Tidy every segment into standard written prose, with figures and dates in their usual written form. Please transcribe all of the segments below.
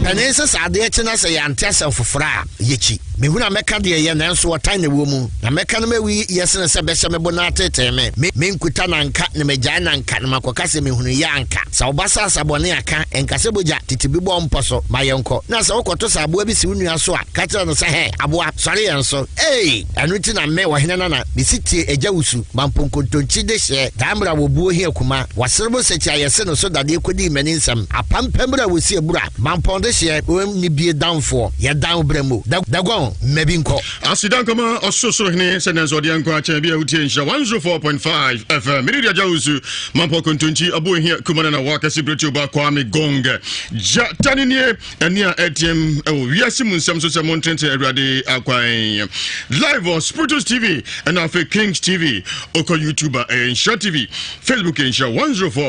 Panin sɛ sɛ adeɛ kye na sɛ yɛante asɛm foforɔ a, yɛkyi. Mehunu a mɛka deɛ ɛyɛ, nanso ɔtan na ɛwɔ mu. Na mɛka no mawi yɛ sene sɛ bɛhyɛ me bo na ateetee me. Me, menkuta na anka, na magyae na anka, na makɔka sɛ mehunuiɛ anka. Sɛ wo ba sa asa bɔne a, ka, nka sɛ bogya, tete bi bɔ wo mpɔ so, ma yɛnkɔ. Na sɛ wokɔto sɛ aboa bi si wo nua so a, ka kyerɛ no sɛ, Hɛ, aboa, sɔre yɛn so. Ei! Ɛno nti na me, ɔhene nana, mesi tie agya wusu, ma mponkontonkyi dehyeɛ, daa mmra wɔ buo hia kuma, wɔserebo nsakyi a yɛse no so dadeɛ kɔdii m'ani nsɛm, apampam berɛ a wɔsi abura, mampɔn dehyeɛ, wɔn ne bie danfoɔ, yɛdan wo berɛ mu, Dagon, mma bi nkɔ. Aseda nkɔma Ɔsorosoro Hene sɛ nanso ɔde nkwa akyɛn bi a wotie nhyira 104.5 FM. Mene de agya wusu, mampɔ kontonkyi, abo hia kuma na na wakɛse berɛ ba Kwame Gong. Gya tane nie. Ɛnne a ɛteɛm wɔ wiase mu nsɛm so sɛ montenetene Awurade akwan. Live wɔ Spiritus TV ɛna afei Kings TV. Okɔ YouTube a ɛyɛ Nhyira TV, Facebook yɛ Nhyira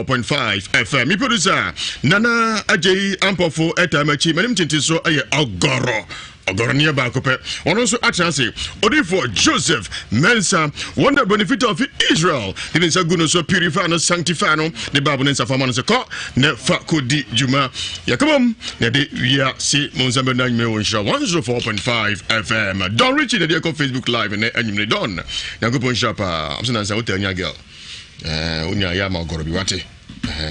104.5 FM. Me producer Nana Agyei Ampɔfo ɛtaa m'akyi. M'anim tenten so ɛyɛ Ɔgɔrɔ. Ɔgɔrɔ no yɛ baako pɛ. Ɔno nso atena ase. Odiyifoɔ Joseph Mensah, wɔn na benefit of Israel, de ne nsa gu no so, purify no, sanctify no, de Bible ne nsa fa ma no sɛ kɔ na fa kɔdi dwuma. Yɛkɔbom na yɛde wiase mu nsɛm bɛno anwumere wɔ nhyira 104.5 FM. Don Richie na ɛde ɛkɔ Facebook Live ne anwumere. Don, Nyankopɔn nhyira paa. Ɔsɛ nansa wotaa nya girl. Eh, wonya yɛ ama ɔgɔrɔ bi wate.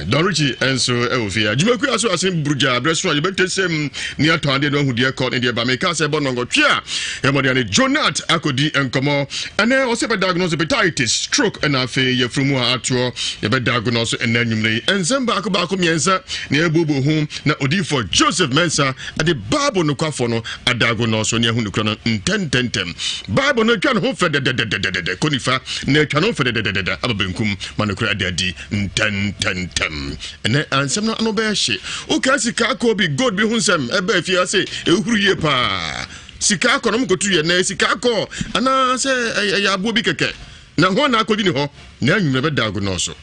Don Richie nso wɔ fie. Adwumakuo aso ase burugya berɛ so a yɛbɛtɛ sɛm ne atɔn adeɛ no ahu deɛ kɔ ne deɛ ba. Meka sɛ ɛbɔ nnɔnkɔtwe a yɛmmɔde ane Jonat akɔdi nkɔmmɔ. Ɛnɛ ɔsɛ yɛbɛdiagnose hepatitis, stroke ɛna afei yɛfiri mu a atoɔ yɛbɛdiagnose ɛnɛ anwummerɛ yi. Nsɛm baako baako mmiɛnsa na yɛbuobuo ho na odiyifoɔ Joseph Mensah de Bible nokwafoɔ no adiagnose ne ahu nokorɛ no ntɛntɛntɛm. Bible no atwa ne ho fɛ dɛdɛdɛdɛdɛdɛ kɔ nifa na atwa ne ho fɛ dɛdɛdɛdɛdɛ aba benkum ma nokorɛ ada adi. Ntɛntɛntɛm. Ɛnɛ ansɛm no ano bɛyɛ hye. Wokaa sika akɔ bi gold bi ho nsɛm ɛbaa fie ase ɛhuru yie paa. Sika akɔ no mkotu yɛ nɛ sika akɔ anaasɛ ɛyɛ aboɔ bi kɛkɛ. Na ho na akɔdi ne hɔ na anwummerɛ bɛda ago nɔɔso.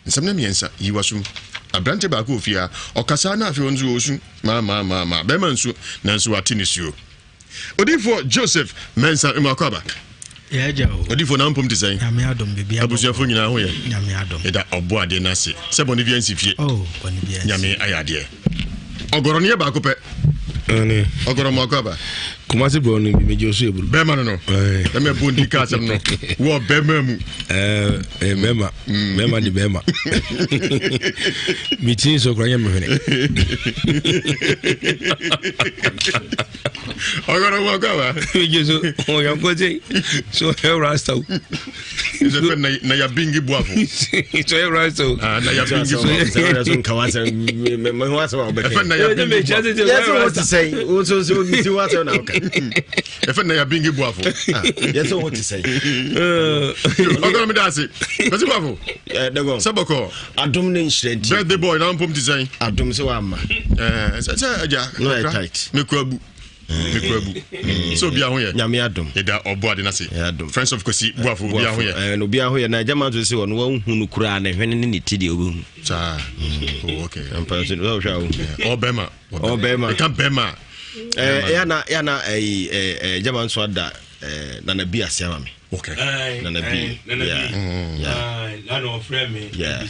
Nsɛm no mmiɛnsa yi wasum. Aberante baako wɔ fie ha ɔkasaa na afei ɔno nso ɔsu maa maa maa maa bɛrima nsu nanso wate ne suo. Odiyifoɔ Joseph Mensah Mmuako aba. Odiyifoɔ na mpom te sɛn? Abusuafoɔ nyinaa ho yɛ? Yɛda ɔbɔ adeɛ no ase sɛ bɔne bi ansi fie. Oh, Nyame ayɛ adeɛ. Ɔgɔrɔ no yɛ baako pɛ. Ɔgɔrɔ mmuako aba. Kumasi bɔ no bi megye osu eburu. Bɛrima no no. Bɛrima ebu ndi ka asɛm no. Wɔ bɛrima mu. Ɛɛ bɛrima. Mm. Bɛrima de bɛrima. Mi ti nso kura nyɛ mi hwene. Ɔgɔrɔ mmuako aba. Megye so ɔyɔnko se so ɔyɛ rasta o. Sɛ na na ya bingi buafo. So ɔyɛ rasta o. Ah na ya bingi buafo. So nka wa sɛ me ho asɛm a wobɛka. Ɛfɛ na ya bingi buafo. Yɛ sɛ wo te sɛn wo so so ti wo asɛm na woka. Ɛfɛ na ya bingi buafo. Yɛ sɛ wo te sɛn. Ɔgɔrɔ mi da ase. Bɛsi buafo. Sɛ bɔkɔ. Adom ne nhyira nti. Birthday boy na mpom te sɛn. Adom sɛ wamma. Ɛɛ sɛ sɛ agya. No yɛ tight. Mekura bu. Mekura bu. Sɛ obi aho yɛ. Nyame adom. Yɛda ɔbɔ ade n'ase. Friends of Kwesi Buafo obi aho yɛ. Ɛɛ obi aho yɛ na agya ma nso sɛ ɔno wahu no koraa ne hwene ne ne ti deɛ obehu. Saa. Oh okay. Mpa nso ɔhwɛ a ohu. Ɔbɛma. Ɔbɛma. Ɛka bɛma. Ɛɛ yana yana ɛyi ɛɛ agya ma nso ada ɛɛ nana bi ase ama me. Okay. Nana bi. Nana bi. Yeah. Nana ɔfrɛ me. Yeah.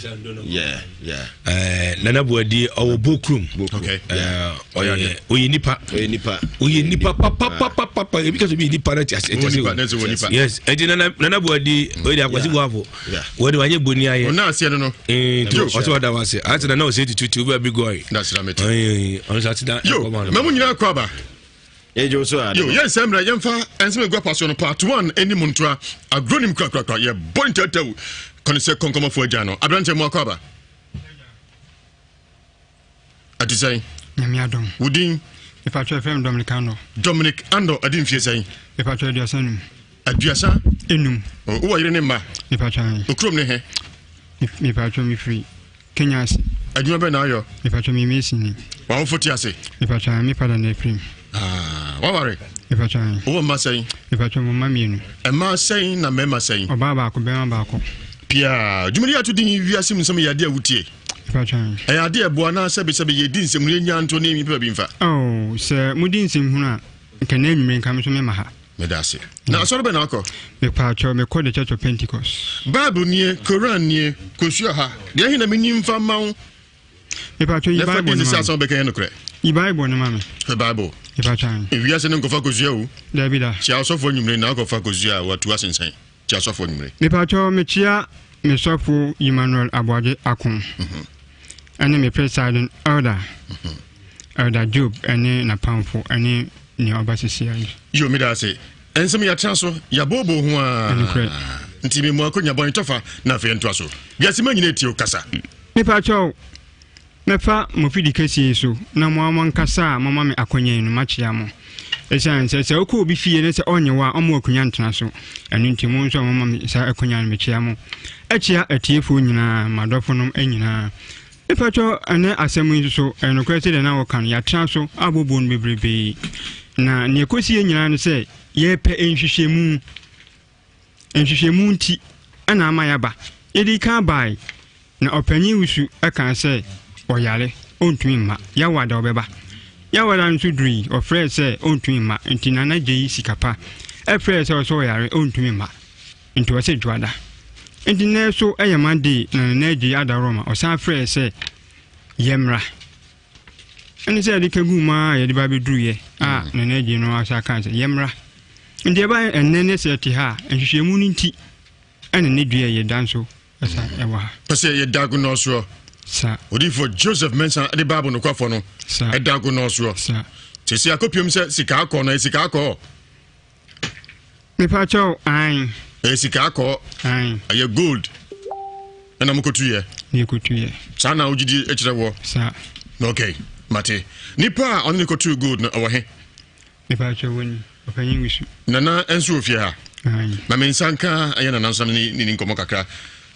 Yeah. Yeah. Eh, Nana Buadi ɔwɔ Bokrum. Okay. Eh, ɔyɛ ɔyɛ nipa. Ɔyɛ nipa. Ɔyɛ nipa papapapapa. Ebi ka so bi nipa na ti ase. Ɔwɔ nipa na ɛsɛ wɔ nipa. Yes. Ɛdi Nana Nana Buadi ɔyɛ de akwasi buafo. Wɔde wanyɛ boni ayɛ. Ɔna aseɛ no no. Nti ɔsɛ ɔda wa ase. Ase na na ɔsɛ tutu tu bɛ bi gɔi. Dasira mɛti. Ɔno sɛ ati da. Yo, mɛmu nyinaa kɔ aba. Yɛgye wo so a. Yo, yɛn nsɛm mmerɛ yɛmfa nsɛm egu apa so no part one anim ntoa agorɔ nim korakorakora yɛbɔ ntɛtɛw kɔne sɛ kɔnkɔmɔfoɔ agya no aberanteɛ mu akɔ aba ɛte sɛn? Nyame adom. Wo din? Mepatwɛ fɛm Dominic Andor. Dominic Andor adi mfie sɛn? Mepatwɛ 35. Aduasa? Enum. Wowɔ yere ne mma? Mepatwɛ ahe. Okurom ne he? Mepatwɛ mefiri Kenya ase. Adwuma bɛn na ayɔ? Mepatwɛ me mason ni. W'awofo te ase? Mepatwɛ me father na afiri mu. Ah, waware? Mepatwɛ. Wowɔ mma sɛn? Mepatwɛ mo mma mmienu. Mmaa sɛn na mmarima sɛn? Ɔbaa baako, barima baako. Pia, dwumadi ato din wiase mu nsɛm yɛ adeɛ a wotie. Mepatwɛ. Ɛyɛ adeɛ ɛboa na sɛbesɛbe yɛdi nsɛm no yɛnya nto ne nnipa bi mfa. Oh, sɛ modi nsɛm hunu a, nka na anwummere nka me so mema ha. Meda ase. Na asɔre bɛn na akɔ? Mepaakyɛw, mekɔ The Church of Pentecost. Bible nie, Koran nie, kosua ha. Deɛ ɛhe na menyi mfa mma wo? Mepaakyɛw, yi Bible no ma me. Sɛ bɛka yɛ nokorɛ. Yi Bible no ma me. Hwɛ Bible. Mepaakyɛw. Ewiase no nkɔfa kosua o. Dabi da. Kyia ɔsɔfo anwummere na akɔfa kosua a watu asensɛn. Kyia ɔsɔfo anwummere. Mepaakyɛw, mekyia me sɔfo Emmanuel Aboagye Ako. Ɛne me presiding elder. Elder Job ne n'apamfo ne nea ɔba sesia yi. Yo, meda ase. Nsɛm yɛatena so, yɛabooboo ho ara. Nokorɛ. Nti me mu akonya bɔne tɔfa na afei ntoa so. Wiase ma nyina etie wo kasa. Mepa kyɛw, mɛfa mo fidi kɛseɛ yi so na mo ara mo ankasa a moama me akwanya yi no makyea mo. Esiane sɛ sɛ wokɔ obi fie na sɛ ɔnnye wo a ɔmma wo akonya ntena so. Ɛno nti mo nso a moama me saa akonya no mekyea mo. Ɛkyea atiefoɔ nyinaa, m'adɔfonom nyinaa. Mepakyɛw, ɛnnɛ asɛm yi nso so, ɛyɛ nokorɛ sɛdeɛ na wɔka no, yɛatra so abooboo no bebrebee. Na nea ɛkɔsiiɛ nyinaa ne sɛ, yɛrepɛ nhwehwɛmu. Nhwehwɛmu nti na ama yɛaba. Yɛdii kan bae, na ɔpanyin Wusu kaa sɛ ɔyare, ɔntumi mma. Yawada ɔbɛba. Yawada nso durui, ɔfrɛɛ sɛ ɔntumi mma, nti Nana Gyei Sikapa frɛɛ sɛ ɔsɛ ɔyare, ɔntumi mma. Nti ɔse dwoada. Nti nnɛ so yɛ Monday na Nana Adjei Adaworoma ɔsan frɛɛ sɛ yɛmmra. Ɛne sɛ yɛde ka guu mu ara a yɛde ba bɛduruiɛ a Nana Adjei no asa kaa sɛ yɛmmra. Nti ɛba ɛnnɛ ne sɛ yɛte ha a nhwehwɛmu no nti ɛne ne dua yɛda nso ɛsa ɛwɔ ha. Pɛ sɛ yɛda agonɔ soɔ. Sa. Odiyifoɔ Joseph Mensah de Bible nokwafoɔ no Sa. ɛda agonɔ soɔ. Sa. Sɛsi akɔpiam sɛ sika akɔ no ɛyɛ sika akɔ. Mepa kyɛw, ae. Ɛyɛ sika akɔ. Ae. Ɛyɛ gold. Ɛna mo kotu yɛ. Ne kotu yɛ. Saa na ogyidi kyerɛ wɔ. Saa. Okay, mate. Nipa a ɔne ne kotu gold no ɔwɔ he? Mepa kyɛw wɔ ni. Ɔpanyin wusu. Nana nso wɔ fie ha. Ae. Ma me nsa nka ɛyɛ nana nso na me ne ne nkɔmmɔ kakra.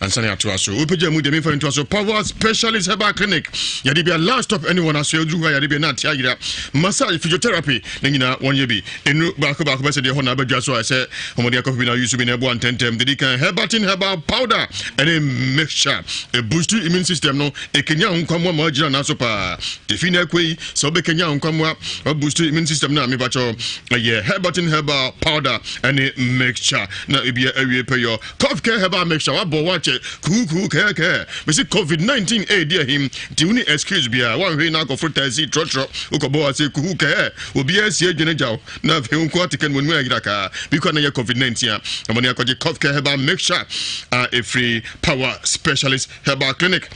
Ansa na yɛatoa so, wopagya mu deɛ memfa ntoa so. Power Specialist Herbal Clinic, yɛde bia last stop ɛne wɔn aso aduru hɔ a yɛde bia na ate ayera. Massage, physiotherapy, ne nyinaa wɔnyɛ bi. Nnuru baako baako bɛsɛ deɛ hɔ na abadwa so a ɛsɛ wɔde akɔfo bi na ayusu bi na ɛboa ntɛntɛm. Dedi kan Herbatin Herbal Powder ɛne mixture. Ɛboost immune system no, ɛkenya wo nkwammoa ma wagyina nan so paa. Efi na ɛkɔ yi, sɛ wobɛkenya wo nkwammoa, waboost immune system no a mepakyɛw ɛyɛ Herbatin Herbal Powder ɛne mixture na ebia awie pɛyɔ. Cough care herbal mixture wabɔ wo akyɛ kuukuu kɛɛkɛɛ mesi covid 19 ɛɛdi ahim nti woni excuse biara wanhwei na akɔforo taxi trɔtrɔ wokɔbɔ ase kuhu kɛɛ obiara sie adwene gyaw na afei wo nko ate ka no mu ayira kaa bi kɔ na yɛ covid 19 a ɛmɔne akɔgye cough care herbal mixture a ɛfiri power specialist herbal clinic.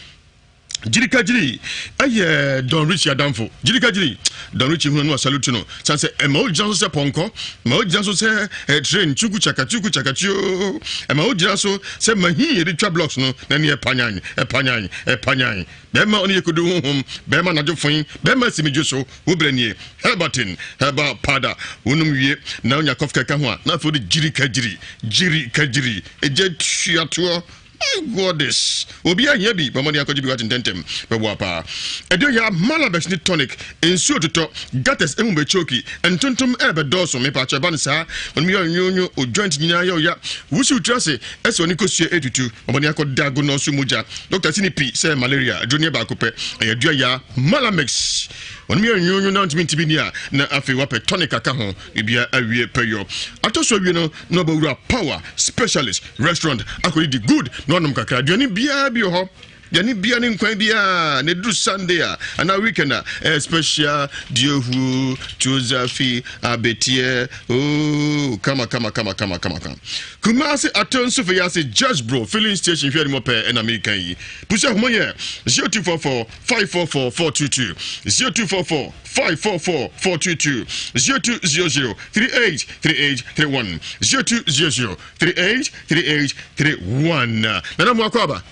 Jirika Jiri yɛ Don Richie adamfo. Jirika Jiri, Don Richie hunu no a salute no. San sɛ ɛma ogyina so sɛ pɔnkɔ, ma ogyina so sɛ eh, train chuku chaka chuku chaka chuo. Ɛma ogyina so sɛ mahin yɛde twa blocks no na ne ɛpanyan ɛpanyan ɛpanyan. Bɛrima ɔne yɛkodu honhom, bɛrima anadwo foin, bɛrima simidwo so, wo brɛ nie. Herbatin, herbal powder, wonom wie na wonya kɔf kɛkɛ ho a na afei wode jirika jiri, jirika jiri, ɛgya tuatoɔ. My goddess! Obi ahia bi, bɔ mmɔden akɔgye bi wate ntɛntɛm. Bɛboa paa. Ɛdeɛ ɔyɛ a Malabes ne tonic, nsuo totɔ, gutters emu bɛchoki, ntontom ɛɛbɛdɔɔso, mepaakyɛ ɛba no saa, wɔnom yɛ ɔnwonwo, o joint nyinaa yɛ ɔya, wusiw tiri ase, ɛsɛ ɔne kosua ɛtutu, bɔ mmɔden akɔ dago nɔɔso mogya, doctor si ne pi sɛ malaria, aduro no yɛ baako pɛ, ɛyɛ adua ya Malamix, wɔnom yɛ ɔnwonwo na ntumi nti bi ni a, na afei wapɛ tonic aka ho, biribiara awie pɛyɔ. Atɔ so awie no, na ɔbɛwura power specialist restaurant akɔdidi good na wanom kakra. Aduane biara bi wɔ hɔ, aduane biara ne nkwan biara na ɛduru Sunday a anaa weekend a ɛyɛ special diehuo tuozafi abeteɛ oh kama kama kama kama kama kama. Kumasi Atonsu Feyase Just Bro filling station hwɛ anim pɛɛ ɛna meka yi. Pusi ahoma yɛ 0244 544 422 0244 544 422 0200 38 38 31 0200 38 38 31 Nana mu akɔ aba.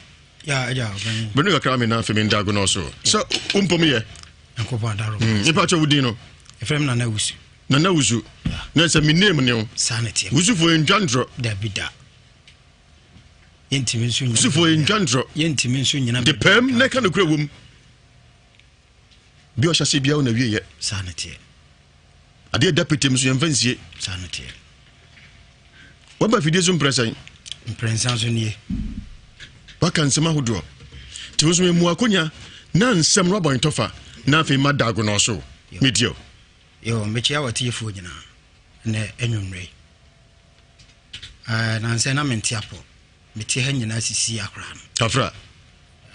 Ya ya ɔbɛn. Bɛnu kakra mi na afei mi nda agonɔ so. Sɛ o mpom yɛ. Nyankopɔn adaro. Nipa kyɛ wo din no. Efrɛ mi Nana Wusu. Nana Wusu. Na sɛ mi name ne o. Saa na teɛ. Wusufo ntwa ntorɔ. Dabi da. Yɛntumi nso nyina. Wusufo ntwa ntorɔ. Yɛntumi nso nyina. De pɛm na ɛka nokura wom. Bi ɔhyɛ ase biara na wie yɛ. Saa na teɛ. Adeɛ da petem so yɛmfa nsie. Saa na teɛ. Waba afidie so mprɛ sɛn? Mprɛnsa so nie. Waka nsɛm ahodoɔ. Nti wo nso memu akonya na nsɛm no abɔ ntɔfa na afei ma da agonɔ so. Metie o. Yo, mekyia w'atiefoɔ nyinaa ɛnɛ anwummerɛ yi. Ɛɛ, nansɛ na mente apɔ. Mete ha nyinaa sisi akora no. Kafra.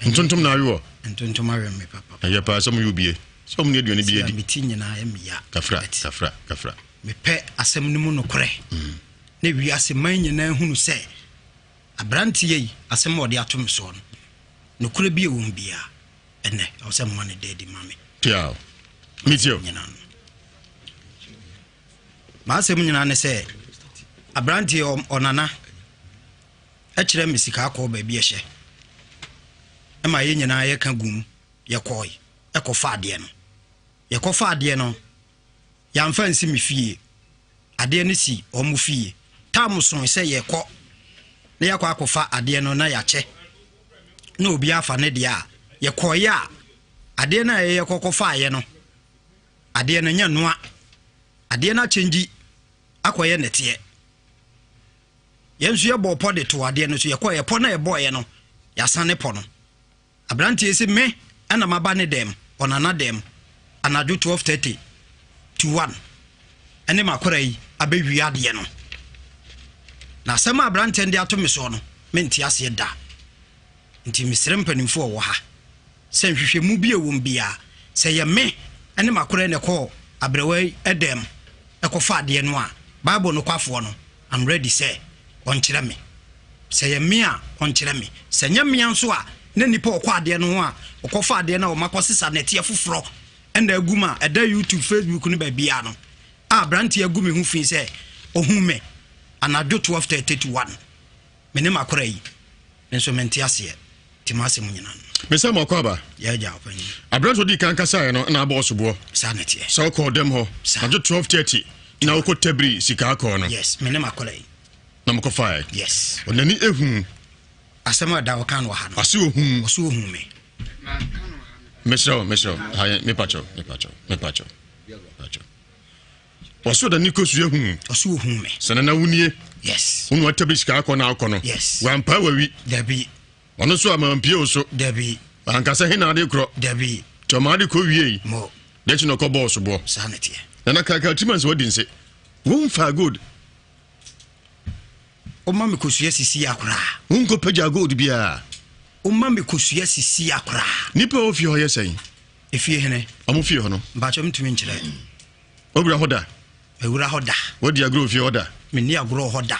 Ntontom na awe wɔ. Ntontom awe me papa. Ɛyɛ paa sɛ mo yɛ obie. Sɛ ɔmo ne aduane bi adi. Mete nyinaa ɛyɛ me ya. Kafra, kafra, kafra. Mepɛ asɛm no mu nokorɛ. Na wiase man nyinaa hunu sɛ aberanteɛ yi asɛm a ɔde ato me soɔ no, nokorɛ bi a ɛwɔ mu biara, ɛnɛ ɛwɔ sɛ moma no da adi ma me. Tiaw. Metie o. Nyinaa no. M'asɛm nyinaa ne sɛ aberanteɛ ɔnana kyerɛ me sika akɔɔ baabi ɛhyɛ ɛma yɛn nyinaa yɛka gum yɛkɔe ɛkɔfa adeɛ no yɛkɔfa adeɛ no yɛamfa nsi me fie adeɛ no si wɔn fie tam so sɛ yɛkɔ na yɛakɔ akɔfa adeɛ no na yɛakyɛ na obi afa ne deɛ a yɛkɔeɛ a adeɛ no a yɛyɛ kɔkɔfaeɛ no Adeɛ no nyɛ noa. Adeɛ no akyɛngyi akɔyɛ nɛteɛ. Yɛn nso yɛbɔɔ pɔ de too adeɛ no so. Yɛkɔeɛ, pɔ no a yɛbɔeɛ no, yɛasane pɔ no. Aberanteɛ yi se me na maba ne dɛm, Ɔnana dɛm, anadwo 12:30 to 1 ɛne m'akwadaa yi abɛwia adeɛ no. Na asɛm a aberanteɛ no de ato me soɔ no, mente aseɛ da. Nti mesrɛ mpanimfoɔ a wɔwɔ ha sɛ nhwehwɛmu bi a ɛwɔ mu biara, sɛ ɛyɛ me ne m'akoraɛ na ɛkɔɔ aberewa yi dan mu kɔfaa adeɛ no a, Bible nokwafoɔ no, I'm ready sɛ ɔnkyerɛ me. Sɛ ɛyɛ me a, ɔnkyerɛ me. Sɛ ɛnyɛ me nso a, na nipa a ɔkɔ adeɛ no ho a, ɔkɔfa adeɛ no a wɔakɔsesa nɛteɛ foforɔ na agu mu a ɛda YouTube, Facebook no baabiara no, a aberanteɛ agu me ho fi sɛ ɔhu me anadwo 12:30 to 1. Me ne m'akora yi, me nso mente aseɛ, nti m'asɛm nyina no. Mesa mo akɔ aba. Yɛ agya ɔpanyin. Aberante odi kan kasaeɛ no na abɔ ɔsoboɔ. Saa na ɛteɛ. Sɛ wokɔɔ dɛm hɔ. Saa. Anadwo 12:30 na wokɔ tabiri sika akɔɔ no. Yes, me ne m'akora yi. Na mokɔfaeɛ. Yes. Ɔnani ehu. Asɛm a ɛda ɔka no wɔ ha no. Ɔse ohun. Ɔse ohun me. Mesrɛ wo, mesrɛ wo. Ha yɛn, mepakyɛw, mepakyɛw, mepakyɛw, mepakyɛw. Ɔsoro da ne kosua hu. Ɔsɛ ohun me. Sɛ nana wunie. Yes. Wonu atabi sika akɔ na akɔ no. Yes. Wampa wawi. Dabi. Ɔno nso ama mpie wo so. Dabi. Ankasa he na ade korɔ. Dabi. Nti ɔma ade kɔ wiei. Mo. N'akyi na ɔkɔ bɔɔ soboɔ. Saa na teɛ. Nana kaka tirim ansa wadi nse. Womfaa gold. Woma me kosua sisi akoraa. Wonkɔ pagya gold biara. Woma me kosua sisi akoraa. Nipa a ofie hɔ yɛ sɛn? Efie hene. Ɔmo fie hɔ no. Mpakyɛ ntumi nkyerɛ. Wawura hɔ da? Mewura hɔ da. Wadi agorɔ wɔ fie hɔ da? Menni agorɔ wɔ hɔ da.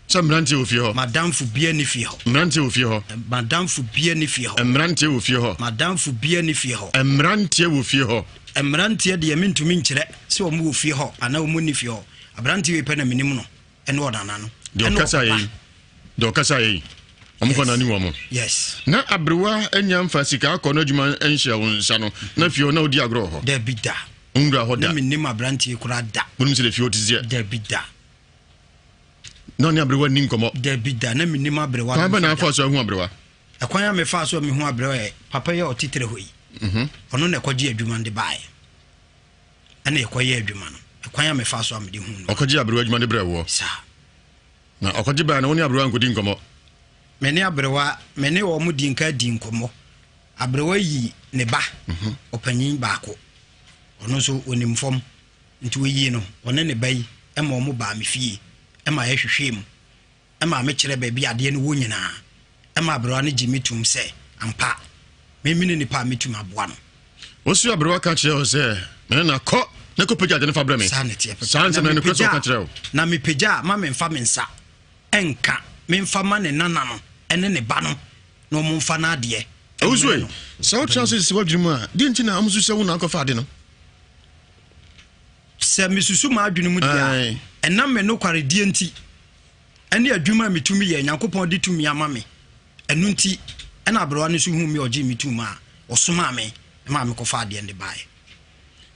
Sɛ mmeranteɛ wɔ fie hɔ? Madamfo bia ni fie hɔ. Mmeranteɛ wɔ fie hɔ? Madamfo bia ni fie hɔ. Mmeranteɛ wɔ fie hɔ? Madamfo bia ni fie hɔ. Mmeranteɛ wɔ fie hɔ? Mmeranteɛ deɛ mentumi nkyerɛ sɛ wɔn wɔ fie hɔ anaa wɔn nni fie hɔ. Aberanteɛ wei pɛ na menim no. Ɛne ɔnana no. Deɛ ɔkasa yɛ yi. Deɛ ɔkasa yɛ yi. Wɔn kɔ na ne wɔn. Yes. Na aberewa anya nfa sika akɔ n'adwuma nhyɛ wo nsa no na fie hɔ na odi agorɔ wɔ hɔ. Dabi da. Nwura hɔ da. Na menim aberanteɛ koraa da. Wonim sɛ de fie hɔ te seɛ. Dabi da. Na ɔne aberewa nni nkɔmmɔ. Dabi da na menim aberewa. Kwan bɛ na afa so ahu aberewa? Ɛkwan a mefaa so a mehu aberewa yɛ papa yi a ɔte tire hɔ yi. Ɔno na ɛkɔgye adwuma no de baeɛ. Ɛna yɛkɔyɛ adwuma no. Ɛkwan a mefaa so a mede hu no. Ɔkɔgye aberewa adwuma de brɛ woɔ. Saa. Na ɔkɔgye baeɛ no wo ne aberewa nkɔdi nkɔmmɔ? Me ne aberewa, me ne wɔn di nka di nkɔmmɔ. Aberewa yi ne ba, ɔpanyin baako. Ɔno nso ɔnim fam. Nti ɔyii no, ɔne ne ba yi ma wɔn baa me fie ma yɛhwehwɛɛ mu. Ɛmaa mekyerɛɛ baabi a adeɛ no wɔ nyinaa. Ɛmaa aberewa no gye me toom sɛ ampa, me mene nipa a mɛtumi aboa no. Wo so aberewa ka kyerɛɛ wo sɛ, Me nana, kɔ na kɔpagya ade no fa brɛ me. Saa na ɛteɛ pɛpɛɛpɛ. Saa nsɛm no, ɛyɛ nokorɛ sɛ ɔka kyerɛɛ wo? Na mepagya a, ma memfa me nsa nka, memfa ma ne nana no ne ne ba no na wɔmfa n'adeɛ Owusu mmrɛ ei, no. sɛ wotra ase sisi w'adwene mu a, deɛn nti na wɔsusu sɛ wo na wokɔfa ade no? Sɛ mesusu m'adwene mu deɛ a, ɛnam me nokwaredie nti ne adwuma a metumi yɛ, Nyankopɔn de tumi ama me, ɛno nti ɛna aberewa no nso huu me ɔgyee me tum a ɔsomaa me maa mekɔfaa adeɛ no de baeɛ.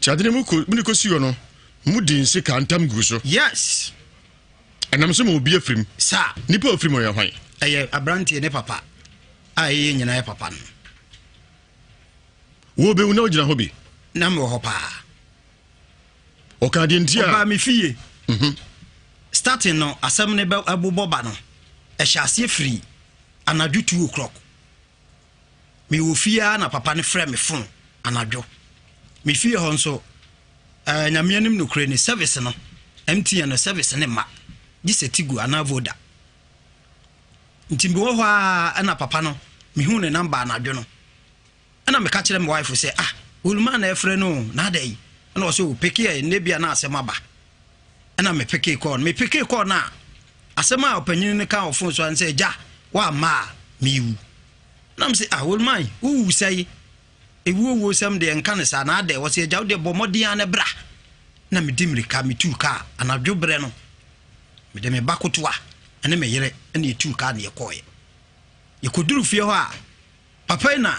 Nti ade no mu kɔ, mode kɔsii hɔ no, mode nse kaa ntam guu so. Yes. Ɛnam so ma obi afirim. Saa. Nipa a ofirim ɔyɛ hwan? Ɛyɛ aberanteɛ ne papa a ɛyɛ nyinaa yɛ papa no. Wɔbɛwu na wogyina hɔ bi? Na mewɔ hɔ paa. Ɔka deɛ nti a. Ɔbaa me fie. Starting no, asɛm no bɛ ɛbobɔ ba no, ɛhyɛ aseɛ firi anadwo 2 o'clock. Mewɔ fie ara na papa no frɛ me phone anadwo. Me fie hɔ nso, ɛɛ Nyame anim nokorɛ ni, service no, MTN no service ne mma gye sɛ Tigo anaa Voda. Nti mewɔ hɔ ara ɛna papa no mehuu ne number anadwo no ɛna meka kyerɛ me wife sɛ ah Oluma na ɛfrɛ no o na adɛn ɛna ɔsɛ o peke ɛ nnɛ bia na asɛm aba ɛna me peke kɔɔ no me peke kɔɔ no a asɛm a ɔpanyin no ka wɔ fon so sɛ agya woamma a mewu na me sɛ ah Oluma wowu sɛe ewuo wuo sɛm deɛ nka no saa na adɛn ɔsɛ agya wo deɛ bɔ mmɔden ara na bra na medi mmirika metuu kaa anadwo berɛ no Mede me ba kotoa ne me yere na yɛtuu kaa na yɛkɔeɛ. Yɛkɔduru fie hɔ a, papa yi na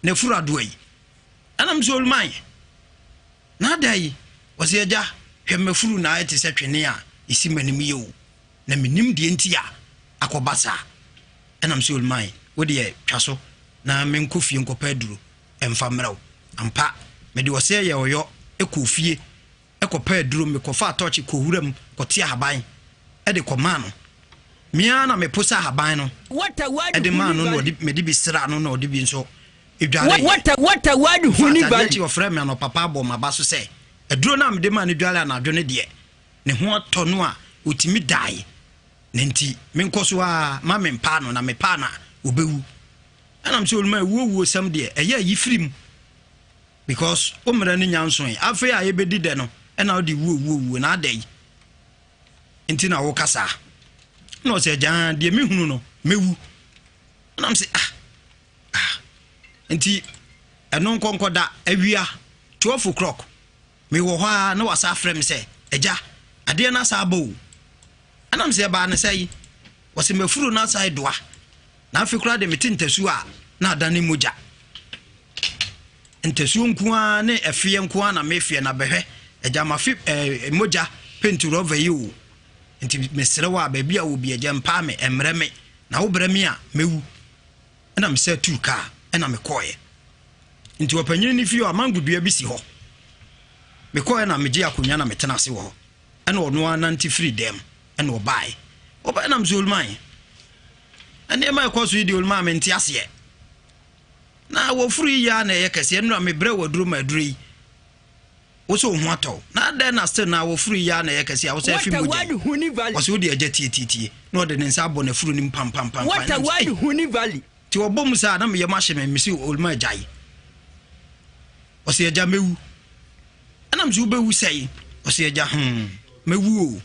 n'afuru adoa yi. Ɛna mesɛ oluman, na ada yi? Ɔsɛ agya, hwɛ m'afuru na ayɛ te sɛ twene a ɛsi m'anim yi o, na mennim deɛ nti a akɔba saa. Ɛna mesɛ oluman, wo deɛ twa so na menkɔ fie nkɔpɛ aduro mfa mmerɛ wo. Ampa, mede ɔsɛ yɛ ɔyɔ kɔɔ fie kɔpɛɛ aduro, mekɔfaa tɔɔkye kɔɔ wuram kɔtee ahaban de kɔmaa no. Me ara na meposa ahaban no de maa no na ɔde mede bi sraa no na ɔde bi nso dwareeɛ. In fact, adeɛ kye ɔfrɛɛ me anɔpa paa bɔɔ m'aba so sɛ aduro no a mede maa no dware anadwo no deɛ, ne ho atɔ no a ɔtumi daeɛ na nti menkɔ so ara ma mempaa no na mepaa no a ɔbɛwu. Ɛna mesɛ Oluma awuo wuo sɛm deɛ ɛyɛ a yi firi mu. Because wo mmerɛ no nya nsoe. Afei a yɛbɛdi dɛ no ɛna wode wuo wuo wuo na adɛn nti na woka saa? Ɛna ɔsɛ agyaa deɛ mehunu no mɛwu. Ɛna mese ah ah nti ɛno nkɔnkɔda awia 12 o'clock mewɔ hɔ a na wasa afrɛ me sɛ agya adeɛ no asa aba o. Ɛna mese ɛbaa ne sɛ yi wɔsɛ mafuro no asa edoa na afei koraa deɛ mete ntasuo a na adane mogya. Ntasuo nko ara ne ɛfeɛ nko ara na mefeɛ na bɛhwɛ agya mafe eh, mogya penti rɔva yi o nti mesrɛ wo a baabi a wɔ bi agya mpaa me ɛmmerɛ me na wobrɛ me a mɛwu ɛna mesɛ tuu kaa ɛna mekɔɔeɛ nti ɔpanyini no fie hɔ amango dua bi si hɔ mekɔɔɛ na megye akonnwa na metena ase wɔ hɔ ɛna ɔno ara nante firi dɛm ɛna ɔbaeɛ ɔbaeɛ na mesɛ oluman nneɛma ɛkɔ so yi deɛ oluman mente aseɛ Na wɔforo yi yɛ ara na ɛyɛ kɛseɛ nnora mebrɛ wo aduro ma aduro yi wo sɛ wo ho atɔ wo na adɛn na still na wɔforo yi yɛ ara na ɛyɛ kɛseɛ a wo sɛ afi mogya yi ɔsɛ wode agya tietietie na ɔde ne nsa abɔ n'afuru no mu pampampampa nti ɔbɔ mu saa na meyɛ mahye me mese oluma agya yi ɔsɛ agya mɛwu ɛnam sɛ wobɛwu sɛe ɔsɛ agya hmm mɛwu o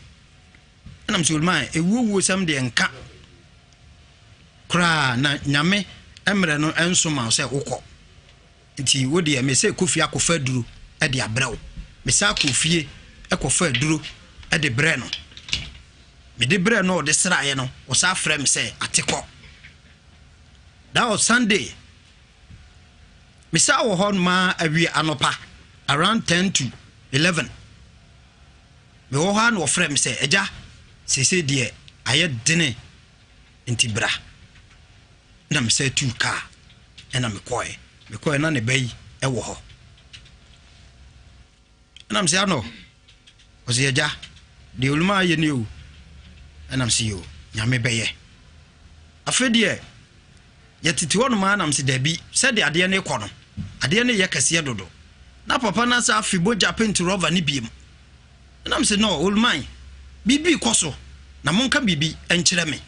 ɛnam sɛ oluma ɛwuo wuo sɛm deɛ nka koraa na Nyame mmerɛ no nso ma wo sɛ wokɔ nti wo deɛ me sɛ kɔ fie akɔfa aduro de abrɛ wo me saa kɔ fie kɔfa aduro de brɛ no mede brɛ no ɔde sraeɛ no ɔsaa frɛ me sɛ ate kɔ that was Sunday me saa wɔ hɔ ma awie anɔpa around 10 to 11 mewɔ hɔ a na ɔfrɛ me sɛ agya seesei deɛ ayɛ dene nti bra. Na mesan tuu kaa ɛna mekɔɛ. Mekɔɛ na ne ba yi ɛwɔ hɔ. Ɛna mesɛ anɔ, ɔsɛ agya, deɛ oluma ayɛ ni o. Ɛna mesɛ yo, nyame bɛyɛ. Afei deɛ yɛtete hɔ nom ara na mesɛ daabi, sɛdeɛ adeɛ no kɔ no, adeɛ no yɛ kɛseɛ dodo. Na papa no asa afe bogya penti rɔva no biem. Ɛna mese, No, Olman, biribi rekɔ so, na monka biribi nkyerɛ me,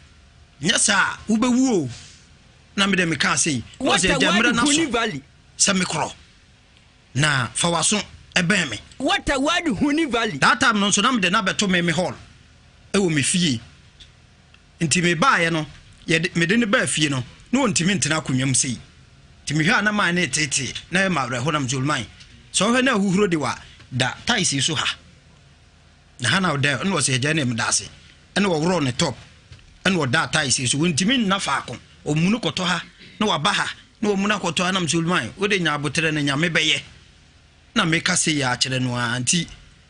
nyɛ saa a, wobɛwu o. Na me deɛ mekaa sei, na ɔsɛ, Agya, mmerɛ no aso sɛ mekorɔ, na fa w'aso bɛn me. That time no nso, na mede no abɛto me me hall wɔ me fie. Nti mebaeɛ no, yɛde, mede no baa fie no, na ɔntumi ntena akonnwa mu sei. Nti mehwɛ a na man no reteetee, na ɛyɛ me awerɛho, na mese, Olman, sɛ wohwɛ na ahuhuro de wa da tiles yi so ha, na ha na ɔda, ɛna ɔsɛ agya ne meda ase, ɛna ɔworɔɔ ne top, ɛna ɔdaa tiles yi so, ɔntumi nna faako, ɔmunu kɔtɔ ha, na waba ha, na ɔmunu akɔtɔ ha, na mese, Olman, wode nya aboterɛ no, Nyame bɛyɛ. Na meka sei ara kyerɛ no ara nti,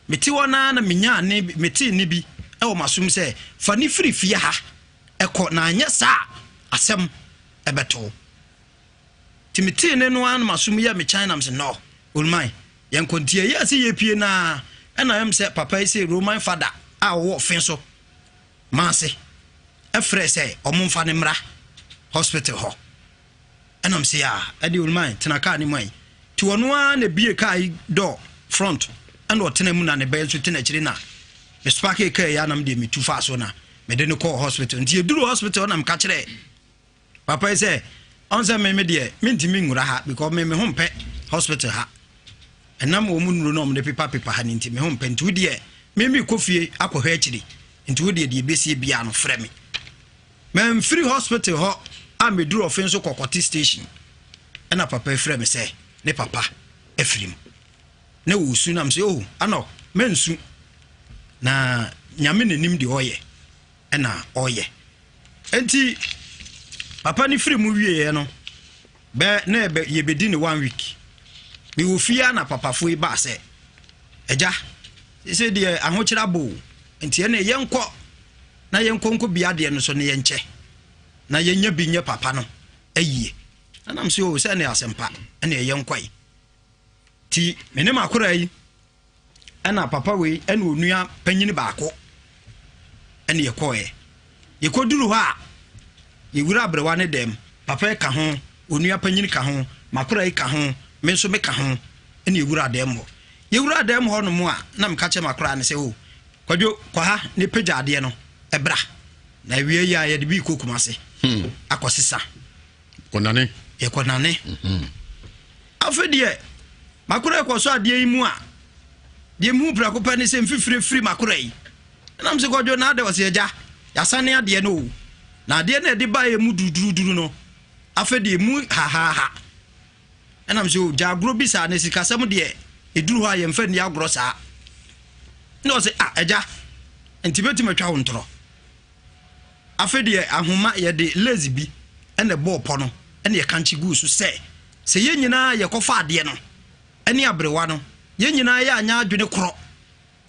mete hɔ no ara na menyaa nne bi, metee nne bi wɔ m'asom sɛ, Fa no firi fie ha kɔ, na anyɛ saa a, asɛm bɛto wo. Nti metee nne no ara na m'asom yɛɛ me kyan na mese, No, Olman, yɛnkɔ. Nti ɛyɛɛ sɛ yɛpue no ara, ɛna ɛm sɛ papa yi se Roman fada a ɔwɔ ɔfe so Manse frɛɛ sɛ wɔmfa no mmra hospital hɔ. Ɛna mese ah ɛdeɛ Oluman tena car no mu ai. Nti ɔno ara na ebie car yi door front ɛna ɔtena mu na ne ba nso tena akyire na Me sparke kaa yi a na me deɛ metu faa so na mede no kɔɔ hospital. Nti yɛduru hospital na meka kyerɛ papa yi sɛ ɔn sɛ me me deɛ mentumi nwura ha because me me ho mpɛ hospital ha. Ɛnam wɔn nnuro na wɔn de pepa pepa ha no nti me ho mpɛ nti wo deɛ me mekɔ fie akɔhwɛ akyiri nti wo deɛ deɛ ɛbɛsie biara no frɛ me. Mamfiri hospital hɔ a meduru ɔfe nso kɔkɔte station ɛna papa yi frɛ me sɛ ne papa afiri mu. Na ɔresu na mesɛ oh anɔ mɛnsu na nyame na nim deɛ ɔyɛ ɛna ɔyɛ. Enti papa no firi mu wieɛ no bɛ na yɛbɛdi ne one week. Mewɔ fie a na papafo yi baa sɛ agya sɛ deɛ ahokyerɛ abɔ o nti ɛne yɛnkɔ na yɛnkɔ nkɔ bi adeɛ no so na yɛnkyɛ na yɛnya bi nyɛ papa no ayie. Ɛnam sɛ o sɛ ne asɛmpa ɛne ɛyɛ nkɔe. Ti me ne m'akora yi ɛna papa wei ɛna onua panyin baako ɛne yɛkɔɛ. Yɛkɔduru hɔ a yɛwura aberewa ne dɛm. Papa yi ka ho, onua panyin ka ho, m'akora yi ka ho, me nso meka ho ɛne yɛwura dɛm hɔ. Yɛwura dɛm hɔ nom a na meka kyerɛ m'akora no sɛ o Kwadwo kɔ ha ne pagya adeɛ no ɛbra na awia yi a yɛde bi kɔ Kumase hmm. akɔsesa. Kɔnane. Yɛkɔnane. Mhm. Afei deɛ makora ɛkɔ so adeɛ yi mu a deɛ mehu prɛko pɛ ne sɛ mfifire firi makora yi ɛnam sɛ kwadwo na adɛ ɔsɛ agya yɛasane adeɛ no o na adeɛ no ɛde baeɛ mu duruduruduru no afei deɛ mu hahaha Ɛna mesɛ o gya agorɔ bi saa na sikasɛm deɛ ɛduru hɔ a yɛmfa nni agorɔ saa. Na ɔsɛ ah agya nti bɛtumi atwa wo ntorɔ. Afei deɛ ahoma yɛde lace bi ɛna ɛbɔɔ pɔ no ɛna yɛkankye guu so sɛ sɛ yɛn nyinaa yɛkɔfa adeɛ no ɛne aberewa no yɛn nyinaa yɛ anyɛ adwene korɔ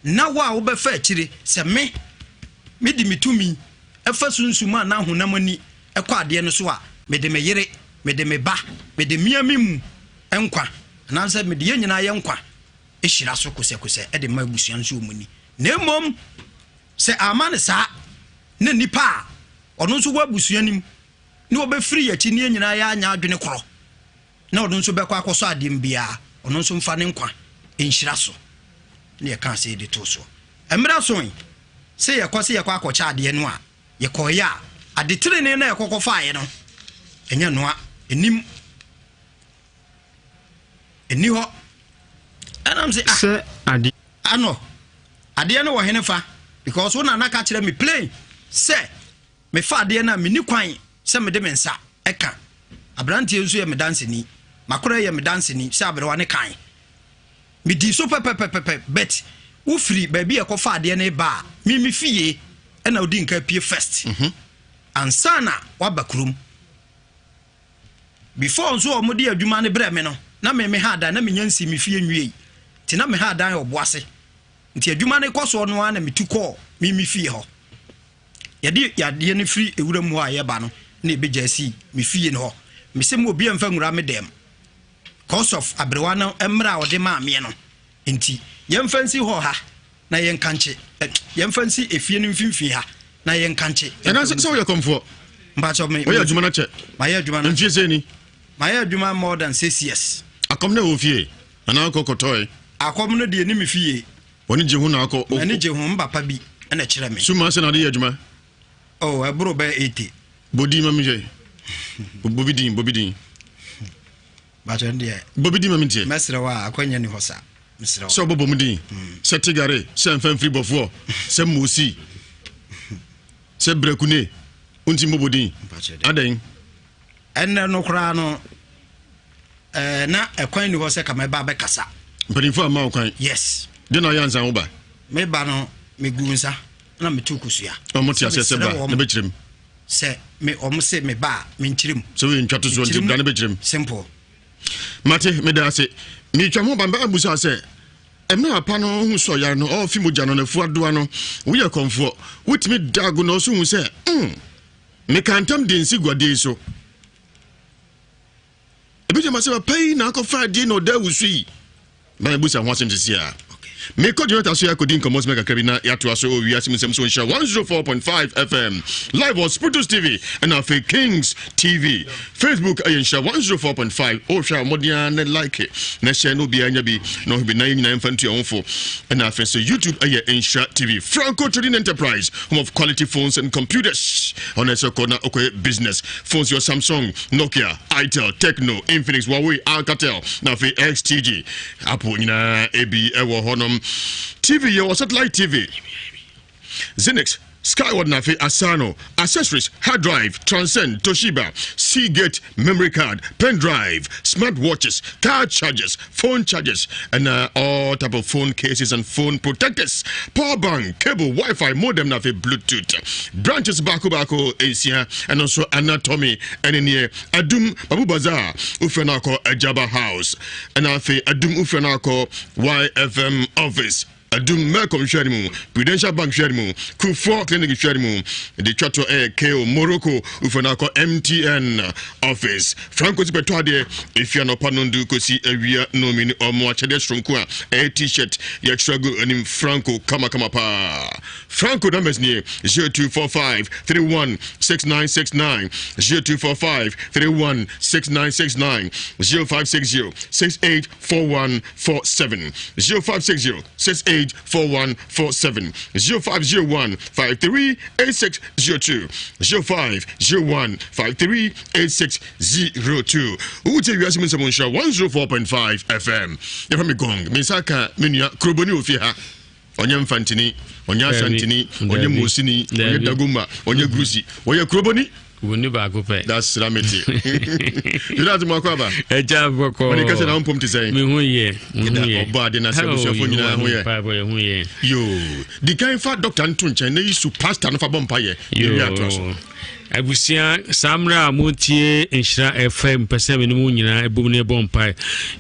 Na wo a wobɛfa akyire sɛ me, mede me tumi fa sunsum anaa honam ani kɔ adeɛ no so a, mede me yere, mede me ba, mede me ara me mu nkwa, anaasɛ mede yɛn nyinaa yɛn nkwa hyira so kosɛkosɛ de ma abusua no sɛ wɔn ni. Na mmom sɛ amma no saa, na nnipa a ɔno nso wɔ abusua no mu ne wɔbɛfiri yɛn akyi ne yɛn nyinaa yɛanyɛ adwene korɔ, na ɔno nso bɛkɔ akɔsɔ adeɛ mu biara, ɔno nso mfa ne nkwa nhyira so. Ne yɛkaa sɛ yɛde too soɔ. Mmerɛ soe sɛ yɛkɔ sɛ yɛkɔ akɔkyɛ adeɛ no a, yɛkɔeɛ a, ade tenenee no a yɛkɔ kɔfaeɛ no, ɛnyɛ noa, ɛnim, ɛnni hɔ. Ɛnam sɛ, ah, Sɛ ade. Ano, adeɛ no wɔ hene fa? Because wo nana ka kyerɛ me plain sɛ Mefa adeɛ no a, menni kwan sɛ mede me nsa ka. Aberanteɛ nso yɛ me danseni. M'akora yɛ me danseni sɛ aberewa no kae. Medii so pɛpɛpɛpɛpɛ but wofiri baabi a ɛkɔfa adeɛ no reba a, me me fie na wodi nka pue first ansa na woaba kurom. Before nso a wɔde adwuma no brɛ me no, na me me ha dan, na menya nsii me fie nwiei. Nti na me ha dan wɔ Boase. Nti adwuma no rekɔ soɔ no ara na metu kɔɔ me me fie hɔ. Yɛde yadeɛ no firi ewura mu hɔ a yɛba no na yɛbɛgya asi me fie no hɔ. Mese mo obiara mfa nwura me dɛm cause of aberewa no mmra a ɔde maa meɛ no nti yɛmfa nsi hɔ ha na yɛnkankye yɛmfa nsi efie no mfimfini ha na yɛnkankye. Ɛna sɛ woyɛ kɔmfoɔ. Mpakyɛ me. Woyɛ adwuma no kyɛ. Mayɛ adwuma no. Mfie sɛ ni. Mayɛ adwuma more than 6 years. Akɔm na ɛwɔ fie anaa akɔ kɔtɔe. Akɔm no deɛ ni me fie. W'ani gye ho na akɔ. M'ani gye ho, me papa bi na ɛkyerɛ me. Suma sɛ na ade yɛ adwuma. Oh, ɛboro bɛyɛ 80. Bɔ din ma me hwɛ. Bɔ bi din, bɔ bi din. Bàtɛ no deɛ. Bɔ bi din ma me ntie. Mɛsrɛ wo a, akwanya ni hɔ sa. Mesrɛ wo. Sɛ ɔbɔbɔ mu din. Sɛ Tigare, sɛ Mfɛmfiri Bɔfoɔ, sɛ Mosi, sɛ Brakune, wonti mmɔbɔ din. Adɛn? Ɛnnɛ no koraa no, ɛɛ na ɛkwan ni hɔ sɛ kama ɛba abɛkasa. Mpanimfoɔ amma wo kwan. Yes. De na ɔyɛ ansa wo ba. Me ba no megu nsa na metu kosua. Ɔmo te aseɛ sɛ ba na bɛkyerɛ mu. Sɛ me ɔmo se me ba a menkyerɛ mu. Sɛ woyɛ ntwa to soɔ nti bra na bɛkyerɛ mu. Simple. Mate, meda ase. Metwa ho ba mbɛ abusa sɛ mmerɛ papa no hu sɛ ɔyare no ɔrefi mogya no n'afu adoa no woyɛ kɔmfoɔ wotumi da ago na ɔso hu sɛ mm, meka ntam de nsi guadeɛ yi so. Ebi gyama sɛ papa yi na akɔfa adeɛ na ɔda awusu yi. Na ebusa ho asɛm sisi a. Mekɔ Jonathan so yɛakɔdi nkɔmmɔ sɛmɛ kakra bi na yɛatoa so wɔ wiase mu nsɛm so nhyira 104.5 FM live wɔ Spiritus TV ɛna afei Kings TV Facebook ɛyɛ nhyira 104.5 wohwɛ a mmɔden ara ne like na hyɛ na obiara nya bi na ɔhwɛ bi na yɛn nyinaa mfa ntua ho fo ɛna afei nso YouTube ɛyɛ nhyira TV Franco Trading Enterprise home of quality phones and computers ɔno ɛsɛ kɔ na ɔkɔyɛ business phones yɛ Samsung Nokia Itel Tecno Infinix Huawei Alcatel na afei XTG Apple nyinaa ebi ɛwɔ hɔnom TV yɛwɔ satellite TV Xenix Skyward na afei Asano accessories hard drive Transcend Toshiba Seagate memory card pen drive smart watches car chargers phone chargers and uh, all type of phone cases and phone protectors power bank cable wi-fi modem na afei bluetooth branches baako baako nsia ɛno nso anatomy ɛne neɛ adum babu bazaar wofrɛ no akɔ ajaba house ɛna afei adum wofrɛ no akɔ yfm office adum melcom hwɛ no mu prudential bank hwɛ no mu kufoɔ clinic hwɛ no mu de twa to ɛyɛ ko morocco wofrɛ no akɔ mtn office franco si bɛtɔ adeɛ ɛfi anɔpa nondu kɔsi awia nomi ne ɔmo akyɛdeɛ soronko a ɛyɛ t-shirt yɛtwerɛ gu anim franco kamakama paa franco numbers nie 0245 31 6969 0245 31 6969 0560 684147 0560 684147 0501 538602 0501 538602 wotie wiase mu nsɛm nhyira 104.5 fm yɛfa me gong me nsa ka me nua kurobɔni ofie ha ɔnyɛ mfantini ɔnyɛ asantini ɔnyɛ mosini ɔnyɛ dagomba ɔnyɛ gurusi ɔyɛ kurobɔni Woni baako pɛ. Dasra me te. Yɛda mo akɔ aba. Ɛgya bɔkɔ. Ɔne kɛsɛ na mpom te sɛn. Me ho yɛ. Me ho yɛ. Ɔbɔ ade na sɛ abusuafo nyinaa ho yɛ. Mpaebɔ yɛ ho yɛ. Yoo. Di kan fa dɔkta nto nkyɛn na yi su pastor no fa bɔ mpa yɛ. Yoo. Abusua saa mmerɛ a motie Nhyira FM pɛ sɛ me ne mo nyinaa ɛbom ne ɛbɔ mpae.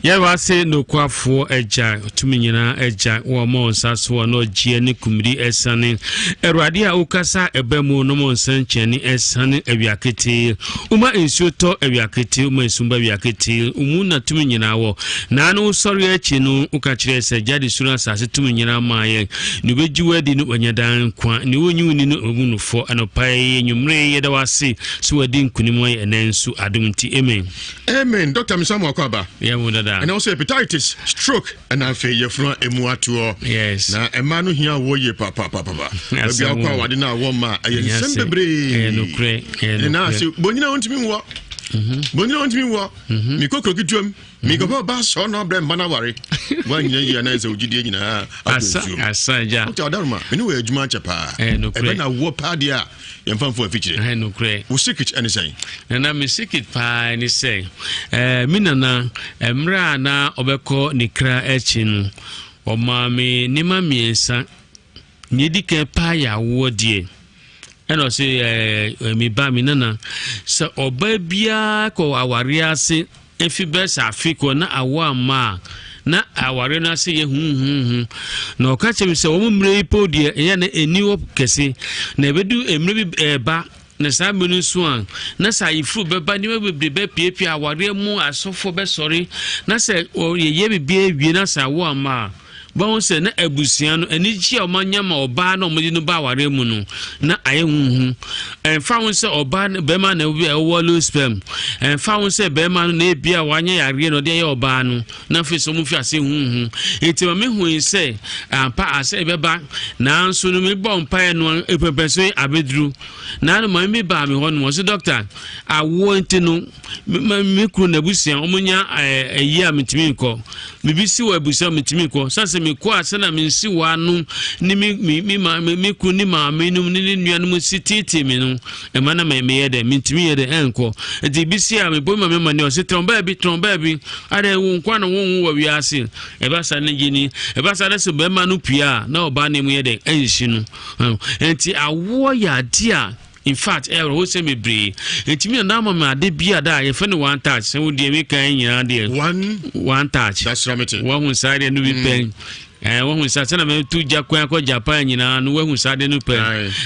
Yɛwɔ ase nokwafoɔ agya tumi nyinaa agya wɔ ma nsa so a na ɔgyeɛ ne kumdi ɛsane. Awurade a wokasa ɛbɛ mu no mo nsɛnkyɛnne ɛsane awia ketee. Woma nsuo tɔ awia ketee, woma esum ba awia ketee. Wo mu na tumi nyinaa wɔ. Na ano wosɔre akyi no woka kyerɛ sɛ gya de soro asase tumi nyinaa maa yɛn. Nea obegye wo adi no wanya daa nkwa, nea onnye wo nni no obebu no fɔ. Anɔpa yi, anwummere yi, yɛda wo ase sɛ wadi nkonim ayɛ ɛnnɛ nso. Adom nti, amen. Amen. Dr. Misa mo akɔ aba. Yɛ mo dada. Ɛna also hepatitis, stroke, ɛna afei yɛfunu a emu atoɔ. Yes. Na ɛmaa no hia wɔ yie papapapa. Baabi akɔ awade no a wɔ ma ɛyɛ nsɛm bebree. Ɛyɛ nokorɛ. Ɛyɛ nokorɛ. Na ase bonyina wɔntumi nwɔ. Bonyina wɔntumi nwɔ. Mekɔ kuro ketewa mu. Mekɔpɛ ɔbaa sɔɔ na ɔbrɛ mma no aware. Woanyina yie anaa sɛ wogyidie nyinaa akɔ nsuom. Asa agya. Dɔkta Ɔdaroma, me ne wɔ adwuma akyɛ paa. Ɛyɛ nokorɛ. Ɛbɛ na woɔ paa deɛ a yɛmfa mfo afikyire. Ɛyɛ nokorɛ. Wo secret ɛne sɛn? Nana me secret paa ne sɛ ɛɛ me nana mmerɛ a na ɔbɛkɔ ne kra akyi no ɔmaa me nneɛma mmiɛnsa. Nea edi kan paa yɛ awoɔ deɛ. Ɛna ɔse ɛɛ me ba me nana sɛ ɔbaa biara kɔ awareɛ ase efi bɛyɛ sɛ afe kɔ na awoɔ amma a na awareɛ no ase yɛ huhuhu. Na ɔka kyerɛ me sɛ wɔn mmerɛ yi po deɛ ɛyɛ na ɛni hɔ kɛse na ɛbɛdu mmerɛ bi ɛɛba na saa mmerɛ no nso a na sɛ ayeforo bɛba nneɛma bebree bɛpiapia awareɛ mu asɔfoɔ bɛsɔre na sɛ yɛyɛ biribi awie na sɛ awoɔ amma a bɛhu sɛ na abusua no anigye a wɔanya ma ɔbaa na wɔde no ba awareɛ mu no na ayɛ huhu. Ɛmfa ho sɛ ɔbaa no bɛrima na ebi a ɛwɔ low sperm, ɛmfa ho sɛ bɛrima no na ebi a wanya yareɛ na ɔde ayɛ ɔbaa no na afei sɛ wɔn fi ase huhu. Enti ma mehu yi sɛ ampa asɛ ɛbɛba nanso no mebɔ mpaeɛ no epɛpɛ so abɛduru. Na no maame bi baa me hɔ no ɔsɛ dɔkta awoɔ nti no me kunu n'abusua wɔn nya ɛyi a metumi nkɔ biribi si wɔ abusua metumi nkɔ sɛ sɛ mekɔ a sɛ na mensi wɔ ano ne me me me ma me me kunu ne maame nom ne ne nuanom si tietie me no ɛma na meyɛ dɛ mentumi yɛ dɛ ɛnkɔ nti bi si a mebɔ ma me ma ne ɔsɛ tɔn baabi tɔn baabi adɛ wo nkwa na wɔn wɔ wiase ɛba sa ne gye ni ɛba sa ne sɛ bɛrima no pia a na ɔbaa ne mu yɛ dɛ ɛnsi no nti awoɔ yɛ adeɛ a In fact, ɛyɛ awerɛhosɛm bebree. Enti me nana ama me ade bi a da a yɛfrɛ no one touch. Sɛ wo deɛ meka yi nyinaa deɛ. One. One touch. Dasra me te. Wahu saa deɛ no bi pɛn. Ɛɛ wahu sa sɛnea mɛtu gya kwan akɔ Japan nyinaa no wahu saa de no pɛ.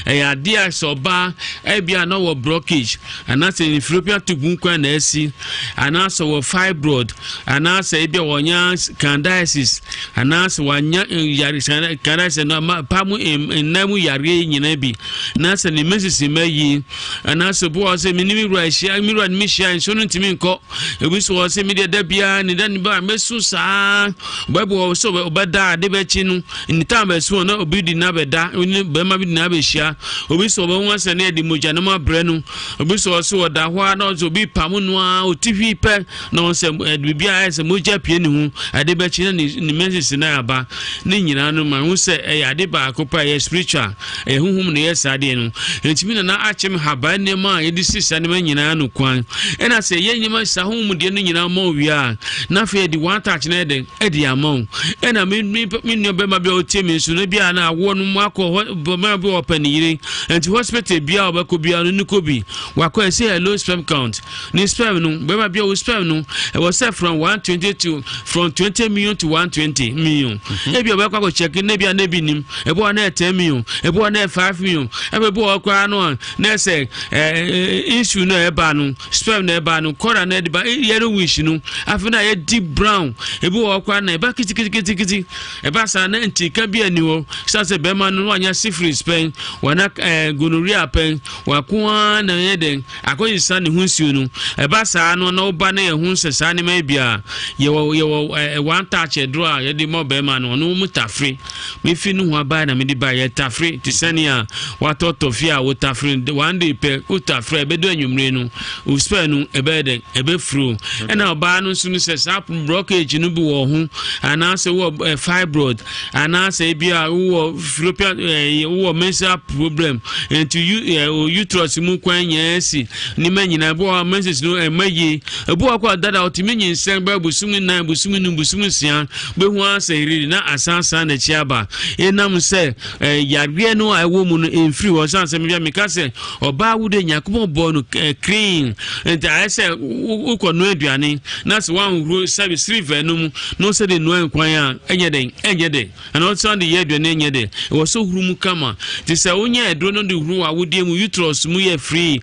Ɛyɛ adeɛ a sɛ ɔbaa ebi a na ɔwɔ blockage anaasɛ ne fallopian tube mu kwan na asi anaasɛ wɔ fibroid anaasɛ ebi a wɔnya candidiasis anaasɛ wanya eh, yare candidiasis no ama pa mu eh, nna mu yareɛ nyinaa bi na sɛ ne menses ma yi anaasɛ obi wɔ hɔ sɛ mene me wura hyia me wura ne me hyia nsuo no ntumi nkɔ ebi nso wɔ sɛ medeɛ da biara ne da ne ba mɛsu saa bɛbi wɔ sɛ ɔbɛda ade bɛkyi no ne tam bɛso na obi di na bɛda ne bɛrima bi di na bɛhyia obi sɛ ɔbɛho asɛ ne yɛde mogya no abrɛ no obi sɛ ɔsɛ ɔda hɔ a na ɔsɛ obi pam no a ɔti hwi pɛ na ɔsɛ biribi a ayɛ sɛ mogya pie ne ho ade bɛkyi na ne menses na aba ne nyinaa no ma ho sɛ ɛyɛ ade baako pɛ ɛyɛ spiritual Ɛyɛ honhom na ɛyɛ saa adeɛ no. Enti me nana akyɛ me haban nneɛma a yɛde si saa nneɛma nyinaa no kwan. Ɛna sɛ yɛyɛ nneɛma saa honhom deɛ no nyinaa ma wo wie a, na afei yɛde one touch na yɛde ɛde ama wo. Ɛna me me me nua bɛrima bi a ɔtie me nso no bi a na awoɔ no mu akɔ hɔ bɛrima bi ɔpɛ ne yere. Enti hospital bi a ɔbɛkɔ biara no ne kɔ bi. Wakɔ ɛsɛ yɛ low sperm count. Ne sperm no bɛrima bi a wo sperm no ɛwɔ sɛ from 120 to from 20 million to 120 million. Mhm. Ebi a ɔbɛkɔ akɔ check na ebi a na ebi nim. Ebi wɔ na yɛ 10 million, ebi wɔ na yɛ 5 million. Ebi wɔ koraa no a na sɛ ɛɛ issue no a ɛba no sperm na ɛba no kɔla na ɛde ba yellowish no afei na yɛ deep brown. Ebi wɔ koraa na ɛba kitikitikitikiti. Ɛba saa na ntinka bi ani hɔ. Sɛ sɛ bɛrima no wanya syphilis pɛn, wana ɛɛ gonorrhea pɛn, wako ara na ɛyɛ dɛn akɔsesa ne ho nsuo no. Ɛba saa no na woba na yɛhu sɛ saa nneɛma yi bi a yɛwɔ yɛwɔ ɛɛ one touch aduro a yɛde ma bɛrima no ɔno mu tafere. Mefi no ho abae na mede bae. Yɛtafere te sɛ nea watɔ tɔfe a wotafere one day pɛ wotafere a ɛbɛdu anwummere no wo spare no ɛbɛyɛ dɛn ɛbɛfuro. Ɛna ɔbaa no nso no sɛ saa blockage no bi wɔ ho anaasɛ wɔ eh, fibroid anaasɛ ebi a wowɔ fallopian eh, wowɔ menstrual problem nti eh, uterus mu kwan nyinaa si nneɛma nyinaa ebi wɔ hɔ a menses no ɛmma yie ebi wɔ hɔ kɔ dada ɔtumi nyinsɛn bɛyɛ bosom nnan bosom num bosom nsia Wobɛhu ara sɛ riri na asan san n'akyi aba. Ɛnam sɛ eh, yareɛ no a ɛwɔ mu no ɛmfiri hɔ. Sane sɛ mebia meka sɛ ɔbaa wo de Nyankopɔn bɔɔ no eh, clean. Nti ayɛ sɛ wokɔ noa aduane na sɛ woanhohoro sɛbe silver no mu na wo sɛ de noa nkwan a ɛnyɛ dɛn ɛnyɛ dɛ. Anaa wosan de yɛ aduane ɛnyɛ dɛ. Ɛwɔ sɛ wohuru mu kama. Nti sɛ wonya aduro no de huru w'awodeɛ mu uterus mu yɛ free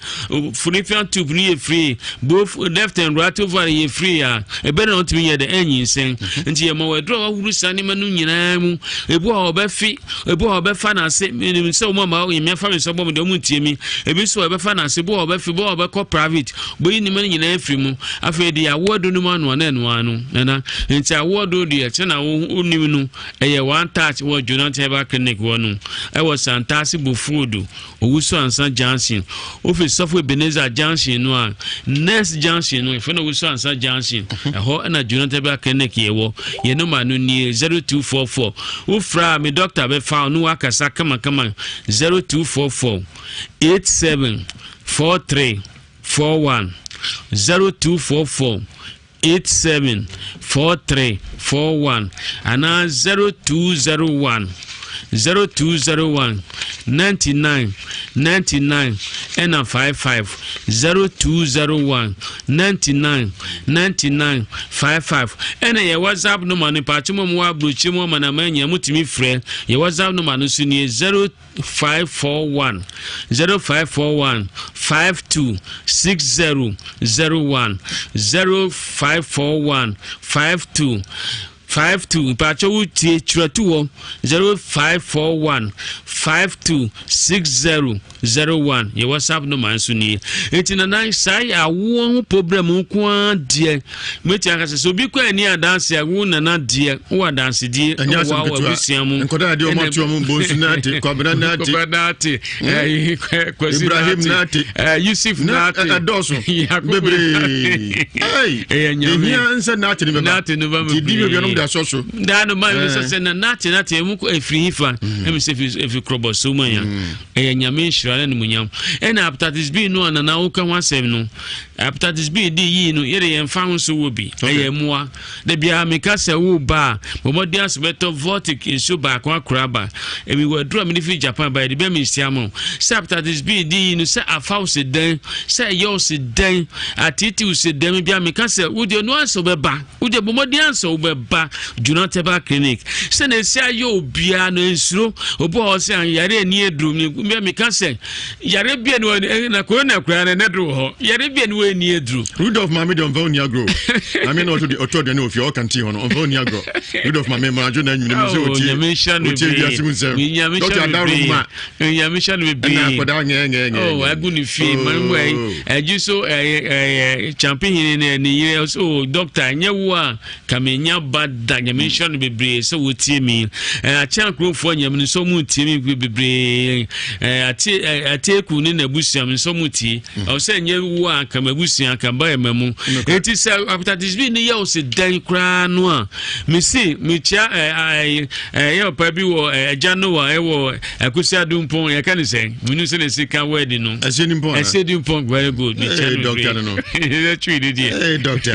Fallopian tube no yɛ free, both left and right ovary yɛ free a, ɛbɛ na ɔntumi nyɛ dɛ ɛnyinsɛn. Mhm. Nti yɛ ma wɔ aduro a wahuru saa nneɛma no nyinaa mu. Ebi wɔ hɔ ɔbɛfe, ebi wɔ hɔ ɔbɛfa n'ase. Menim sɛ wɔn ama mmea fa me nsa bɔ me deɛ wɔn ntie mi. Ebi nso ɔbɛfa n'ase, ebi wɔ hɔ ɔbɛfe, ebi wɔ hɔ ɔbɛkɔ private. Bɛyi nneɛma no nyinaa afiri mu. Afei de awoɔ aduro no mu ano na ɛno ano. Nana, nti awoɔ aduro deɛ sɛ na wonim no ɛyɛ one touch wɔ Jonathan Herbal Clinic wɔ no ɛwɔ Santase Bofuodo. Owusu Ansa Junction, Wofi Sɔfo Ebenezer Junction no a, Nurse Junction no, yɛfrɛ no Owusu Ansa Junction. Mhm. Ɛhɔ na Jonathan Bia Clinic yɛ wɔ. Yɛn nɔma no nie 0244. Wofrɛ a me dɔkta bɛfa wo ne wakasa kamakama 0244 87 43 41 0244 87 43 41 anaa 0201 0201 99 99 ɛna 55 0201 99 99 55 ɛna yɛ whatsapp number no paakye mu a mowɔ aburokyire mu amanaman nyinaa motumi frɛ yɛ whatsapp number no so nie 0 541 0541 52 60 01 0541 52 52 mpakyɛ wo tie kyerɛto hɔ 0541 52 60 01 yɛ whatsapp no ma nso nie nti nana saa yɛ awoɔ ho problem nko ara deɛ mɛti aka sɛ sɛ obi kɔ ani adanse a wo nana deɛ wo adansedie ɛnyɛ wɔ asɛm wɔ ketewa abusua mu nkɔda adeɛ ɔmo ato ɔmo bonsu nate kwabena nate Kwabena nate eh, Kwasi Ibrahim nate eh, Yusuf na nate ɛdɔɔso Yakubu bebree Ei, Ɛyɛ Nyame. ehia nsɛ nate ne bɛba Nate no ba nti di bebree. baabi ɔnom de asɔ so daa no ma Eh. sɛ sɛ na nate nate ɛmu kɔ ɛfiri hifa ɛmi sɛ ɛfiri ɛfiri korɔbɔ so mu anya ɛyɛ nyame nhyira ne animuonyam ɛna hepatitis B no a nana woka ho asɛm no Hepatitis B di yii no yɛde yɛn fa ho so wɔ bi ɛyɛ mmoa da biara meka sɛ wo ba a bɔ mmɔden aso bɛtɔ vortic nsuo baako akora aba ebi wɔ aduru a mede firi Japan ba yɛde bɛ me nsia ma sɛ hepatitis B di yii no sɛ afa wo se dɛn sɛ ɛyɛ wo se dɛn ateete wo se dɛn biara meka sɛ wo deɛ no ansa wobɛba wo deɛ bɔ mmɔden ansa wobɛba. Jonat Herbal Clinic. Sɛnea ɛsi ayɛ obiara no, nsuro. Obi wɔ hɔ sɛ yare ani aduru. Meka sɛ yare bia ne wɔ na corona koraa na ɛnɛ duru wɔ hɔ. Yare bia ne wɔ ani aduru. Rudolph maame deɛ ɔmfa onni agorɔ. Maame na ɔtɔ ɔtɔ aduane wɔ fie ɔka nti hɔ no ɔmfa onni agorɔ. Rudolph maame mmadwo na nwene mu sɛ ɔtie ɔtie wiase mu nsɛm. Dɔkta adaro ma. Nyame hyɛ no bebree. Ɛna akɔda ngɛ ngɛ ngɛ. Oh, agu ne fie. Ma mu ɛgye so ɛyɛ ɛyɛ champi hene ne ne yere so doctor nyɛ wo a ka me nya ba da. Nyame nhyira no bebree sɛ wotie mi. Akyɛn akurofoɔ nyame no nso mu tie mi bebree. Ate ateku ne n'abusua nso mu tie. Ɛwɔ sɛ nyɛ wo a ka m'abusua ka ba ɛma mu. Eti sɛ hepatitis B ne yɛ wo se dɛn koraa no a mesi mekyia ɛɛ ɛyɛ papa bi wɔ ɛgya Noa ɛwɔ Akusi Adumpɔn yɛka ne sɛn menu sɛ na ɛsi ka word no ɛsɛ nimpɔn ɛsɛ nimpɔn very good mekyia no doctor no ɛtwi ne deɛ hey doctor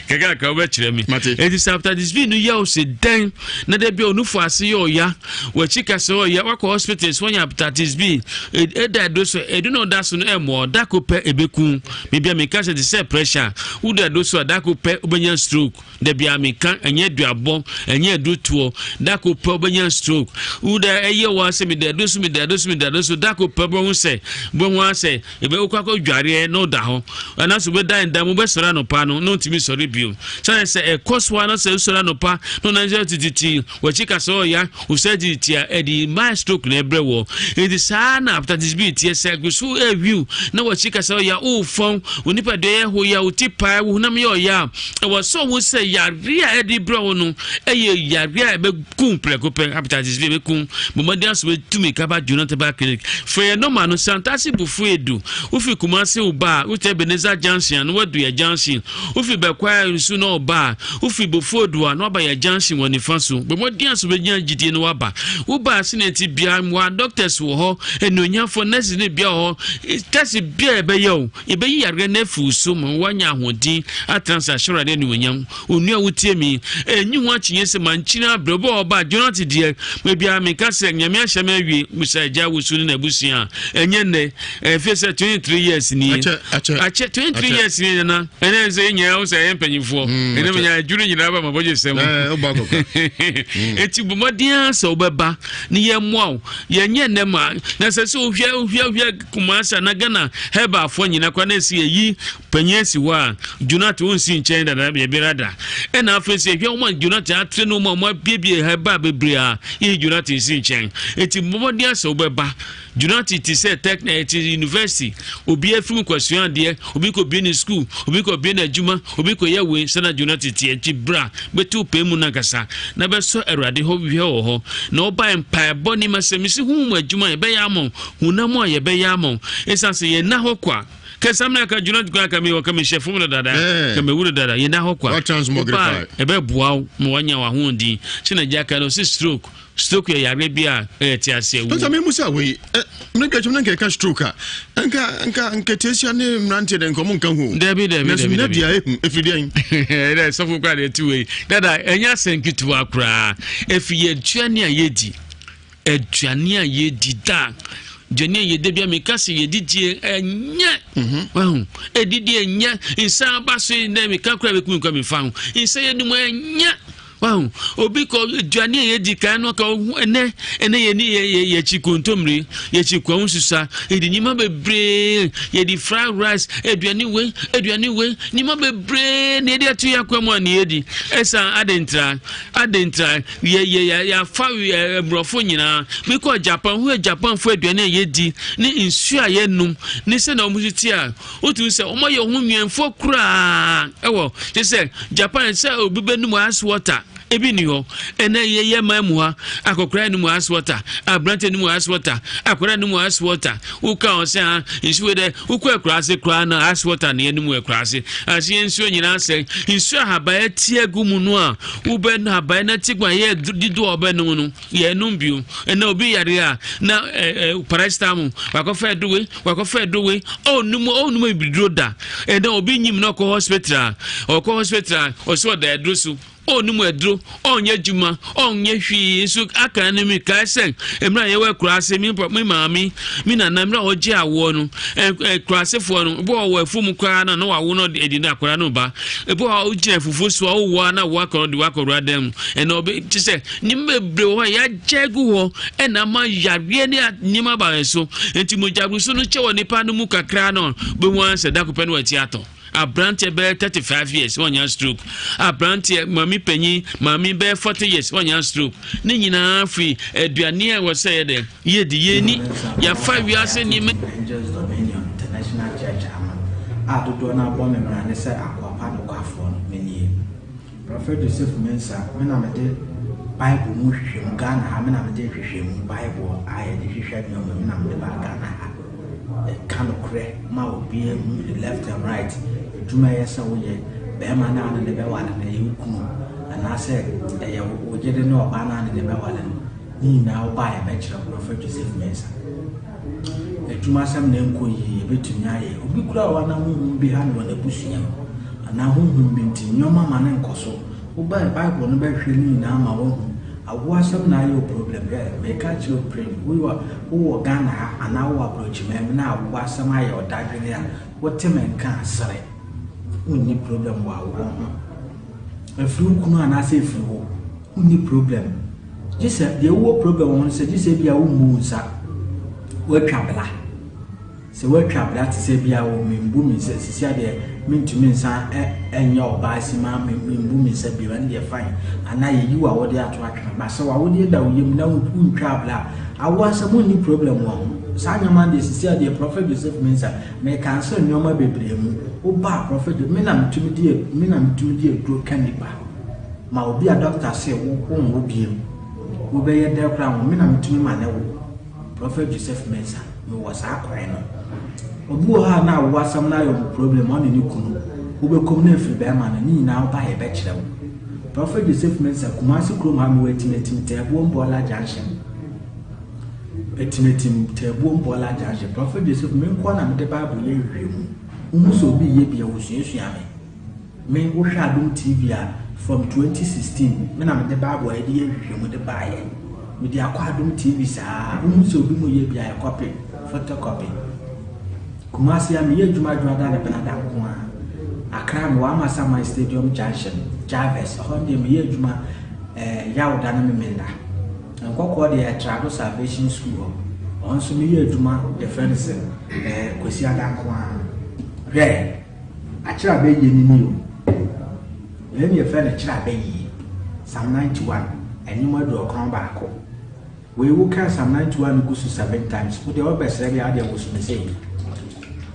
kɛkɛ aka wobɛkyerɛ me ɛti sɛ hepatitis B no yɛ wo se dɛn na da bi a onufo ase yɛ ɔya wakyi ka sɛ ɔya wakɔ hospital so wanya hepatitis B ɛda ɛdo so ɛdu na ɔda so no ɛmmoa ɔda ko pɛ ɛbɛku bibia meka sɛ te sɛ pressure woda ɛdo so a da ko pɛ wobɛnya stroke Da biara meka, ɛnyɛ aduabɔ, ɛnyɛ adutoɔ. Da ko pɛ wobɛnya stroke. Wo da ɛyɛ wo sɛ meda adu so, meda adu so, meda adu so. Da ko pɛ wobɛhu sɛ, wobɛhu ara sɛ, ebe wokɔ akɔ dwareɛ na woda hɔ. Anaasɛ wobɛda nda mu, wobɛsɔre anɔpa no, na wontumi sɔre bio. Sɛ sɛ ɛkɔ so ara na sɛ wosɔre anɔpa na wonan sɛ tititi, w'akyi ka sɛ ɔya, wo sɛ tititi a, ɛde mild stroke na ɛbrɛ wɔ. Enti saa na hepatitis B teɛ, sɛ gu so ɛrewiw na w'akyi ka sɛ ɔya, wofɔn, wo nipadua yɛ hoya, wo ti pae, wo honam yɛ ɔya a, Ɛwɔ sɛ ɔhu sɛ yareɛ a ɛde brɛ wo no yɛ yareɛ a ɛbɛku prɛko pɛ, hepatitis B ɛbɛku. Bɔ mmɔden aso bɛtumi kaba Jonathan Herbal Clinic. Frɛ yɛn nɔma no, Santase Bufo Edu. Wofi Kumasi wo ba a, wote Ebenezer Junction a, na woadu yɛ junction. Wofi Bɛkwae nso na ɔba a, wofi Bofo Edu a, na waba yɛ junction wɔ nifa so. Bɔ mmɔden aso bɛnya gyidie na waba. Woba a, sɛnea ɛte biara, mmoa doctors wɔ hɔ, anuonyamfoɔ, nurses ne bia wɔ hɔ. Test biara ɛbɛyɛ o. Yɛbɛyi yareɛ no afi wo so ma woanya ahoɔden atena ase ahyɛ Awurade animuonyam. Onua a wotie me, ɛnyi ho akyinnye sɛ mankyini abrɛ. Obi wɔ hɔ ba a, Jonathan deɛ, baabiara meka sɛ Nyame ahyɛ me awie, bisa Agya Wusu ne n'abusua a, ɛnyɛ nnɛ, ɛfiri sɛ 23 years nie. Akyɛ, akyɛ, Akyɛ, 23 akyɛ. years nie nana. Ɛnɛ sɛ yɛn nyinaa wo sɛ yɛyɛ mpanyinfoɔ. Ɛnɛ akyɛ. menya adwene nyinaa ba mabɔgye sɛm. Ɛɛ, wobɔ akɔkora. Eti bɔ mmɔden ara sɛ wobɛba ne yɛmmoa wo. Yɛnyɛ nnɛ ma, na sɛ sɛ wohwɛ wohwɛ wohwɛ Kumasi ana Ghana herbalfoɔ nyina koraa na ɛsi yɛyi panyin asi hɔ a Jonathan ɔnsi nkyɛn dada baabiara da. Ɛna afei sɛ yɛhwɛ wɔn a Jonathan atere no wɔn a wɔabiebie herbal bebree a yɛyi Jonathan nsi nkyɛn. Eti mmɔden asɛ wobɛba. Jonathan te sɛ tech na ɛte university. Obi afiri mu kɔsua adeɛ, obi kɔbie ne school, obi kɔbie n'adwuma, obi kɔyɛ wei sɛ na Jonathan teɛ. Nti bra bɛtu pɛn mu no ankasa na bɛsɔ Awurade hɔ hwɛ wɔ hɔ. Na ɔbae mpaebɔ ne ma sɛ mesi honhom adwuma a yɛbɛyɛ ama wo. Honam a yɛbɛyɛ ama wo. Esiane sɛ yɛnna hɔ kwa. Kɛ saa mmerɛ ka Jonathan koraa ka mewɔ ka mehyɛ fam no dada. Ka mewu no dada. Yɛnna hɔ kwa. Woba a ɛbɛboa wo ma woanya w'ahoɔden. Sɛ na gya ka no ɔse stroke. Stroke yɛ yareɛ bi a ɛyɛ te aseɛ wuo. Dɔkta memu sɛ wei mmerɛ bi atwam na nka ɛka stroke a nka nka nketeesia ne mmeranteɛ dɛ nka ɔmo nka ho. Dabi dabi dabi. Nanso deɛ ehu efiri deɛn. Ɛdɛ sɔfo koraa deɛ ti wei. Dada ɛnyɛ asɛm ketewa koraa. Efi yɛ aduane a yɛdi. Aduane a yɛdi da aduane a yɛda bia meka sɛ yɛdidie ɛnyɛ mhm. wahu ɛdidie ɛnyɛ nsa aba so yi dɛ meka kora bɛkumi kora mefa ho nsa yɛnum ɛnyɛ wahu obi kɔ aduane a yɛdi kan no ka ohu ɛnɛ ɛnɛ yɛni yɛ yɛkyi kontomire yɛkyi kwawu susa yɛdi nneɛma bebree yɛdi fried rice aduane wei aduane wei nneɛma bebree na yɛde ato yɛ akwa mu a na yɛdi ɛsan adentra adentra Yɛ yɛ yɛ yɛafa ɛ mmorɔfo nyinaa. Mekɔɔ Japan, wohwɛ Japanfo aduane a yɛdi ne nsuo a yɛnom ne sɛnea wɔn si te a, wotumi sɛ wɔayɛ wɔn ho nwɛnfoɔ koraa ɛwɔ kyerɛ sɛ Japan sɛ obi bɛnum ice water ebi ni hɔ. Ɛnɛ yɛyɛ man mu ha, akɔkora num ice water, aberante num ice water, akwadaa num ice water. Woka wɔn sɛ ha nsuo dɛ wokɔ akuraase koraa na ice water na yɛnum wɔ akuraase. Ase yɛn nsuo nyinaa sɛ nsuo ahaban ati agu mu no a wobɛ no abae na ti gua yɛ dido a ɔbɛnom no yɛnom bio ɛna obi yare a na ɛɛ paracetamol wakɔfa aduwe wakɔfa aduwe ɔnum ɔnum ebiduro da ɛna obi nyim na ɔkɔ hospital a ɔkɔ hospital a ɔsɛ ɔda aduro so. Ɔnnom aduro, ɔnyɛ adwuma, ɔnyɛ hwee nso aka no mekae sɛ mmerɛ a yɛwɔ akuraase me me maame me nana mmerɛ a ɔgye awoɔ no akuraasefoɔ no ebi wɔ wɔ afuom koraa na na wawo no ɛdi no akwadaa no ba ebi wɔ hɔ wogyina fufuo so a wowɔ a na wo akɔrɔ de wakɔwura dan mu ɛna ɔbɛ te sɛ nneɛma bebree wɔ hɔ a yɛagya agu hɔ ɛna ama yareɛ ne nneɛma aba yɛn so nti mogyaguso no kyɛ wɔ nipa no mu kakra no bɛhu ara sɛ dakopɛ no wati atɔ. Abranteɛ bɛyɛ 35 years wanya stroke. Abranteɛ maame panyin maame bɛyɛ 40 years wanya stroke. Ne nyinaa firi aduane a ɛwɔ sɛ yɛ dɛ yɛdi yɛni yɛafa wiase nneɛma. Angels Dominion International Church ano a dodoɔ no ara bɔ me mmara ne sɛ akoa pa nokwafoɔ no, menie. Prɔfɛt Joseph Mensah, me na mede Bible mu nhwehwɛmu, Ghana ha, me na mede nhwehwɛmu Bible a yɛde hwehwɛ nneɛma, me na mede baa Ghana ha. Ɛka nokorɛ ma obiara hu left and right, adwuma ɛyɛ sɛ woyɛ, bɛrima no a ne ne bɛware no ɛyɛ wo kunu, anaasɛ ɛyɛ wo yere ne ɔbaa no a ne ne bɛware no, ne nyinaa wo ba a yɛbɛkyerɛ wo, Prɔfɛt Joseph Mensah. Adwumasɛm na ɛnkɔ yie, yɛbɛtumi ayɛ. Obi koraa wɔ hɔ a na honhom bi ha no wɔ n'abusua mu, anaa honhom bi nti nneɛma ma no nkɔ so. Wobae Bible no bɛhwehwɛ ne nyinaa ma woahu. Awoɔ asɛm na ayɛ wo problem. Hwɛ, meka akyerɛ wo pren, wowɔ wowɔ Ghana ha anaa wowɔ aborɔkyiman mu na awoɔ asɛm ayɛ wo dadwene a, wote me nka a, sere. Wonni problem wɔ awoɔ ho. Ɛfiri wo kunu anaasɛ ɛfiri wo, wonni problem. Gye sɛ deɛ wowɔ problem wɔ ho no sɛ gye sɛ ebia wommu wo nsa, woatwa bla. Sɛ woatwa bla te sɛ ebia wo membu me nsa sisi adeɛ mentumi nsa ɛnyɛ ɔbaa si ma membu me nsa bio ɛno deɛ fine. Anaa yɛyi wo awodeɛ ato atwene ba sɛ w'awodeɛ da wo yam na wontwa bla a, awoɔ asɛm wonni problem wɔ ho. Saa nneɛma no deɛ sisi adeɛ Prophet Joseph Mensah meka nsɛ nneɛma bebree mu. Woba a Prophet me na metumi de me na metumi de aduro ka nipa. Ma obi a doctor se wo wonwo biom wo bɛyɛ dɛn koraa wo me na metumi ma ne wo Prophet Joseph Mensah me wɔ saa kwan no obi wɔ hɔ a na awo asɛm no ayɛ ɔmo problem ɔne ne kunu wobɛkɔm na afiri bɛrima no ne nyinaa woba yɛbɛkyerɛ wo Prophet Joseph Mensah Kumasi kurom ha mewɔ Atimatim Taabuom Bɔɔla Junction Atimatim Taabuom Bɔɔla Junction Prophet Joseph me nkoa na mede Bible yɛ nhwehwɛmu wohu sɛ obi yɛ bi a wosuasua me Me wo hwɛ adom TV a from 2016 me na mede bible a yɛde yɛ nhwehwɛmu de baeɛ. Mede akɔ adom TV saa wohu sɛ obi mu yɛ bi a yɛ copy, photocopy. Kumasi a meyɛ adwuma adwuma ne benada nko a. Accra mewɔ Amasaman Stadium Junction, Jarvis, ɛhɔ deɛ meyɛ adwuma eh, Yawda ne Memenda. Nkɔkɔɔ deɛ Trado Salvation School hɔ. Ɔno nso meyɛ adwuma yɛfrɛ no sɛ eh, Kwasiada nko a. Hwɛ! Akyerɛ abɛyie no ni o. Wei na yɛfrɛ no kyerɛ abɛyie. Psalm 91, ɛnwom 91. Wei wo kan Psalm 91 no gu so seven times. Wo deɛ wobɛsrɛ deɛ adeɛ woso no sei.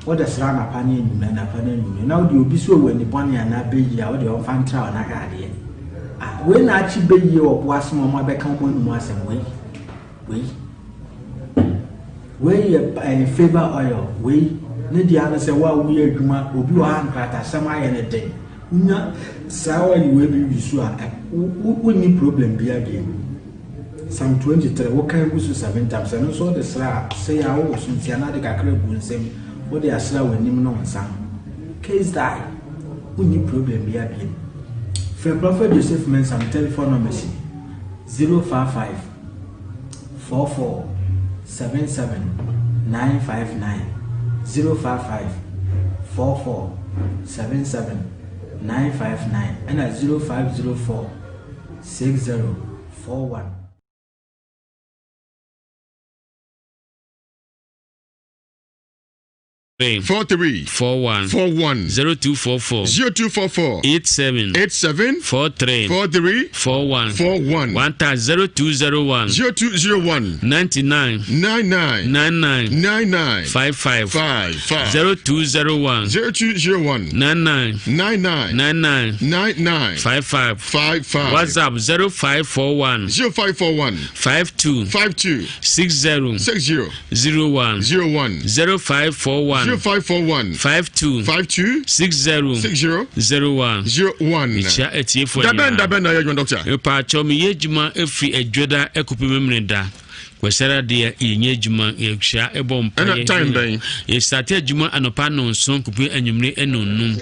Wode srɛ anapa ne anwummerɛ, anapa ne anwummerɛ. Na wode obi so wɔ ani bɔne anaa bɛyie a wode ɔmfa ntra wo na hwɛ adeɛ. Ah, wei na akye bɛyie wɔ boase ma ɔmo abɛka ɔmo anum asɛm wei. Wei. Wei yɛ ɛyɛ favour oil. Wei ne deɛ ano sɛ wo a woyɛ adwuma obi wɔ ha nkratasɛm ayɛ ne den. Wonya saa oil wei bi wi so a wonni problem biara bio. Psalm 23 wokan gu so seven times ɛno nso wode sra a sɛ yɛ a wowɔ so nti anaa de kakra gu nsam wode asra w'anim ne wo nsa ho. Case die. Wonni problem biara bio. Frɛ Prophet Joseph Mensah me telephone number si 055 44 77 959 055 44 77 959 ɛna 0504 60 41. 43 41 41 0244 0244 87 87 43 43 41 41 1 times 0201 0201 99 99 99 99 55 55 0201 0201 99 99 99 99 55 55 WhatsApp 0541 0541 52 52 60 60 01 01 0541 0541 52 52 60 60 01 01. Mekyia atiefoɔ Dabɛn dabɛn na yɛ adwuma doctor. Mepaakyɛw meyɛ adwuma ɛfiri adwoda ɛkɔpem memene da. Kwasiada deɛ yɛnyɛ adwuma yɛhyia ɛbɔ mpaeɛ. Ɛna time bɛn? Yɛsate adwuma anɔpa nnɔnson kɔpem anwummere nnɔnnum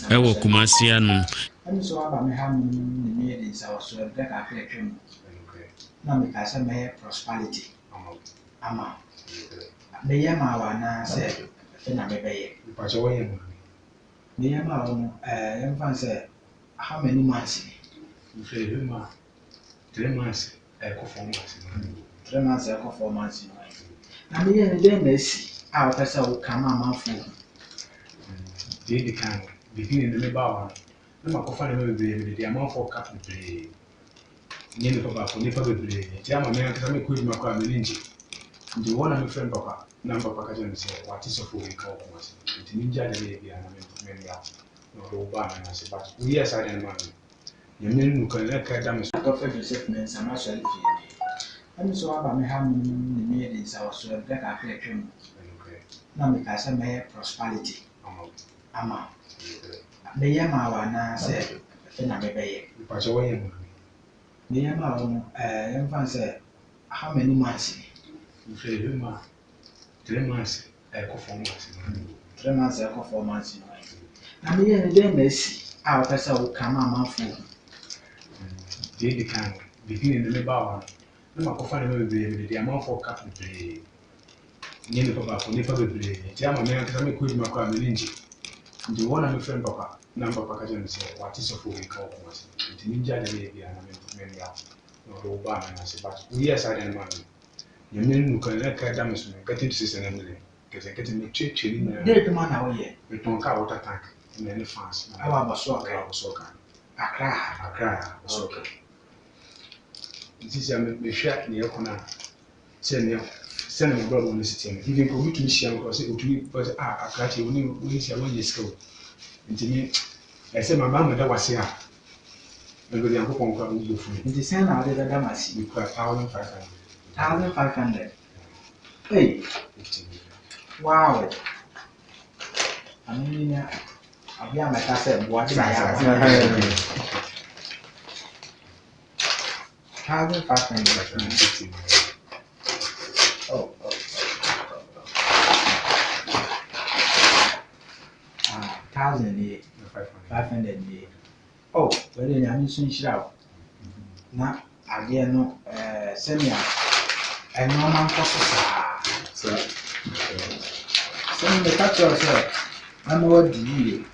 ɛwɔ Kumasi ano. Ɛno nso aba me ha nom ne me yɛ de nsawɔsoɔ berɛ kakra atwa mu na mekaa sɛ mɛyɛ prosperity ama wo. Meyɛ maa wo anaa sɛ afei na mebɛyɛ? Meyɛ maa wo no ɛɛ yɛmfa no sɛ how many months ni? 3 months ɛkɔ 4 months. 3 months ɛkɔ 4 months no. Na meyɛ no dɛn na asi a wopɛ sɛ woka ma amanfoɔ hu? Deɛ ɛdi kan no, beginning no mebaa hɔ no, na makɔfa nneɛma bebree mede de amanfoɔ ka bebree. Nyɛ nipa baako, nipa bebree. Nti ama me ankasa mekɔ adwuma koraa m'ani ngye. Nti hɔ na mefrɛ me papa na me papa ka kyerɛ me sɛ wate sɔfo wei nka wɔ Kumasi. Nti mengyae deɛ meyɛ biara na memmra. Na ɔde wo baa me nan ase. But woyɛɛ saa deɛ no maa me no, Nyame no nokware na ɛka da me so. Prophet Joseph Mensah m'asɔre fie nie. Ɛno nso aba me ha nom ne me yɛ de nsawɔsoɔ berɛ kakra atwa mu na mekaa sɛ mɛyɛ prosperity ama wo. Meyɛ maa wo anaa sɛ afei na mebɛyɛ? Meyɛ maa wo no ɛɛ yɛmfa no sɛ how many months ni? 3 months ɛkɔ 4 months. 3 months ɛkɔ 4 months no. Na meyɛ no dɛn na asi a wopɛ sɛ woka ma amanfoɔ hu? Deɛ ɛdi kan no, beginning no mebaa hɔ no, na makɔfa nneɛma bebree mede de amanfoɔ ka bebree. Nyɛ nipa baako, nipa bebree. Nti ama me ankasa mekɔ adwuma koraa m'ani ngye. Nti hɔ na mefrɛ me papa na me papa ka kyerɛ me sɛ wate sɔfo wei nka wɔ Kumasi. Nti mengyae deɛ meyɛ biara na memmra. Na ɔde wo baa me nan ase. But woyɛɛ saa deɛ no maa me no, Nyame no nokware na ɛka da me so no, getting to 600 million. Nketenkete metuatua ne nyinaa. Dɛn adwuma na woyɛ? Metɔn kaa water tank na ɛne fans. Ɛwɔ Abɔsoɔ Ɛwɔ Abɔsoɔ kan. Accra ha? Accra ha, Abɔsoɔ kan. Nti sɛ mehwɛ nea ɛkɔ no a, sɛ nea sɛnea m'abrabɔ no si teɛ no, even nka obi tumi hyia me koraa sɛ otumi fɛ sɛ ah akrakye wo ne wo ne hyia woanyɛ sika o. Nti me ɛsɛ maba mmɛda w'ase a, mebɛde Nyankopɔn koraa wo bo fu me. Nti sɛn na wode bɛda m'ase? Mekura 1,500. 1,500? Hey! Wow! Ano nyina abia mɛka sɛ boa de na yɛ aba. 1,500. Oh, oh, oh, oh, oh. Ah, 1,000 nie, 500 nie. Oh, wei deɛ Nyame nso nhyira wo. Na adeɛ no ɛɛ sɛnea nneɛma nkɔ so saa. Sɛ meka kyerɛ wo sɛ mɛma woadi yie,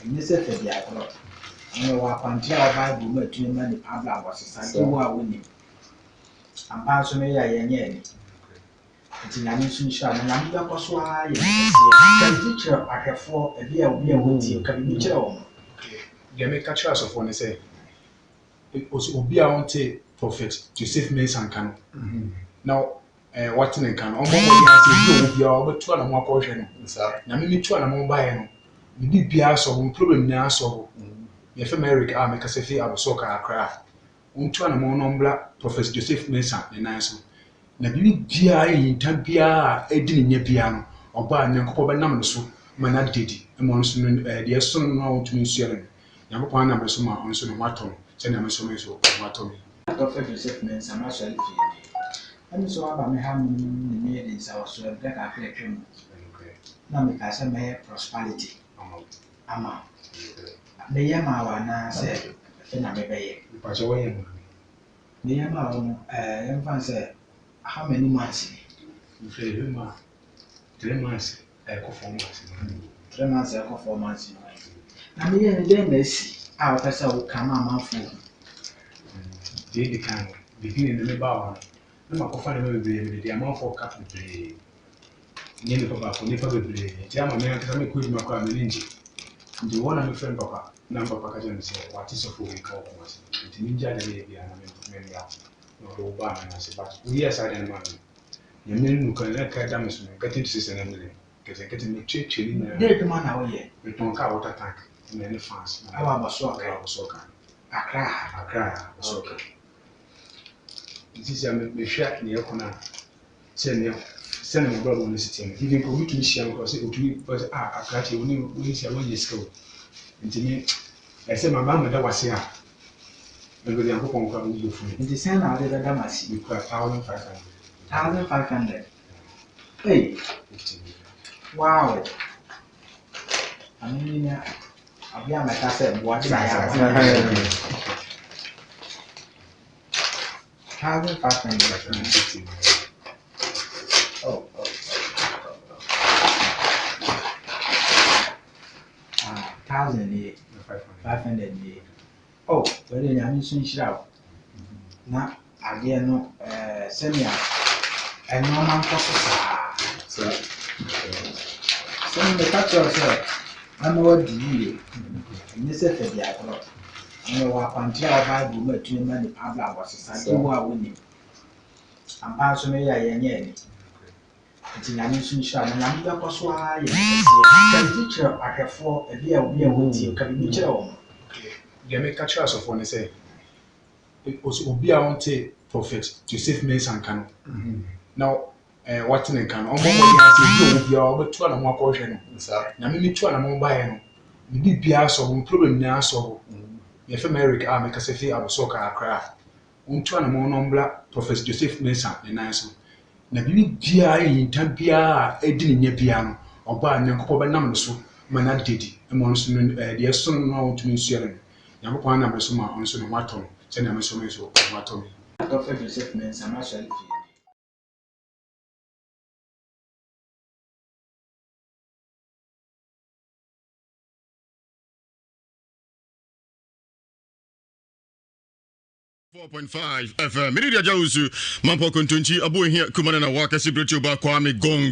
ɛnyɛ sɛ fɛ di agorɔ. Na yɛwɔ akwankyerɛ a ɛwɔ Bible mu a ɛtumi ma nnipa abrabɔ sesa gye wo a wonnim. Ampa nso no yɛ a yɛnyɛ ani. Nti Nyame nso nhyira wo. Na Nyame bɛkɔ so ara ayɛ no kɛseɛ. Ka biribi kyerɛ ahwɛfoɔ, ebi a obi a wɔtie, ka biribi kyerɛ wɔn. Deɛ meka kyerɛ asɔfoɔ ne sɛ, obi a ɔnte Prophet Joseph Mensah nka no, na wate ne nka no, ɔmmɔ mmɔden ara sɛ ebi a ɔwɔ biara ɔbɛtu anamɔ akɔhwɛ no. Na me metu anamɔ baeɛ no, me biribiara sɔbo, me problem nyinaa sɔbo. Yɛfrɛ me Eric a mekasa fi Abosɔka Accra. Ɔntu anamɔ na ɔmbra Prophet Joseph Mensah ne nan so. Na biribiara nhinta biara a ɛdi ne nya biara no, ɔba a Nyankopɔn bɛnam ne so ma no ada adi ma ɔno nso no deɛ ɛsono no a ɔntumi nsoɛ no no, Nyankopɔn anam ne so ma ɔno nso ne ho atɔ no sɛnea me nso me nso me ho atɔ me. Prophet Joseph Mensah m'asɔre fie nie. Ɛno nso aba me ha nom ne me yɛ de nsawɔsoɔ berɛ kakra atwa mu na mekaa sɛ mɛyɛ prosperity ama wo. Meyɛ maa wo anaa sɛ afei na mebɛyɛ? Meyɛ maa wo no ɛɛ yɛmfa no sɛ how many months ni? 3 months ɛkɔ 4 months. 3 months ɛkɔ 4 months no. Na meyɛ no dɛn na asi a wopɛ sɛ woka ma amanfoɔ hu? Deɛ ɛdi kan no, beginning no mebaa hɔ no, na makɔfa nneɛma bebree mede de amanfoɔ ka bebree. Nyɛ nipa baako, nipa bebree. Nti ama me ankasa mekɔ adwuma koraa m'ani ngye. Nti hɔ na mefrɛ me papa na me papa ka kyerɛ me sɛ wate sɔfo wei nka wɔ Kumasi. Nti mengyae deɛ meyɛ biara na memmra. Na ɔde wo baa me nan ase. But woyɛɛ saa deɛ no maa me no, Nyame no nokware na ɛka da me so no, getting to 600 million. Nketenkete metuatua ne nyinaa. Dɛn adwuma na woyɛ? Metɔn kaa water tank na ɛne fans. Ɛwɔ Abɔsoɔ kan? Ɛwɔ Abɔsoɔ kan. Accra ha? Accra ha, Abɔsoɔ kan. Nti sɛ mehwɛ nea ɛkɔ no a, sɛ nea sɛnea m'abrabɔ no si teɛ no, even nka obi tumi hyia me koraa sɛ otumi fɛ sɛ ah akrakye wo ne wo ne hyia woanyɛ sika o. Nti me ɛsɛ maba mmɛda w'ase a, mebɛde Nyankopɔn koraa wo bo fu me. Nti sɛn na wode bɛda m'ase? Mekura 1,500. 1,500? Hey! Wow! Ano nyina. Ɔbea mɛka sɛ boa kyerɛ ayɛ aboa. 1550. Oh, oh, oh, oh. Ah, 1000 nie, 500 nie. Oh, wei deɛ Nyame nso nhyira wo. Na adeɛ no ɛɛ sɛnea nneɛma nkɔ so saa. Sɛ meka kyerɛ wo sɛ mɛma woadi yie, ɛnyɛ sɛ fɛ di agorɔ. Na yɛwɔ akwankyerɛ a ɛwɔ Bible mu a ɛtumi ma nnipa abrabɔ sesa gye wo a wonim. Ampa nso no yɛ a yɛnyɛ ani. Nti Nyame nso nhyira wo. Na Nyame bɛkɔ so ara ayɛ no kɛseɛ. Ka biribi kyerɛ ahwɛfoɔ, ebi a obi a wɔtie, ka biribi kyerɛ wɔn. Deɛ meka kyerɛ asɔfoɔ ne sɛ, obi a ɔnte Prophet Joseph Mensah nka no, na wate ne nka no, ɔmmɔ mmɔden ara sɛ obi a ɔwɔ biara ɔbɛtu anamɔ akɔhwɛ no. Na me metu anamɔ baeɛ no, me biribiara asɔbo, me problem nyinaa asɔbo. Yɛfrɛ me Eric a mekasa fi Abosɔka Accra. Ɔntu anamɔ na ɔmbra Prophet Joseph Mensah ne nan so. Na biribi biara, nhinta biara a ɛdi ne nya biara no, ɔba a Nyankopɔn bɛnam ne so ma no ada adi ma ɔno nso no, deɛ ɛsono no a ɔntumi nsoɛ no no, Nyankopɔn anam ne so ma ɔno nso ne ho atɔ no sɛnea me nso me nso me ho atɔ me. Prophet Joseph Mensah m'asɔre fie nie. 4.5 FM. Mene deɛ agya wusu mampɔ kontonkyi abo ehia kuma ne na wakɛse birekyɛ ba Kwame Gong.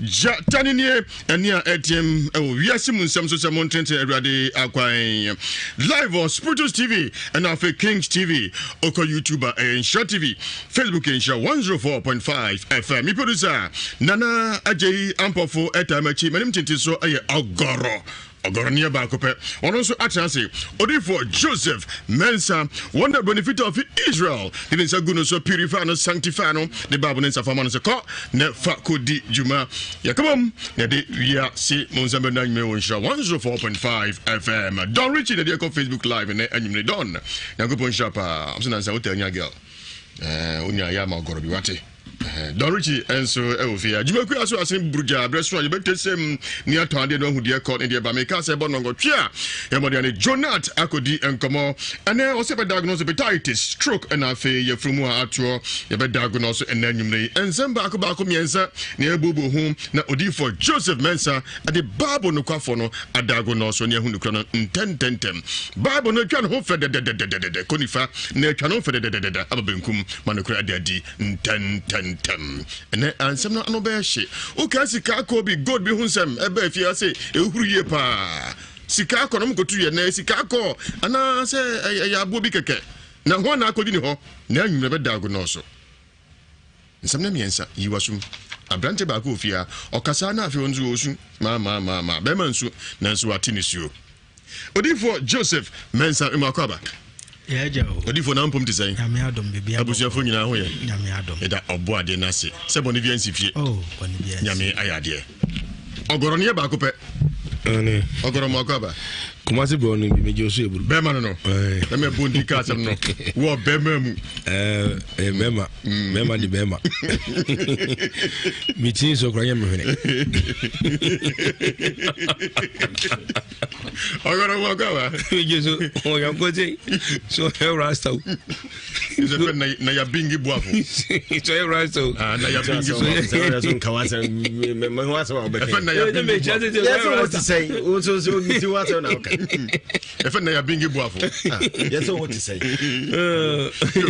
Gya tane nie ɛne a ɛteɛm ɛwɔ wiase mu nsɛm so sɛ montenten awurade akwan. Live wɔ Spiritus TV ɛna afei Kings TV. Okɔ YouTube a ɛyɛ Nhyira TV, Facebook yɛ Nhyira 104.5 FM. Me producer Nana Agyei Ampɔfo ɛtaa m'akyi m'anim tenten so ɛyɛ Ɔgɔrɔ. Ɔgɔrɔneɛ baako pɛ, ɔno nso atena ase. Odiyifoɔ Joseph Mensah, wɔn na Broni Fitaa fi Israel de ne nsa gu no so purify no, sanctify no, de Bible ne nsa fa ma no sɛ kɔ na fa kɔdi dwuma. Yɛka bom na yɛde wiase mu nsɛm bɛno anwummere wɔ Nhyira 104.5 FM. Don Richie na ɛde ɛkɔ Facebook Live nnɛ anwummere. Don, Nyankopɔn nhyira paa. Ɔsɛ nansa wotaa nya girl. Eh, wonya yɛ ama ɔgɔrɔ bi wate. Don Richie nso wɔ fie. Adwumakuo aso asen burugya berɛ so a yɛbɛtɛ sɛm ne atɔn adeɛ no ahu deɛ kɔ ne deɛ ba. Meka sɛ ɛbɔ nnɔngɔtwe a yɛmmɔde ane Jonat akɔdi nkɔmmɔ. Ɛnɛ ɔsɛ yɛbɛdiagnose hepatitis, stroke ɛna afei yɛfiri mu a atoɔ yɛbɛdiagnose ɛnɛ anwummerɛ yi. Nsɛm baako baako mmiɛnsa na yɛbuobuo ho na odiyifoɔ Joseph Mensah de Bible nokwafoɔ no adiagnose ne ahu nokorɛ no ntɛntɛntɛm. Bible no atwa ne ho fɛdɛdɛdɛdɛdɛ kɔ nifa na atwa ne ho fɛdɛdɛdɛdɛ aba benkum ma nokorɛ ada adi. Ntɛntɛntɛm. Ɛnɛ ansɛm no ano bɛyɛ hye. Wokaa sika akɔ bi gold bi ho nsɛm ɛbaa fie ase ɛhuru yie paa. Sika akɔ na ɔmkɔtu yɛ nɛ sika akɔ anaasɛ ɛyɛ aboɔ bi kɛkɛ na ho ana akɔdi ne hɔ na anwummerɛ bɛda ago nɔɔso. Nsɛm no mmiɛnsa yi wasum. Aberante baako wɔ fie ha ɔkasaa na afei ɔno nso ɔsu maa maa maa maa bɛrima nsu nanso wate nisuo. Odiyifoɔ Joseph Mensah Mmoako aba. Odiyifoɔ na mpom te sɛn? Abusuafoɔ nyinaa ho yɛ? Yɛda ɔbɔ adeɛ no ase sɛ bɔne bi ansi fie. Oh, Nyame ayɛ adeɛ. Ɔgɔrɔ no yɛ baako pɛ. Ɔgɔrɔ Mmoako aba. Kumasi bɔ no bi megye osu eburu. Bɛrima no no. Bɛrima ebu ndi ka asɛm no. Wɔ bɛrima mu. Ɛɛ bɛrima. Bɛrima de bɛrima. Mi ti nso kura nyɛ mi hwene. Ɔgɔrɔ Mmoako aba. Megye so ɔyɔnko se so ɔyɛ rasta o. Sɛ na na ya bingi buafo. So ɔyɛ rasta o. Ah na ya bingi buafo. So nka wasɛm me ho asɛm a wobɛka. Ɛfɛ na ya bingi buafo. Yɛsɛ wo te sɛn wo nso so ti wo asɛm na woka. Ɛfɛ na ya bingi buafo. Yɛsɛ wo te sɛn.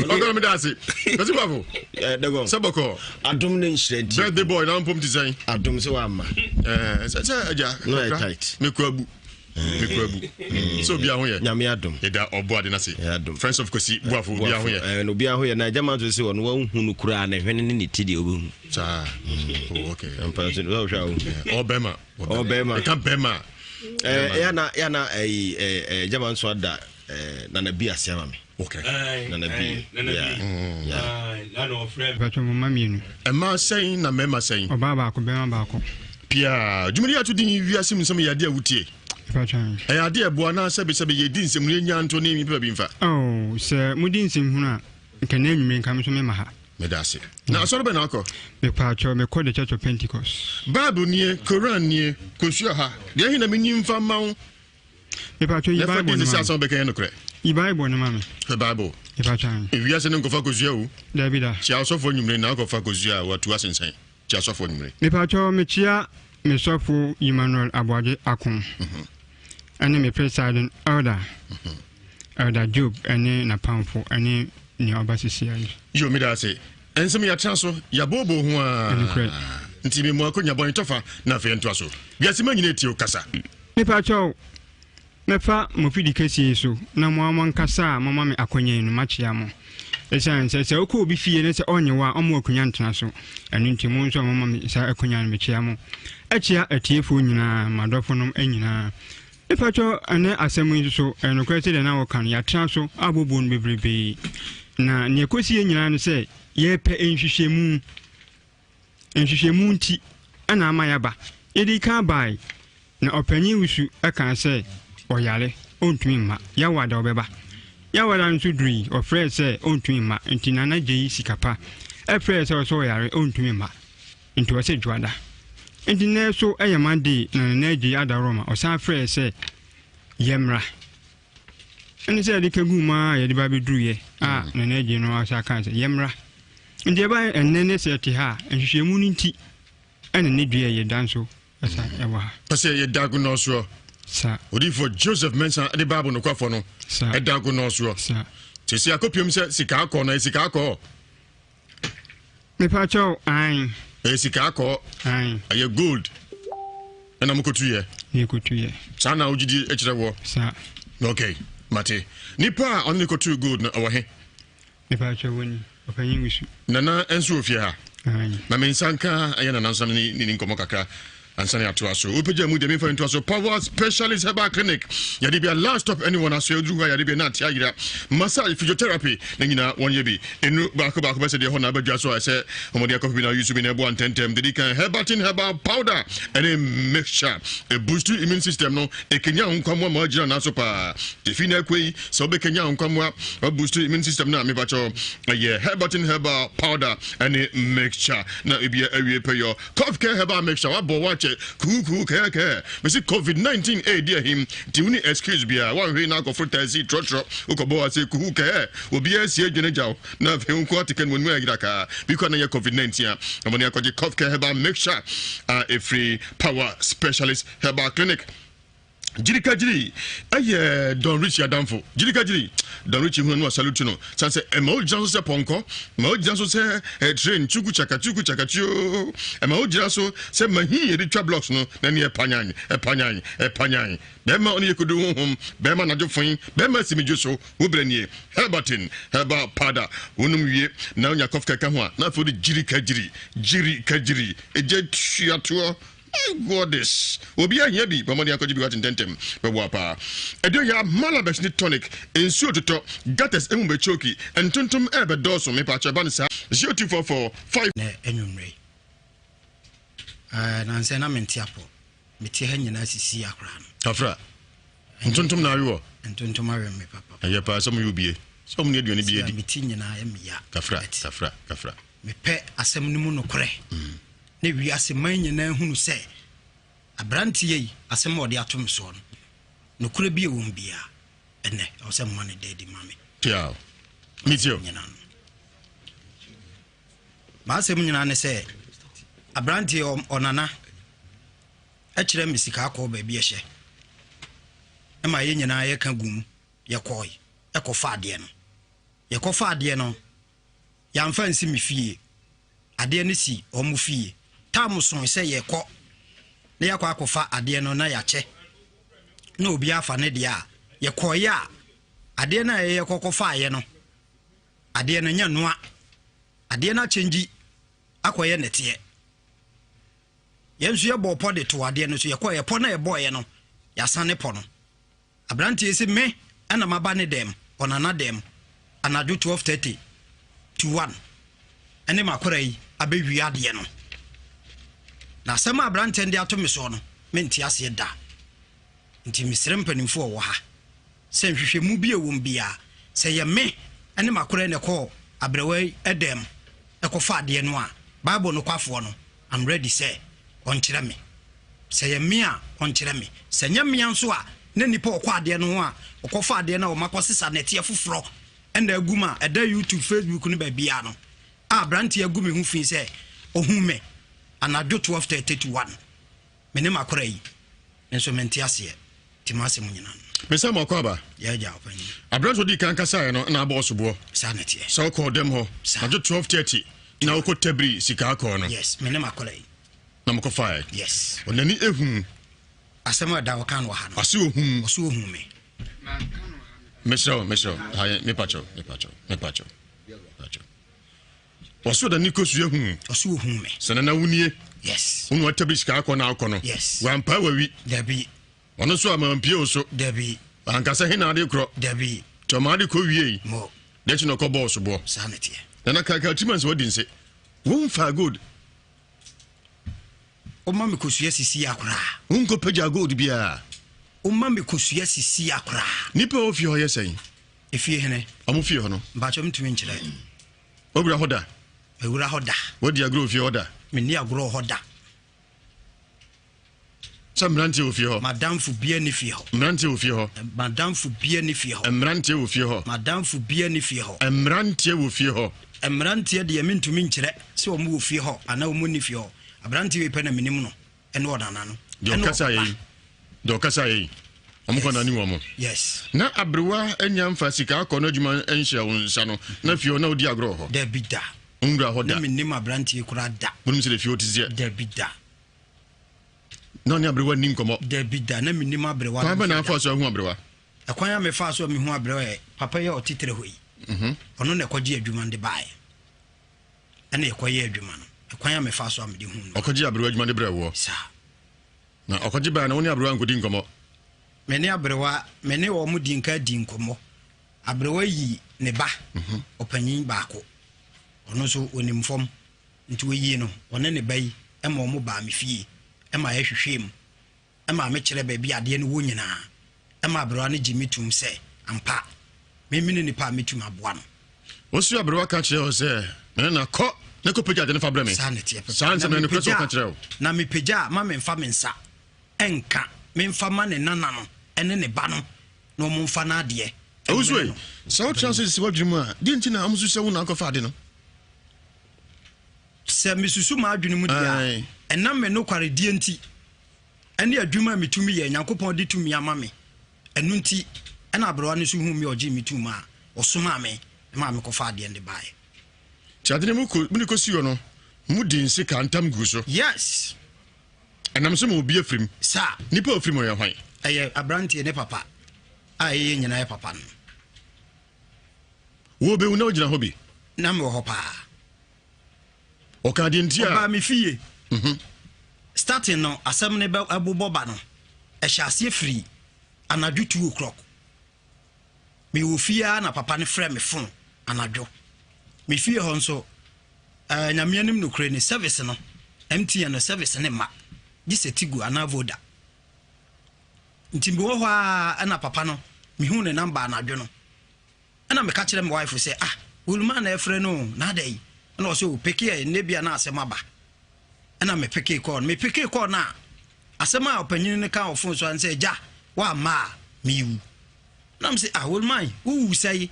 Ɔgɔrɔ mi da ase. Kwasi buafo. Dɛgɔn. Sɛ bɔkɔ. Adom ne nhyira nti. Birthday boy na mpom te sɛn. Adom sɛ wamma. Ɛɛ sɛ agya. No yɛ tight. Mekɔ abu. mekɔ abu sɛ obia ho yɛ nyame adom yɛda ɔbɔ ade no ase friends of Kwasi Boafo obia ho yɛ eh, obia ho yɛ na agya ma nso sɛ ɔno wahu no koraa ne hwene ne ne ti deɛ wobɛhu saa oh, okay mpa nso wohwɛ a wohu ɔbɛma ɔbɛma ɛka bɛma yana yana ɛyi ɛɛ gyama nso ada ɛɛ nana bi ase ama mi. Okay. Nana bi. Nana bi. Yeah. Nana ɔfrɛ mi. Bàtò mo mma mmienu. Mmaa sɛn na mmarima sɛn? Ɔbaa baako, bɛrima baako. Piaa. Dwumadi ato din wiase mu nsɛm yɛ adeɛ a wotie. Ɛyɛ adeɛ a ɛboa anaa sɛbesɛbe yɛdi nsɛm no yɛnya nto ne nnipa bi mfa? Oh, sɛ modi nsɛm hunu a, nka na anwummere nka me nso mema ha. Meda ase. Na asɔre bɛn na wokɔ? Mepaakyɛw, mekɔ The Church of Pentecost. Bible nie, Koran nie, kosua ha. Deɛ he na menyi mfa mma wo? Mepatwa yi Bible no ma me. Sɛ asɛm bɛka yɛ nokorɛ. Yi Bible no ma me. Hwɛ Bible. Mepatwa an. Ewiase no nkɔfa kosua o. Dabi da. Kyia ɔsɔfoɔ anwummere na akɔfa kosua a watu asensɛn. Kyia sɔfoɔ anwummere. Mepatwa mekyia me sɔfo Emmanuel Aboagye Ako. Ɛne me presiding elder. Elder Job ɛne n'apamfo ɛne nea ɔba sisi ayi. Yo, meda ase. Nsɛm yɛatena so, yɛabooboo ho ara. Nokorɛ. Nti me mu akonya bɔne tɔfa na afei yɛntoa so. Wiase ma nyina etie wo kasa. Mepa kyɛw, mɛfa mo fidi kɛseɛ yi so na mo ara mo ankasa a moama me akwanya yi no makyea mo. Ɛsiane sɛ sɛ wokɔ obi fie na sɛ ɔnnye wo a ɔmma wo akonya ntena so. Ɛno nti mo nso a moama me saa akonya no mekyea mo. Ɛkyea atiefoɔ nyinaa, m'adɔfonom nyinaa. Mepa kyɛw, ɛnɛ asɛm yi nso so, ɛyɛ nokorɛ sɛdeɛ na wɔka no, yɛatena so abooboo no bebrebee. Na nea ɛkɔsiiɛ nyinaa ne sɛ yɛrepɛ nhwehwɛmu. Nhwehwɛmu nti na ama yɛaba. Yɛdii kan bae, na ɔpanyin Wusu kaa sɛ ɔyare, ɔntumi mma. Yawada ɔbɛba. Yawada nso durui, ɔfrɛɛ sɛ ɔntumi mma, nti Nana gyei sika pa frɛɛ sɛ ɔsɛ ɔyare, ɔntumi mma. Nti ɔsɛ Dwoada. Nti nnɛ nso yɛ Monday na Nana Agyei adaworoma, ɔsan frɛɛ sɛ yɛmmra. Ɛne sɛ yɛde ka guu mu ara a yɛde ba bɛduruiɛ a mm. Nana Agyei no asa kaa sɛ yɛmmra. Nti ɛba ɛnnɛ ne sɛ yɛte ha a, nhwehwɛmu no nti ɛne ne dua yɛda nso ɛsa mm. ɛwɔ ha. Ɔsɛ yɛda agonɔ soɔ. Sa. Odiyifoɔ Joseph Mensah de Bible nokwafoɔ no. Sa. Ɛda agonɔ soɔ. Sa. Te sɛ akɔpiam sɛ sika akɔ no ɛyɛ sika akɔ. Mepa kyɛw, ae. Ɛyɛ sika akɔ. Ae. Ɛyɛ gold. Ɛna mo kotu yɛ. Yɛ kotu yɛ. Saa na wogyidi kyerɛ wɔ. Saa. Okay, mate. Nipa a ɔne ne kotu gold no ɔwɔ he? Mepa kyɛw wɔ ni, ɔpanyin wusu. Nana nso wɔ fie ha. Ae. Ma me nsa nka ɛyɛ nana nso na me ne ne nkɔmmɔ kakra. Ansa na yɛatoa so, wopagya mu deɛ memfa ntoa so. Power Specialist Herbal Clinic, yɛde bia last stop ɛne wɔn asoɛ oduru hɔ a yɛde bia na ate ayera. Massage, physiotherapy, ne nyinaa wɔn yɛ bi. Nnuru baako baako bɛsɛ deɛ hɔ na abadwa so a ɛsɛ wɔde akɔfi bi na ayusu bi na ɛboa ntɛntɛm. Dedi kan Herbatin Herbal Powder ɛne mixture. Ɛboost immune system no, ɛkenya wo nkwammoa ma agyina nan so paa. Efi na ɛkɔ yi, sɛ wobɛkenya wo nkwammoa, waboost immune system no a mepakyɛw ɛyɛ Herbatin Herbal Powder ɛne mixture na ebia awie pɛyɔ. Cough care herbal mixture wabɔ wakyɛ kuukuu kɛɛkɛɛ mesi covid 19 ɛɛdi ahim nti woni excuse biara wanhwei na akɔforo taxi trɔtrɔ wokɔbɔ ase kuhu kɛɛ obiara sie adwene gyaw na afei wo nko ate kan wɔn ayira kaa bi kɔ na yɛ covid 19 a ɛmɔ ne akɔgye cough care herbal mixture a ɛfiri power specialist herbal clinic. Jirika Jiri ɛyɛ Don Richie adamfo. Jirika Jiri, Don Richie hunu no asalutu no. San sɛ ɛma ogyina so sɛ pɔnkɔ, ma ogyina so sɛ eh, train chuku chaka chuku chaka chuo. Ɛma ogyina so sɛ mahin yɛde twa blocks no na ne ɛpanyan ɛpanyan ɛpanyan. Bɛrima ɔne yɛkodu honhom, bɛrima anadwo foin, bɛrima simidwo so, wo brɛ nie. Herbatin, herbal powder, wonom wie na onya kɔf kɛkɛ ho a, na afei wode jirika jiri, jirika jiri, egya tuatoɔ. My goddess! Obi ahia bi, bɔ mmɔden akɔgye bi wate ntɛntɛm, bɛboa paa. Ɛdɔ ya, Malabes ne tonic, nsuo totɔ, gutters emu bɛ choki, ntontom ɛɛbɛ dɔɔso, mepaakyɛw ɛba no saa. 0244 5. Nɛ anwummerɛ yi. Ɛɛ nansɛ na mente apɔ. Mete ha nyinaa sisi akora no. Kafra. Ntontom na awe wɔ. Ntontom awe me papa. Ɛyɛ paa sɛ mo yɛ obie. Sɛ ɔmo ne aduane bi adi. Mete nyinaa yɛ me ya. Kafra, kafra, kafra. Mepɛ asɛm no mu nokorɛ. Mm. Na wiase man nyinaa hunu sɛ aberanteɛ yi asɛm a ɔde ato me soɔ no, nokorɛ bi a ɛwɔ mu biara, ɛnnɛ ɛwɔ sɛ moma no da adi ma me. Tiaw. Metie o. Nyinaa no. M'asɛm nyinaa ne sɛ aberanteɛ ɔnana kyerɛ me sika akɔɔ baabi ɛhyɛ ɛma yɛn nyinaa yɛka gu mu yɛkɔe ɛkɔfa adeɛ no yɛkɔfa adeɛ no yɛamfa nsi me fie Adeɛ no si wɔn fie. Tam soe sɛ yɛkɔ na yɛakɔ akɔfa adeɛ no na yɛakyɛ na obiara afa ne deɛ a, yɛkɔeɛ a, adeɛ no a yɛkɔ kɔfaeɛ no, adeɛ no nyɛ noa. Adeɛ no akyɛngyi akɔyɛ nɛteɛ. Yɛn nso yɛbɔɔ pɔ de too adeɛ no so. Yɛkɔeɛ, pɔ no a yɛbɔeɛ no, yɛasane pɔ no. Aberanteɛ yi se me na maba ne dɛm, Ɔnana dɛm, anadwo 12:30 to 1 ɛne m'akwadaa yi abɛwie adeɛ no. Na asɛm a aberanteɛ no de ato me soɔ no, mente aseɛ da. Nti mesrɛ mpanimfoɔ a wɔwɔ ha sɛ nhwehwɛmu bi a ɛwɔ mu biara, sɛ ɛyɛ me ne m'akwadaa yi na ɛkɔɔ aberewa yi dɛm ɛkɔfa adeɛ no a, Bible nokwafoɔ no, I'm ready sɛ ɔnkyerɛ me. Sɛ ɛyɛ me a, ɔnkyerɛ me. Sɛ ɛnyɛ me a nso a, Na nipa ɔkɔ adeɛ no ho a ɔkɔfa adeɛ no a ɔma kɔsesa nɛteɛ foforɔ ɛna agu ma ɛda YouTube, Facebook no baabiara no a aberanteɛ agu me ho fi sɛ ɔhu me anadwo 12:30 to 1 me ne makora yi nso mente aseɛ nti m'asɛm nyina no. Mesa mo akɔ aba. Yɛ agya ɔpanyin. Aberante odi kan kasaeɛ no na abɔ ɔsoboɔ. Saa na ɛteɛ. Sɛ wokɔɔ dɛm hɔ anadwo 12:30 na wokɔ tabiri sika akɔɔ no. Yes, me ne makora yi. Na mokɔfaeɛ. Yes. Ɔnani ehu. Asɛm a ɛda ɔka no wɔ ha no. Ɔse ohun. Ɔse ohun me. Mesrɛ wo, mesrɛ wo, ha yɛ mepakyɛw, mepakyɛw, mepakyɛw, mepakyɛw. Ɔse ɔda ne kosua hu. Ɔse ohun me. Sɛ nana wunie. Yes. Wonu atabiri sika akɔ na akɔ no. Yes. Wampa wawi. Dabi. Ɔno nso ama mpie wo so. Dabi. Ankasa he na ade korɔ. Dabi. Nti ɔma ade kɔ wie. Mo. N'akyi na ɔkɔ bɔɔ soboɔ. Saa na ɛteɛ. Nana kaka tirim ansa wadi nse. Womfa gold. Woma me kosua sisi akoraa. Wonkɔ pagya gold biara. Woma me kosua sisi akoraa. Nipa a ofie hɔ yɛ sɛn? Efie hene. Ɔmo fie hɔ no. Mpakyɛ ntumi nkyerɛ. Wawura hɔ da. Mawura hɔ da. Wadi agorɔ ofie hɔ da. Menni agorɔ hɔ da. Sɛ mmeranteɛ wɔ fie hɔ. Madamfo bia ni fie hɔ. Mmeranteɛ wɔ fie hɔ. Madamfo bia ni fie hɔ. Mmeranteɛ wɔ fie hɔ. Madamfo bia ni fie hɔ. Mmeranteɛ wɔ fie hɔ. Mmeranteɛ deɛ mentumi nkyerɛ sɛ wɔn wɔ fie hɔ anaa wɔn nni fie hɔ. Aberanteɛ wei pɛ na menim no ɛne ɔnana no. Deɛ ɔkasa yɛ yi. Deɛ ɔkasa yɛ yi. Wɔn kɔ nani wɔn. Yes. Na aberewa anya nfa sika akɔ n'adwuma nhyɛ wɔn nsa no na fie hɔ na odi agorɔ wɔ hɔ. Dabi da. Nwura hɔ da. Na menim aberanteɛ koraa da. Monim sɛ de fie hɔ te seɛ. Dabi da. Na ɔne aberewa nni nkɔmmɔ. Dabi da, na mennim aberewa. Kwan bɛ na afa so ahu aberewa? Ɛkwan a mefaa so a mehu aberewa yɛ papa yi a ɔte tire hɔ yi. Mhm. Ɔno na ɛkɔgye adwuma no de baeɛ. Ɛna ɛkɔyɛ adwuma no. Ɛkwan a mefaa so a mede hu no. Ɔkɔgye aberewa adwuma de brɛ woɔ? Saa. Na ɔkɔgye baeɛ na wo ne aberewa nkɔdi nkɔmmɔ? Me ne aberewa, me ne wɔn di nka di nkɔmmɔ. Aberewa yi ne ba, mhm. ɔpanyin baako. Ɔno nso ɔnim fam. Nti wɔyii no, ɔne ne ba yi ma wɔn baa me fie ma yɛhwehwɛɛ mu maa me kyerɛ baabi a adeɛ no wɔ nyinaa ma aberewa no gye me toom sɛ ampa me mene nipa a mɛtumi aboa no. Wosu aberewa ka kyerɛ wo sɛ, Me nana, kɔ na kɔpagya ade no fa brɛ me. Saa na ɛteɛ pɛpɛ. Saa nsɛm no nokorɛ sɛ ɔka kyerɛ wo. Na mepagya a, ma memfa me nsa nka, memfa ma ne nana no ne ne ba no na wɔn mfa n'adeɛ. Owusu ei, sɛ wotena ase sisi w'adwene mu a, deɛ nti na wɔsusu sɛ wo na akɔfa ade no? Sɛ mesusu m'adwene mu deɛ a, ɛnam me nokwaredie nti, ɛne adwuma a metumi yɛ, Nyankopɔn de tumi ama me, ɛno nti, ɛna aberewa no nso huu me ɔgyee me tum a, ɔsomaa me maa mekɔfa adeɛ no de baeɛ. Nti ade no mu de kɔsi hɔ no, mudi nse kaa ntam guu so. Yes. Ɛnam so ma obi afirim. Saa. Nipa a ofirim ɔyɛ hwan? Ɛyɛ aberanteɛ ne papa a ɛyɛ nyinaa yɛ papa no. Wo bɛwu na wogyina hɔ bi? Na mewɔ hɔ paa. Ɔka deɛ nti a. Ɔbaa me fie. Mhm. Starting no asɛm no bɛ ɛbobɔ ba no ɛhyɛ aseɛ firi anadwo 2 o'clock. Mewɔ fie ara na papa no frɛ me phone anadwo. Me fie hɔ nso eh, Nyame anim nokorɛ ni, service no, MTN no service no mma, gye sɛ Tigo anaa Voda. Nti mewɔ hɔ ara ɛna papa no, mehuu ne number anadwo no, ɛna meka kyerɛ me wife sɛ, ah, Oluma na ɛfrɛ no o, na adɛn? Ɛna ɔsɛ o, peke ɛ, nnɛ bia na asɛm aba. Ɛna me peke kɔɔ no, me peke kɔɔ no a, asɛm a ɔpanyin no ka wɔ phone so ara ne sɛ, agya, woamma a, mewu. Ɛna mese, ah, Oluma, wowu sɛe?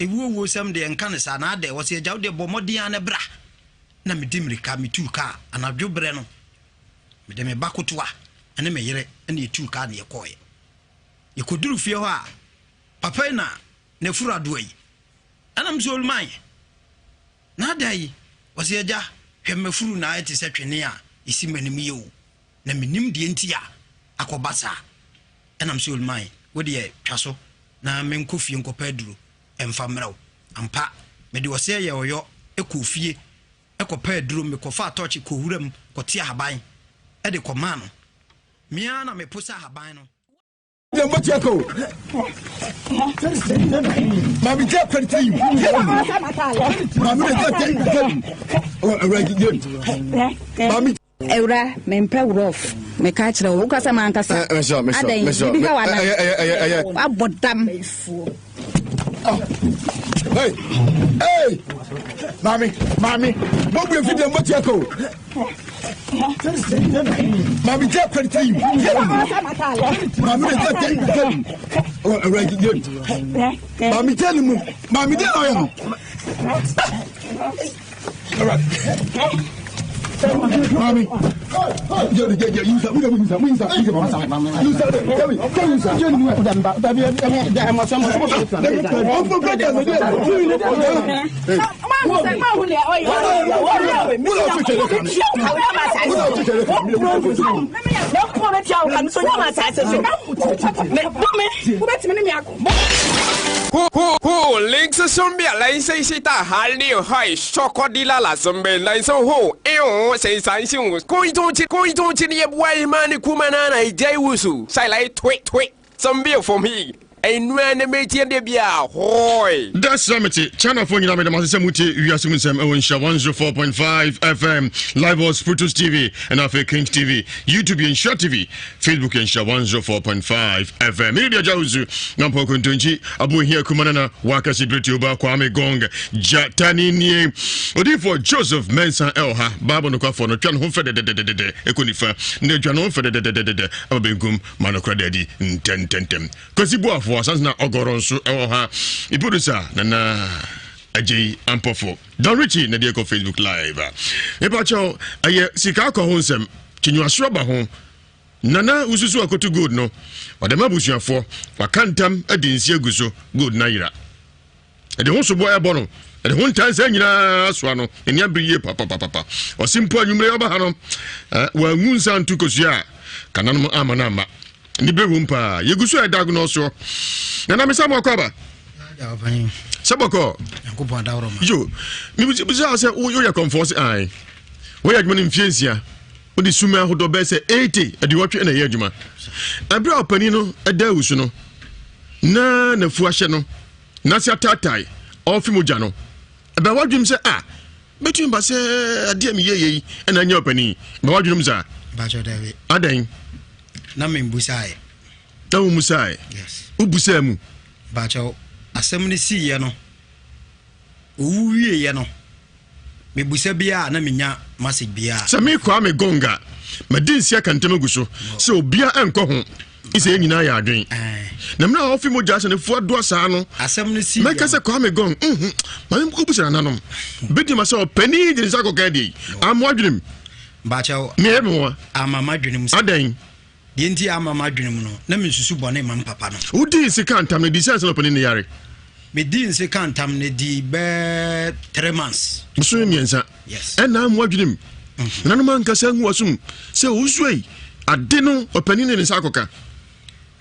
Ewuo wuo sɛm deɛ nka no saa na adɛn? Ɔse agya wodeɛ bɔ mmɔden ara na bra. Na medi mmirika metuu kaa anadwo berɛ no mede me ba kotoa ne me yere na yɛtuu kaa na yɛkɔɔeɛ. Yɛkɔduru fie hɔ a papa yi na n'afuru adoa yi. Ɛna mese Oluman na adɛn yi? Ɔse agya hwɛ m'afuru na ayɛ te sɛ twene a ɛsi m'anim yi o na mennim deɛ nti a akɔba saa. Ɛna mese Oluman wodeɛ twa so na menkɔ fie nkɔpɛ aduro mfa mmrɛ wo. Ampa, mede ɔsɛe yɛɛ ɔyɔ kɔɔ fie kɔpɛɛ aduro, mekɔfaa tɔɔkye kɔɔ wuram kɔtee ahaban de kɔmaa no. Me ara na meposa ahaban no. Maame jẹ́ pẹ̀lú yìí. Maame jẹ́ pẹ̀lú yìí. Maame. Awura, mempɛ worɔf. Meka kyerɛ wo, wokasa mankasa. Eh, Adɛn, biribi ha w'ana? Wabɔ dam. Hey, hey, maame, maame, mo bu efi deɛ mo tia ko. Maame jẹ kwari ti yi. Maame de jẹ jẹ jẹ mu. Ɔwura jẹ mu. Maame jẹ ni mu. Maame jẹ na ɔyɛ no. Maame. Jẹ jẹ jẹ yinsa mu yinsa mu yinsa yinsa mama. Yinsa de jẹ mi jẹ yinsa jẹ ni mu. 呼临时顺便来谁是大韩流海说过的啦啦准备来说呼哎呦谁三星故意中起故意中起你也不爱嘛你哭嘛那来在无数再来推推准备放屁ɛnua ne metie de bia hoi That's mete Chinafoɔ nyinaa mede mase sɛ motie wiase mu nsɛm ɛwɔ nhyira 104.5 FM live wɔ Spiritus TV ɛna afei Kings TV YouTube yɛ nhyira TV Facebook yɛ nhyira 104.5 FM mene deɛ agya wo nsu na mpɔ kontonkyi abohia kuma nana wakasi berɛ ba Kwame Gong gyatane nie odiyifoɔ Joseph Mensah ɛwɔ ha Bible nokwafoɔ no twa ne ho fɛ dɛdɛdɛdɛdɛ ɛkɔ nifa na adwa ne ho fɛ dɛdɛdɛdɛdɛ ama benkum ma nokora da adi ntɛntɛntɛm Kwasi Boafo asanse na ɔgɔrɔ nso ɛwɔ ha iproducer Nana Agyei Ampɔfo Don Richie na deɛ ɛkɔ Facebook live mepakyɛw ɛyɛ sika akɔ ho nsɛm kyinwasoro aba ho Nana wosusu akoto gold no ɔde ma abusuafoɔ waka ntam adi nsi agu so gold no ayera ɛde ho soboɔ ɛbɔ no ɛde ho ntansa nyinaa soa no n'ani abere yie papapapa ɔsi mpo anwummerɛ ɔba ha no wangu nsa nto kosua a kananom ama no amma ne bere wom paa yɛgu so a ɛda agonɔ soɔ nana mesa mo akɔ aba sɛ bɔkɔ yo mebisa sɛ woyɛ kɔmfoɔ se ae woyɛ adwuma no mfie nsia wode suma ahodoɔ bɛyɛ sɛ 80 aduwɔtwe na ɛyɛ adwuma ɛberɛ a ɔpani no ɛda awu so no na nafu ahyɛ no n'ase ataatae ɔrefe mogya no ɛbɛ wadwenem sɛ a bɛtumi ba sɛ adeɛ a meyɛ yei ɛna anyɛ ɔpani bɛ wadwenem saa adɛn na membusaeɛ na wommusaeɛ yes. Wobusaa mu bakyɛw asɛm no siiɛ no owu wieɛ no mebusa biaa na menya message biaa sɛ me Kwame Gong a madi nsi aka ntam agu so sɛ obia ɛnkɔ ho sɛ yɛn nyinaa yɛ adwen na mmerɛ a ɔfe mogya sɛ ne fo adoa saa no asɛm no si mɛka sɛ Kwame Gong mhm ma menkɔbusa nananom bɛdi ma sɛ ɔpani de ne nsa akɔka deɛ yi amoa adwenem bakyɛw meɛ me hoa ama madwenem adɛn Deɛ nti a ama m'adwene mu no, na mensusu bɔne mma me papa no. Wodii nse kaa ntam no, ɛdii sɛ ansa na ɔpanin no yare? Medii nse kaa ntam no, ɛdii bɛɛ 3 months. Bosome 3. Yes. Ɛna amu adwene mu. Nananom ankasa angu w'asom sɛ owusu ei, ade no ɔpanin ne ne nsa akɔka.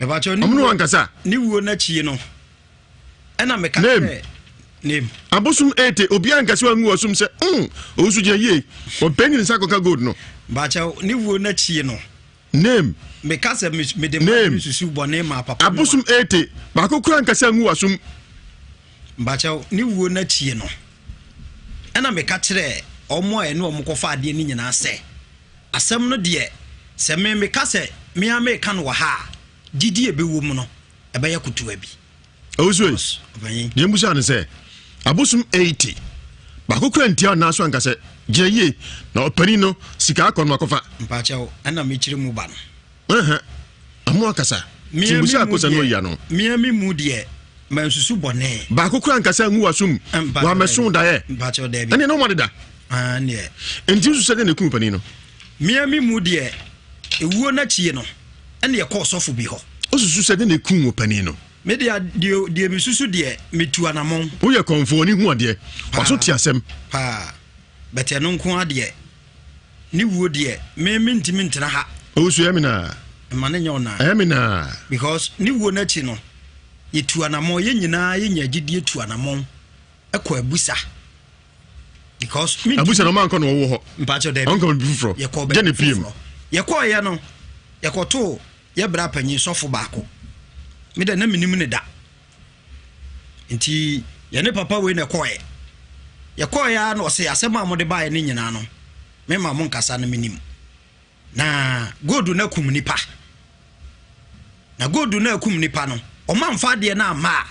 Mepakyɛw, Ɔmo ne wo ankasa? Ne wuo no akyi no, ɛna meka Name. sɛ name. Abosom ete, obiara ankasa wangu w'asom sɛ, owusu gyina yie, ɔpanin ne nsa akɔka gold no. Mepakyɛw, ne wuo no akyi no. Name. Meka sɛ mede Name. susu bɔne ma papa no a. Abosom ete, baako koraa ankasa angu w'asom. Mepakyɛw, ne wuo no akyi no, ɛna meka kyerɛɛ wɔn a ɛne wɔn kɔfa adeɛ no nyinaa sɛ, asɛm no deɛ, sɛ me meka sɛ me ara meka no wɔ ha a, gyidie a ɛbɛwɔ mu no, ɛbɛyɛ kotoa bi. Owusu ei, deɛ mbusaa no sɛ, abosom 80, baako kura ntia ɔnaa so anka sɛ, gyina yie, na ɔpanin no, sika akɔ no akɔfa. Mpakyɛw, ɛna mekyerɛ mu ba no. Ɛhɛ, ɔmo akasa, nti mbusaa kosa no ɔyi ano. Mea me mu deɛ, mansusu bɔne. Baako kura anka sɛ angu w'asom, wamɛso daeɛ. Mpakyɛw, daabi. Ɛneɛ na ɔmo adeda. Ɛneɛ. Nti nso sɛ deɛ na ekum panin no. Mea me mu deɛ, ewuo no akyi no, ɛna yɛkɔɔ sɔfo bi hɔ. Osusu sɛ deɛ na ekum ɔpanin no. Me deɛ, deɛ, deɛ mesusu deɛ, metu anamɔn. Woyɛ kɔmfoɔ, w'ani hu adeɛ, w'aso te asɛm. Paa, but ɛno nko ara deɛ, ne wuo deɛ, me mentumi ntena ha. Owusu, ɛyɛ me naa. Mma no nyɛ wo naa. Ɛyɛ me naa. Because ne wuo no akyi no, yɛtu anamɔn, yɛn nyinaa yɛnya gyidie tu anamɔn kɔ Abusa. Because mentumi. Abusa na ɔma nkɔ na ɔwɔ hɔ. Mpakyɛ daabi. Ɔnkɔ baabi foforɔ. Yɛkɔ Gye ne baabi PM. foforɔ. Yɛkɔɔyɛ no, yɛkɔtoo yɛ bra panyin sɔfo baako. Me dɛ na menim ne da. Nti yɛne papa wei na ɛkɔɔɛ. Yɛkɔɔɛ ara na ɔse asɛm a mode baeɛ no nyinaa no, mema mo nkasa no menim. Na gold no akum nipa. Na gold no akum nipa no, ɔma mfa adeɛ no amma a,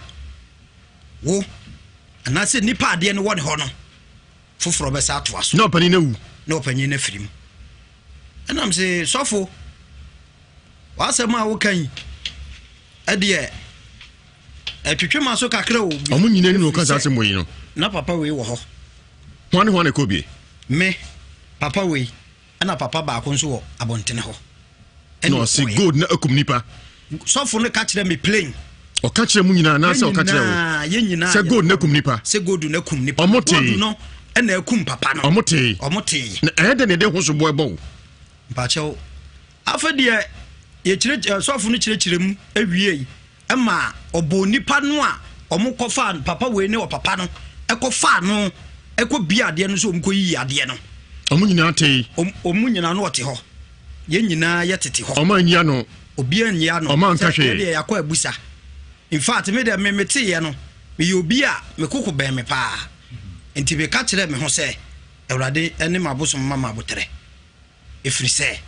Wo anaasɛ nipa adeɛ no wɔ ne hɔ no foforɔ bɛsa atoa so. Na ɔpanin no awu. Na ɔpanin no afiri mu. Ɛnam se sɔfo, w'asɛm a woka yi ɛdeɛ ɛtwetwe ma so kakra o. Ɔmo nyina ni na ɔka saa asɛm wɔ yi no. Na papa wei wɔ hɔ. Hwan ne hwan na ɛkɔ bie? Me, papa wei, ɛna papa baako nso wɔ abɔntene hɔ. Na ɔse gold na akum nipa. Sɔfo no ka kyerɛ me plain. Ɔka kyerɛ mu nyinaa anaasɛ ɔka kyerɛ wo? Sɛ gold na akum nipa. Sɛ gold na akum nipa. Ɔmo tee. Gold no ɛna akum papa no. Ɔmo tee. Ɔmo tee. Na ɛyɛ dɛ na ɛde ho so boɔ ɛbɔ wo. Mpakyɛw. Afei deɛ yɛkyerɛ sɔfo no kyerɛkyerɛ mu awie ɛma ɔbɔ nipa no a ɔmo kɔfa papa wei ne ɔpapa no ɛkɔfa no ɛkɔ bia adeɛ no sɛ ɔmo kɔ yiyi adeɛ no. Ɔmo nyinaa tee. Ɔmo nyinaa no ɔte hɔ. Yɛn nyinaa yɛ tete hɔ. Ɔmo anyi ano. Obiara nyi ano. Ɔmo anka hwee. Sɛ yɛdeɛ yɛakɔ abusa. In fact me deɛ me meteeɛ no meyɛ obi a me koko bɛn me paa. Nti meka kyerɛɛ me ho sɛ Awurade ne m'abosom mma me aboterɛ. Ɛfiri sɛ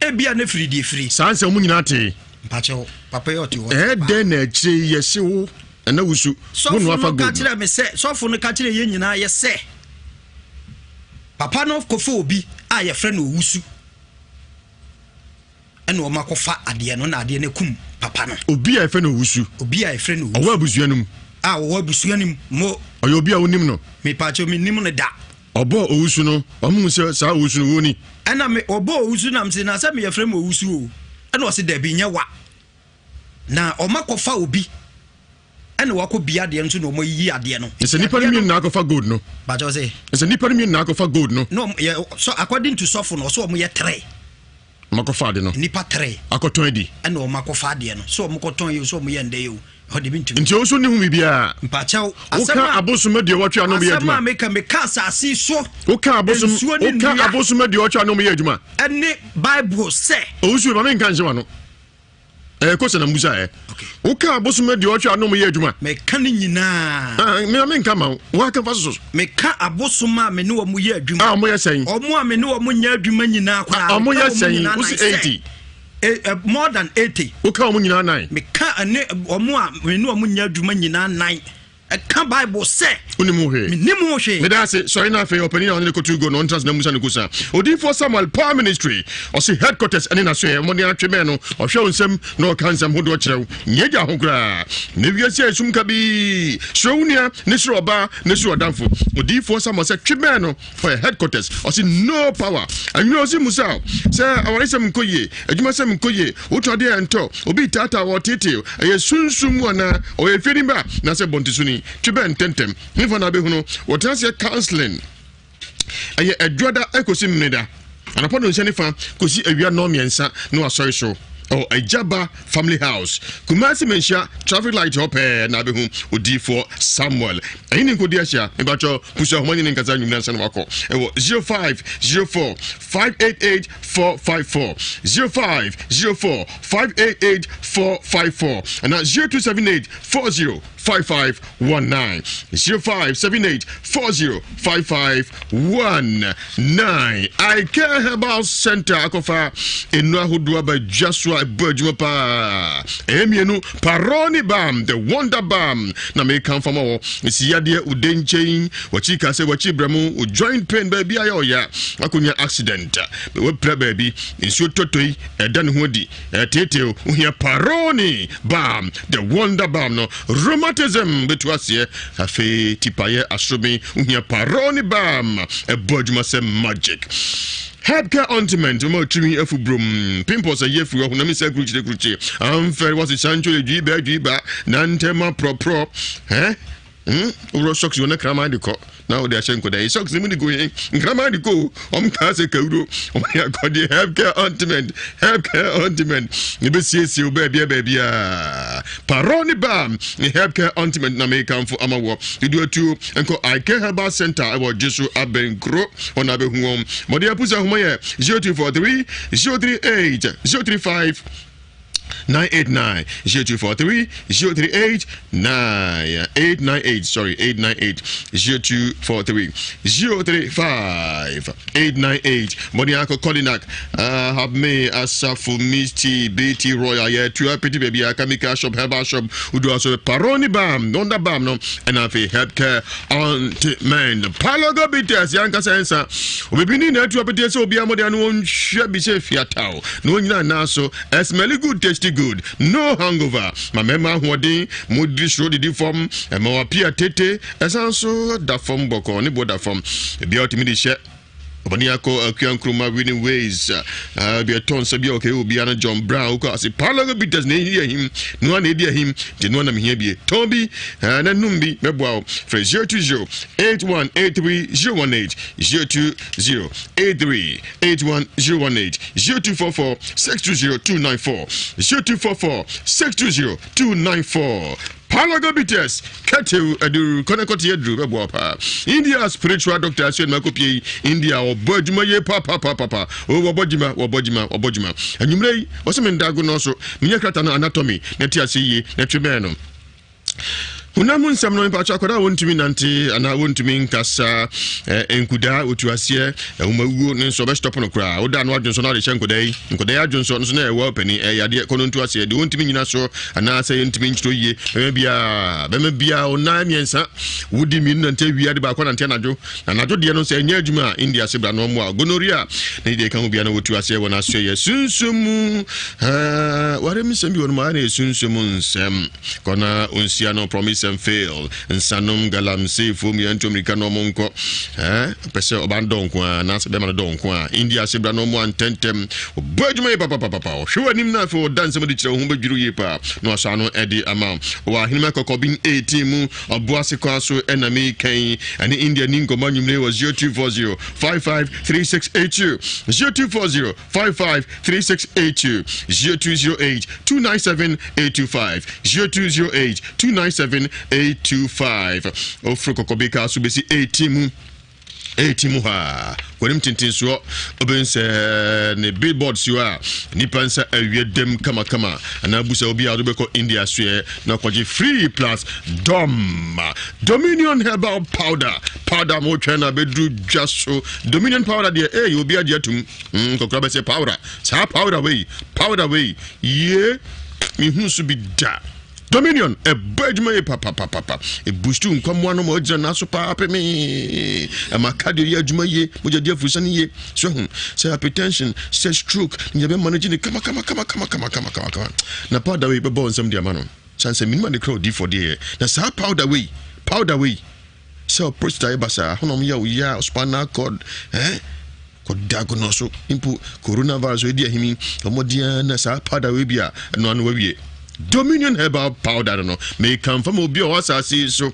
ebia na firi deɛ firi. Saa nsɛm ɔmo nyinaa tee. Mpakyɛw papa yi ɔte hɔ. Ɛyɛ dɛn na akyire yi yɛse wo ɛna wusu wo na wafa Sɔfo no ka gold no. kyerɛɛ me sɛ sɔfo no ka kyerɛɛ yɛn nyinaa yɛ sɛ papa no kɔfa obi a yɛfrɛ no Owusu ɛna wɔn akɔfa adeɛ no na adeɛ no akum papa no. Obi a yɛfrɛ no Owusu. Obi a yɛfrɛ no Owusu. Ɔwɔ abusua no mu. A ɔwɔ abusua no mu mo. Ɔyɛ obi a wonim no. Mepaakyɛw menim no da. Ɔbɔɔ Owusu no, wɔn hu sɛ saa Owusu no wo ni. Ɛna me ɔbɔɔ Owusu na mese na sɛ meyɛfrɛ me Owusu o ɛna ɔse dabi nyɛ wa na wɔn akɔfa obi. Ɛna wakɔ bia adeɛ no nso na wɔn ayiyi adeɛ no. Ɛsɛ nipa no mmienu na akɔfa gold no. Bàtɛ ɔsɛ. Ɛsɛ nipa no mmienu na akɔfa gold no. Na wɔn yɛ so according to sɔfo no ɔsɛ wɔn yɛ tere. Wɔn akɔfa ade no. Nipa tere. Akɔtɔn adi. Ɛna wɔn akɔfa adeɛ no so wɔn kɔtɔn yɛ o so wɔn yɛ ndɛ yɛ o ɛhɔ de bi ntumi. Nti ɔnso ne ho biribiara. Mpakyɛw. Woka abosom aduɔwɔtwe a na wɔn yɛ adwuma. Asɛm a meka meka asase so. Woka abosom woka abosom aduɔwɔtwe a na wɔn yɛ adwuma. Ɛne bible sɛ. Owusu maame nka nhyɛ wa no. ɛyɛ kɔsɛ na mbusa ɛ woka abosom aduɔtwe a na ɔmo yɛ adwuma meka ne nyinaa ah, mea menka ma wo woaka fa so meka abosom a me ne wɔn yɛ adwuma a ɔmo yɛ sɛn ɔmo a me ne wɔn nyɛ adwuma nyinaa koraa ɔmo yɛ sɛn wosi 80 eh, eh, more than 80 woka ɔmo nyinaa nan meka ne ɔmo a me ne wɔn nyɛ adwuma nyinaa nan Ɛka Bible sɛ. Wonim ho hwee. Menim ho hwee. Meda ase. Sɔre na afei ɔpanin a ɔne ne kɔtu go no ɔntra ase na mmusa no kosa. Odiyifoɔ Samuel Power Ministry ɔse headquarters ɛne n'asoɛɛ mmɔden atwe bɛn no ɔhwɛ wo nsam na ɔka nsɛm hodoɔ kyerɛ wo. Nyɛ gya ho koraa. Na wiase a esum kabii. Suro wo nua ne suro ɔbaa ne suro ɔdamfo. Odiyifoɔ Samuel sɛ twe bɛn no ɔyɛ headquarters ɔse no power. Anwummerɛ ɔse musa wo sɛ awaresɛm nkɔ yie, adwumasɛm nkɔ yie, Wotɔ adeɛ a ɛntɔ, obi retaataa wo, ɔreteetee wo, ɛyɛ sunsum mu anaa ɔyɛ fieni ba anaasɛ bɔntesoni? Twe bɛn ntɛmntɛm. Hefa na wobɛhunu? Wɔtena aseɛ counseling. Ɛyɛ Adwuada kɔsi Memeneda, anɔpa nnɔnsia ne fa kɔsi awia nnɔnmiɛnsa na wasɔre so. Ɛwɔ Agyaba Family House, Kumasi Manhyia traffic light hɔ pɛɛ na abɛhu Odiyifoɔ Samuel. Ɛhe ne nkɔdi ahyia? Mepakyɛ pusu ahoma ne ne nkasa anwummerɛ ansa na wakɔ. Ɛwɔ 0504 588 454 0504 588 454 ana 0278 40 5519 0578 40 5519 Icare Herbal Center akɔfa nnuro ahodoɔ aba dwa so a ɛbɔ adwuma paa ɛyɛ mmienu paroni bam the wonder bam na meka mfa ma wɔ ɛsi yadeɛ wode nkyɛn Wakyi ka sɛ wakyi brɛ mo wo joint pain baabi ayɛ ɔya akɔnya accident wapira baabi nsuo tɔtɔi ɛda ne ho adi ɛteetee wohia paroni balm the wonder balm no rheumatism bɛtu aseɛ afei tipayɛ asoroben wohia paroni balm ɛbɔ adwuma sɛ magic Healthcare ointment mama otiri afu brom pimples ayi afiri hɔ honam nsa kurukyire kurukyire amfɛre wɔse sancho yɛ dwi baa dwi ba nantɛma prɔprɔ eh Hmm? Wowura socks wɔ na kraman de kɔ na wode ahyɛ nkɔda yi socks ne mu de kɔ yɛn nkraman de kɔ o wɔn kaa sɛ kawuro wɔn yɛ akɔdeɛ healthcare ointment healthcare ointment ne bɛ siesie wo baabi a baabi a parɔ ne ba ne healthcare ointment na mekanfo ama wɔ dodo atuo nkɔ ike herbal center ɛwɔ gye so abɛnkuro wɔn na abɛhu wɔn mɔde apusa ahoma yɛ 0243 038 035. 989 0243 038 9 898 sorry 898 0243 035 898 Mɔden akɔ Kodinak uh, Habme Asafo Misty BT Royal yɛtua piti baabi a Kamika shop herbal shop wodu aso Paroni Bam Nonda Bam no ɛna afei healthcare ointment Palogo Bitters yɛankasa nsa obibini na atua piti sɛ obiara mmɔden ano wɔnhwɛ bi sɛ fiataw na ɔnyina nan so Smelly good tasty good no hangover ma mmarima ahoɔden modiri soro didi fam ɛma wapia tete ɛsan so da fam bɔkɔɔ ne bo da fam ebia ɔtumi de hyɛ ɔbɛne akɔ akua nkruma winning ways uh, bi ɛtɔ nsa bi a ɔkɛyɛ obiara no John Brown wokɔ ase palogo bitters na ɛhi ahim noa na ɛdi ahim nti noa na mehia bie tɔn bi uh, na num bi mɛboa wo frɛ 020 8183 018 020 83 81018 0244 620 294 0244 620 294 Palago Bitters Ketew aduru kɔnɛ kɔte aduru bɛboa paa India spiritual doctor ahyɛ no akɔpie yi India ɔbɔ adwuma yie papapapapa o wɔbɔ dwuma wɔbɔ dwuma wɔbɔ dwuma anwummerɛ yi wɔsɛ me ndago no so menyɛ krata no anatomy na ɛte ase yie na ɛtwe bɛn no Honam mu nsɛm no mpakyɛ akwadaa a wɔntumi nante anaa wɔntumi nkasa eh, nkudaa wɔtu aseɛ nwomawuo ne nso ɔbɛstɔpo no koraa woda ano adwonsɔ no ade hyɛ nkwadaa yi nkwadaa yi adwonsɔ no so na ɛwɔ panin ɛyɛ adeɛ kɔ no ntu aseɛ deɛ wɔntumi nyina so anaasɛ yɛntumi nkyerɛ yie bɛma biara bɛma biara ɔnan mmiɛnsa wodi mmienu nante awia de baako nante anadwo Na anadwo deɛ no sɛ ɛnyɛ adwuma a India ase bra no ɔmmoa gonorrhea ne deɛ ɛka ho bia na wɔtu aseɛ wɔ n'asoɛyɛ sunsum mu ware mu nsɛm bi wɔ no mu ayɛ na yɛ sunsum mu nsɛm kɔ na ɔnsia no promise and fail nsanom galamsey fo mu yɛnto mmirika na ɔmo nkɔ pɛ sɛ ɔba no dɔ nko a anaasɛ bɛma no dɔ nko a India ase bra no ɔmmoa ntɛntɛm ɔbɔ adwuma yie papapapapa ɔhwɛ w'anim na afei ɔda nsɛm de kyerɛ wo ho bɛdwiri yie paa na wasɔ ano de ama wɔ ahenema kɔkɔben 18 mu Ɔboase kwan so na meka yi. Ɛne India ni nkɔmmɔ anwummere wɔ 0240 553682, 0240 553682, 0208 297 825, 0208 297 825. Ofiri kɔkɔbe kaa so bɛsi 18 mu. Ɛti mu hɔ a wɔnim tentensoɔ wobɛhu sɛ ne billboard si hɔ a nnipa nsa awie dam kamakama anaa bu sɛ obi a wode bɛkɔ India soɛ na kɔgye free plus dom Dominion herbal powder powder ma wotwɛn na bɛduru dwa so Dominion powder deɛ ɛyɛ obi agye atum mm, kɔkora bɛsɛ powder saa powder wei powder wei yie mehu so bi da Dominion ɛbɔ adwuma yie papapapapa ɛbustu nkwammoa no ma ɔgyina n'aso paa pemee ɛma cardio yɛ adwuma yie mogya di afurusane yie so ho sɛ hypertension sɛ stroke ne yɛbɛma no gye ne kama kama kama kama kama kama kama kama na powder wei bɛbɔ nsɛm de ama no sane sɛ menim ade kora odiifoɔ deɛ yɛ na saa powder wei powder wei sɛ prostate ayɛ basaa honam yɛ wo ya spinal cord eh Kɔda agonɔ so mpo coronavirus edi ahimi ɔmɔden ara na saa powder wei bi a ɛno ano wawie Dominion herbal powder no no mekamfa ma obi a ɔwɔ asase yi so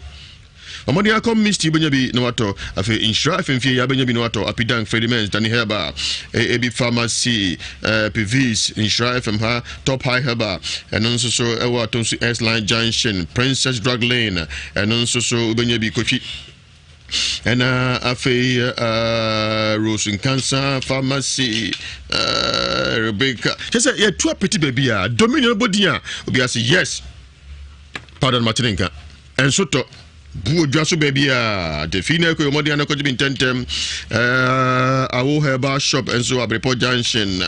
ɔmɔden akɔ misty bɛnya bi na watɔ afei nhyira afemfie yɛ abɛnya bi na watɔ apidank Fredimens Dani herbal ebi pharmacy eh, Pivis nhyira fm ha top high herbal ɛno nso so ɛwɔ atonso S line junction Princess drug lane ɛno nso so wobɛnya bi kotwi ɛna afei uh, Rose Nkansa pharmacy uh, Rebecca kyɛ sɛ yɛtu apete baabi a Dominion bɔ din a obi ase yes pardon matene nka ɛnso tɔ bu odwa so baabi a defi na ɛkɔ mmɔden anakɔgye bi ntɛntɛm uh, awo herbal shop nso abrepɔ junction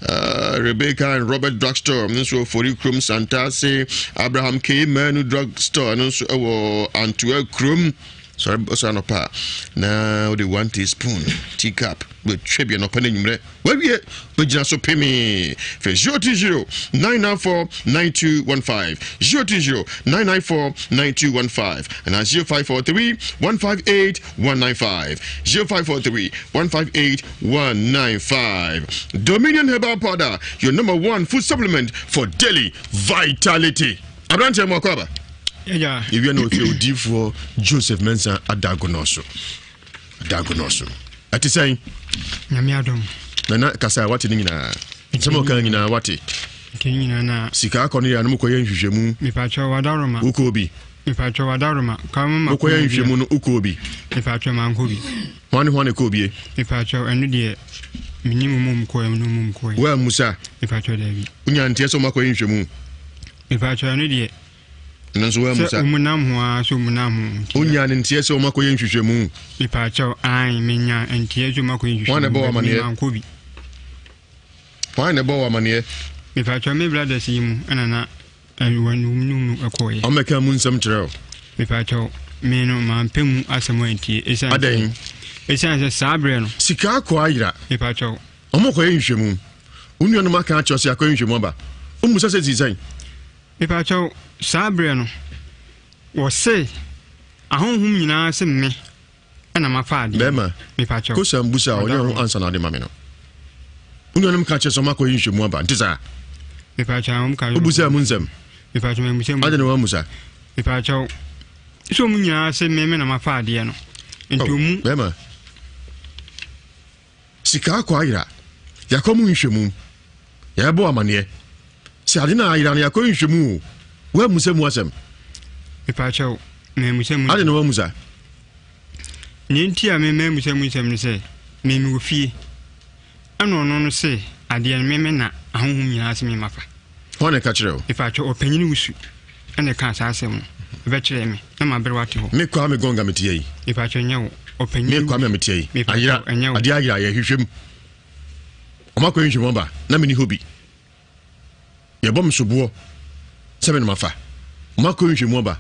uh, Rebecca and Robert drugstore nso ofori kurom Santase Abraham K Manu drugstore no nso ɛwɔ Antoa kurom Sɔre sɔre anɔpa a na wode one teaspoon tea cup bɛtwa bi anɔpa no anwummerɛ wawie bɛgyina so pemee fɛ 020 994 9215 020 994 9215 anaa 0543 158 195 0543 158 195 Dominion Herbal Powder your number one food supplement for daily vitality aberanteɛ mu akɔ aba yɛwia na ɔfie odiifoɔ joseph mensa adagonɔ so adagonɔ so ɛte sɛn nyame adom nana kasa wate ne nyinaa nsɛm ɔka nyinaa wate sika akɔ no yɛ ano mokɔyɛ nhwehwɛmu wokɔɔ bi wokɔyɛ nhwehwɛmu no wokɔɔ bi hwane hwane kɔɔ bie ɛno deɛ Menim ɔmo a ɔmo kɔɛ ne ɔmo a ɔmo kɔɛ. Woammusa? Mepakyɛw daabi. Wonya nteɛ sɛ ɔmo akɔyɛ nhwɛmu? Mepakyɛw ɛno deɛ. Ɛno nso woammusa? Sɛ ɔmo nam ho ara sɛ ɔmo nam ho. nti Wonya ne nteɛ sɛ ɔmo akɔyɛ nhwehwɛmu? Mepakyɛw ae menya nteɛ sɛ ɔmo akɔyɛ nhwehwɛmu. Hwan na ɛbɔ wo but amaneɛ? Mankɔ bi. Hwan na ɛbɔ wo amaneɛ? Mepakyɛw me brothers yi mu ɛna na wɔn ne mu ɛkɔɔyɛ. Ɔmo bɛka mu nsɛm kyerɛ wo? Mepakyɛw me no mampɛ mu asɛm antie esiane sɛ. Adɛn? Esiane sɛ saa berɛ no. Sika akɔ ayera. Mepakyɛw. Ɔmo kɔyɛ nhwehwɛmu. Wo nuanom aka akyerɛ wo sɛ yɛakɔyɛ nhwehwɛmu aba. Wommisa sɛ ɛsii sɛn? Mepakyɛw, saa berɛ no, wɔse ahonhom nyinaa se me na mafa adeɛ no. Bɛrima, Mepakyɛw. kosa mbusa a ɔnyɛ ho Ɔdaworo. ansa na ade ma me no. Wo nuanom ka kyerɛ sɛ ɔmo akɔyɛ nhwehwɛmu aba, nte saa? Mepakyɛw, wɔn ka Wobusaa mu nsɛm? Mepakyɛw, mammusa mu. Adɛn na woammusa? Mepakyɛw, sɛ wɔn nyinaa se me me na mafa adeɛ no. Nti Oh, wɔn mu. Bɛrima, Sika akɔ ayera, yɛakɔ mu nhwɛmu, yɛbɔ amaneɛ sɛ ade no a ayera no yɛakɔ nhwɛmu o, woammusa mu asɛm. Mepaakyɛw, mammusa mu. Ade na woammusa? Nea nti a me mammusa mu nsɛm ne sɛ, me mewɔ fie, ɛna ɔno no se adeɛ no me me na ahonhom nyinaa se me mafa. Hwan na ɛka kyerɛɛ wo? Mepaakyɛw, ɔpanyin wusu ɛna ɛkaa saa asɛm no ɛbɛkyerɛɛ me na maberewa te hɔ. Me Kwame Gonga meteɛ yi. Mepaakyɛw ɛnyɛ wo. Ɔpanyin Me Kwame a meteɛ yi. Ayera, adeɛ ayera yɛhwehwɛ mu. Ɔmo akɔyɛ nhwehwɛmu aba na menni hɔ bi. Yɛbɔ me soboɔ sɛ me na mafa. Ɔmo akɔyɛ nhwehwɛmu aba.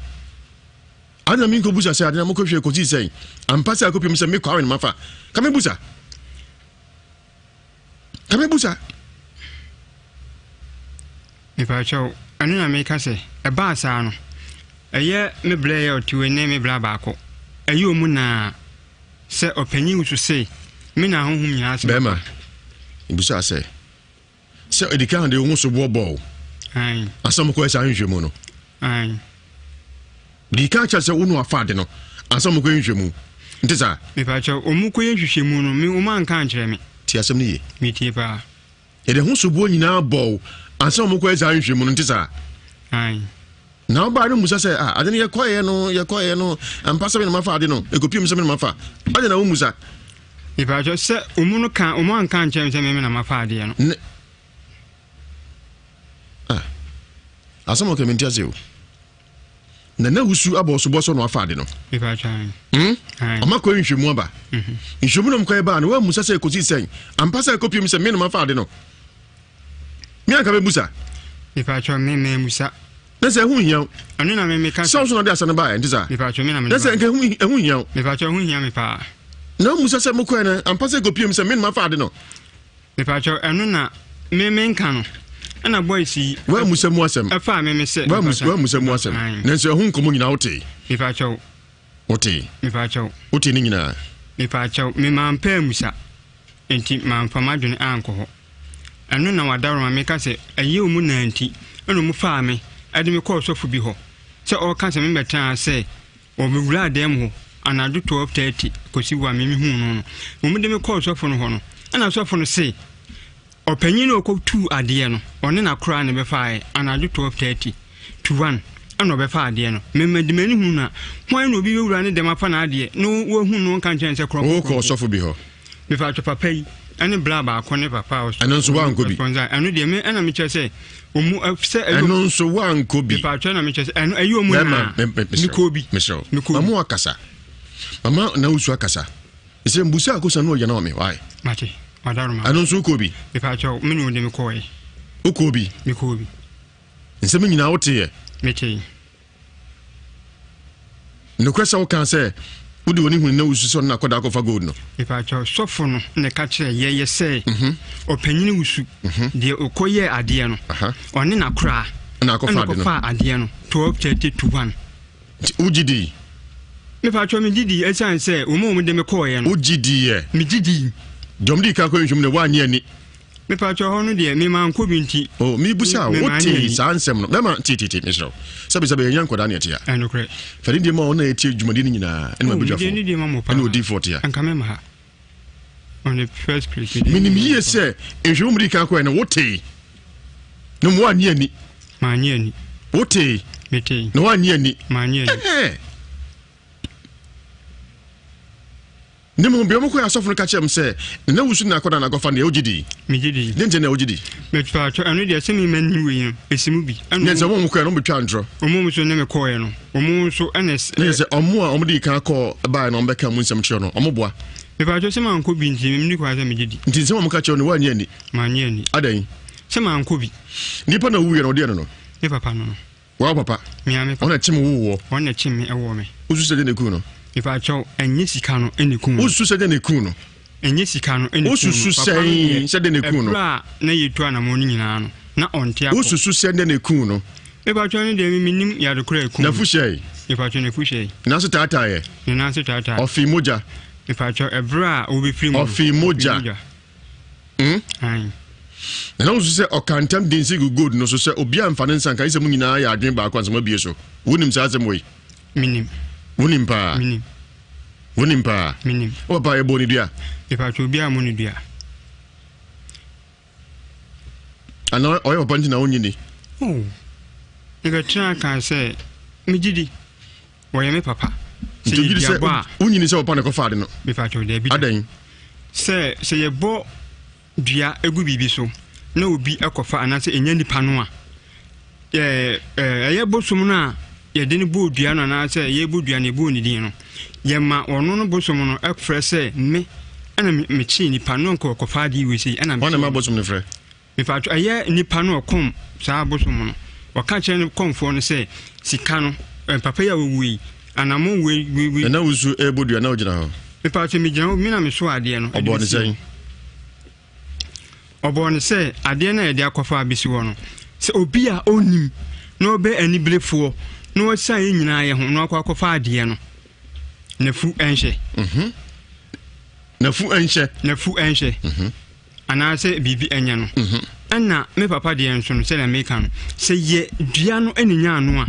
Ade na menkɔbusa sɛ ade na mokɔhwɛ kɔsii sɛn? Ampa sɛ akɔpiem sɛ me Kwame na mafa. Ka mebusa. Ka mebusa. Mepakyɛw, ɛno na meka sɛ, ɛbaa saa no, ɛyɛ me bla yi a ɔte wei ne me bla baako, ɛyɛ ɔmu naa sɛ ɔpanyin wusu se, me na ahonhom nyinaa ase Bɛrima, mebusaa sɛ, sɛ ɛdi kan de wo ho soboɔ bɔɔ wo ansa mokɔyɛ saa nhwehwɛmu no? Ae. Di kan kyerɛ sɛ wo na wafa ade no ansa mokɔyɛ nhwehwɛmu. Nte saa? Mepakyɛw, ɔmu kɔyɛ nhwehwɛmu no, me, ɔmu anka ankyerɛ me. Tie asɛm no yie. Metie paa. Yɛde ho soboɔ nyinaa bɔɔ wo ansa na wɔkɔyɛ saa nhwehwɛmu no, nte saa? Ae. Na ɔbaa no mmusa sɛ, ah, ade no yɛkɔeɛ no, yɛkɔeɛ no, ampa sɛ me na mafa ade no, ɛkɔpiem sɛ me na mafa. Ade na wommusa. Mepakyɛ sɛ ɔmu no ka, ɔmu anka ankyerɛ me sɛ me na mafa adeɛ no. Ne, ah, asɛm ɔka mente ase o. Na na wusu abɔ ɔsobɔ sɛ ɔno afa ade no. Hmm? Ɔma kɔ nhwɛmu aba. Mhm. Nhwɛmu nom kɔɛ baa no wamusa sɛ ɛkɔsi sɛn. Ampa sɛ ɛkɔpiem sɛ me na mafa ade no. Me anka bɛbusa. Mepatwɔ me mɛmusa. Na sɛ ɛho hia wo. Ɛno na me meka sɛ. Sɛ wo so na ɔde asa no baeɛ nte saa. Mepatwɔ me na me. Na sɛ nka ɛho hia wo. Mepatwɔ ɛho hia me paa. Na womusa sɛ mokɔɛ no ampa sɛ ɛkɔpiem sɛ me na mafa ade no. Mepakyɛw ɛno na me menka no ɛna boys yi. W'amusa mu asɛm. Ɛfaa me me sɛ. W'amusa mu asɛm. Nanso ɛho nkɔmɔ nyinaa wotee. Mepakyɛw. Wotee. Mepakyɛw. Wotee ne nyinaa. Mepakyɛw me mampɛ amusa nti mamfa m'adwene ankɔ hɔ. Ɛno na wadaworoma meka sɛ ɛyɛ ɔmu naa nti ɛna ɔmu faa me ɛde me kɔɔ sɔfo bi hɔ sɛ ɔka sɛ me mbɛtena sɛ Wɔbɛwuraa dan mu hɔ anadwo 12:30 kɔsi hɔ a me mehuu no no. Wɔde me kɔɔ sɔfo no hɔ no, ɛna sɔfo no se ɔpanyin no a ɔkɔtuu adeɛ no, ɔne n'akoraa na ɛbɛfaeɛ anadwo 12:30 to 1 ɛna ɔbɛfa adeɛ no. Me mede m'ani hunu no a, hwan na obi bɛwura ne dɛm afa n'adeɛ na wahu no nka nkyerɛ no sɛ korɔmfo Wokɔɔ sɔfo bi hɔ? Mepaatwo papa yi ɛne bla baako ne papa a Ɛno nso woankɔ bi? ɔsponsor ɛno deɛ me ɛna mekyerɛ sɛ ɔmu sɛ ɛyɛ Ɛno nso woankɔ bi? Mepaatwo ɛna mekyerɛ sɛ ɛno ɛyɛ ɔmu Bɛrima, naa me- me- mesrɛ mekɔ bi mesrɛ wo. mekɔ bi Mama wakasa. Mama na wusu akasa. Ɛsɛ mbusa akosa no ɔyɛ na ɔme. Why? Mate wadaroma Ɛno nso wokɔ bi? Mepaatwo me ne ɔde mekɔɛ Wokɔ bi? Mekɔ bi. Nsɛm nyinaa woteeɛ? Metee. Nokorɛ sɛ wokaa sɛ wode w'ani hunu na wusu sɛ ɔno na akɔda akɔfa gold no. Mepakyɛw, sɔfo no na ɛka kyerɛɛ yɛyɛ sɛ mhm. ɔpanyin wusu mhm. deɛ ɔkɔyɛɛ adeɛ no ɔne n'akoraa ɛna akɔfa adeɛ no 12:30 to 1. Nti wogye di? Mepakyɛw megye di ɛsiane sɛ wɔn a wɔde me kɔɔeɛ no. Wogye di yɛ? Megye di. Deɛ wɔde kan kɔ nhwɛmu no woanyɛ ani. Mepakyɛw hɔ no deɛ me mankɔ bi nti. Oh, mebusa wo, wotee saa nsɛm no. Bɛma tee tee tee, mesrɛ wo. Sɛbe sɛbe yɛnyɛ nkwadaa ne ɛte a. Ɛnokorɛ. Fa ne die ma wɔn a ɛtie dwumadie no nyinaa, ɛne oh, m'abadwafoɔ, ne die ma mo paa. ɛne odiyifoɔ te a. Anka mɛma ha. On the first place. Menim yie sɛ nhwɛmu mu di kan kɔɛ no wotee. Na mo annye ani. Mannye ani. Wotee. Metee. Na woannye ani. Mannye ani. Ne mmom bea wɔkɔɛ asɔfo no ka kyerɛɛ m sɛ, Nana wusu na akɔda na akɔfa no deɛ, wogye di? Megye di. Deɛ nti na wogye di? Mepatwɔ, ɛno deɛ sɛ me m'ani wei no, ɛsi mu bi. Ɛna Ne sɛ wɔn a wɔkɔɛ no, wɔbɛtwaa ntorɔ. Wɔn a nso ne me kɔɛ no, wɔn nso ɛna ɛs. Ne sɛ wɔn a wɔde kan kɔɔ baeɛ no, wɔbɛka mu nsɛm kyerɛ no, wɔn boa. Mepatwɔ sɛ mankɔ bi nti, menni kwan sɛ megye di. Nti nsɛm a wɔka kyerɛ no, woannye anni? Mannye anni. Adɛn? Sɛ mankɔ bi. Nipa na owuiɛ no, ɔdeɛ no no? Me papa no no. Wa wo papa? Me ara me papa. Ɔna kyem wo wɔ? Ɔna kyem me ɛwɔ me. Wosu sɛ deɛ na eku no? Mepaakyɛw, ɛnyɛ sika no ɛna eku no. Wosu sɛ deɛ na eku no? Ɛnyɛ sika no ɛna eku no. Wosusu sɛn sɛ deɛ na eku no? Ɛberɛ a na yɛtu anamɔn no nyinaa no, na ɔnte apɔ. Wosusu sɛ deɛ na eku no? Mepaakyɛw ne deɛ me menim yade korɔ a eku no. N'afu hyɛe? Mepaakyɛw n'afu hyɛe. Ne nan so taataeɛ? Ne nan so taataeɛ. Ɔfee mogya? Mepaakyɛw, ɛberɛ a ɔbɛfiri mu no. Ɔfee mogya. Hmm? Ae. Na na wosu sɛ ɔka ntam de nsi gu gold no so sɛ obiara mfa ne nsa nka, gye sɛ mo nyinaa yɛ adwene baako ansa moabue so. Wonim saa asɛm wei? Menim. Wonim paa? Menim. Wonim paa? Menim. Wo papa yɛbɔɔ ne dua? Mepatwa obiara mmɔ ne dua. Ana ɔyɛ papa nti na wonnye ni? Oh. Mebɛtena kaa sɛ megye di. Wɔyɛ me papa. Sɛ Nti yɛ wogye di sɛ duabɔ a. wonyini sɛ wɔpa na ɛkɔfa ade no? Mepatwa daabi da. Adɛn? Sɛ sɛ yɛbɔ dua gu biribi so na obi kɔfa anaasɛ ɛnya nipa no a, ɛɛ ɛyɛ bosom no a yɛde no bɔɔ dua no anaasɛ yɛbɔ dua no yɛbɔɔ ne din no, yɛma ɔno no bosom no frɛ sɛ me ɛna mekyee nipa no nkɔ kɔfa adeɛ wei sei ɛna Hwan na ɛma bosom no frɛ? Mepaatwo, ɛyɛ nipa no ɔkɔm saa bosom no, ɔka kyerɛ ne kɔmfoɔ no sɛ sika no, papa yi a wawu yi, anamɔ wei wei wei. Nana Wusu ɛrebɔ dua na wogyina hɔ? Mepaatwo, megyina hɔ, me na meso adeɛ no. Ɔbɔɔ ne sɛn? Ɔbɔɔ no sɛ adeɛ no a yɛde akɔfa abɛsi hɔ no, sɛ obi a ɔnnim na ɔbɛ aniberefoɔ na ɔsan yɛn nyinaa yɛ ho na wakɔ akɔfa adeɛ no, n'afu nhyɛ. Mhm. N'afu nhyɛ. N'afu nhyɛ. Mhm. Anaasɛ biribi nyɛ no. Ɛna me papa deɛ nso no, sɛdeɛ meka no, sɛ yɛ dua no na nya ano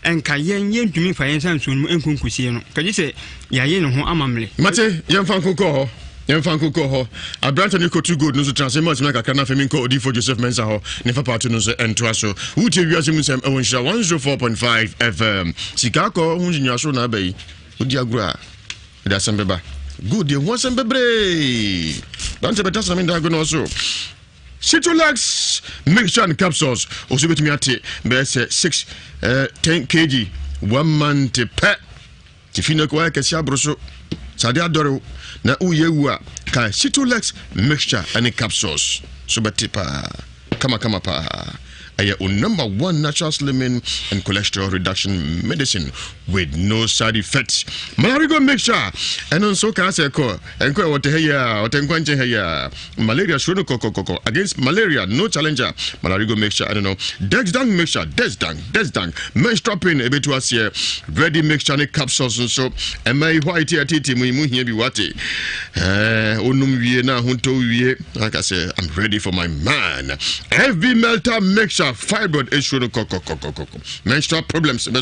a, nka yɛn yɛntumi mfa yɛn nsa nsuo no mu nko nkosie no, ka gye sɛ yɛayɛ ne ho amammerɛ. Mate, yɛmfa nko nkɔ hɔ. Yɛmfa nko nkɔ hɔ. Aberante no kɔtu gold no nso tena ase mma asima kakra na afei menkɔ Odiyifoɔ Joseph Mensah hɔ ne mfa paato no nso ntoa so. Wotie wiase mu nsɛm ɛwɔ Nhyira 104.5 FM. Sika akɔ ho nsunyuaso na aba yi. Wodi agorɔ a. Ɛde asɛm bɛba. Good deɛ ho asɛm bebree. Dante bɛta sena me nda ago so. Citrulex mixture and capsules. Osu betumi ate bɛyɛ sɛ 6 eh, 10 kg one month pɛ. Tifi na kɔ ayɛ kɛse aboro so. Sade adɔre na woyɛ wu a ka Citrulex mixture and capsules. So bɛte paa. Kama kama paa. Ɛyɛ o number one natural slimming and cholesterol reduction medicine with no side effects. Malarigo mixture ɛno nso kaa sɛ kɔ ɛnkɔ ɛwɔ tɛ ha yi a ɔtɛ nkwa nkyɛn ha yi a malaria suro no kɔkɔkɔkɔ against malaria no challenger Malarigo mixture ɛno no Dexdang mixture Dexdang Dexdang menstrual pain ebetu aseɛ ready mixture ne capsules nso ɛma yi white ɛtete mu yi mu hia bi wate ɛɛ onum wie na ahontɔ wie. Like I said, I'm ready for my man. FB Melter mixture, fibroid issue, no koko menstrual problems, no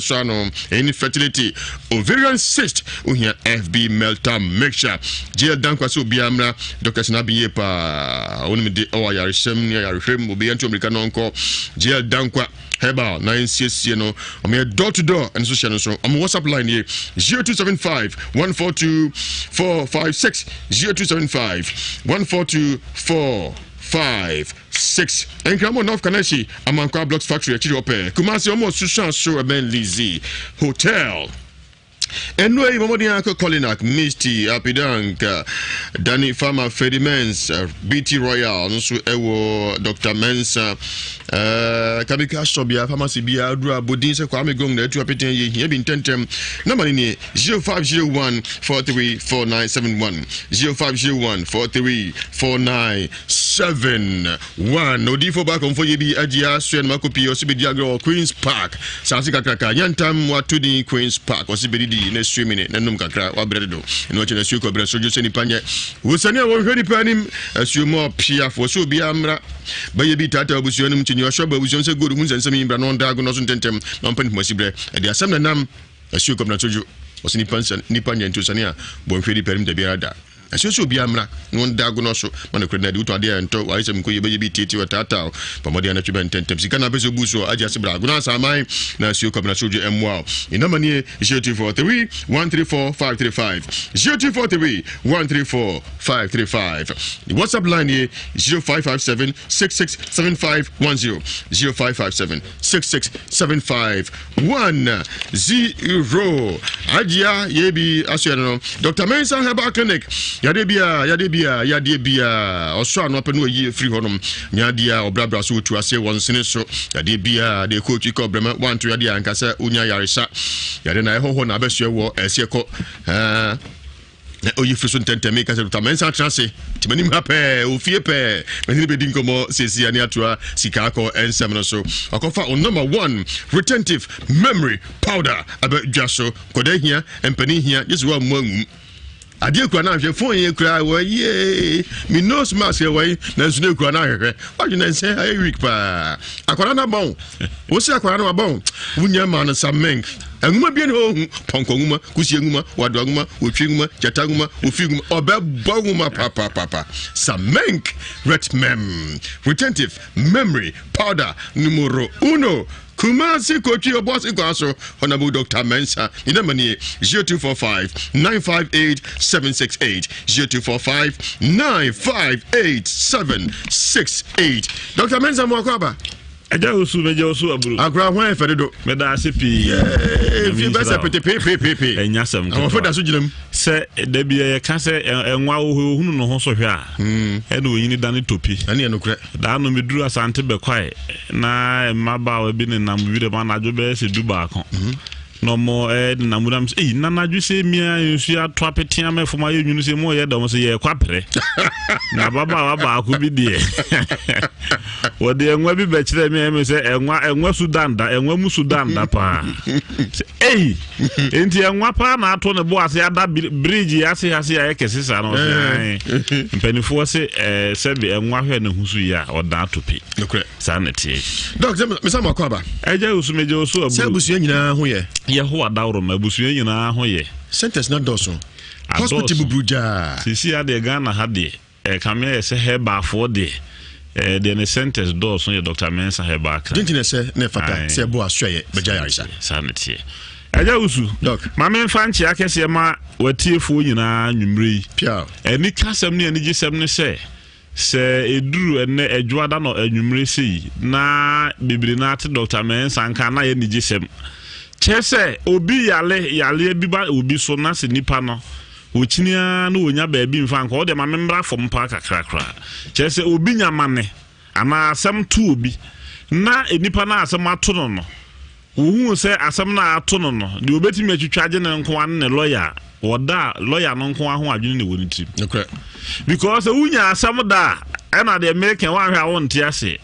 infertility, ovarian cyst. We hear FB Melter mixture. JL Dankwa so biamra, Dr. Sinabi pa. Only de oh ayaresem ni ayarehwem obi antu America no nko. JL Dankwa herbal na nsiesie no. Ɔmo yɛ door to door ɛno so hyɛ no so. Ɔmo WhatsApp line yɛ 0275 142 456 0275 142 456. Nkramo North Kaneshie Amankwa Blocks Factory akyiri hɔ pɛɛ. Kumasi ɔmo Susan so ɛbɛn Lizzy Hotel. Ɛno ayi bɔmmɔden akɔ Kolinak, Misty, Apidank, Danny Farmer, Freddie Mens, BT Royal nso ɛwɔ Dr. Mensa, uh, Kamika shop bia, pharmacy bia, aduru abodin sɛ Kwame Gong na atu apete yɛ hia bi ntɛntɛm. Namba no nie 0501 434971 0501 434971. Odiyifoɔ baako mfo yɛ bi agye asoɛ no makɔ pii ɔse bɛdi agorɔ wɔ Queens Park saase kakraka nyantam wato din Queens Park ɔse bɛdidi na swimming na nom kakra wabrɛ dodo ɛno akyi na asuo kɔ brɛ so dwo sɛ nipa nyɛ wosani a wɔnhwɛ nipa anim asuo mu ɔpiafoɔ sɛ obiara mmra bɛyɛ bi taataa abusua no mu kyinyi ɔhwɛ ba abusua sɛ gold ho nsɛnsɛm yi mbra na ɔnda ago no so ntɛntɛm na ɔmpɛ ne pomasi brɛ ɛde asɛm na nam asuo kɔ brɛ so dwo ɔse nipa nsa nipa nyɛ nti osani a wɔnhwɛ nipa anim da biara da. Ɛsɛ sɛ obiara mmra na wɔnda agonɔ so ma nokorɛ no adi. Wotɔn adeɛ a ɛntɔ, w'ayɛ sɛ menkɔ yie, bɛyɛ bi tietie, ɔtaataa wo. Bɔ mmɔden anatwe bɛn ntɛmntɛm. Sika na apɛ sɛ obu soɔ, agye ase bra. Agonɔ asaman na asuo Kwabena Sodwo mmoa wo. Ne nɔma nie, 0243 134 535, 0243 134 535. Ne WhatsApp line nie, 0557 667510, 0557 6675 1 0 Agyia yɛ bi asoɛ no no Dr. Mensah Herbal Clinic yadeɛ bia yadeɛ bia yadeɛ bia ɔsɔ ano apɛ no ayi afiri hɔnom nya adeɛ a ɔbrabra so wɔtu aseɛ wɔn nsene so yadeɛ bia deɛ kɔɔtwi kɔ brɛma wanto yadeɛ anka sɛ wonya yaresa yadeɛ na ɛhɔhɔ na abɛsoɛ wɔ ɛseɛ kɔ na oyi firi so ntɛntɛm meka sɛ dr mɛnsa atena ase nti m'anim ha pɛɛ ofie pɛɛ mɛne ne bɛdi nkɔmmɔ siesie ne atoa sika akɔ nsɛm no so ɔkɔfa o number one retentive memory powder abɛdwa so kɔda hia mpanin hia gye sɛ woammu angum adeɛ kura no ahwɛ fon yɛ kura wɔyie me nose mask yɛ wɔyi nanso ne kura no ahwehwɛ wadwene nsɛ ayɛ week paa akwadaa no abɔn wosi akwadaa no abɔn wonya maa no samɛnk Nwoma bia ni hɔ ohu pɔnkɔ nwoma, kusie nwoma, wadoa nwoma, otwi nwoma, gyata nwoma, ofi nwoma, ɔbɛbɔ nwoma papapapa. Samenk Retmem Retentive Memory Powder numero uno. Kumasi Kotwi Obuasi kwan so Honorable Dr. Mensah ne namba nie 0245 958 768 0245 958 768 Dr. Mensah mo akɔ aba. Agya osu mɛgya osu aburo. Akora ho ayɛ fɛ dodo. Mɛda ase pii. Efi bɛ sɛ pete peepeepeepe. Ɛnya sɛm ketewa. Awɔfo da so gyina mu. Sɛ dabi yɛ ka sɛ ɛnwa wɔ hɔ ohunu ne ho so hwɛ a. Hmm. Ɛna onyini da ne topi. Ɛne ɛno korɛ. Daa no meduru asante bɛkwae na mmabaawa bi nenam bi dɛm anadwo bɛyɛ sɛ du baako. Hmm. Na ɔmo ɛɛ nenam wuram sɛ eyi nanadwo sɛ mia nsuo ato apete ama fam ayɛ nwunu sɛ mo yɛ dɛm sɛ yɛ kɔ apere na ababaawa baako bi deɛ wɔde ɛnwa bi bɛkyerɛ mi ɛmi sɛ ɛnwa ɛnwa su danda ɛnwa mu su danda paa sɛ eyi nti ɛnwa paa na ato ne bo ase ada bridge ase ase ayɛ kɛse saa na ɔsɛ ɛn mpanimfoɔ sɛ ɛɛ sɛbi ɛnwa hwɛ ne ho so yie a ɔdan ato pi. Saa na ɛteɛ. Dɔk, sɛ mesa mo akɔ aba. Ɛgya osu megye osu aburu. Sɛ abusua nyinaa ho yɛ. Yehowa daworo ma abusua nyinaa ho yɛ. Centers na dɔɔso. Hospital buburu gyaa. Sisi adeɛ Ghana ha deɛ ɛkame ayɛ sɛ herbalfoɔ deɛ ɛɛ deɛ ne centers dɔɔso yɛ Dr. Mensah Herbal Clinic. Denti na ɛsɛ na ɛfata sɛ ɛbɔ asoɛyɛ bɛgya yaresa. Saa na ɛteɛ. Ɛgya osu. Dɔk. Ma memfa nkyea kɛseɛ ma w'atiefoɔ nyinaa nwummerɛ yi. Pia. Anikasɛm ne anigyesɛm ne sɛ. Sɛ ɛduru ɛnnɛ Adwoada no anwummere sei na bebree no ara te Dɔkta Mensah nka a, na ayɛ anigyesɛm. Kyerɛ sɛ, obi yare, yareɛ bi ba obi so na sɛ nipa no, ɔkyini ara na ɔnya baabi mfa nkɔ, wo deɛ ma memmra fam paa kakra koraa. Kyerɛ sɛ, obi nya amane anaa asɛm to obi na nipa no a asɛm ato no no, Wohuu sɛ asɛm no a ato no no, deɛ ɔbɛtumi atwitwa agye no nko ara ne ne lɔya a wɔda a lɔya no nko ara ho adwene na ɛwɔ ne tirim. Nokorɛ. Because sɛ wonya asɛm da a, ɛna deɛ meka woanhwɛ a wonte aseɛ.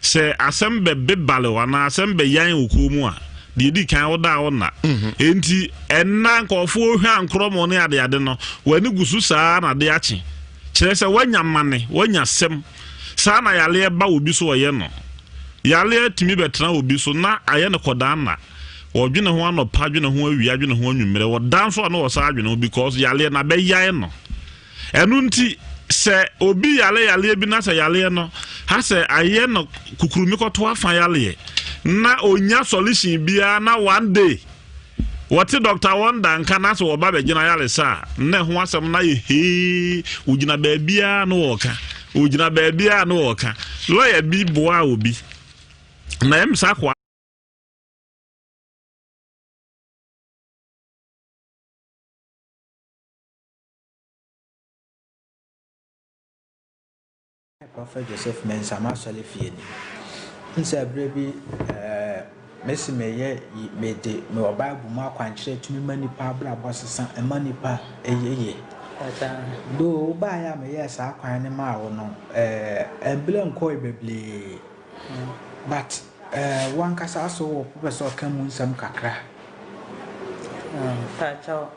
Sɛ asɛm bɛbebale wo anaa asɛm bɛyan wo kɔn mu a, deɛ ɛdi kan woda a wonna. Enti ɛnna nkurɔfoɔ hwa nkorɔmo ne adeade no, w'ani gu so saa na ade akye. Kyerɛ sɛ woanya mane, woanya sɛm. Saa na yareɛ ba obi so ɔyɛ no. Yareɛ tumi bɛtena obi so na ayɛ no kɔdaa nna. Ɔdwene ho anɔpa, dwene ho awia, dwene ho anwummerɛ. Ɔda nso a na ɔsan adwene ho because yareɛ no abɛyae no. Ɛno nti sɛ obi yare yareɛ bi na sɛ yareɛ no ha sɛ ayɛ no kukurumi kɔto afa yareɛ na ɔnya solution biara na one day Wɔte Dɔkta Wonder nka na sɛ wɔba bɛgyina ayaresa a, na ɛho asɛm no ayɛ hee. Wogyina baabiara na wɔreka. Wogyina baabiara na wɔreka. Lɔya bi boaa obi, na ɛm saa akoa. Prophet Joseph Mensah m'asɔre fie ni. Wohu sɛ berɛ bi ɛɛ mesi meyɛ yi mede mewɔ Bible mu akwankyerɛ tumi ma nipa abrabɔ sesa ɛma nipa ɛyɛ yie. Though wobaeɛ a meyɛɛ saa kwan no maa wo no ɛɛ ɛmbrɛ nkɔe bebree but ɛɛ wankasa so wɔ wopɛ sɛ ɔka mu nsɛm kakra. Mpakyɛw,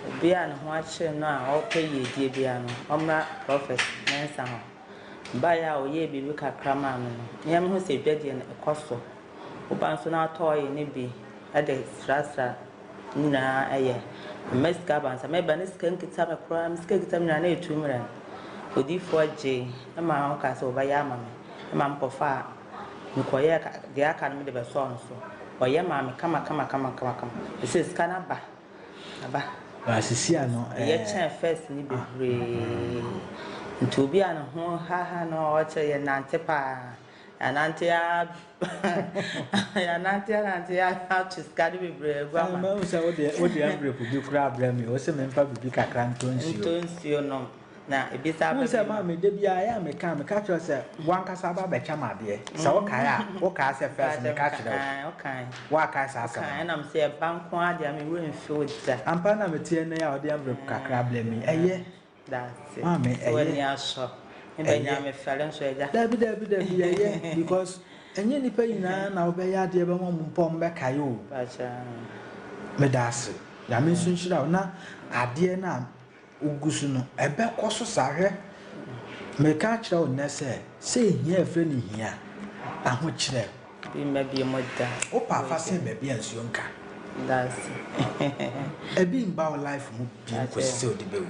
Obi a ne ho akyere no a ɔrepɛ yiedie biara no, ɔmmra Prɔfɛt Mensah hɔ. Mebaeɛ a ɔyɛɛ biribi kakra maa me no, me ara mehu sɛ dwadie no ɛkɔ so. Woba nso na watɔ oil no bi de srasra Ne nyinaa ɛyɛ. Mema sika aba ansa mɛba ne sika nkita me koraa me sika nkita me nyinaa na ɛtu mmerɛ no. Odiyifoɔ gyee ma ɔkaa sɛ ɔbɛyɛ ama me ma mekɔfaa mekɔyɛɛ deɛ aka no mede bɛsɔɔ no so. Ɔyɛ maa me kama kama kama kama kama. Ɛsɛ sika no aba aba. Ba sisi a no Ɛyɛ kyɛn first no bebree. Nti obi a ne ho haha no a ɔkyerɛ yɛ nante paa. Yɛanante ara yɛanante anante ara ato sika no bebree agu ama. Mahu sɛ wode wode envelope bi koraa abrɛ me. Wose memfa biribi kakra ntɔ nsuo. Ntɔ nsuo nom na ebi san Wohu ba sɛ bio. maame da biara ɛyɛ a meka meka kyerɛ wo sɛ w'ankasa aba abɛkyɛ me adeɛ. Sɛ wokae a wokae sɛ first meka kyerɛ wo. Wokae. Woakae saa asɛm no. Wokae ɛna mese ɛba nko ara deɛ me werɛ mfi wo da. Ampa na meteɛ nnɛ yi a wode envelope kakra abrɛ me yi. Ɛyɛ. Dase. Maame Sɛ w'ani ɛyɛ. asɔ. Me bɛ nya Ɛyɛ. me fɛre nso agya. Dabi dabi dabi ɛyɛ because ɛnyɛ nipa nyinaa na wobɛyɛ adeɛ bɛma ɔmo mpo ɔmo bɛkae o. Pakyɛ. Medaase. Nyame nso nhyira wo na adeɛ no a wogu so no ɛbɛkɔ so saa hwɛ. Meka akyerɛ wo nnɛ sɛ sɛ ehia a yɛfrɛ no hia ahokyerɛ. Bi mma bi mo da. Wo pa fa sɛn baabi a nsuo nka. Dase. Ebi mba wo life mu bio kɔsi sɛ ɔde bɛwu.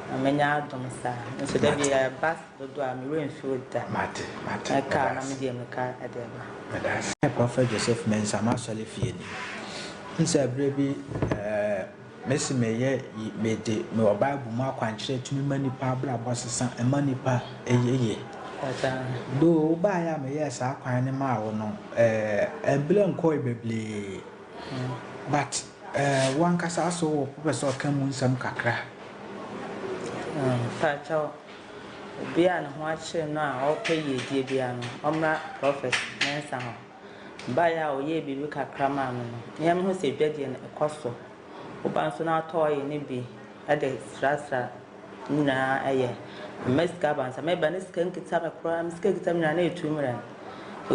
Na menya adom saa. Nso da bi ɛba dodo a me werɛ mfi wo da. Mate, mate, Mɛka na medase. mede ammirika de aba. Medase. Prophet Joseph Mensah m'asɔre fie ni. Nsɛ berɛ bi eh, Mese meyɛ yi mede mewɔ bible mu akwankyerɛ tumi ma nipa abrabɔ sesa ɛma nipa yɛ yie. Though wobaeɛ a meyɛɛ saa kwan no maa wo no ɛɛ ɛmbrɛ nkɔe bebree but ɛɛ wankasa aso wɔ wopɛ sɛ ɔka mu nsɛm kakra. Mpakyɛw, obi a ne ho akyere no a ɔrepɛ yiedie biara no, ɔmmra Prophet Mensah hɔ. Baeɛ a ɔyɛɛ biribi kakra maa me no, me ara mehu sɛ dwadie no ɛkɔ so. Woba nso na atɔ oil no bi de srasra ne nyinaa ɛyɛ. Mma sika aba nsa, meba ne sika nkita me koraa, me sika nkita me nyinaa na ɛtu mmerɛ no.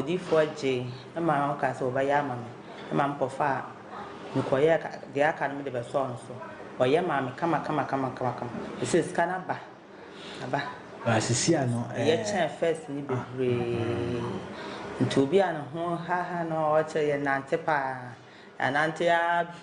Odiyifoɔ gyee ma ɔkaa sɛ ɔbɛyɛ ama me ma mekɔfaa, mekɔyɛɛ deɛ aka no mede bɛsɔɔ no so. Ɔyɛ maa me kama kama kama kama kama. Ɛsɛ sika no aba. Aba. Ba sisi a no Ɛyɛ ɛɛ. kyɛn first no bebree. Nti obi a ne ho haha no a ɔkyerɛ yɛ nante paa. Yɛanante ara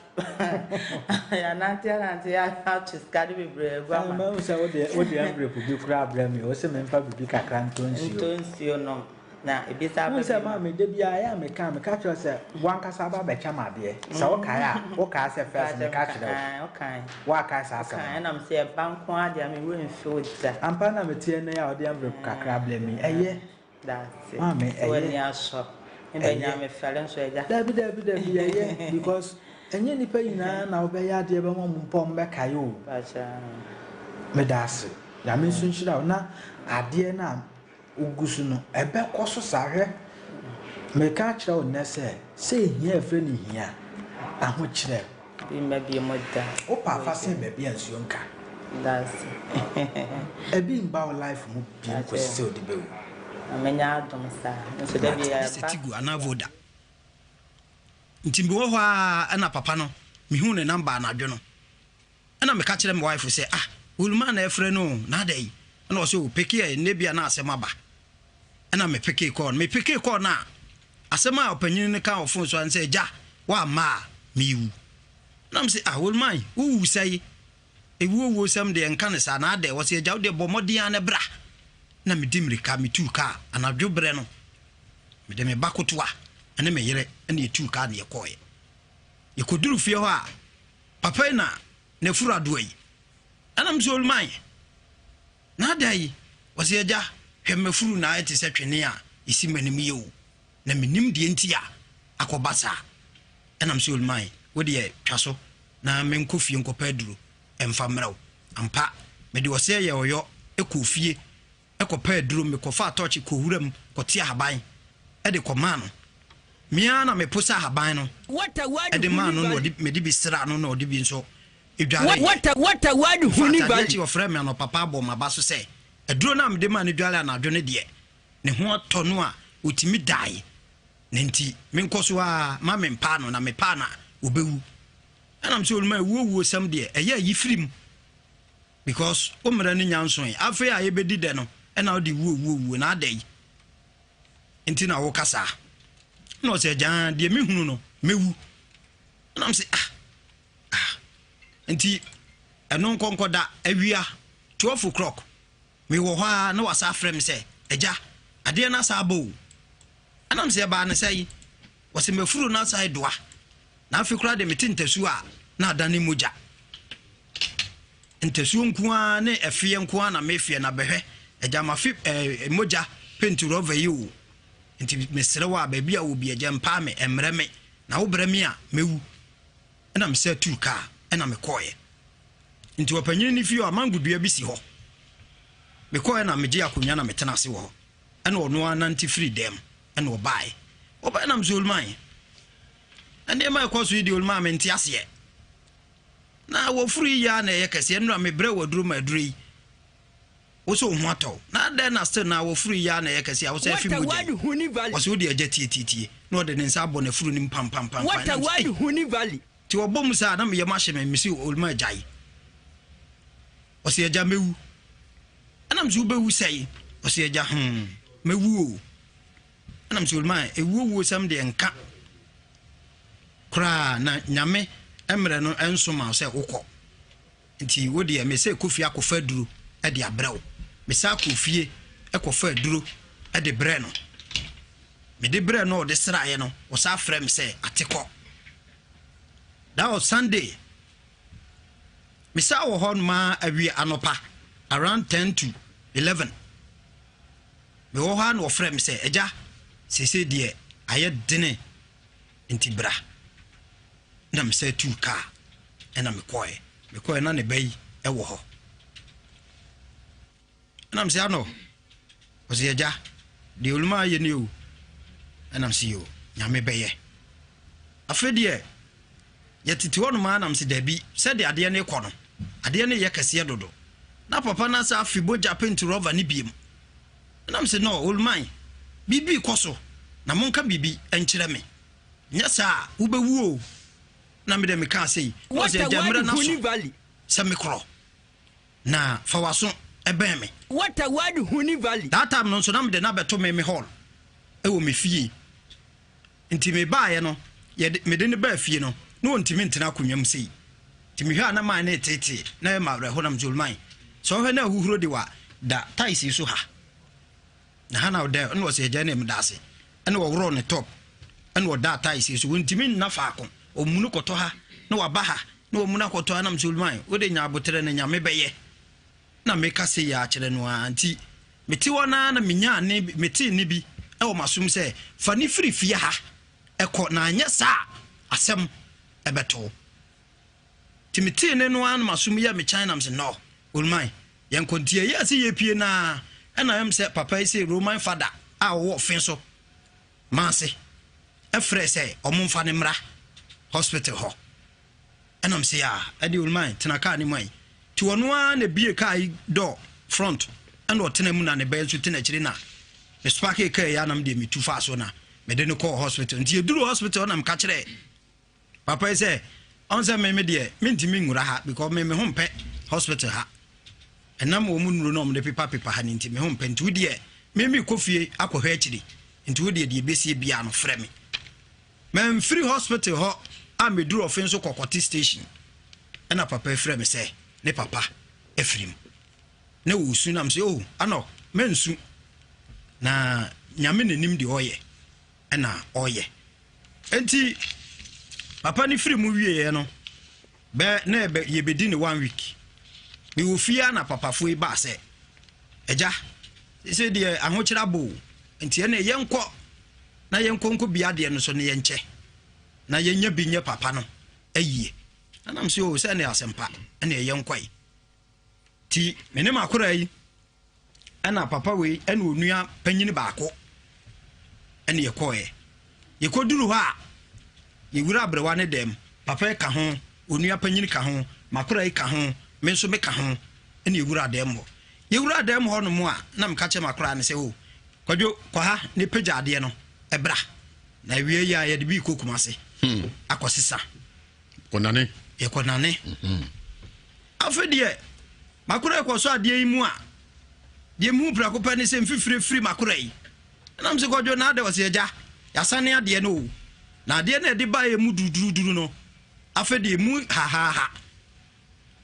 yɛanante anante ara ato sika no bebree agu ama. Mahu sɛ wode wode envelope bi koraa abrɛ me. Wose memfa biribi kakra ntɔ nsuo. Ntɔ nsuo nom. Na ebi san Wohu ba sɛ bio. maame da biara ɛyɛ a meka meka kyerɛ wo sɛ wankasa aba abɛkyɛ me adeɛ. Sɛ wokae a wokae sɛ first meka kyerɛ wo. Wokae. Woakae saa asɛm Wokae no. ɛna mese ɛba nko ara deɛ me werɛ mfi wo da. Ampa na meteɛ nnɛ yi a wode envelope kakra abrɛ me yi. Ɛyɛ. Dase. Maame Sɛ w'ani ɛyɛ. asɔ. Me bɛ nya Ɛyɛ. me fɛre nso agya. Dabi dabi dabi ɛyɛ because ɛnyɛ nnipa nyinaa na wobɛyɛ adeɛ bɛma wɔn mpo a wɔbɛkae o. Pakyɛ. Medaase. Nyame nso nhyira wo na adeɛ no a wogu so no, ɛbɛkɔ so saa. Hwɛ, mereka akyerɛ wo nnɛ sɛ, sɛ ehia a yɛfrɛ no hia, ahokyerɛ. Bi mma bi mu da. Wopɛ a fa sɛn baabi a nsuo nka. Dase. Ebi mba wo life mu bio kɔsi sɛ wode bɛwu. Na menya adom saa. Nso da bi Gye sɛ ɛba. Tigo anaa Voda. Nti mewɔ hɔ ara ɛna papa no mehuu ne number anadwo no. Ɛna meka kyerɛ me wife sɛ ah Oluma na ɛfrɛ no o na adɛn? Ɛna ɔsɛ o peke ɛ nnɛ bia na asɛm aba. Ɛna me peke call no. Me peke call no a asɛm a ɔpanyin no ka wɔ phone so ara ne sɛ agya woamma a mewu. Ɛna me se ah Oluma wowu sɛe? Ewuo wuo sɛm deɛ nka no saa na adɛn? Ɔse agya wodeɛ bɔ mmɔden ara na bra. Ɛna medi mmirika metuu kaa anadwo berɛ no mede me ba kotoa ne me yere ɛna yɛtuu kaa na yɛkɔɔeɛ. Yɛkɔduru fie hɔ a Papa yi na n'afuru adoa yi. Ɛna me sɛ oluman na ada yi? Ɔsɛ agya hwɛ m'afuru na ayɛ te sɛ twene a ɛsi m'anim yi o na menim deɛ nti a akɔba saa. Ɛna me sɛ oluman wo deɛ twa so na menkɔ fie nkɔpɛ aduro ɛmfa mmerɛ wo. Ampa mede ɔsɛ yɛ ɔyɔ kɔɔ fie kɔpɛɛ aduro, mekɔfaa tɔɔkye kɔɔ wuram kɔtee ahaban de kɔmaa no. Me ara na meposa ahaban no de maa no na ɔde mede bi sraa no na ɔde bi nso dwareeɛ. In fact, adeɛ kye ɔfrɛɛ me anɔpa paa bɔɔ m'aba so sɛ aduro no a mede maa no dware anadwo no deɛ, ne ho atɔ no a ɔtumi daeɛ na nti menkɔ so ara ma mempaa no na mepaa no a ɔbɛwu. Ɛna mesɛ Oluma awuo wuo sɛm deɛ ɛyɛ a yi firi mu. Because wo mmara no nya nsoe. Afei a yɛbɛdi dɛ no ɛna wode wuo wuo wuo na adɛn nti na woka saa? Ɛna ɔsɛ agyaa deɛ mehunu no mɛwu. Ɛna mese ah. Nti ɛno nkɔnkɔda awia 12 o'clock mewɔ hɔ ara na wasa afrɛ me sɛ agya adeɛ no asa aba o. Ɛna mesɛ ɛbaa no sɛe? Wɔse mafuru no asa doa na afei koraa deɛ mete ntasuo a na adane mogya. Ntasuo nko ara ne ɛfeɛ nko ara na mefeɛ na bɛhwɛ agya mafe eh, mogya penti rɔva yi o. Nti mesrɛ wo a baabi a wɔ bi agya mpaa me ɛmmerɛ me na wobrɛ me a mɛwu. Ɛna mesɛ tuu kaa ɛna mekɔɔeɛ. Nti ɔpanyini no fie hɔ a mango dua bi si hɔ. Mekɔɔeɛ na megye akonnwa na metena ase wɔ hɔ. Ɛna ɔno ara nante firi dɛm ɛna ɔbaeɛ. Ɔbaeɛ na mesɛ Oluman, nneɛma a ɛkɔ so yi deɛ Oluman mente aseɛ. Na wɔfuru yi yɛ a na ɛyɛ kɛseɛ nnora mebrɛ wɔ aduro ma aduro yi. Wo sɛ wo ho atɔ wo. Na adɛn na still na wɔfuru yi ara na ɛyɛ kɛse a wo sɛ afi mogya yi? Ɔse wo deɛ agya tietietie. Na ɔde ne nsa abɔ n'afuru no mu pampampampan. Na mese ei. Nti ɔbɔ mu saa na me yam ahye me. Mese Oluma gyae. Ɔse agya mɛwu. Ɛna mese wobɛwu sɛe? Ɔse agya hmm mɛwu o. Ɛna mese Oluma ewuo wuo sɛm deɛ nka koraa na Nyame mmerɛ no nso ma wo sɛ wokɔ. Nti wo deɛ mese kɔ fie akɔfa aduro de abrɛ wo. Mesan kɔɔ fie kɔfaa aduro de brɛɛ no. Mede brɛɛ no a ɔde sraeɛ no, ɔsan frɛɛ me sɛ ate kɔ. That was Sunday. Mesan wɔ hɔ nom ara awie anɔpa around 10 to 11. Mewɔ hɔ ara na ɔfrɛɛ me sɛ agya seesei deɛ ayɛ dene nti bra. Na mesan tuu kaa ɛna mekɔɛ. Mekɔɛ na ne ba yi wɔ hɔ. Ɛna mese anɔ, ɔse agya, deɛ oluma ayɛ ni o. Ɛna mese yo, Nyame bɛyɛ. Afei deɛ yɛtete hɔ nom ara na mese dabi, sɛdeɛ adeɛ no rekɔ no, adeɛ no yɛ kɛseɛ dodo. Na papa no asa afe bogya penti rɔva no biem. Ɛna mese no, Oluman, biribi rekɔ so na monka biribi nkyerɛ me. Nyɛ saa a, wobɛwu o. Na me deɛ mekaa sei, na ɔse agya mmerɛ no aso sɛ mekorɔ, na fa w'aso bɛn me. That time no nso na mede no abɛto me me hall wɔ me fie. Nti mebaeɛ no, yɛde, mede no baa fie no, na ɔntumi ntena akonnwa mu sei. Nti mehwɛ a na man no reteetee, na ɛyɛ me awerɛho, na mese Oluman, sɛ wohwɛ na ahuhuro de wa da tiles yi so ha. Na ha na ɔda, ɛna ɔsɛ agya ne meda ase. Ɛna ɔworɔɔ ne top, ɛna ɔdaa tiles yi so. Wɔntumi nna faako, ɔmunu kɔtɔ ha, na waba ha, na wamunu akɔtɔ ha, na mesɛ Oluman, wode nya aboterɛ no Nyame bɛyɛ. Na meka sei ara kyerɛ no ara nti, mete hɔ no ara na menyaa nne bi, metee nne bi wɔ m'asom sɛ, fa no firi fie ha kɔ, na anyɛ saa a, asɛm bɛto wo. Nti metee nne no ara na m'asom yɛɛ me kyan na mese, no, Oluman, yɛnkɔ. Nti ɛyɛɛ sɛ yɛpie no ara, ɛna ɛm sɛ papa yi se Roman fada a ɔwɔ ɔfe so Manse frɛɛ sɛ wɔmfa no mmra hospital hɔ. Ɛna mese ah ɛde Oluman tena kaa no mu ayi. Nti ɔno ara na ebie kaa yi door front ɛna ɔtena mu na ne ba nso tena akyire na me sparke kaa yi a na me deɛ metu faa so na mede no kɔɔ hospital. Nti yɛduru hospital na meka kyerɛɛ papa yi sɛ ɔn sɛ me me deɛ mentumi nwura ha because me me ho mpɛ hospital ha. Ɛnam wɔn nnuro na wɔn de pepa pepa ha no nti me ho mpɛ nti wo deɛ me me kɔ fie akɔhwɛ akyiri nti wo deɛ deɛ ebesie biara no frɛ me. Mamfiri hospital hɔ a meduru ɔfe nso kɔkɔte station ɛna papa yi frɛ me sɛ ne papa afiri mu na ɔresu na mesɛ oh anɔ mɛnsu na Nyame na nim deɛ ɔyɛ ɛna ɔyɛ enti papa no firi mu wieɛ no bɛ na yɛbɛ yɛbɛdi ne one week mewɔ fie a na papafoɔ yi baa sɛ agya sɛ deɛ ahokyerɛ abɔ o nti ɛne yɛnkɔ na yɛnkɔ nkɔ bia adeɛ no so na yɛnkyɛ na yɛnya bi nyɛ papa no ayie. Ɛna mese o sɛ ɛne asɛmpa ɛne ɛyɛ nkɔe. Ti me ne m'akora yi ɛna papa wei ɛna onua panyini baako ɛne yɛkɔɛ. Yɛkɔduru hɔ a yɛwura aberewa ne dɛm, papa yi ka ho, onua panyini ka ho, m'akora yi ka ho, me nso meka ho ɛne yɛwura dɛm hɔ. Yɛwura dɛm hɔ nom a na meka kyerɛ m'akora no sɛ o Kwadwo, kɔ ha ne pagya adeɛ no bra. Na awia yi a yɛde bi rekɔ Kumase hmm. akɔsesa. Kɔnane. Yɛkɔnane. Mhm. Afei deɛ makora kɔ so adeɛ yi mu a deɛ muhu prɛko pɛ ne sɛ mfifire firi makora yi. Ɛnam sɛ Kwadwo na adɛ ɔsɛ agya yɛasane adeɛ no o. Na adeɛ no ɛde baeɛ mu duruduruduru no afei deɛ mu hahaha.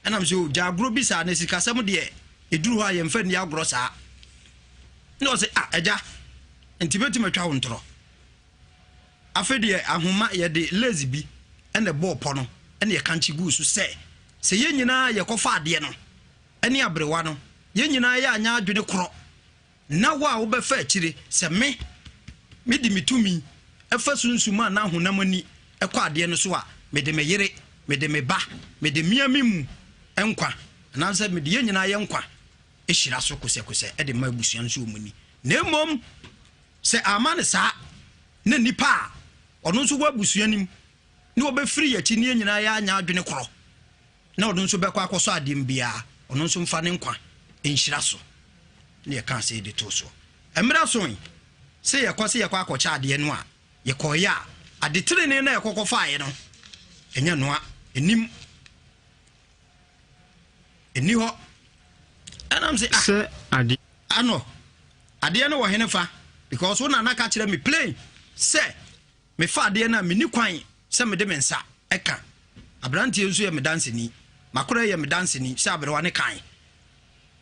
Ɛna mesɛ o gya agorɔ bi saa na sikasɛm deɛ ɛduru hɔ a yɛmfa nni agorɔ saa. Na ɔse ah agya nti bɛtumi atwa wo ntorɔ. Afei deɛ ahoma yɛde lace bi ɛna ɛbɔɔ pɔ no ɛna yɛkankye guu so sɛ sɛ yɛn nyinaa yɛkɔfa adeɛ no ɛne aberewa no yɛn nyinaa yɛ anyɛ adwene korɔ na wo a wobɛfa akyire sɛ me mede me tumi ɛfa sunsum a na honam ani ɛkɔ adeɛ no so a mede me yere mede me ba mede mea me mu nkwa anaasɛ mede yɛn nyinaa yɛ nkwa hyira so kosɛkosɛ de ma abusua no sɛ wɔn ni na mmom sɛ ama no saa na nipa a ɔno nso wɔ abusua no mu na wɔbɛfiri yɛn akyi ne yɛn nyinaa yɛanya adwene korɔ na ɔno nso bɛkɔ akɔsɔ adeɛ mu biara ɔno nso mfa ne nkwa nhyira so na yɛka sɛ yɛde too soɔ mmerɛ so yi sɛ yɛkɔ sɛ yɛkɔ akɔkyɛ adeɛ no a yɛkɔeɛ a ade tenenee na yɛkɔkɔ faeɛ no ɛnyɛ noa ɛnim ɛni hɔ ɛnam sɛ ah sɛ ade. Ano adeɛ no wɔ hene fa because wo nana ka kyerɛ me plain sɛ mefa adeɛ no a menni kwan sɛ mede me nsa ɛka aberanteɛ nso yɛ me danseni makora yɛ me danseni sɛ aberewa ne kan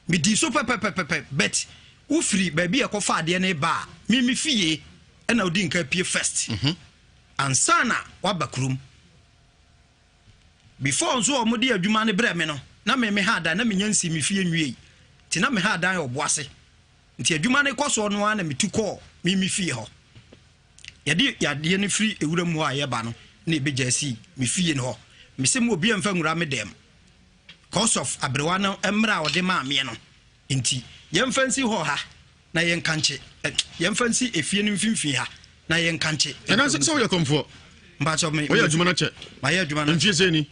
medii so pɛpɛpɛpɛpɛ but wofiri baabi a ɛkɔfa adeɛ no ba a me me fie ɛna wodi nka pie first mm -hmm. ansa na waba kurom Before nso a wɔde adwuma no brɛ me no, na me me ha dan, na menya nsii me fie nwiei. Nti na me ha dan wɔ Boase. Nti adwuma no kɔ soɔ no ara na metu kɔɔ me me fie hɔ. Yɛde yadeɛ no firi ewura mu hɔ a yɛba no na yɛbɛgya sii me fie no hɔ. Mese mo obiara mfa nwura me dɛm. Cause of aberewa no mmerɛ a ɔde maa meɛ no nti, yɛmfa nsi hɔ ha. Na yɛnkankye ɛ, yɛmfa nsi efie no mfimfini ha, na yɛnkankye. Ɛna sɛ woyɛ kɔmfoɔ. Mpakyɛ me. Woyɛ adwuma no kyɛ. Mayɛ adwuma no. Mfie sɛ ni.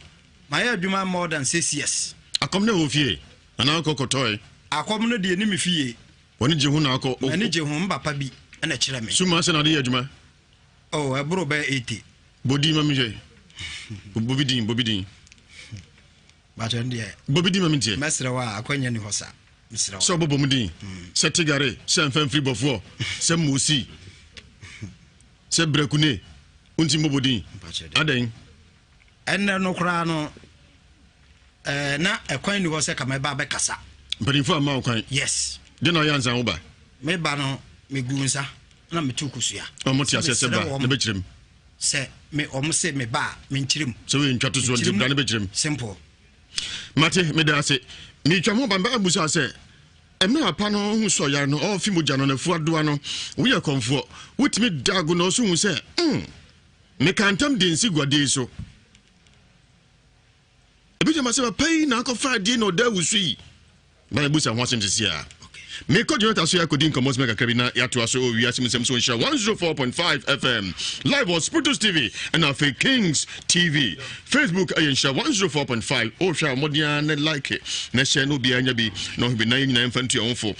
Mayɛ adwuma more than 6 years. Akɔm no wɔ fie anaa wokɔ kɔtɔe? Akɔm no deɛ ni me fie. W'ani gye ho na akɔ. M'ani gye ho, mpapa bi ɛna kyerɛ me. Suma sɛ na ade yɛ adwuma. Oh, ɛboro bɛyɛ 80. Bɔ din ma me hwɛ. Bɔ bi din, bɔ bi din. Mpakyɛ no deɛ. Bɔ bi din ma me ntie. Mɛsrɛ wo a akwanya ni hɔ sa. Mesrɛ wo. Sɛ ɔbɔbɔ mu din. Sɛ Tigare, sɛ Mfɛmfiri Bɔfoɔ, sɛ Mosi, sɛ Brakune, wonti mmɔbɔ din. Adɛn? Ɛnnɛ no koraa no, ɛɛ na ɛkwan ni hɔ sɛ kama ɛba abɛkasa. Mpanimfoɔ amma wo kwan. Yes. Deɛ na ɔyɛ ansa wo ba? Me ba no, megu nsa na metu kosua. Ɔmo te aseɛ sɛ ba ne bɛkyerɛ mu. Sɛ me ɔmo se me ba a menkyerɛ mu. Sɛ woyɛ ntwa to soɔ nti bra ne bɛkyerɛ mu. Simple. Mate, meda ase. Meretwa ho ba mebɛba abusa sɛ, mmerɛ papa no hu sɛ ɔyare no, ɔrefe mogya no, n'afu adoa no, woyɛ kɔmfoɔ, wotumi da ago na ɔso hu sɛ, mm, meka ntam de nsi guadeɛ yi so. Ebi gyama sɛ papa yi na akɔfa adeɛ na ɔda awusu yi. Na yɛbusa ho asɛm sisi a. Mekɔ Jonathan so yɛakɔdi nkɔmmɔ sɛmɛ kakra bi na yɛatoa so wɔ wiase mu nsɛm so nhyira 104.5 FM live wɔ Spiritus TV ɛna afei Kings TV Facebook ɛyɛ nhyira 104.5 wohwɛ a mmɔden ara ne like na hyɛ na obiara nya bi na ɔhwɛ bi na yɛn nyinaa mfa ntua ho fo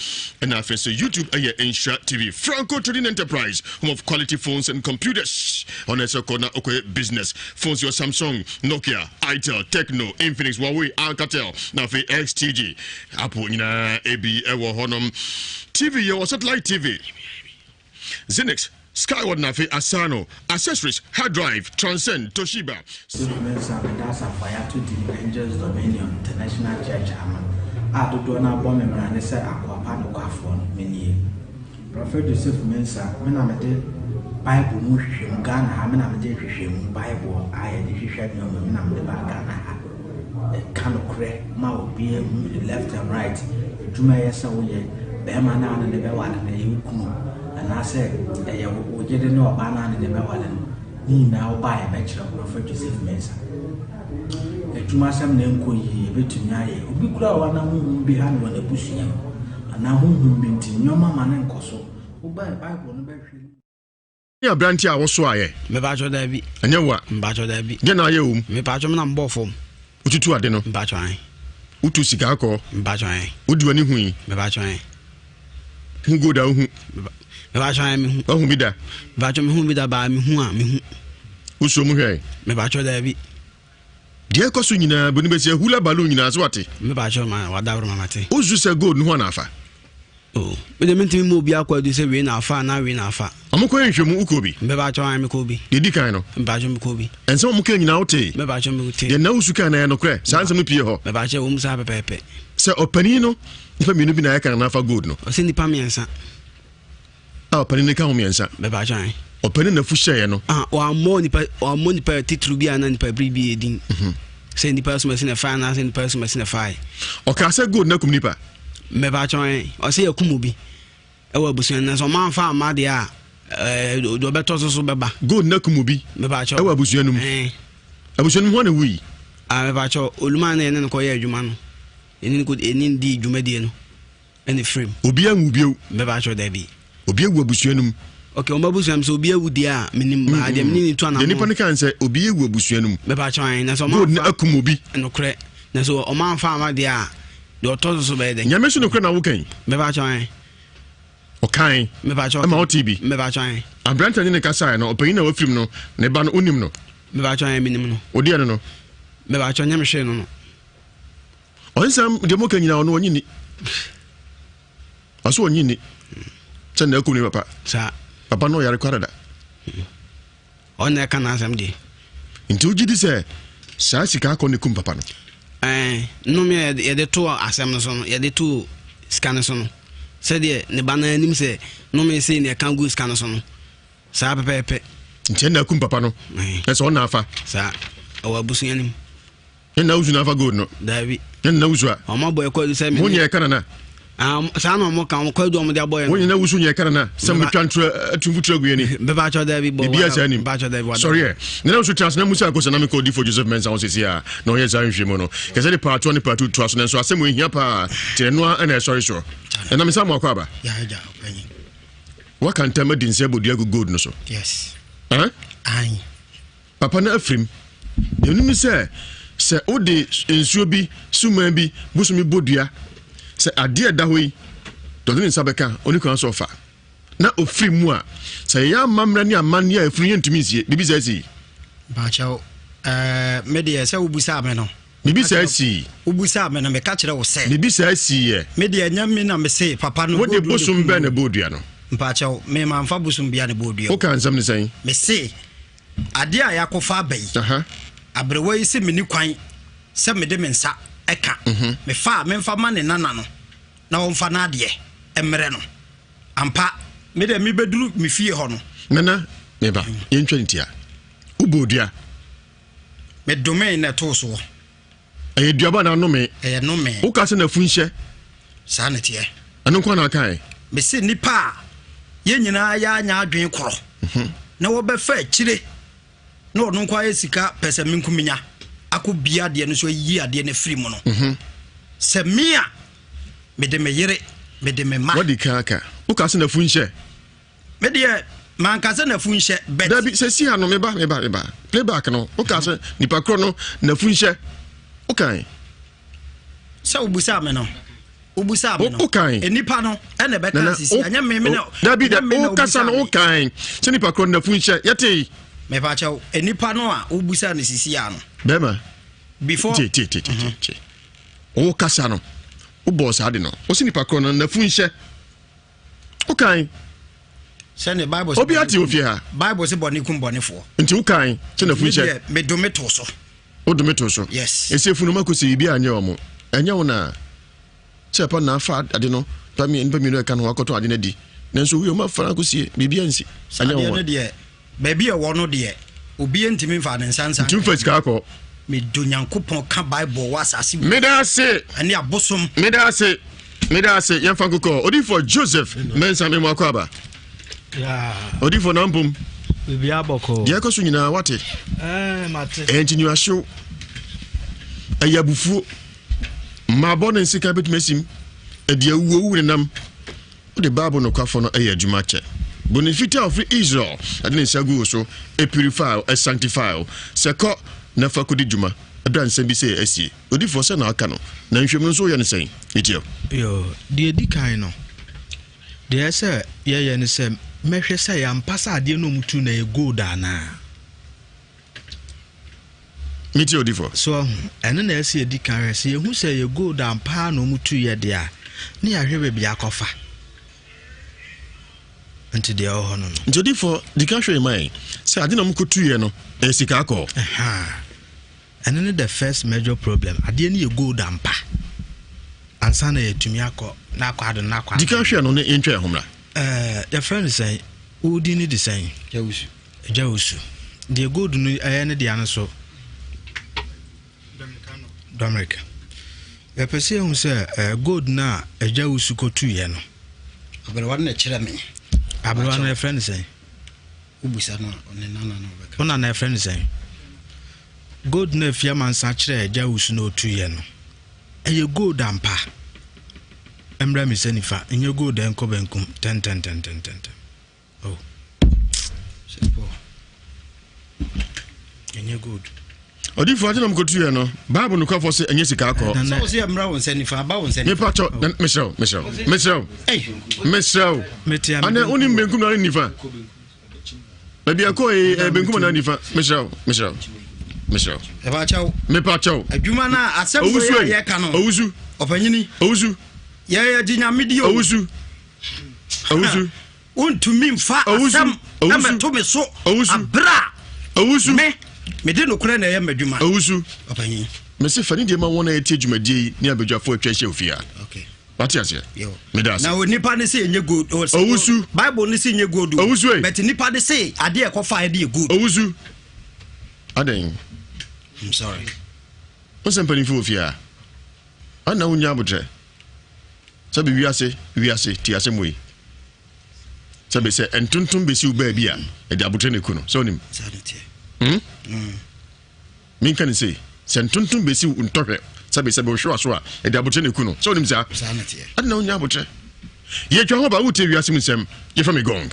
ɛna afei so YouTube ɛyɛ nhyira TV Franco Trading Enterprise home of quality phones and computers ɔna ɛsɛ kɔ na ɔkɔyɛ business phones yɛ Samsung Nokia Itel Tecno Infinix Huawei Alcatel na afei XTG Apple nyinaa ebi ɛwɔ hɔnom. TV yɛwɔ satellite TV, Xenix, Skyward na afei Asano, accessories, hard drive, Transcend, Toshiba. Joseph Mensah bɛda asafo a yɛato din Angels Dominion International Church ano a dodoɔ no ara bɔ me mmara ne sɛ akoa pa nokwafoɔ no, menie. Prɔfɛt Joseph Mensah, me na mede Bible mu nhwehwɛmu, Ghana ha, me na mede nhwehwɛmu, Bible a yɛde hwehwɛ nneɛma, me na mede baa Ghana ha. Ɛka nokorɛ ma obiara hu left and right, adwuma a ɛyɛ sɛ woyɛ, barima no a ne ne bɛware no, ɛyɛ wo kunu, anaasɛ ɛyɛ wo yere ne ɔbaa no a ne ne bɛware no, ne nyinaa woba a yɛbɛkyerɛ wo, Prɔfɛt Joseph Mensah. Adwumasɛm na ɛnkɔ yie, yɛbɛtumi ayɛ. Obi koraa wɔ hɔ a na honhom bi ha no wɔ n'abusua mu. Anaa honhom bi nti, nneɛma ma no nkɔ so. Wobae Bible no bɛhwɛ mu. Ne aberante a wosoaeɛ. Mepatwɔ daabi. Ɛnyɛ wo a. Mepatwɔ daabi. Deɛ na ayɛ wɔ mu. Mepatwɔ me na mebɔɔ fam. Wotutu ade no. Mepatwɔ ae. Wotu sika kɔ. Mepatwɔ ae. Wodi w'ani hu yi. Mepatwɔ ae. Hu gold a wohu. Mepatwɔ ae mehu. Wahu bi da. Mepatwɔ mehu bi da baa mehu a mehu. Wosuo mu hwɛe. Mepatwɔ daabi. Deɛ ɛkɔ so nyinaa boni bɛsi hula balloon nyinaa so wate. Mepatwɔ ma wadaworo ma mate. Wosu sɛ gold no ho anaafa. Oh, me de mentumi mu obi akɔ adu sɛ wei na afa anaa wei na afa. Ɔmo kɔ yɛ nhwɛmu wokɔ bi? Mepakyɛw ae mekɔ bi. Deɛ di kan no? Mepakyɛw mekɔ bi. Nsɛm a ɔmo kaa nyinaa wotee? Mepakyɛw metee. Deɛ Nausu kaa no ɛyɛ nokorɛ? Saa nsɛm no pie hɔ? Mepakyɛw ɛwɔ mu saa pɛpɛɛpɛ. Sɛ ɔpanin no nipa mmienu bi na ɛka na afa gold no? Ɔsɛ nipa mmiɛnsa. A ɔpanin no ka ho mmiɛnsa. Mepakyɛw ae. Ɔpanin na fu hyɛeɛ no. Ah, wammɔ nipa wammɔ nipa titiriw bi anaa nipa bere bi edin. Mhm. Sɛ nipa asomasi na ɛfae anaasɛ nipa asomasi na ɛfae. Ɔkaa sɛ gold no akum nipa. Mepakyɛw ae. Ɔsɛ yɛkum obi. Ɛwɔ abusua no na sɛ ɔmo anfa amma deɛ a ɛɛ deɛ ɔbɛtɔ so so bɛba. Gold na kum obi. Mepakyɛw. Ɛwɔ abusua no mu. Ɛɛ. Abusua no mu hwan na ewui? Ah mepakyɛw olumaa na yɛne no kɔ yɛ adwuma no yɛne no kɔ yɛne no dii dwumadie no ɛna efirim. Obi anwu bio. Mepakyɛw dabi. Obi awu abusua no mu. Okay wɔn abusua mu sɛ obi awu deɛ a menim baa deɛ mene ne tu anamɔ. Deɛ nipa no kan sɛ obi awu abusua no mu. Mepakyɛw ayi na sɛ ɔmo Gold na anfa akum obi. Nokorɛ na sɛ ɔmo anfa amma deɛ a. Deɛ ɔtɔ so so bɛyɛ dɛn? Nyame so nokorɛ na woka yi. Mepakyɛw ɛ. Ɔkae. Mepakyɛw. Ɛma wotee bi. Mepakyɛw ɛ. Aberante ne ne kasae no, ɔpanyin a wafirim no, ne ba no, wonim no? Mepakyɛw ɛ, menim no. Wodeɛ no no? Mepakyɛw, nyɛ me hwee no no. Ɔnsɛm deɛ moka nyinaa ɔno ɔnye ni. Ɔso ɔnye ni. Sɛ na akum ne papa. Saa. Papa no ɔyare kwa dada. Ɔno na ɛka n'asɛm deɛ. Nti wogye di sɛ saa sika akɔ ne kum papa no? Ɛɛ, nnome a yɛde to asɛm no so no, yɛde to sika no so no, sɛdeɛ ne ba no anim sɛ nnome sei na ɛka gu sika no so no, saa pɛpɛɛpɛ. Nti ɛna akum papa no? Ɛsɛ ɔna afa? Saa, ɛwɔ abusua no mu. Ne na wusu na afa gold no. Daabi. Ne na wusu a. Wɔn abɔ ɛkɔ sɛ. Mo nyɛ kanana. Ah, saa na wɔn ka wɔn kɔ edu wɔn de abɔ yɛn. Wɔn nyɛ na wusu nyɛ kanana. Sɛ mo twa ntura atu mfutura gu yɛn ni. Bɛba atwa daabi bɔ. Bibi asa anim. Bɛba atwa daabi wada. Sɔre yɛ. Ne na wusu tena na musa akosa na mi kɔ difo Joseph Mensah wɔn sisi a na ɔyɛ saa nhwɛ mu no. Kɛsɛ de paatoɔ ne paatu toa so nanso asɛm wɔ ehia paa te ɛnoa ɛna ɛsɔre soɔ. Ɛnam nsa mo akɔ aba. Waka ntam adi nsɛ bɔ dua gu gold no so. Yes. Huh? Ayi. Papa no afirim. Deɛ ɔnim ne sɛ, sɛ wode nsuo bi, suman bi, bosome bɔ dua, sɛ adeɛ a ɛda hɔ yi, deɛ ɔde ne nsa bɛka, ɔni kwan sɛ ɔfa, na ɔfiri mu a, sɛ yɛyɛ amammerɛ ne amanneɛ a ɛfunu yɛntumi nsie. Biribi saa sii. Mpakyɛw, ɛɛ, me deɛ sɛ wobusaa me no. Biribi saa sii. Wobusaa me no, meka kyerɛ wo sɛ. Biribi saa sii yɛ. Me deɛ ɛnyɛ me na mese papa no. Wode bosom bɛn na ɛbɔɔ dua no? Mpakyɛw, me mamfa bosom biara na ɛbɔɔ dua. Wokaa nsɛm no sɛn? Mese. Adeɛ a yɛakɔfa aba yi, aberewa yi se menni kwan sɛ mede me nsa ka. Mhm. Mefa a, memfa ma ne nana no na ɔmfa n'adeɛ mmrɛ no. Ampa, me deɛ mebɛduru me fie hɔ no. Nana, me ba, yɛntwa ne tia. Wobɔɔ dua? Medomee na ɛtoo soɔ. Ɛyɛ duaba anaa nnome? Ɛyɛ nnome. Woka sɛ n'afu nhyɛ. Saa na ɛteɛ. Ɛno nko na akae. Mese nnipa a yɛn nyinaa yɛanya adwene korɔ mhm. na wɔbɛfa akyire na ɔno nko ayɛ sika pɛ sɛ menkominya akɔ bia adeɛ no so ayi adeɛ no afiri mu no mhm. sɛ me a mede me yere mede me ma. Wadi kan aka woka sɛ n'afu nhyɛ. Me deɛ manka sɛ n'afu nhyɛ but. Dabi sɛ si ha no meba meba meba playback no woka sɛ nipa korɔ no n'afu nhyɛ wokan. Sɛ wobusaa me no wobusaa me no wokan nipa no ɛna ɛbɛka sisi ɛnyɛ me me na dabi da wokasa no wokan sɛ nipa korɔ no n'afu nhyɛ yɛte. Mepa kyɛw nipa no a wobusaa no sisi a no. Bɛrima. Before. Tie tie tie tie tie wokasa no wobɔɔ saa de no wosi nipa korɔ no n'afu nhyɛ. Wokan. Sɛne Bible sɛ. Obi ate ofie ha. Bible sɛ bɔne kum bɔnefoɔ. Nti wokan sɛ na funu hyɛ. Medome to so. Wodome to so. Yes. Esi efunu ma kɔsi biribi anyɛ wɔn. Ɛnyɛ wo na sɛ ɛpa na afa ade no pa mi nipa mmienu ɛka no ho akɔtɔn ade no adi. Nanso owie wɔn afa no akɔsie biribi ansi. Ɛnyɛ wɔn. Adeɛ no deɛ Baabi a ɛwɔ no deɛ, obiara ntumi mfa ne nsa nsa Ntumi fa sika akɔ. Medɔ Nyankopɔn ka Bible wɔ asase mu. Meda ase. Ɛne abosom. Meda ase. Meda ase. Yɛmfa nkokɔ. Odiyifoɔ Joseph Mensah Memu akɔ aba. Odiyifoɔ na mpom. Biribi abɔkɔ. Deɛ ɛkɔ so nyinaa wate. Ɛɛ mate. Ɛyɛ nkyinyiwahyew. Ɛyɛ abufuo. Mmaabɔ ne nseka bɛtumi asim. Ɛde awuowu nenam. Wode Bible nokwafo no yɛ adwuma kyɛ. Bone fitaa a ɔfiri Israel de ne nsa gu wo so, ɛpurify wo, ɛsanctify wo, sɛ kɔ na fa kɔdi dwuma ɛberɛ a nsɛm bi sei asie. Odifoɔ, sɛ na aka no, na nhwɛmu no nso woyɛ no sɛn? Metie wo. Yoo, deɛ ɛdi kan no, deɛ ɛsɛ sɛ yɛyɛ ne sɛ mɛhwɛ sɛ ɛyɛ ampa sɛ adeɛ no a wɔtu no ɛyɛ gold anaa. Metie odifoɔ. So ahu? Ɛno na ɛsɛ yɛdi kan hwɛ. Sɛ yɛhu sɛ ɛyɛ gold ampa ara na wɔtuiɛ deɛ a, ne yɛahwɛ baabi akɔfa. Nti deɛ ɛwɔ hɔ no no. Nti odiyifoɔ, di kan hwɛ mae sɛ ade na wɔkɔtuiɛ no ɛyɛ sika akɔɔ. Ɛno ne the first major problem. Adeɛ no yɛ gold ampa. Ansa na yɛatumi akɔ na akɔ ado na akɔ ado. Di kan hwɛ no ne yɛntwa ɛho mmra. Ɛɛ yɛfrɛ no sɛn? Wo din no de sɛn? Jawusu. Jawusu. Deɛ gold no ɛyɛ ne dea no so. Dominic. Yɛpɛ sɛ yɛhu sɛ eh, gold no a agya wusu kɔtuiɛ no. Aberewa no na ɛkyerɛ me. Aberewa no yɛfrɛ no sɛn? Wobisa no a, ɔne nana na ɔbɛka. Wo nana yɛfrɛ no sɛn? Gold no a afie amansa kyerɛ agya wusu na ɔtuiɛ no, ɛyɛ gold ampa? Ɛmmra me sɛ nifa, ɛnyɛ gold a ɛnkɔ benkum tɛntɛntɛntɛntɛm. Oh. Sɛ Paul. Ɛnyɛ gold. Ɔdifo adi na ɔmo kotu yɛ no baabu nokwafo sɛ ɛnyɛ sika akɔ. Sɛ ɔsɛ yɛ mmra wɔn nsa nifa aba wɔn nsa nifa. Nipa kyɛw mesrɛw mesrɛw mesrɛw mesrɛw ana onim benkum na ne nifa baabi ɛkɔ yi ɛ benkum na nifa mesrɛw mesrɛw mesrɛw. Ɛba kyɛw. Mepa kyɛw. Adwuma na asɛm wɔ yɛ ka no. Owusu. Ɔpanyini. Owusu. Yɛ yɛ gye nyame di o. Owusu. Owusu. Wontumi mfa asɛm mmɛto me so aberɛ a me mede nokorɛ na ɛyɛ m'adwuma. Owusu. Ɔpanyin. Mese fa ne deɛ ma wɔn a ɛtie dwumadie yi ne abadwafoɔ atwa ahyia ofie a. Okay. Wate aseɛ? Meda ase. Na onipa ne se ɛnyɛ gold. Owusu. Bible ne se nyɛ gold. Owusu. But nipa ne se adeɛ ɛkɔfa ɛde yɛ gold. Owusu. Adɛn? I'm sorry. Wo sɛ mpanimfoɔ wɔ fie a. Ana wonya abotrɛ? Sɛbi wiase, wiase, tie asɛm wei. Sɛbi sɛ ntontom bɛsi wo baabi a, ɛde abotrɛ na ɛku no. Sɛ wonim? Hmm? Mm. Menka ne sei, sɛ ntontom bɛsi wo ntɔhwɛ, sɛbi sɛbi wohwe w'aso a, ɛde abotrɛ na ɛku no. Sɛ wonim saa? Ade na wonya abotrɛ. Yɛtwa ho ba wotie wiase mu nsɛm, yɛfrɛ me gong.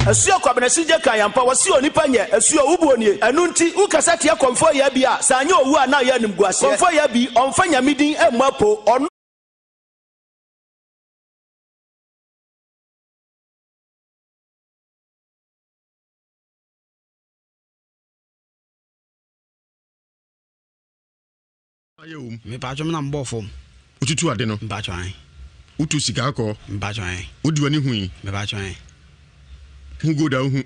Asuo Kwabena Sigye ka yɛn ampa, wɔse onipa nyɛ asuo, wo buo nie. Ɛno nti, wo kasa tia Kɔmfoɔ Yaa bi a, sɛ anyɛ owu a na ayɛ animguaseɛ. Kɔmfoɔ Yaa bi, ɔmfa Nyame din mmɔ apo, ɔno. Ayɛ wom. Mepatwo me na mebɔɔ fam. Wotutu ade no. Mepatwo ae. Wotu sika akɔ. Mepatwo ae. Wodi w'ani hu yi. Mepatwo ae. Hu gold a wohu.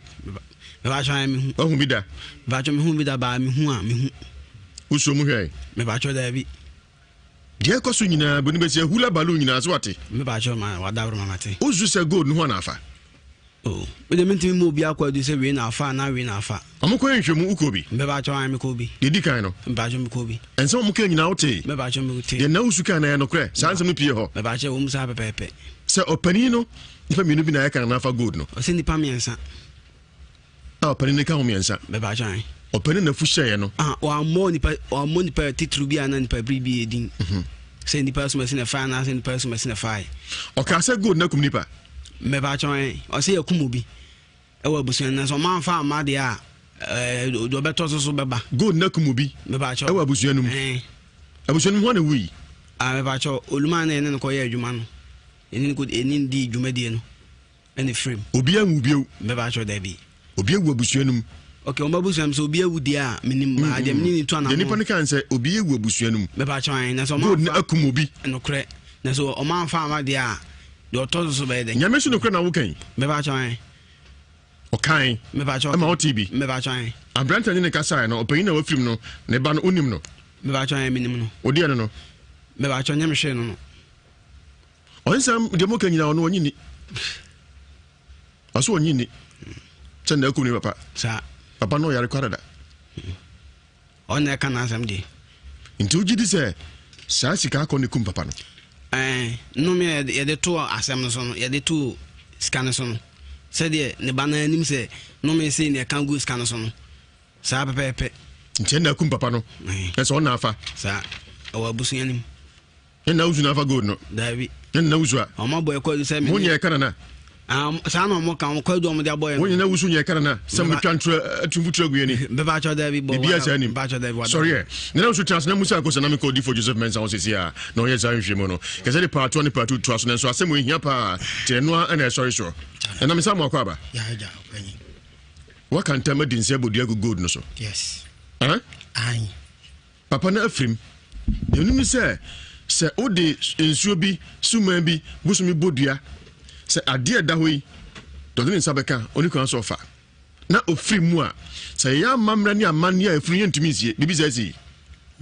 Mepatwo ae mehu. Wahu bi da. Mepatwo mehu bi da baa mehu a mehu. Wosuo mu hwɛe. Mepatwo daabi. Deɛ ɛkɔ so nyinaa boni bɛsi ahula balloon nyinaa so wate. Mepatwo ma wadaworo ma mate. Wosu sɛ gold no ho ana afa. Oh, me de mentumi mu obi akɔ adu sɛ wei na afa anaa wei na afa. Ɔmo kɔ nhwɛmu wokɔ bi. Mepatwo ae mekɔ bi. Deɛ di kan no. Mepatwo mekɔ bi. Nsɛm a ɔmo kaa nyinaa wotee. Mepatwo metee. Deɛ Nausu kaa no ɛyɛ nokorɛ? Saa nsɛm no pie hɔ. Mepatwo ɛwɔ mu saa pɛpɛɛpɛ. Sɛ ɔpanin no nipa mmienu bi na ɛka na afa gold no. Ɔsɛ nipa mmiɛnsa. A ɔpanin no ka ho mmiɛnsa. Mepatwo ae. Ɔpanin na fu hyɛeɛ no. Ah, wammɔ nipa wammɔ nipa titiriw bi a na nipa bere bi yɛ din. Mhm. Sɛ nipa asomasi na ɛfae anaasɛ nipa asomasi na ɛfae. Ɔkaa sɛ gold no akum nipa. Mepatwo ae. Ɔsɛ yɛkum obi. Ɛwɔ abusua no na sɛ ɔmo anfa amma deɛ a ɛɛ deɛ ɔbɛtɔ so so bɛba. Gold na kum obi. Mepakyɛw. Ɛwɔ abusua no mu. Ɛɛ. Abusua no mu hwan na ewui? Ah mepakyɛw Oluman na yɛne no kɔ yɛ adwuma no yɛne no kɔ yɛne no dii dwumadie no ɛna efiri mu. Obi anwu bio? Mepakyɛw dabi. Obi awu abusua no mu? Okay wɔn abusua mu sɛ obi awu deɛ a menim baa deɛ mene ne tu anamɔ. Deɛ nipa no kaa sɛ obi awu abusua no mu. Mepakyɛw ae na sɛ ɔmo Gold na anfa akum obi. Nokorɛ na sɛ ɔmo anfa amma deɛ a deɛ ɔtɔ so so bɛyɛ dɛn? Nyame so nokorɛ na woka yi. Mepakyɛw ae. Ɔkae. Mepakyɛw. Ɛma wotee bi. Mepakyɛw ae. Aberante a ne ne kasae no, ɔpanyin a wafirim no, ne ba no, wonim no? Mepakyɛw ae, menim no. Wodeɛ no no? Mepakyɛw, nyɛ me hwee no no. Ɔnsɛm deɛ moka nyinaa ɔno ɔnye ni. Ɔso ɔnye ni. Sɛ na akum ne papa. Saa. Papa no ɔyare kwa dada. Ɔno na ɛka n'asɛm deɛ. Nti wogye di sɛ saa sika akɔ ne kum papa no? Ɛɛ, nnome a yɛde to asɛm no so no, yɛde to sika no so no, sɛdeɛ ne ba no anim sɛ nnome sei na ɛka gu sika no so no, saa pɛpɛɛpɛ. Nti ɛna akum papa no? Ɛsɛ ɔna afa? Saa, ɛwɔ abusua no mu. Ɛna wusu na afa gold no? Daabi. Ɛna wusu a? Wɔn abɔ ɛkɔ adu sɛ. Mo nyɛ ɛka nana. Ah, saa na wɔn ka wɔn kɔ adu wɔn de abɔ yɛn. Wɔn nyɛ na wusu nyɛ ɛka nana sɛ mo twa ntura atu mfuturo agu yɛn ni. Bɛba atwa daabi bɔ. Bibi asa anim. Bɛba atwa daabi wada. Sɔre ɛ. Nana wusu tena ase na musa akosa na mekɔ odifo Joseph Mensah hɔ sisi a na ɔyɛ saa nhwehwɛmu no. Kɛsɛ de paatoa ne paatu toa so nanso asɛm wɔ ehia paa te ɛnoa ɛna ɛsɔre soɔ. Ɛna mesa mo akɔ aba. Waka ntam adi nse abɔ dua gu gold no so. Yes. Eh? Ayi. Papa no afirim. Deɛ onim ne sɛ, Sɛ wode nsuo bi, suman bi, bosome bɔ dua sɛ adeɛ a ɛda hɔ yi, deɛ ɔde ne nsa bɛka, ɔni kwan sɛ ɔfa, na ɔfiri mu a, sɛ yɛyɛ amammerɛ ne amanneɛ a efunu yɛntumi nsie. Biribi saa sii?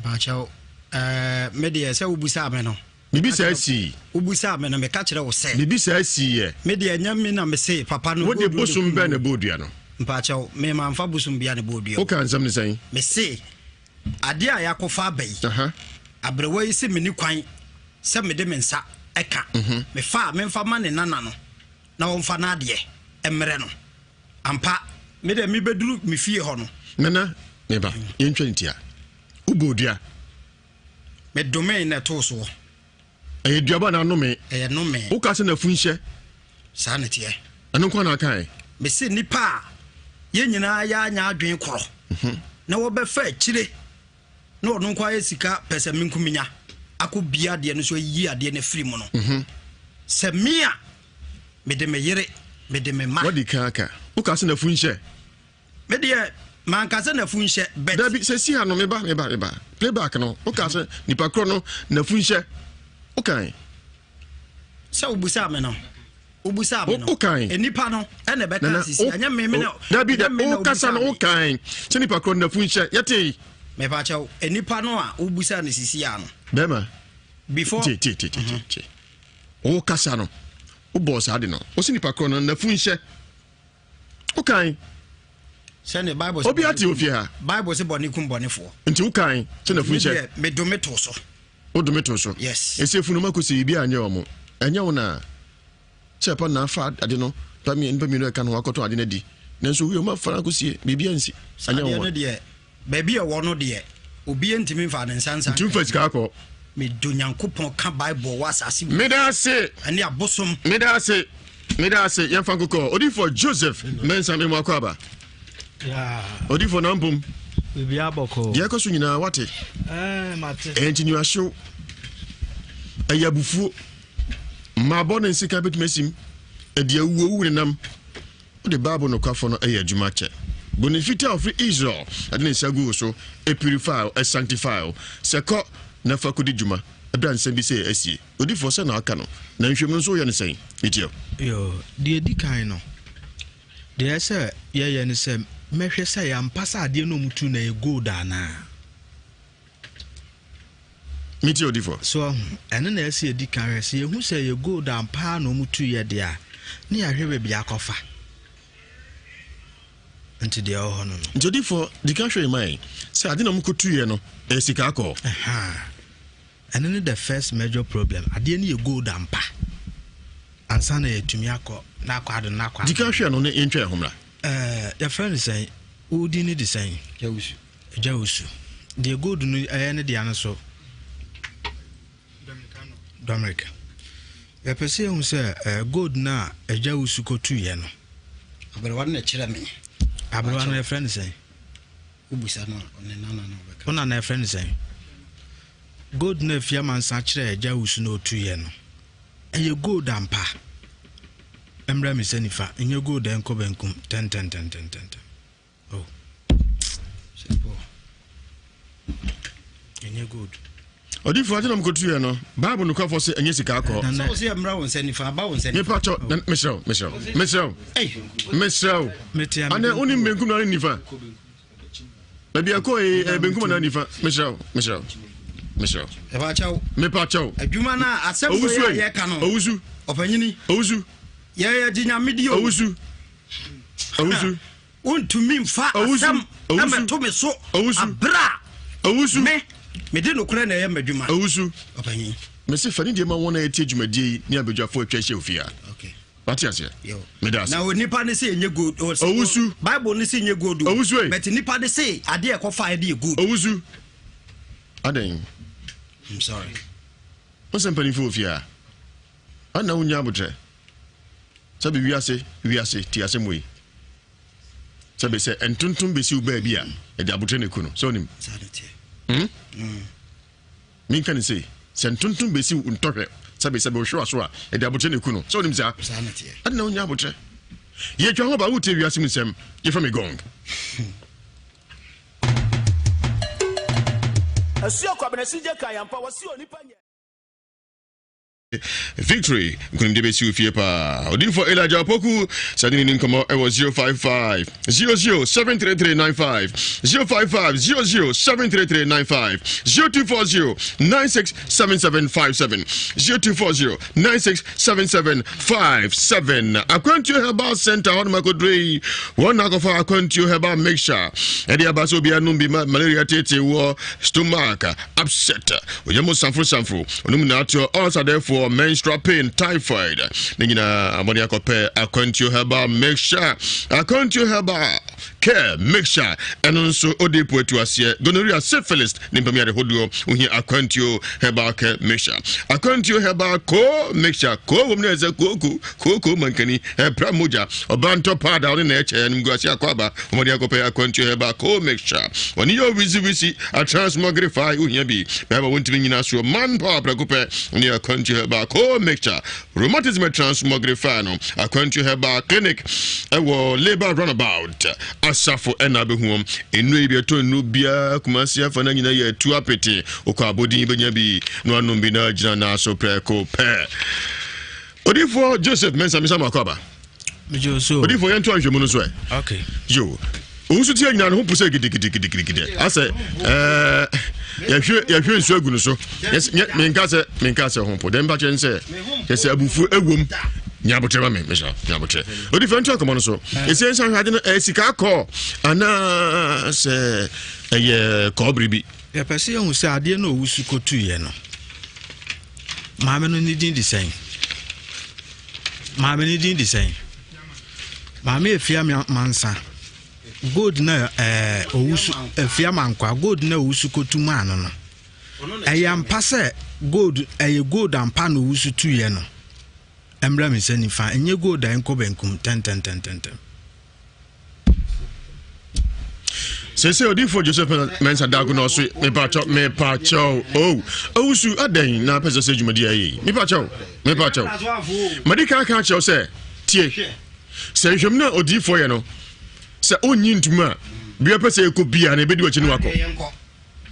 Mpakyɛw, ɛɛ, me deɛ sɛ wobusaa me no. Biribi saa sii? Wobusaa me no, meka kyerɛ wo sɛ. Biribi saa sii yɛ? Me deɛ ɛnyɛ me na mese papa no. Wode bosom bɛn na ɛbɔɔ dua no? Mpakyɛw, me mamfa bosom biara na ɛbɔɔ dua. Woka nsɛm no sɛn? Mese Adeɛ a yɛakɔfa aba yi, aberewa yi se menni kwan sɛ mede me nsa ka. Mhm. Mefa a, memfa ma ne nana no na ɔmfa n'adeɛ mmerɛ no. Ampa, me deɛ mebɛduru me fie hɔ no. Nana, meba, yɛntwa ne tia. Wobɔɔ dua? Medomee na ɛtoo soɔ. Ɛyɛ duaba anaa nnome? Ɛyɛ nnome. Woka sɛ n'afu nhyɛ. Saa na ɛteɛ. Ɛno nko na akae. Mese nnipa a yɛn nyinaa yɛanya adwene korɔ mhm. na wɔbɛfa akyire na ɔno nko ayɛ sika pɛsɛmenkominya akɔ bia adeɛ no so ayi adeɛ no afiri mu no. Mhm. Sɛ me a mede me yere mede me ma. Wadi kan aka. Woka sɛ n'afu nhyɛ. Me deɛ manka sɛ n'afu nhyɛ but. Dabi sɛsi ha no meba meba meba playback no woka sɛ nipa korɔ no n'afu nhyɛ wokan. Sɛ wobusaa me no wobusaa me no wokan nipa no ɛna ɛbɛka sisi ɛnyɛ me me na dabi dɛ wokasa no wokan sɛ nipa korɔ no n'afu nhyɛ yɛte. Mepa kyɛw nipa no a wobusaa no sisi a no. Bɛrima. Before. Tie tie tie tie tie wokasa no wobɔɔ saa de no wosi nipa korɔ no n'afu nhyɛ. Wokan. Sɛne Bible sɛ. Obi ate ofie ha. Bible sɛ bɔne kum bɔnefoɔ. Nti wokan sɛ na funu hyɛ. Medome to so. Wodome to so. Yes. Esi efunu ma kɔsi biribi anyɛ wɔn. Ɛnyɛ wo na sɛ pa na afa ade no pa mi nipa mmienu ɛka no ho akɔtɔn ade no adi. Nanso owie wɔn afa no akɔsie biribi ansi. Ɛnyɛ wo. Adeɛ no deɛ Baabi a ɛwɔ no deɛ, obiara ntumi mfa ne nsa nsa. Ntumi fa sika akɔ. Medɔ Nyankopɔn ka Bible wɔ asase wei. Meda ase. Ɛne abosom. Meda ase. Meda ase. Yɛmfa nkokɔ. Odiyifoɔ Joseph Mensah Memu akɔ aba. Odiyifoɔ na mpom. Biribi abɔkɔ. Deɛ ɛkɔ so nyinaa wate. Ɛɛ mate. Ɛyɛ nti nnuahyew. Ɛyɛ abufuo. Mmaabɔ ne nsika bɛtumi asim. Ɛde awuowu nenam. Wode Bible nokwafo no yɛ adwuma kyɛ. Bone fitaa a ɔfiri Israel de ne nsa gu wo so, purify wo, sanctify wo, sɛ kɔ na fa kɔdi dwuma berɛ a nsɛm bi sei asie. Odifoɔ, sɛ na aka no, na nhwɛmu no nso woyɛ no sɛn? Metie wo. Yoo, deɛ ɛdi kan no, deɛ ɛsɛ sɛ yɛyɛ ne sɛ mɛhwɛ sɛ ɛyɛ ampa sɛ adeɛ no a wɔtu no ɛyɛ gold anaa. Metie odifoɔ. So ahu? Ɛno na ɛsɛ yɛdi kan hwɛ. Sɛ yɛhu sɛ ɛyɛ gold ampa ara na wɔtuiɛ deɛ a, ne yɛahwɛ baabi akɔfa. Nti deɛ ɛwɔ hɔ no no. Nti odifoɔ, di kan hwɛ ma yɛn sɛ ade na wɔkɔtuiɛ no, ɛyɛ sika akɔɔ. Ɛhaa. Ɛno ne the first major problem. Adeɛ no yɛ gold ampa. Ansa na yɛatumi akɔ na akɔ ade no na akɔ Di kan hwɛ no na yɛntwa yɛn ho mmra. Ɛɛ, yɛfrɛ no sɛn? Wo din no de sɛn? Yawusu. Agya Osu. Deɛ gold no ɛyɛ ne dea no so. Dominic. Yɛpɛ sɛ yɛhu sɛ eh, gold no a Agya Osu kɔtuiɛ no. Aberewa no na ɛkyerɛ me. Aberewa no yɛfrɛ no sɛn? Wobisa no a, ɔne nana na ɔbɛka. Wo nana yɛfrɛ no sɛn? Gold no a Afia Mansa kyerɛɛ Agya Osu na ɔtuiɛ no, ɛyɛ gold ampa? Ɛmmrɛ me sɛ nifa, ɛnyɛ gold a ɛnkɔ benkum tɛntɛntɛntɛntɛm. Oh. Simple. Ɛnyɛ good. Ɔdifo adi na mkotu yɛ no. Bible nokwafo sɛ ɛnyɛ sika akɔ. Sɛ ɔsɛ mmra wo nsa nifa, aba wo nsa nifa. Mepa kyɛw, mesrɛ wo, mesrɛ wo, mesrɛ wo. Mesrɛ wo. Ana wonim benkum na nifa? Baabi akɔ yi eh, benkum na nifa. Mesrɛ wo, mesrɛ wo. Mesrɛ wo. Mepa kyɛw. Mepa kyɛw. Adwuma na asɛm wɔ yɛ ka no. Owusu. Ɔpanyini. Owusu. Yɛ yɛ gye nyame di o. Owusu. Owusu. Wontumi mfa asɛm mmɛto me so aberɛ a me mede nokorɛ na ɛyɛ m'adwuma. Owusu. Ɔpanyin. Mese fa ne deɛ ma wɔn a ɛtie dwumadie yi ne abadwafoɔ atwa ahyia ofie ha. Okay. Wate aseɛ? Meda ase. Na onipa ne se ɛnyɛ gold. Owusu. Bible ne se ɛnyɛ gold. Owusu ei. But nipa ne se adeɛ ɛkɔfa ɛde yɛ gold. Owusu. Adɛn? I'm sorry. Wo sɛ mpanimfoɔ ofie ha. Ana wonya abotrɛ? Sɛbe wiase, wiase, tie asɛm wei. Sɛbe sɛ ntontom bɛsi wo baabi a, ɛde abotrɛ na ɛku no. Sɛ wonim? Hmm? Mm. Menka ne sei, sɛ ntontom bɛsi wo ntɔhwɛ, sɛbe sɛbe wohwe w'aso a, ɛde abotrɛ na ɛku no. Sɛ wonim saa? Ɛde na wonya abotrɛ. Yɛtwa ho ba wotie wiase mu nsɛm. Yɛfrɛ me Gong. Asuo Kwabena Sigye ka yɛn ampa wɔse onipa nyɛ. Victory nkonimdie bɛsi wo fie paa. Odiyifoɔ Elijah Opoku sɛ ne ne nkɔmmɔ ɛwɔ 055 00 73395 055 00 73395 0240 967757 0240 967757. Akwantuo Herbal Center hɔ nom akɔduro yi wɔn na akɔfa Akwantuo Herbal Mixture ɛde aba sɛ obiara nom bi ma malaria tete wɔ stomach upset, ɔyɛ mu sanfo sanfo, ɔnom nyinaa toɔ, ulcer dɛfoɔ, menstrual pain, typhoid ne nyinaa amɔne akɔpɛ Akwantuo Herbal Mixture. Akwantuo Herbal Care Mixture ɛno nso ɔde po atu aseɛ gonorrhea, syphilis ne mpam yare hodoɔ. Wohia Akwantuo Herbal Care Mixture, Akwantuo Herbal Co Mixture. Ko wɔ mu no ɛsɛ kooko kooko mankani ɛpra mogya ɔba ntɔ paada ɔne na ɛkyɛ ɛnom gu ase akɔ aba. Wɔde akɔpɛ Akwantuo Herbal Co Mixture. Wɔne yɛ wisiwisi atransmogrify wohia bi bɛrima wontumi nyina soɔ man power prɛko pɛ ne Akwantuo Herbal Co Mixture. Rheumatism transmogrify no, Akwantuo Herbal Clinic ɛwɔ Labour Runabout asafo ɛna abɛhu wɔn. Nnuro yi bi ɛtɔ nnuro biara Kumasi afa no nyina yɛ atu apete. Wokɔ abɔdin bɛnya bi na wanom bi na agyina n'aso prɛko pɛ. Odiyifoɔ Joseph Mensah Misa Mako aba. Odiyifoɔ yɛnto ahwehwɛ mu no so ɛ. Okay. Yo. Owusu tie nyina ne ho po sɛ gidigidigidigidi asɛ ɛɛ yɛhwɛ yɛhwɛ nsuo agu no so. Menka sɛ menka sɛ ho po. Dɛm ba kyɛn sɛ yɛsɛ abufuo ewom. Nyabotrɛ ma me mesra nyabotrɛ. Odiyifoɔ yɛnto akɔmɔ no so. Ɛsɛ nsa hwɛ ade no ɛyɛ sika kɔ anaa sɛ ɛyɛ kɔɔbere bi. Yɛpɛ sɛ yɛhu sɛ adeɛ no owusu kɔtuiɛ no, maame no ne din de sɛn? Maame ne din de sɛn? Maame Efia Mansa. Gold na ɛɛ eh, owusu Efia Mankwa gold na owusu kɔtu maa no no. Ɛyɛ ampa sɛ gold ɛyɛ gold ampa na owusu tuiɛ no. Ɛmmra me nsa nifa, ɛnyɛ gold a ɛnkɔ benkum tɛntɛntɛntɛntɛm. Sese odiifo Joseph Mensah Dago na ɔso mepakyɛw mepakyɛw oh owusu adɛn na pɛ sɛ sɛ dwumadi ayɛ yi mepakyɛw mepakyɛw madi kan ka kyerɛw sɛ tie sɛ nhwɛmu na odiifo yɛ no sɛ onnyi ntum a bia pɛ sɛ ɛkɔ bia na ebedi w'akyi no wakɔ.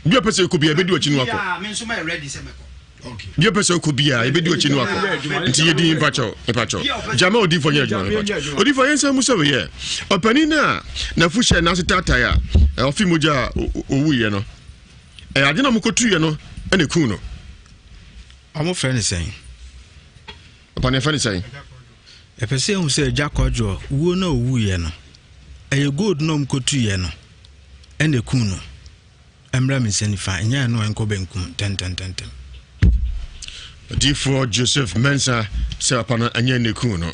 Bi a ɔpɛ sɛ ɛkɔ biara ɛbɛdi w'akyi no akɔ. Bi a ɔpɛ sɛ ɔkɔ biara ɛbɛdi w'akyi no akɔ. Nti yɛ din mpakyɛw mpakyɛw. Gyama odiifoɔ nyɛ adwuma no mpakyɛw. Odiifoɔ yɛn nsa mu sɛ weyɛ. Ɔpanin no a n'afu hyɛ n'ase taatae a ɔfe mogya a owuiɛ no. Ɛyɛ ade na wɔkɔtuiɛ no ɛna ɛkuu no. Wɔfrɛ no sɛn? Ɔpanin yɛfrɛ no sɛn? Yɛpɛ sɛ yɛhu sɛ Agya Kwadwo wuo no a owuiɛ no, ɛyɛ gold na wɔkɔtuiɛ no ɛna ɛkuu no. Ɛmmra me nsa nifa, ɛnyɛ ɛno a ɛnkɔ benkum ntɛmntɛmntɛm. Odiyifoɔ Joseph Mensah sɛ papa no ɛnyɛ ne kuu no.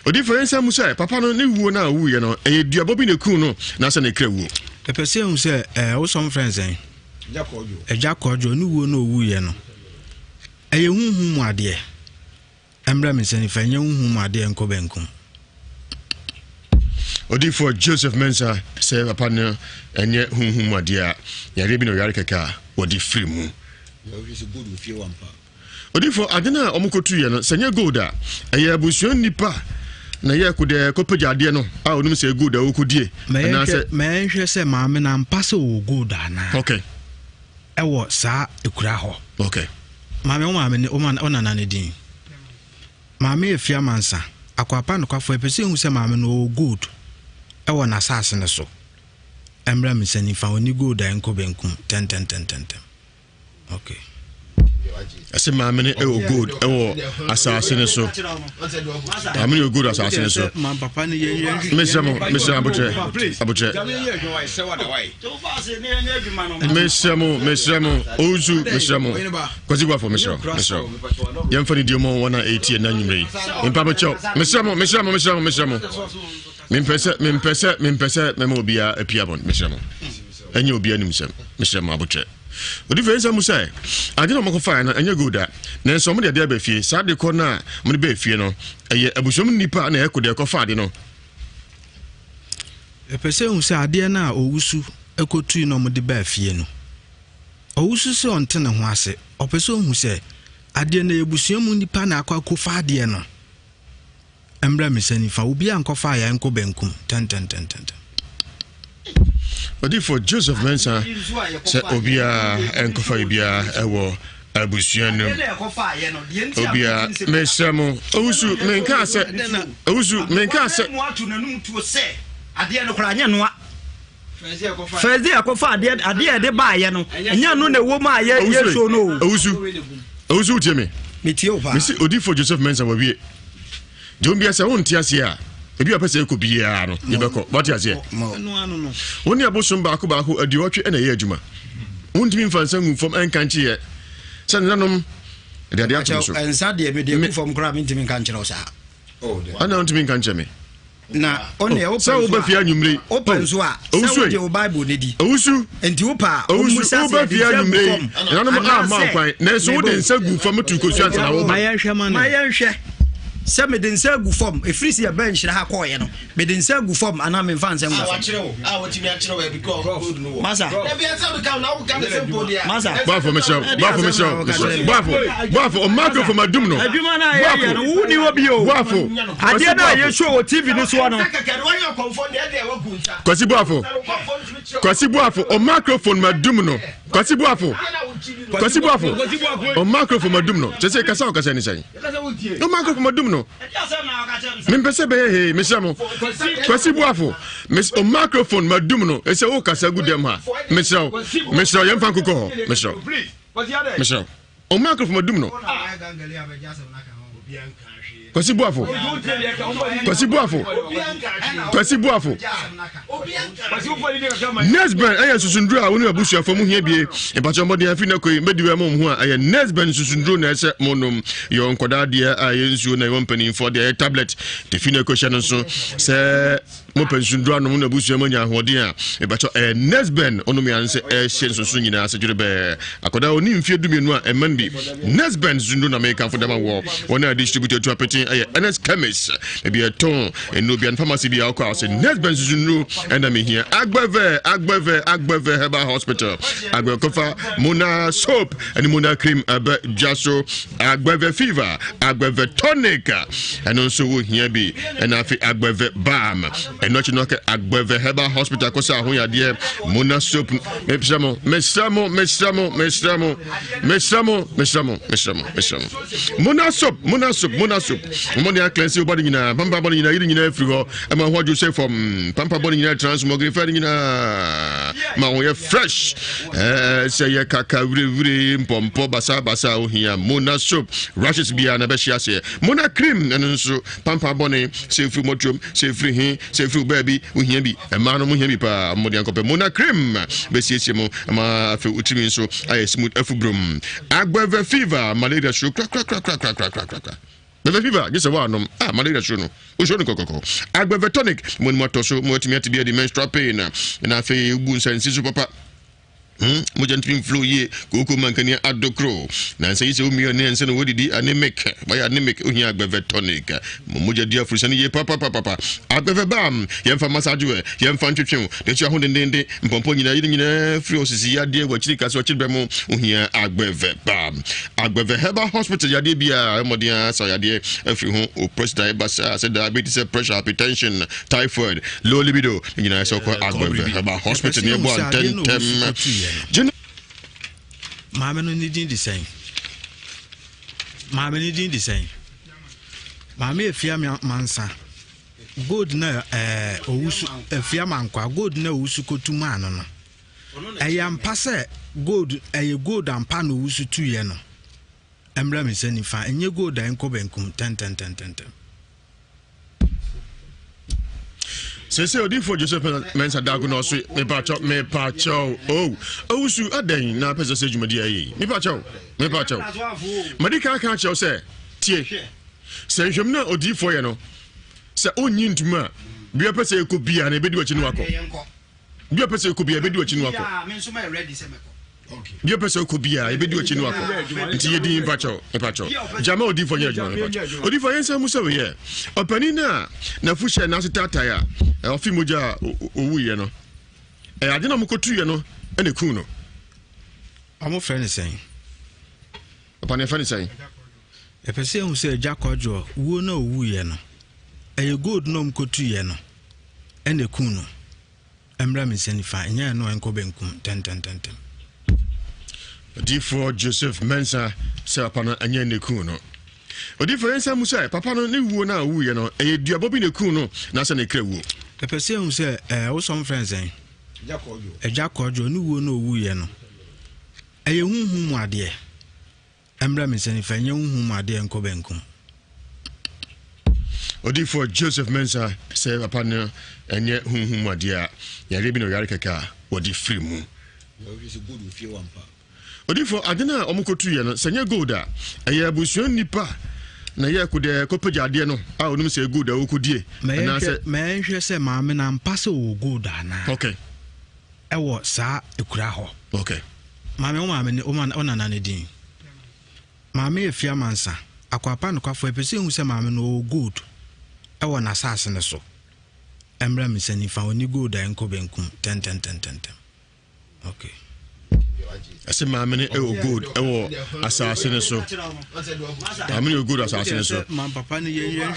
Odiyifoɔ yɛn nsa mu sɛ papa no ne wuo no a owuiɛ no ɛyɛ duabɔ bi na ekuu no na sɛ ne kra wuo. Ɛpɛ sɛ ehu sɛ ɛɛ wosɔm frɛ nsɛn? Agya Kwadwo ne wuo no owuiɛ no ɛyɛ huhu mu adeɛ. Ɛmmra me nsa nifa, ɛnyɛ honhom mu adeɛ nkɔ benkum. Odiyifoɔ Joseph Mensah sɛ papa no ɛnyɛ honhom mu adeɛ a yareɛ bi na ɔyare kɛkɛ a wɔde firi mu. Odiyifoɔ ade no a wɔkɔtuiɛ no sɛ nyɛ gold a ɛyɛ abusua nnipa na yɛ kodɛ kɔpagya adeɛ no a onim sɛ gold a wɔkɔdie anaasɛ. Mɛnhwɛ sɛ maame no ampa sɛ ɔwɔ gold anaa. Okay. Ɛwɔ saa ekura hɔ. Okay. Maame wo maame ne wo nana ne din. Maame Afia Mansa, Akwapa nokwafo yɛpɛ sɛ yɛhu sɛ maame no ɔwɔ gold ɛwɔ n'asase no so. Ɛmmra me nsa nifa, ɔnni gold a ɛnkɔ benkum tɛntɛntɛntɛntɛm. Okay. Ɛsɛ maame no ɛwɔ gold ɛwɔ asase no so. Maame no ɛwɔ gold asase no so. Mesrɛ mo, mesrɛ abotrɛ, abotrɛ. Mesrɛ mo, mesrɛ mo, owusu, mesrɛ mo. Kwasi Boafo, mesrɛ wo, mesrɛ wo. Yɛmfa ne die mɔ wɔn a ɛretie na anwummerɛ yi. Mpa bɛkyɛw. Mesrɛ mo, mesrɛ mo, mesrɛ mo, mesrɛ mo. Mempɛ sɛ, mempɛ sɛ, mempɛ sɛ mɛma obiara apia bɔn, mesrɛ mo. Ɛnyɛ obiara nim sɛm, mesrɛ mo abotrɛ. Odifo yɛn nsa mu sɛ, ade na wɔkɔfaeɛ no ɛnyɛ gold a, nanso wɔde adeɛ aba fie. Saa ade kɔ no a wɔde baa fie no, ɛyɛ abusua mu nnipa na ɛkɔ deɛ ɛkɔfa ade no. Yɛpɛ sɛ yɛhu sɛ adeɛ no a owusu kɔtui na wɔde baa fie no, owusu sɛ ɔnte ne ho ase. Ɔpɛ sɛ ɔhu sɛ adeɛ no ɛyɛ abusua mu nnipa na akɔ akɔfa adeɛ no. Ɛmmra me nsa nifa, obiara nkɔfa ayɛ nkɔ benkum tɛntɛntɛntɛntɛm. Odiyifoɔ Joseph Mensah sɛ obiara nkɔfa biribiara ɛwɔ. abusua no mu. Obia mesrɛ mo owusu menkaa sɛ owusu menkaa sɛ. Adeɛ no koraa nyɛ noa. First day ɛkɔfa adeɛ adeɛ ɛde baayɛ no ɛnyɛ no na ɛwɔ mu a yɛ yɛ show no o. Owusu owusu wotie me. Metie wo paa. Mesi odifo Joseph Mensah wawie. Deɛ ombia sɛ wonte aseɛ a ebi a pɛ sɛ ɛkɔ biara no yɛbɛkɔ wate aseɛ. Wo ne abosom baako baako aduɔtwe ɛna ɛyɛ adwuma. Wontumi mfa nsa ngu fam ɛnka nkyeɛ sɛ nenanom ɛde adeɛ ato so. Nsa deɛ mede agu fam koraa mentumi nka nkyerɛ wo saa. Ɛna wontumi nka nkyerɛ me. na ɔne oh, wopɛ sɛ woba fie anwummere yi wopɛ nso a sɛ wogye wo bible no di owusu nti wopɛ a owusu woba fie anwummere yi nananom amma kwan nanso wode nsa gu fam tu kosua nsa na woba ma yɛnhwɛ sɛ mede nsa agu fam ɛfiri sɛ yɛbɛ nhyira ha kɔɔyɛ no mede nsa agu fam anaa memfa nsa ngu fam masa masa bafo mesrɛ bafo mesrɛ bafo bafo ɔmako fam adum no adwuma no a yɛyɛ no wonni hɔ bio bafo adeɛ no a yɛsɔ wɔ tv no soɔ no kwasi boafo kwasi boafo o microphone ma dum no kwasi boafo kwasi boafo o microphone ma dum no kyɛ sɛ kasa ɔkasa ni sɛn o microphone ma dum no mempɛ sɛ bɛyɛ hee mesrɛ mo kwasi boafo o microphone ma dum no ɛsɛ wo kasa gu dɛm ha mesrɛ wo mesrɛ wo yɛmfa nkokɔ hɔ mesrɛ wo mesrɛ wo O microphone ma dum no. Kwasi Buafo. Kwasi Buafo. Kwasi Buafo. Nesben ɛyɛ susunduro a wɔn abusuafo mu hia bie. Mpatsɔ mmɔden afi na koi mbɛdi wɛ mo ho a ɛyɛ Nesben susunduro na ɛsɛ mo nom. Yɛ nkɔdaa deɛ a ɛyɛ nsuo na ɛwɔ mpanimfoɔ deɛ ɛyɛ tablet. Tefi na ɛkɔhyɛ no nso sɛ Mopɛ nsunduro anom na abusua mu anya ahoɔden a, mepakyɛw ɛyɛ Nesben onom yɛ sɛ ɛhyɛ nsonso nyinaa ase dwerebɛɛ. Akwadaa a ɔni mfeɛ dumienu a ɛma no bi. Nesben nsunduro na mekamfo dama wɔ. Wɔn a distributor atu apete ɛyɛ Ernest Chemist. Baabi a ɛtɔn nnuro bia no pharmacy bi a wokɔ a ɔsɛ Nesben nsunduro ɛna mehia. Agbɛvɛ, Agbɛvɛ, Agbɛvɛ Herbal Hospital. Agbɛkɔfa Mona Soap ɛne Mona Cream ɛbɛ dwa so. Agbɛvɛ Fever, Agbɛvɛ Tonic ɛno nso wohia bi. Ɛna afei Agbɛvɛ Balm. Ɛno akyi no akɛ Agbɛvɛ Herbal Hospital kɔsɛ ahoyadeɛ Mona Soap. Mesrɛ mo, mesrɛ mo, mesrɛ mo, mesrɛ mo, mesrɛ mo, mesrɛ mo, mesrɛ mo, mesrɛ mo. Mona Soap, Mona Soap, Mona Soap. Mo ne aklansi bɔde nyinaa, pampa bɔde nyinaa, yiri nyinaa firi hɔ. Ɛma ho adwo sɛ fam. Pampa bɔde nyinaa transmogre fɛ nyinaa. Ma ho yɛ fresh. Ɛɛ sɛ yɛ kaka wirewire mpɔmpɔ basabasa ohia Mona Soap. Rashes biara na ɛbɛhye aseɛ. Mona Cream ɛno nso Pampa bɔne, sɛ ɛfiri mmɔtoam, sɛ ɛfiri he, sɛ ɛfiri wo baabi, wohia bi. Mmaa no, mohia bi paa. Mo deɛ nkɔpɛ Mona cream bɛsiesie mo ma afei wo tirinwi nso ayɛ smooth afu brom. Agbɛvɛ fever, malaria suro korakorakorakorakorakorakora. Bɛvɛ fever, gye sɛ woanom. Ah, malaria suro no, wosuro no kɔkɔkɔ. Agbɛvɛ tonic, mo anim atɔ so, mo atumi ate bi adi menstrual pain, na afei wobu nsa nsi so papa. Hmm, mogya ntumi mflow yie kooko mankani adokoro nansa yi sɛ wo mmea ne ɛnsɛ no wɔdidi anemic wɔyɛ anemic ohia agbɛvɛ tonic mo mogya di afurusa no yie papapapapa agbɛvɛ bam yɛmfa massage wɛ yɛmfa ntwetwe wo n'akyi aho dendenden mpɔmpɔ nyinaa yiri nyinaa firi osisi yadeɛ wɔ akyiri kase ɔkyiri bɛ mo ohia agbɛvɛ bam agbɛvɛ herbal hospital yadeɛ biara mmɔden asa yadeɛ afiri ho o president ɛba sɛ sɛ diabetes pressure hypertension typhoid low libido Ne nyinaa sɛ ɔkɔ Agbɛvɛ Herbal Hospital ne ɛbɔ ntɛntɛm. Gye no. Maame no ne din de sɛn? Maame ne din de sɛn? Maame Efia Mansa. Gold na ɛɛ owusu Efia Mankwa gold na owusu kotu maa no no. Ɛyɛ ampa sɛ gold ɛyɛ gold ampa na owusu tuiɛ no. Ɛmmra me nsa nifa ɛnyɛ gold a ɛnkɔ benkum tɛntɛntɛntɛntɛm. sese odifo joseph mensa dago na ɔso mepakyɛw mepakyɛw oh owusu adɛn na apɛ sɛ sɛ dwumadi ayɛ yi mepakyɛw mepakyɛw madi kan ka kyerɛw sɛ tie sɛ nhwɛm na odifo yɛ no sɛ onnyi ntoma a bia pɛ sɛ ɛkɔ bia na ɛbɛdi w'akyi no wakɔ Bi a ɔpɛ sɛ ɔkɔ biara, ɛbɛdi w'akyi no akɔ. Bi a ɔpɛ sɛ ɔkɔ biara, ɛbɛdi w'akyi no akɔ. Nti yɛ din mpakyɛw, mpakyɛw. Gyama odiifoɔ nyɛ adwuma no mpakyɛw. Odiifoɔ yɛn nsa mu sɛ weyɛ. Ɔpanin no a n'afu hyɛ n'ase taatae a ɔfe mogya a owuiɛ no, ɛyɛ ade na wɔkɔtuiɛ no na ɛkuu no. Wɔfrɛ no sɛn? Papa no yɛfrɛ no sɛn? Yɛpɛ sɛ yɛhu sɛ Agya Kwadwo wuo no a ɔwuiɛ no, ɛyɛ gold no a wɔkɔtuiɛ no na ɛkuu no. Ɛmmra me nsa nifa, ɛnyɛ ɛno a ɛnkɔ benkum ntɛmntɛmntɛm. Odiyifoɔ Joseph Mensah sɛ papa no ɛnyɛ ne kuu no. Odiyifoɔ yɛn nsa mu sɛ papa no ne wuo no a ɔwuiɛ no ɛyɛ duabɔ bi na ɛkuu no na sɛ ne kra wuo. Ɛpɛ sɛ ehu sɛ ɛɛ wosɔm frɛ nsɛn? Agya Kwadwo ne wuo no ɔwuiɛ no ɛyɛ huhu mu adeɛ. Ɛmmra me nsa nifa, ɛnyɛ honhom mu adeɛ nkɔ benkum. Odiyifoɔ Joseph Mensah sɛ papa no ɛnyɛ honhom mu adeɛ a yareɛ bi na ɔyare kɛkɛ a wɔde firi mu. Odiyifoɔ ade no a wɔkɔtuiɛ no sɛ nyɛ gold a ɛyɛ abusua nnipa na yɛ kodɛ kɔpagya adeɛ no a onim sɛ gold a wɔkɔdie anaasɛ. Mɛnhwɛ sɛ maame no ampa sɛ ɔwɔ gold anaa. Okay. Ɛwɔ saa ekura hɔ. Okay. Maame wo maame ne wo nana ne din. Maame Afia Mansa, Akwapa nokwafo ɛpɛ sɛ ehu sɛ maame no ɔwɔ gold ɛwɔ n'asaase no so. Ɛmmra me nsa nifa, ɔnni gold a ɛnkɔ benkum tɛntɛntɛntɛntɛm. Okay. Ɛsɛ maame no ɛwɔ gold ɛwɔ asaase no so. Maame no ɛwɔ gold asaase no so.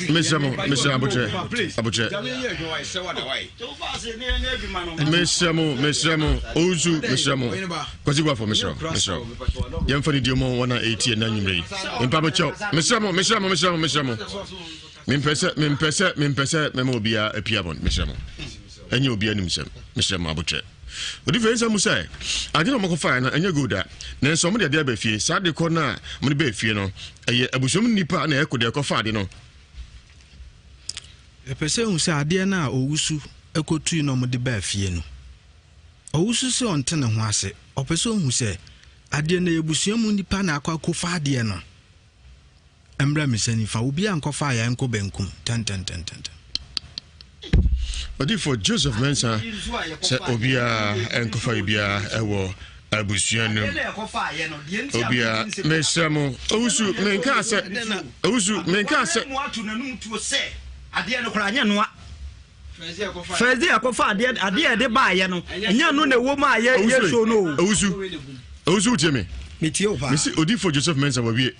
Mesrɛ mo, mesrɛ abotrɛ, abotrɛ. Mesrɛ mo, mesrɛ mo, owusu, mesrɛ mo. Kwasi Boafo, mesrɛ wo, mesrɛ wo. Yɛmfa ne die mu wɔn a ɛretie ɛna anwummerɛ yi. Mpa mo kyɛw. Mesrɛ mo, mesrɛ mo, mesrɛ mo, mesrɛ mo. Mempɛ sɛ, mempɛ sɛ, mempɛ sɛ mɛma obiara apia bɔn, mesrɛ mo. Ɛnyɛ obiara nim sɛm, mesrɛ mo abotrɛ. Odi fɛ nsɛm mu sɛ, ade na wɔkɔfaeɛ no ɛnyɛ gold a, nanso wɔde adeɛ aba fie. Saa ade kɔ no a wɔde baa fie no, ɛyɛ abusua mu nnipa na ɛkɔ deɛ ɛkɔfa ade no. Ɛpɛ sɛ ehu sɛ adeɛ no a owusu kɔtui na wɔde baa fie no, owusu sɛ ɔnte ne ho ase. Ɔpɛ sɛ ohu sɛ adeɛ no ɛyɛ abusua mu nnipa na akɔ akɔfa adeɛ no. Ɛmmra me nsa nifa, obiara nkɔfa ayɛ nkɔ benkum tɛntɛntɛntɛntɛm. Odiyifoɔ Joseph Mensah sɛ obiara nkɔfa biribiara ɛwɔ abusua no mu. Obiara mesrɛ mo owusu menkaa sɛ owusu menkaa sɛ. Adeɛ no koraa nyɛ noa. First day akɔfa adeɛ adeɛ a yɛde baayɛ no ɛnyɛ no na ɛwɔ mu a yɛ yɛ show no o. Owusu owusu wotie me. Metie wo paa. Mesi odiyifoɔ Joseph Mensah wawie.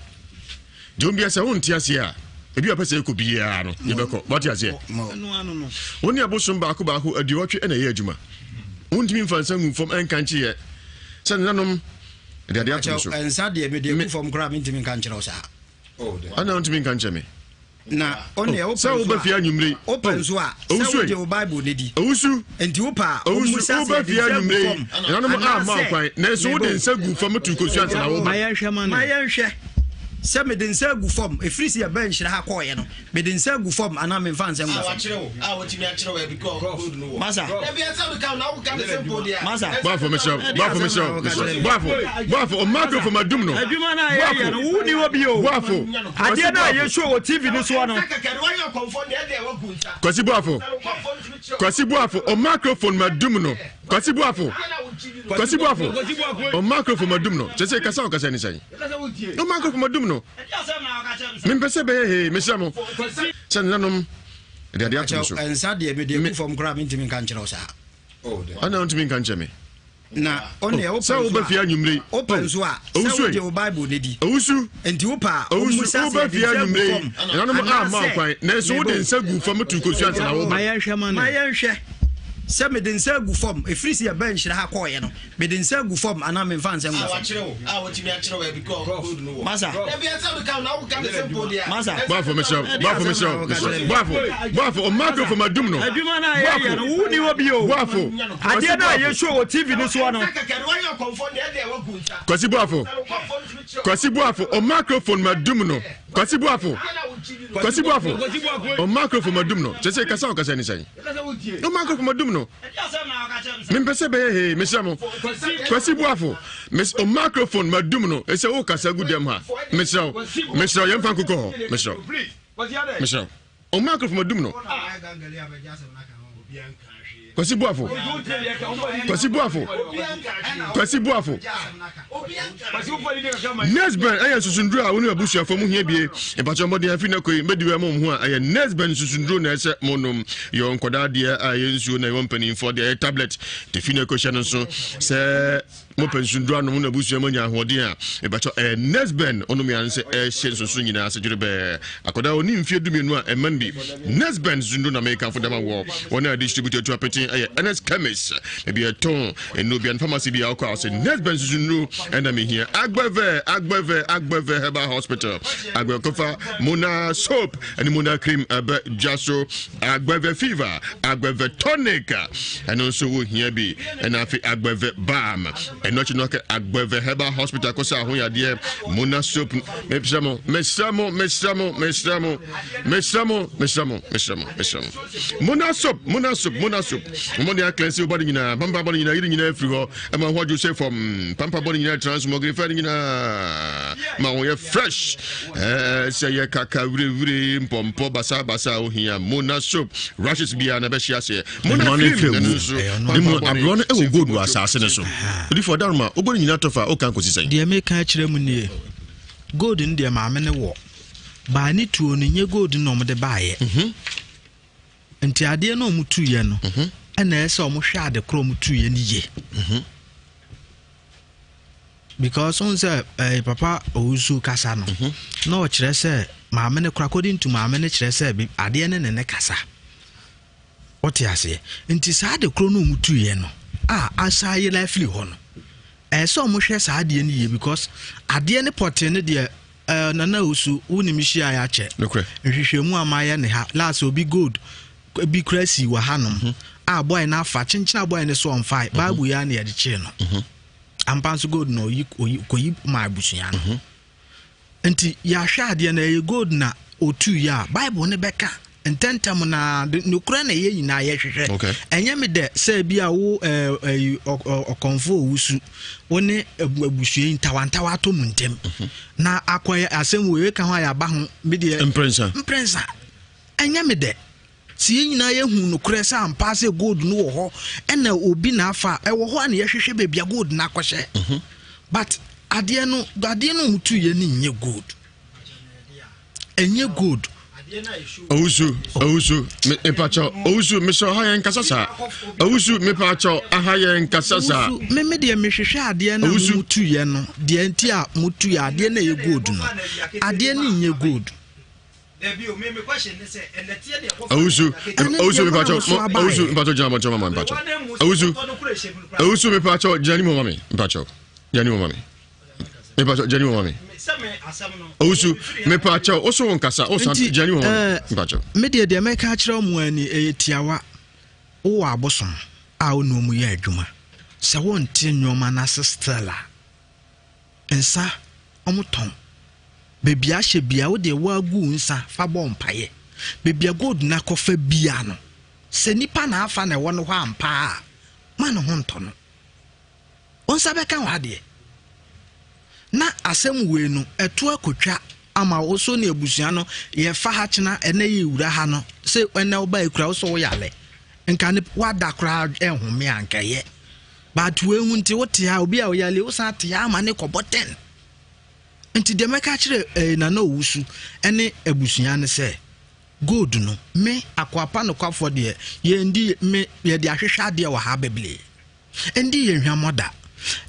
Deɛ ombia sɛ wonte aseɛ a ebi a pɛ sɛ ɛkɔ biara no yɛbɛkɔ wate aseɛ. Wo ne abosom baako baako aduɔwɔtwe ɛna ɛyɛ adwuma. Wontumi mfa nsa ngu fam ɛnka nkyeɛ sɛ nenanom de adeɛ ato so. Nsa deɛ mede agu fam koraa mentumi nka nkyerɛ wo saa. Ana wontumi nka nkyerɛ me. Na ɔne oh, wopɛ sɛ woba fie anwummere yi. Wopɛ nso a sɛ wogye wo Bible no di. Owusu. Nti wopɛ a Owusu wommisa sɛ woba yɛde fie nsa gu anwummere yi. fam Nananom amma anaasɛ kwan nanso wode mebɔ. nsa gu fam tu kosua ansa na woba. Ma yɛnhwɛ ma no. Ma yɛnhwɛ sɛ mede nsa agu fam ɛfiri sɛ yɛbaa nhyira ha kɔɔeɛ no mede nsa agu fam anaa memfa nsa ngu fam. Masa. Masa. Boafo mesrɛ wo, boafo mesrɛ wo, mesrɛ wo. Boafo, boafo, o microphone adum no. Adwuma no a yɛyɛ no wonni hɔ bio. Boafo. Adeɛ no a yɛshow wɔ TV no soɔ no. Kwasi Boafo. Kwasi Boafo, o microphone madum no. Kwasi Boafo. Kwasi Boafo. O microphone madum no. Kyɛ sɛ kasa ɔkasa ni sɛn. O microphone madum no. Mempɛ sɛ bɛyɛ hee, mesrɛ mo. Sɛ nenanom de adeɛ ato me so. Nsa deɛ mede agu fam koraa mentumi nka nkyerɛ wo saa. Ana wontumi nka nkyerɛ me. Na ɔne oh, wopɛ sɛ woba fie anwummere yi. Wopɛ nso a sɛ wogye wo Bible no di. Owusu. Nti wopɛ a Owusu wommisa sɛ woba yɛde fie nsa agu anwummere yi. fam Nananom amma anaasɛ kwan nanso wode mebɔ. nsa gu fam tu kosua ansa na woba. Ma yɛnhwɛ ma no. Ma yɛnhwɛ sɛ mede nsa agu fam ɛfiri sɛ yɛbaa nhyira ha kɔɔeɛ no mede nsa agu fam anaa memfa nsa ngu fam. Masa. Masa. Boafo mesrɛ wo, boafo mesrɛ wo, mesrɛ wo. Boafo, boafo, o microphone madum no. Adwuma no a yɛyɛ no wonni hɔ bio. Boafo. Adeɛ no a yɛshow wɔ TV no soɔ no. Kwasi Boafo. Kwasi Boafo, o microphone madum no. Kwasi Boafo. Kwasi Boafo. O microphone madum no. Kyɛ sɛ kasa ɔkasa ni sɛn. O microphone madum no. Mempɛ sɛ bɛyɛ hee, mesrɛ mo. Kwasi Boafo, mes o microphone madum no. Ɛsɛ wo kasa gu dɛm ha. Mesrɛ wo. Mesrɛ wo yɛmfa nkokɔ hɔ. Mesrɛ wo. Mesrɛ wo. O microphone madum no. Kwasi Boafo. Kwasi Boafo. Kwasi Boafo. Nesben ɛyɛ nsusunduro a wo ne abusuafoɔ mu hia bie. Mpakyɛ mmɔden afi na koi mbɛdi wɛ mo ho a ɛyɛ Nesben nsusunduro na ɛsɛ mo nom. Yɛ nkɔdaa deɛ a ɛyɛ nsuo na ɛwɔ mpanimfoɔ deɛ ɛyɛ tablet. Tefi na ɛkɔhyɛ no nso sɛ Mopɛ nsunduro anom na abusua mu anya ahoɔden a, mepakyɛw ɛyɛ Nesben ɔnom yɛ sɛ ɛhyɛ nsonsono nyinaa ase dwerebɛɛ. Akwadaa a ɔni mfeɛ dumienu a ɛma no bi. Nesben nsunduro na mekamfo de ama wɔ. Wɔn a distributor atu apete ɛyɛ Ernest Chemist, baabi a ɛtɔn nnuro bia no pharmacy bi a wokɔ a ɔsɛ Nurse Ben susu nnuro ɛna mehia. Agbɛvɛ, Agbɛvɛ, Agbɛvɛ Herbal Hospital, Agbɛkofa Mona Soap ɛne Mona Cream ɛbɛ dwa so, Agbɛvɛ Fever, Agbɛvɛ Tonic ɛno nso wohia bi, ɛna afei Agbɛvɛ Balm. Ɛno akyi no aka Agbɛvɛ Herbal Hospital kɔsɛ ahoyadeɛ Mona Soap. Mesrɛ mo, mesrɛ mo, mesrɛ mo, mesrɛ mo, mesrɛ mo, mesrɛ mo, mesrɛ mo, mesrɛ mo. Mona soap, Mona soap, Mona soap. Wɔn de akilɛnsi bɔ ne nyinaa, pampa bɔ ne nyinaa, yiri nyinaa firi hɔ. Ɛma ho adwo sɛ fam. Pampa bɔ ne nyinaa transmogre fɛ ne nyinaa. Ma ho yɛ fresh. Ɛɛ sɛ yɛ kaka wirewire mpɔmpɔ basa basa ohia Mona soap. Rashes biara na ɛbɛhyɛ aseɛ. Mona cream ɛno nso. Pampa bɔ ne. Aborɔ no ɛwɔ gold wɔ asaase no so. Odifo ɔdaroma, wobɔ ne nyinaa tɔfa, woka nkosi sɛn? Deɛ meka akyerɛ mu nie, gold no deɛ maame no wɔ. Baa ne tuo no nyɛ gold na wɔde baeɛ. Mhm. Nti adeɛ no wɔn tuiɛ no mhm. ɛna ɛsɛ sɛ wɔn hwɛ ade korɔ wɔn tuiɛ no yie. Mhm. Because n sɛ ɛɛ eh, papa owusu kasa no na ɔkyerɛ sɛ maame no kora according to maame no kyerɛ sɛ adeɛ ne ne ne kasa. Ɔte aseɛ nti saa ade korɔ no wɔn tuiɛ no a asa ayera afiri hɔ no ɛsɛ sɛ wɔn hwɛ saa adeɛ no yie because adeɛ no pɔtee no deɛ. Eh, Nana Owusu, wo ne me hyiaeɛ akyɛ. Nokorɛ. Nhwehwɛmu a mayɛ ne ha, last obi gold bi kora sii wɔ hanom mm -hmm. a boy no afa, kyenkyena boy no so ɔmfae, mm -hmm. Bible yi ara na yɛde kyee no. Mm -hmm. Ampa nso gold na oyi oyi kɔyi ma abusua no. Mm -hmm. Nti yɛahwɛ adeɛ no ɛyɛ gold na otuiɛ a Bible no bɛka ntɛntɛm na nokorɛ na ɛyɛ nyinaa yɛhwehwɛ ɛnyɛ me dɛ sɛ bi a wo ɔkɔmfo owusu wo ne abusua yi ntawantawa atɔ mu ntɛm mhm. na akɔyɛ asɛm wɔ ɛka ho a yɛaba ho me deɛ mprɛnsa mprɛnsa ɛnyɛ me dɛ sɛ yɛn nyinaa yɛhu nokorɛ sɛ ampa sɛ gold no wɔ hɔ ɛna obi na afa ɛwɔ hɔ a na yɛhwehwɛ baabi a gold no akɔhyɛ mhm. but adeɛ no adeɛ no ɔmutu yɛ no nyɛ gold ɛnyɛ gold. Owusu, owusu, mepakyɛw, owusu, mesɛ ɔha yɛn nkasa saa. Owusu, mepakyɛw, aha yɛn nkasa saa. Owusu, me me deɛ mehwehwɛ adeɛ na mo tu yɛ no, deɛ nti a mo tu yɛ adeɛ na ɛyɛ gold no, adeɛ no nyɛ gold. Owusu, owusu, mepakyɛw, owusu, mepakyɛw gyina abɔnten ma me, mepakyɛw. Owusu, owusu, mepakyɛw gyina anim hɔ ma me, mepakyɛw, gyina anim hɔ ma me. mepakyɛw gyani wɔn mi owusu mepakyɛw woso wɔn kasa wosan gyani wɔn mi eh, mepakyɛw. me deɛ deɛ mɛka akyerɛ wɔn ani ɛyɛ tiawa wowɔ abosom a wo ne wɔn yɛ adwuma sɛ wɔnte nneɛma no ase still a nsa wɔn tɔn beebi ahyɛ bia wo deɛ woagu nsa fa bɔ mpaeɛ beebi a gold na akɔfa bia no sɛ nipa na afa na ɛwɔ no hɔ ampa a ma ne ho ntɔ no. Wo nsa bɛka w'adeɛ. Na asɛm wei no, ɛto akotwa ama wo so ne abusua no. Yɛfa ha kyena, ɛnɛ yɛwura ha no, sɛ ɛnɛ woba ekura wo so woyale. Nka ne wada koraa ɛnhome a nka ɛyɛ. But wei ho nti wote ha, obi a ɔyale, wosan te ha ama ne kɔbɔ ten. Nti deɛ mɛka kyerɛ eh, Nana Owusu ne abusua no sɛ, gold no, me, akoapa nokwafoɔ deɛ, yɛndi, me, yɛde ahwehwɛ adeɛ wɔ ha bebree. Ɛndi yɛn hwammɔ da.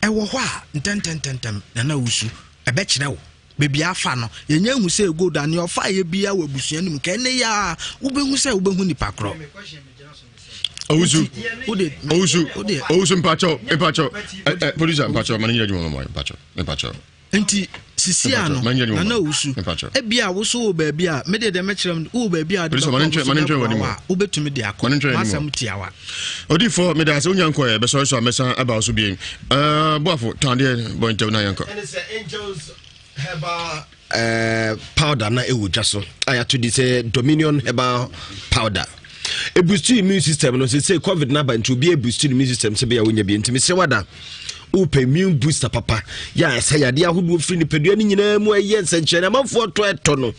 Ɛwɔ hɔ a, ntɛntɛntɛntɛm, Nana Owusu, ɛbɛkyerɛ wo baabi a afa no. Yɛnya ahu sɛ gold a, nea ɔfaeɛ biara wɔ abusua no mu, nka ɛnnɛ yi ara wobɛhu sɛ wobɛhu nipa korɔ. Owusu, Owusu, Owusu, mpakyɛw, mpakyɛw, ɛ ɛ producer, mpakyɛw, ma ne nyɛ adwuma ma mo, mpakyɛw, mpakyɛw. Nti sisi a no Nana Owusu ebia wo so wɔ baabi a me deɛ deɛ mɛkyerɛ mu wowɔ baabi a wode bɛkɔ ɔmo so bɛboa wo a wobɛtumi de akɔ m'asɛm tiawa. Odifoɔ meda ase wonya nkɔɛ bɛsɔre so a mɛsan aba wo so bien uh, boafo tɔn adeɛ bɔ ntɛm na yɛnkɔ. Ɛne sɛ Angels Herbal uh, powder na ɛwɔ dwa so a yɛato di sɛ Dominion Herbal Powder ebustu immune system no sɛ covid no aba nti obi ebustu immune system sɛ bɛyɛ wonya bi nti mesrɛ wada wopɛ immune booster papa yɛ a ɛsɛ yadeɛ ahodoɔ firi nipadua no nyinaa mu ɛyɛ nsɛnkyerɛnne amanfoɔ tɔ ɛtɔ no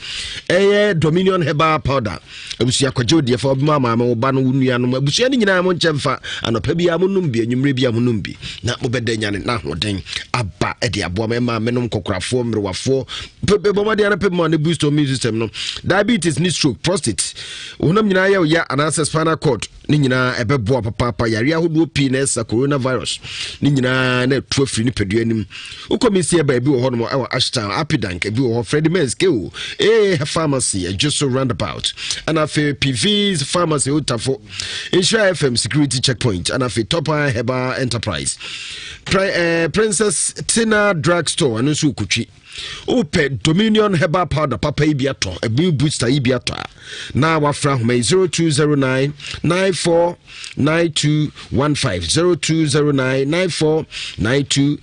ɛyɛ dominion herbal powder abusua kɔgye wo deɛ fa wobɛma maame wo ba no wo nuanom abusua no nyinaa mo nkyɛ mfa anɔpa biara monom bi anwummerɛ biara monom bi na mobɛda nyane na ahoɔden aba ɛde aboa ma ɛma menom kɔkorafoɔ mmerewafoɔ bɔmmɔden ara pɛ ma ne boost immune system no diabetes ne stroke prostate honam nyinaa yɛ wo ya anaasɛ spinal cord. Ne nyinaa ɛbɛboa papaapa. Yareɛ ahodoɔ pii na ɛsa coronavirus. Ne nyinaa na ɛtu afiri nipadua anim. Wokɔ mi si ɛba ebi wɔ hɔnom ɛwɔ Ashtown, Apidank ebi wɔ hɔ, Freddie Men's Keo, AA Pharmacy, Adwoso Roundabout, ɛna afei PV's Pharmacy Otafo, Nhyira FM Security Checkpoint, ɛna afei Top Eye Herbal Enterprise, Pri, eh, Princess Tina Drugstore, ɛno nso wokotwi. Wopɛ Dominion Herbal Powder papa yi bi atɔ, ɛbi booster yi bi atɔ a, na wafra ahoma yi 0209 94 9215 0209 94 92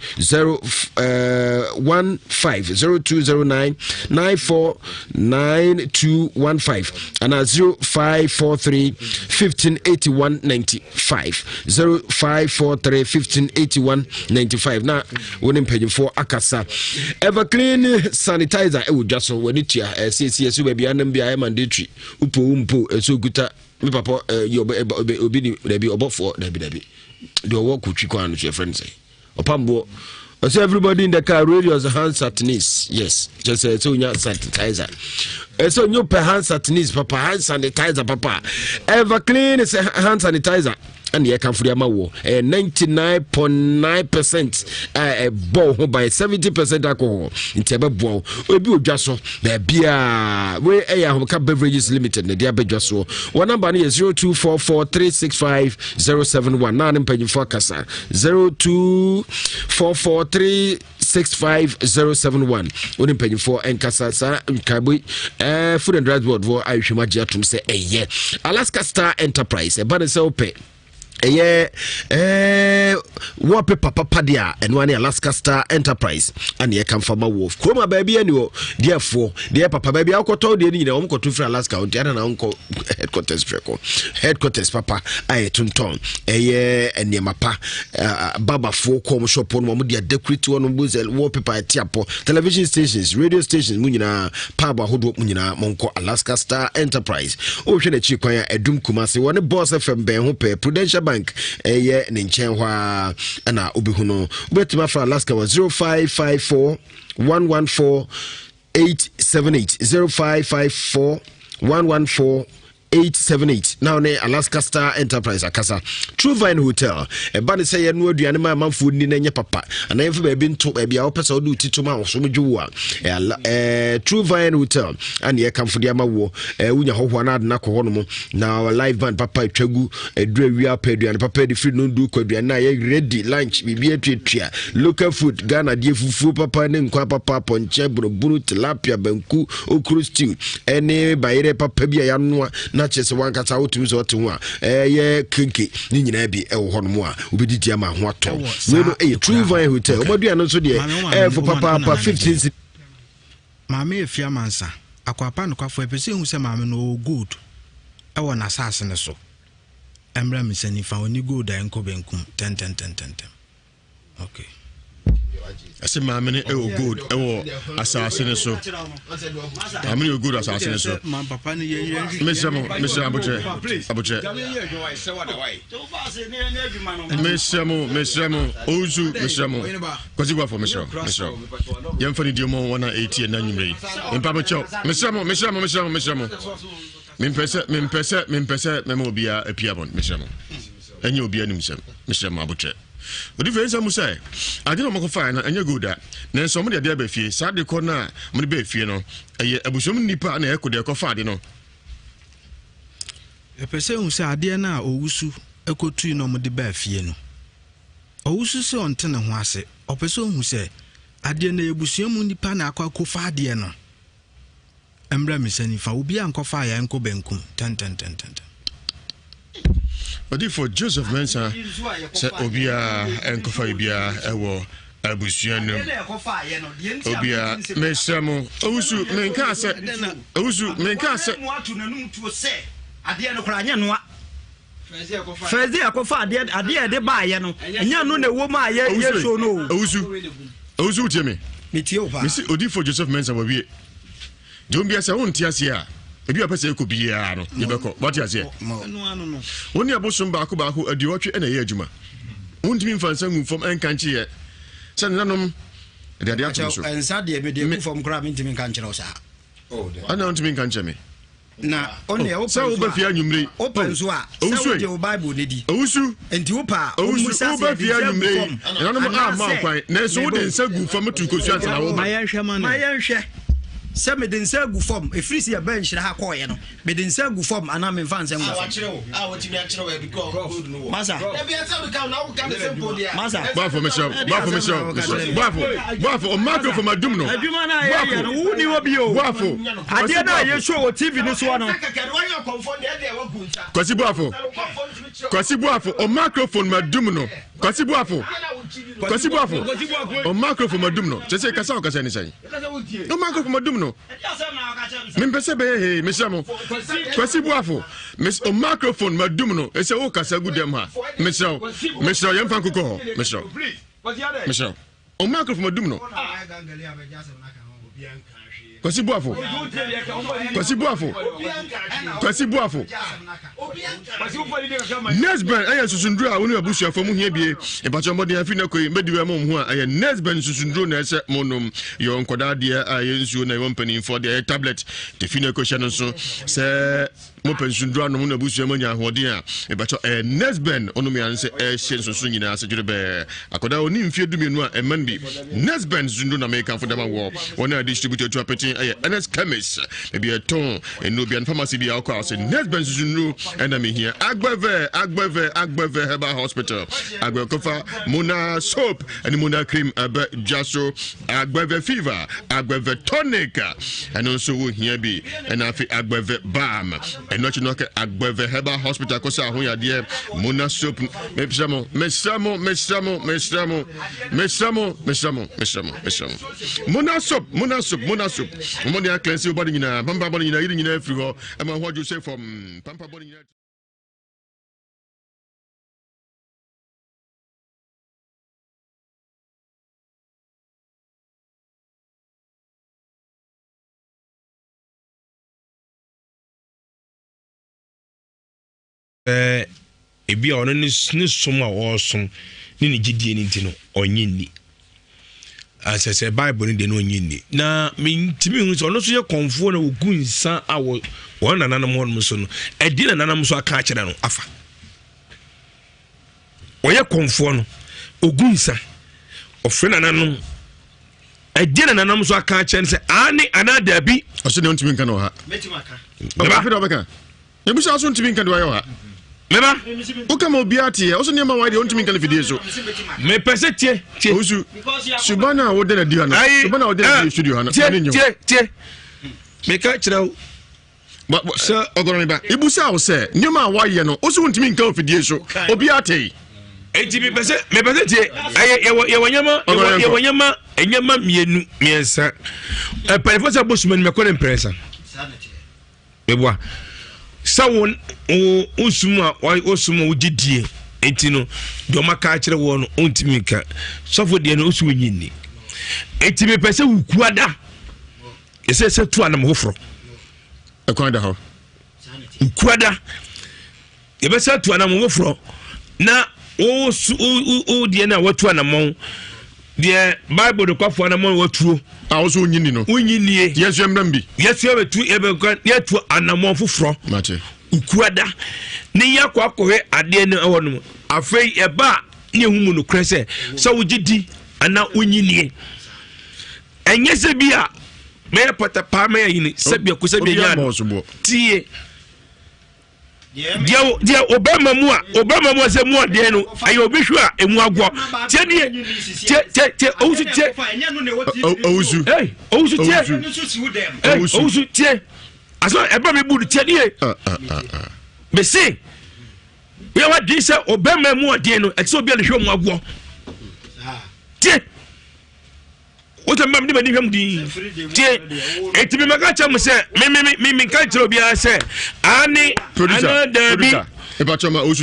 15 0209 94 9215 anaa 0543 15 81 95 0543 15 81 95 na wo ne mpanyinfoɔ akasa. Everclean sanitizer ɛwɔ dwa so, w'ani tua ɛsiesie so baabi anam bi ayɛ mandatory, wopɔ wo mpo ɛsɛ okuta. Me papa yɛ ɔbɛ obi ni dabi ɔbɔfoɔ dabi dabi deɛ ɔwɔ kotwi kwan no so yɛfrɛ no sɛ ɔpamboɔ ɔsɛ everybody in the car radios hand sanitize. Yes, kyɛ sɛ sɛ onya sanitizer, ɛsɛ onye pɛ hand sanitizer papa, hand sanitizer papa, Everclean sɛ hand sanitizer ɛna yɛkamfo de ama wɔ ɛyɛ 99.9% a ɛbɔ wo ho ban, 70% alcohol, nti ɛbɛboa wo. Ebi odwa so baabiaa. Wei ɛyɛ Ahomka Beverages Limited na ɛde abɛdwa soɔ. Wɔn namba no yɛ 0244365071 naa ne mpanyimfoɔ akasa 0244 65071 wo ne mpanyimfoɔ nkasa. Saa nkaebɔ yi Food and Drugs Board foɔ ahwehwɛ mu agye atom sɛ ɛyɛ. Alaska Star Enterprise, ɛba ne sɛ wopɛ ɛyɛ wallpaper papa deɛ a, ɛno ne Alaska Star Enterprise ane ɛka mfa ma wɔ kurom a baabi ani hɔ deɛ foɔ deɛ papa baabi a wokɔtɔ deɛ no nyina wɔmkɔto firi Alaska nti ana na wonkɔ headquarters prɛko, headquarters papa a yɛtontɔn ɛyɛ nneɛma pa. Babafoɔ kɔ ɔmo shop no, ɔmo de adecorate hɔ no, bo sɛ wallpaper ɛte apɔ. Television stations, radio stations mu nyinaa, pub ahodoɔ mu nyinaa, monkɔ Alaska Star Enterprise. Wohwɛ n'akyiri kwan a, Ɛdum Kumase, wɔne Boss FM bɛn ho pɛɛ, Prudential Bank ɛyɛ ne nkyɛn hɔ a ɛna wobɛhu no. Wobɛtumi afra Alaska wɔ 0554 114 878, 0554 114 878 na ne Alaska Star Enterprise akasa. True Vine Hotel, ɛba ne sɛ yɛno aduane ma amanfoɔ nni na ɛnyɛ papa anaa yɛmfa baabi nto baabi a wopɛ sɛ wode wo ti to ma wosom dwo wo a, True Vine Hotel ane yɛkamfo de ama woɔ. Wonya hɔhoa no adena kɔ hɔ nom na live band papa atwa gu ɛduru awia pɛ aduane papa de firi no du kɔ aduane no a yɛ ready, lunch biribi atuatua, local food, Ghana deɛ, fufuo papa ne nkwa papa, pɔnkyɛ, bunubunu, tilapia, banku, okro stew ɛne bayerɛ papa bi a yɛanoa na kyerɛ sɛ wankasa wotumi sɛ ɔte ho a ɛyɛ kenke ne nyinaa bi ɛwɔ hɔ nom a wobɛdidi ama ho atɔ. Wei no ɛyɛ True Vine Hotel. Ɔmo aduane nso deɛ ɛɛfo papaapa, 15. Maame Afia Mansa, Akwapa nokwafo, yɛpɛ sɛ yɛhu sɛ maame no ɔwɔ gold wɔ n'asase no so. Ɛmmra me nsa nifa, ɔnni gold a ɛnkɔ benkum tɛntɛntɛntɛntɛm. Okay. Ɛsɛ maame no ɛwɔ gold ɛwɔ asase no so. Maame no ɛwɔ gold asase no so. Mesrɛ mo, mesrɛ abokyerɛ, abokyerɛ. Mesrɛ mo, mesrɛ mo, owusu, mesrɛ mo. Kwasi Guafo, mesrɛ wo, mesrɛ wo. Yɛmfa ne die mu wɔn a ɛretie na anwummerɛ yi. Mpa mo kyɛw. Mesrɛ mo, mesrɛ mo, mesrɛ mo, mesrɛ mo. Mempɛ sɛ, mempɛ sɛ, mempɛ sɛ mɛma obiara apia bɔn. Mesrɛ mo. Ɛnyɛ obiara nim sɛm. Mesrɛ mo abotrɛ. Odifo yɛn mu sɛ ade na wɔkɔfaeɛ no ɛnyɛ gold a, nanso wɔde adeɛ aba fie. Saa ade kɔ no a wɔde baa fie no, ɛyɛ abusua mu nnipa na ɛkɔ deɛ ɛkɔfa ade no. Yɛpɛ sɛ ehu sɛ adeɛ no a owusu kɔtui na wɔde baa fie no, Ɔwusu sɛ ɔnte ne ho ase. Ɔpɛ sɛ ohu sɛ adeɛ no ɛyɛ abusua mu nnipa na akɔ akɔfa adeɛ no. Ɛmmra me nsa nifa, obiara nkɔfa ayɛ nkɔ benkum. Tɛntɛntɛntɛntɛm. Odiyifoɔ Joseph Mensah sɛ obiara nkɔfa biribiara ɛwɔ abusua no mu. Obiara, mesrɛ mo, owusu menkaa sɛ, owusu menkaa sɛ. Adeɛ no koraa nyɛ noa. First day ɛkɔfa adeɛ adeɛ a yɛde baayɛ no ɛnyɛ no na ɛwɔ mu a yɛ yɛ show no o. Owusu owusu wotie me. Metie wo paa. Mesi odifo Joseph Mensah wawie. Deɛ ombia sɛ wonte aseɛ a ebi a pɛ sɛ ɛkɔ biara no yɛbɛkɔ wate aseɛ. Wo ne abosom baako baako aduɔwɔtwe ɛna ɛyɛ adwuma. Wontumi mfa nsa ngu fam ɛnka nkyeɛ sɛ nenanom de adeɛ ato me so. Nsa deɛ mede agu fam koraa mentumi nka nkyerɛ wo saa. Ɛna wontumi nka nkyerɛ me. Na ɔne oh, sɛ wobɛ fie anwummere yi. Wopɛ nso a sɛ wogye wo Bible no di. Owusu. Nti wopɛ a Owusu ɔmmisa sɛ wobɛ yɛde fie nsa agu anwummere yi. fam Ɛnanom amma anaasɛ kwan nanso wode mebɔ. nsa gu fam tu kosua ansa na woba. Ma yɛnhwɛ sɛ mede nsa agu fam ɛfiri sɛ yɛbaa nhyira ha kɔɔeɛ no mede nsa agu fam anaa memfa nsa ngu fam. Masa. Masa. Boafo mesrɛ wo, boafo mesrɛ wo, mesrɛ wo. Boafo, boafo, o microphone madum no. Adwuma no a yɛyɛ no, wonni hɔ bio. Boafo. Adeɛ no a yɛsɔ wɔ TV no soɔ no. Kwasi Boafo. Kwasi Boafo, o microphone madum no. Kwasi Boafo. Kwasi Boafo. O microphone madum no. Kyɛ sɛ kasa a ɔkasa ne sɛn? O microphone madum no. Mempɛ sɛ bɛyɛ hee, mesrɛ mo. Kwasi Boafo, mes o microphone madum no. Ɛsɛ wo kasa gu dɛm ha. Mesrɛ wo. Mesrɛ wo, yɛmfa nkokɔ hɔ. Mesrɛ wo. Mesrɛ wo. O microphone madum no. Kwasi Boafo. Kwasi Boafo. Kwasi Boafo. Nesben ɛyɛ susunduro a wo ne abusuafo mu hia bie. Mpakyɛ mmɔden afi na koi mbɛdi wɛ mo ho a ɛyɛ Nesben susunduro na ɛsɛ mo nom. Yɛ nkɔdaa deɛ a ɛyɛ nsuo na ɛwɔ mpanimfoɔ deɛ ɛyɛ tablet. Tefi na ɛkɔhyɛ no nso sɛ Mopɛ nsunduru anom na abusua mu anya ahoɔden a, mepakyɛw ɛyɛ Nesben ɔnom yɛ sɛ ɛhyɛ nsonso nyinaa ase dwerebɛɛ. Akwadaa a ɔni mfeɛ dumienu a ɛma no bi. Nesben nsunduru na mekamfo de ama wɔ. Wɔn a distributor atu apete ɛyɛ NS Chemist. Baabi a ɛtɔn nnuro bia no pharmacy bi a wokɔ a ɔsɛ Nesben nsunduru ɛna mehia. Agbɛvɛ, Agbɛvɛ, Agbɛvɛ Herbal Hospital. Agbɛkofa Mona Soap ɛne Mona Cream ɛbɛ dwa so. Agbɛvɛ Fever, Agbɛvɛ Tonic ɛno nso wohia bi. Ɛna afei Agbɛvɛ Balm. Ɛno akyi no ɔkɛ Agbɛvɛ Herbal Hospital kɔsɛ ahoyadeɛ Mona Soap. Mesrɛ mo, mesrɛ mo, mesrɛ mo, mesrɛ mo, mesrɛ mo, mesrɛ mo, mesrɛ mo, mesrɛ mo. Mona Soap, Mona Soap, Mona Soap. Wɔn de akɛnse wo bɔde nyinaa, pampa bɔde nyinaa, yiri nyinaa firi hɔ. Ɛma ho adwo sɛ fam. Pampa bɔde nyinaa. Sɛ ebi a ɔno ne ne som a ɔresom ne ne gyidie no nti no ɔnye nni. Asɛ sɛ Bible no deɛ no ɔnye nni. Na mentumi hu sɛ ɔno nso yɛ kɔnfoɔ na wɔgu nsa a wɔ wɔn nananom hɔnom so no, ɛdeɛ na nananom nso aka akyerɛ no afa. Ɔyɛ kɔnfoɔ no, ɔgu nsa, ɔfrɛ nananom ɛdeɛ na nananom nso aka akyerɛ no sɛ aane anaa daabi. Ɔsɛ deɛ ɔntumi nka no wɔ ha. Mɛba. Afei deɛ ɔbɛka. Ebusa so ntumi nka deɛ wayɛ wɔ ha. Mɛba. Woka ma obiara teɛ. Ɔsɛ nneɛma wayɛ deɛ ɔntumi nka no fidie so. Mepɛ sɛ tie tie. Owusu suban a wode na di ha no. Suban a wode na di studio ha no. Tie tie tie. Meka kyerɛ wo. Sɛ ɔgɔrɔ mi ba. Ebusa wo sɛ nneɛma a wayɛ no ɔsɛ wontumi nka wɔ fidie so. Obiara te. Eti mepɛ sɛ mepɛ sɛ tie. Ɛyɛ yɛwɔ yɛwɔ nneɛma yɛwɔ yɛwɔ nneɛma nneɛma mmienu mmiɛnsa. Mpanyinfoɔ sɛ abosom anim ɛkɔ ne mprɛnsa. Meboa. Sɛ wo wo wosum a wosum a wogye die nti no deɛ ɔma ka akyerɛ woɔ no wontumi nka. Sɔfo deɛ no wosi wonyi nni. Eti mepɛ sɛ wokua da. Ɛsɛ sɛ tu anam foforɔ. Ɛkwan da hɔ. Wokua da. Yɛbɛsa atu anammɔn foforɔ na wo wo deɛ no a watu anammɔn deɛ bible nokwafo anammɔn watuo. A wɔsɛ wonyi ni no. Wonyi nie. Yɛsua mmram bi. Yɛsua bɛtu yɛbɛka yɛatu anammɔn foforɔ. Mate. Ukuada ne yɛakɔ akɔhwɛ adeɛ no ɛwɔ no mu. Afei ɛba a ne ehu mu nokorɛ sɛ sɛ wogye di anaa wonyi nie. Ɛnyɛ sɛ bi a mɛyɛ patapaa mɛyɛ yini sɛ biako sɛ bi anya tie. deɛ deɛ ɔbɛrima mu a ɔbɛrima mu a sɛ mu adeɛ no ɛyɛ obi hwɛ a emu agorɔ tie nie tie tie tie owusu tie owusu ee owusu tie ee owusu tie asɔ ɛbɛn mi bu no tie nie mesi yɛ wa di sɛ ɔbɛrima mu adeɛ no ɛte sɛ obi a ne hwɛ mu agorɔ tie. wosɛ mma mede m'ani hwɛ mu din tie enti memɛka kyerɛ mo sɛ menka nkyerɛ obiara sɛ ane anaa daabi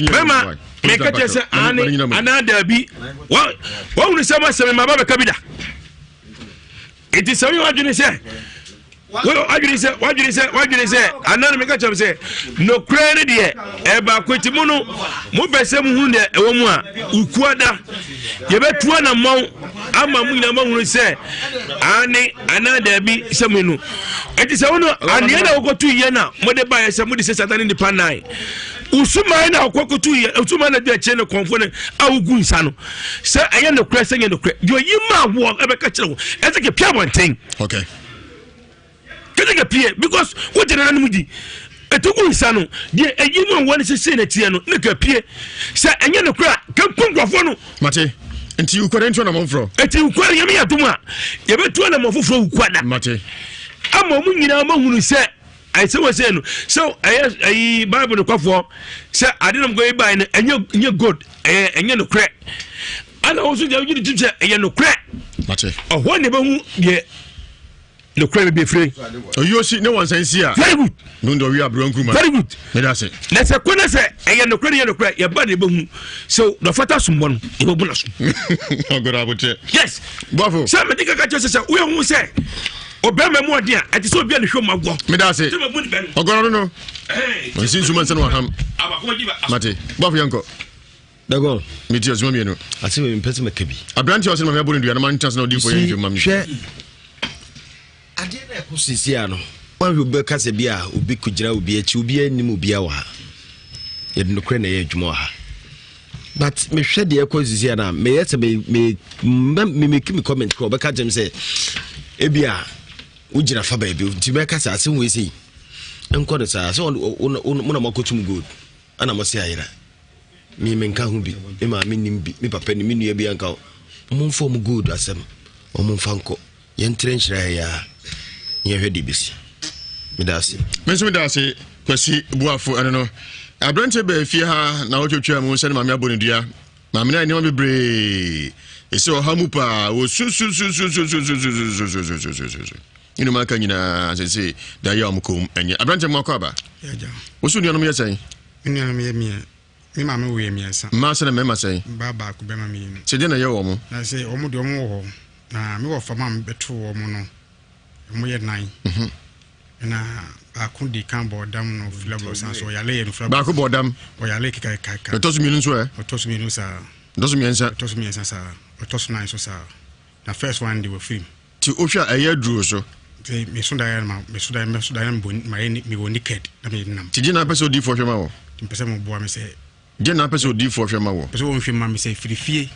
mɛma meka kyerɛ sɛ ane anaa daabi wahunu sɛ masɛ mema ba bɛka bi da enti sɛ woyɛ w'adwene sɛ wadwene sɛ wadwene sɛ wadwene sɛ anaa no meka kyerɛ sɛ nokorɛ no deɛ ɛbaako nti mo no mopɛ sɛ mohunu deɛ ɛwɔ mu a wokuada yɛbɛtu anammɔn. Ama mo nyinaa moahunu sɛ aane anaa daabi sɛ mo no. Enti sɛ wo no anwea na wokɔtu yɛ na mode baeɛ sɛ mode sɛ sata ne nipa nan. Wosuman na wokɔkɔtu yɛ, wosuman na di akyire no kɔnfo no a wogu nsa no. Sɛ ɛyɛ nokorɛ sɛ nyɛ nokorɛ. Deɛ ɔyi maa woɔ ɛbɛka kyerɛ wo. Ɛsɛ kɛ pia abɔnten. Okay. Kɛtɛkɛ pie because wogye nananom di. Ɛto gu nsa no deɛ ɛyi mu a wɔn sese na teɛ no ne ka pie sɛ ɛnyɛ no kora kanku nkurɔfoɔ no. Mate nti wukwa ntu anamɔ foforɔ. Ɛti wukwa no yɛmɛ yɛ atom a yɛbɛtu anamɔ foforɔ wukwa da. Mate ama wɔn nyinaa wɔn ahunu sɛ ɛsɛ wɔ sɛ no sɛ ɛyɛ ɛyi bible no kɔfoɔ sɛ ade nom kɔ yi ban no ɛnyɛ nyɛ good ɛyɛ ɛnyɛ no korɛ ɛna wɔn nso deɛ wɔgye di sɛ ɛyɛ no korɛ. Mate ɔhɔ na ɛbɛhu deɛ. nokorɛ baabi efire. Oyi osi ne wɔn nsa si a. Very good. No ndɔ wi aburo nkuruma. Very good. Meda ase. Na sɛ kɔ na sɛ ɛyɛ nokorɛ ne yɛ nokorɛ yɛ ba na ebe hu sɛ dɔfata sombɔ no yɛ bɛ bu na so. Ɔgɔrɔ abotire. Yes. Bɔfo. Sɛ mɛ di kaka kyerɛ sɛ sɛ woyɛ hu sɛ ɔbɛrima mu ɔden a ɛte sɛ obi a ne hwɛ mu agorɔ. Meda ase. Ɔgɔrɔ no no. Nsi nsuma nsa no wɔ ham. Mate. Bɔfo yɛn kɔ. Dagon. Meti ɔsoma mienu. Ase mi mpɛ sɛ mɛka bi. Aberante a ɔsɛ maame abɔ ne dua na mantena ase na ɔdi fo yɛ nhwɛ mu ma me. Hwɛ adeɛ na ɛkɔ sisi a no. Wɔn ahwɛ obi bɛka sɛ bi a obi kɔgyina obi akyi obi anim obi wɔ ha. Yɛde nokorɛ na ɛyɛ adwuma wɔ ha. But mehwɛ deɛ ɛkɔ sisi a na meyɛ sɛ me me me make me comment kɔ ɔbɛka kyerɛ me sɛ ebi a wogyina fa baabi nti mɛka sɛ asɛm wei sei nkɔ no saa sɛ mo na moakɔtum gold ɛna mo se ayera. Me menka ho bi, me maame nim bi, me papa nim, me nua bi anka ho. Wɔn mfa wɔn gold asɛm, wɔn mfa nkɔ. Yɛn trɛ nhyira ha yi ara, na yɛhwɛ deɛ ebesi. Meda ase. Me nso meda ase Kwasi Boafo ɛno no. Aberanteɛ baa fie ha na ɔtwatwa mu sɛ ne maame abɔ ne dua. Maame no ayɛ nneɛma bebree. Ɛsɛ ɔha mu paa. Wɔsusususususususususususususu. Ne nneɛma aka nyinaa sese da yɛ ɔmo kɔn mu ɛnyɛ. Aberanteɛ mu akɔ aba. Wo so nuanom yɛ sɛn? Me nuanom yɛ mmiɛ me maame wo yɛ mmiɛnsa. Mmaa sɛn na mmarima sɛn? Baa baako bɛrima mmienu. Sɛ deɛ na ɛyɛ wɔn? Na sɛ wɔn deɛ wɔn wɔ hɔ na me wɔ fam a mebɛto wɔn no wɔn yɛ nan. Mhm. Na baako di kan bɔ ɔdam no fila bɔ san so ɔyale yɛ no fila. Baako bɔ ɔdam. Ɔyale kekakeka. Ɛtɔ so mmienu nso ɛ? Ɔtɔ so mmienu saa. Ɔtɔ so mmiɛnsa. Ɔtɔ so mmiɛnsa saa. Ɔtɔ so nan nso saa. Na first one de wafiri mu. Nti wohwɛ a ɛyɛ aduro so. Nti meso daeɛ no ma meso daeɛ meso daeɛ na mebɔ mayɛ ni mewɔ naked na me nam. Nti gye na apɛ sɛ odiifoɔ hwɛ ma wɔ. Nti mpɛ sɛ mo boa me sɛ. Gye na apɛ sɛ odiifoɔ hwɛ ma wɔ. Pɛ sɛ wɔn hwɛ ma me sɛ firi fie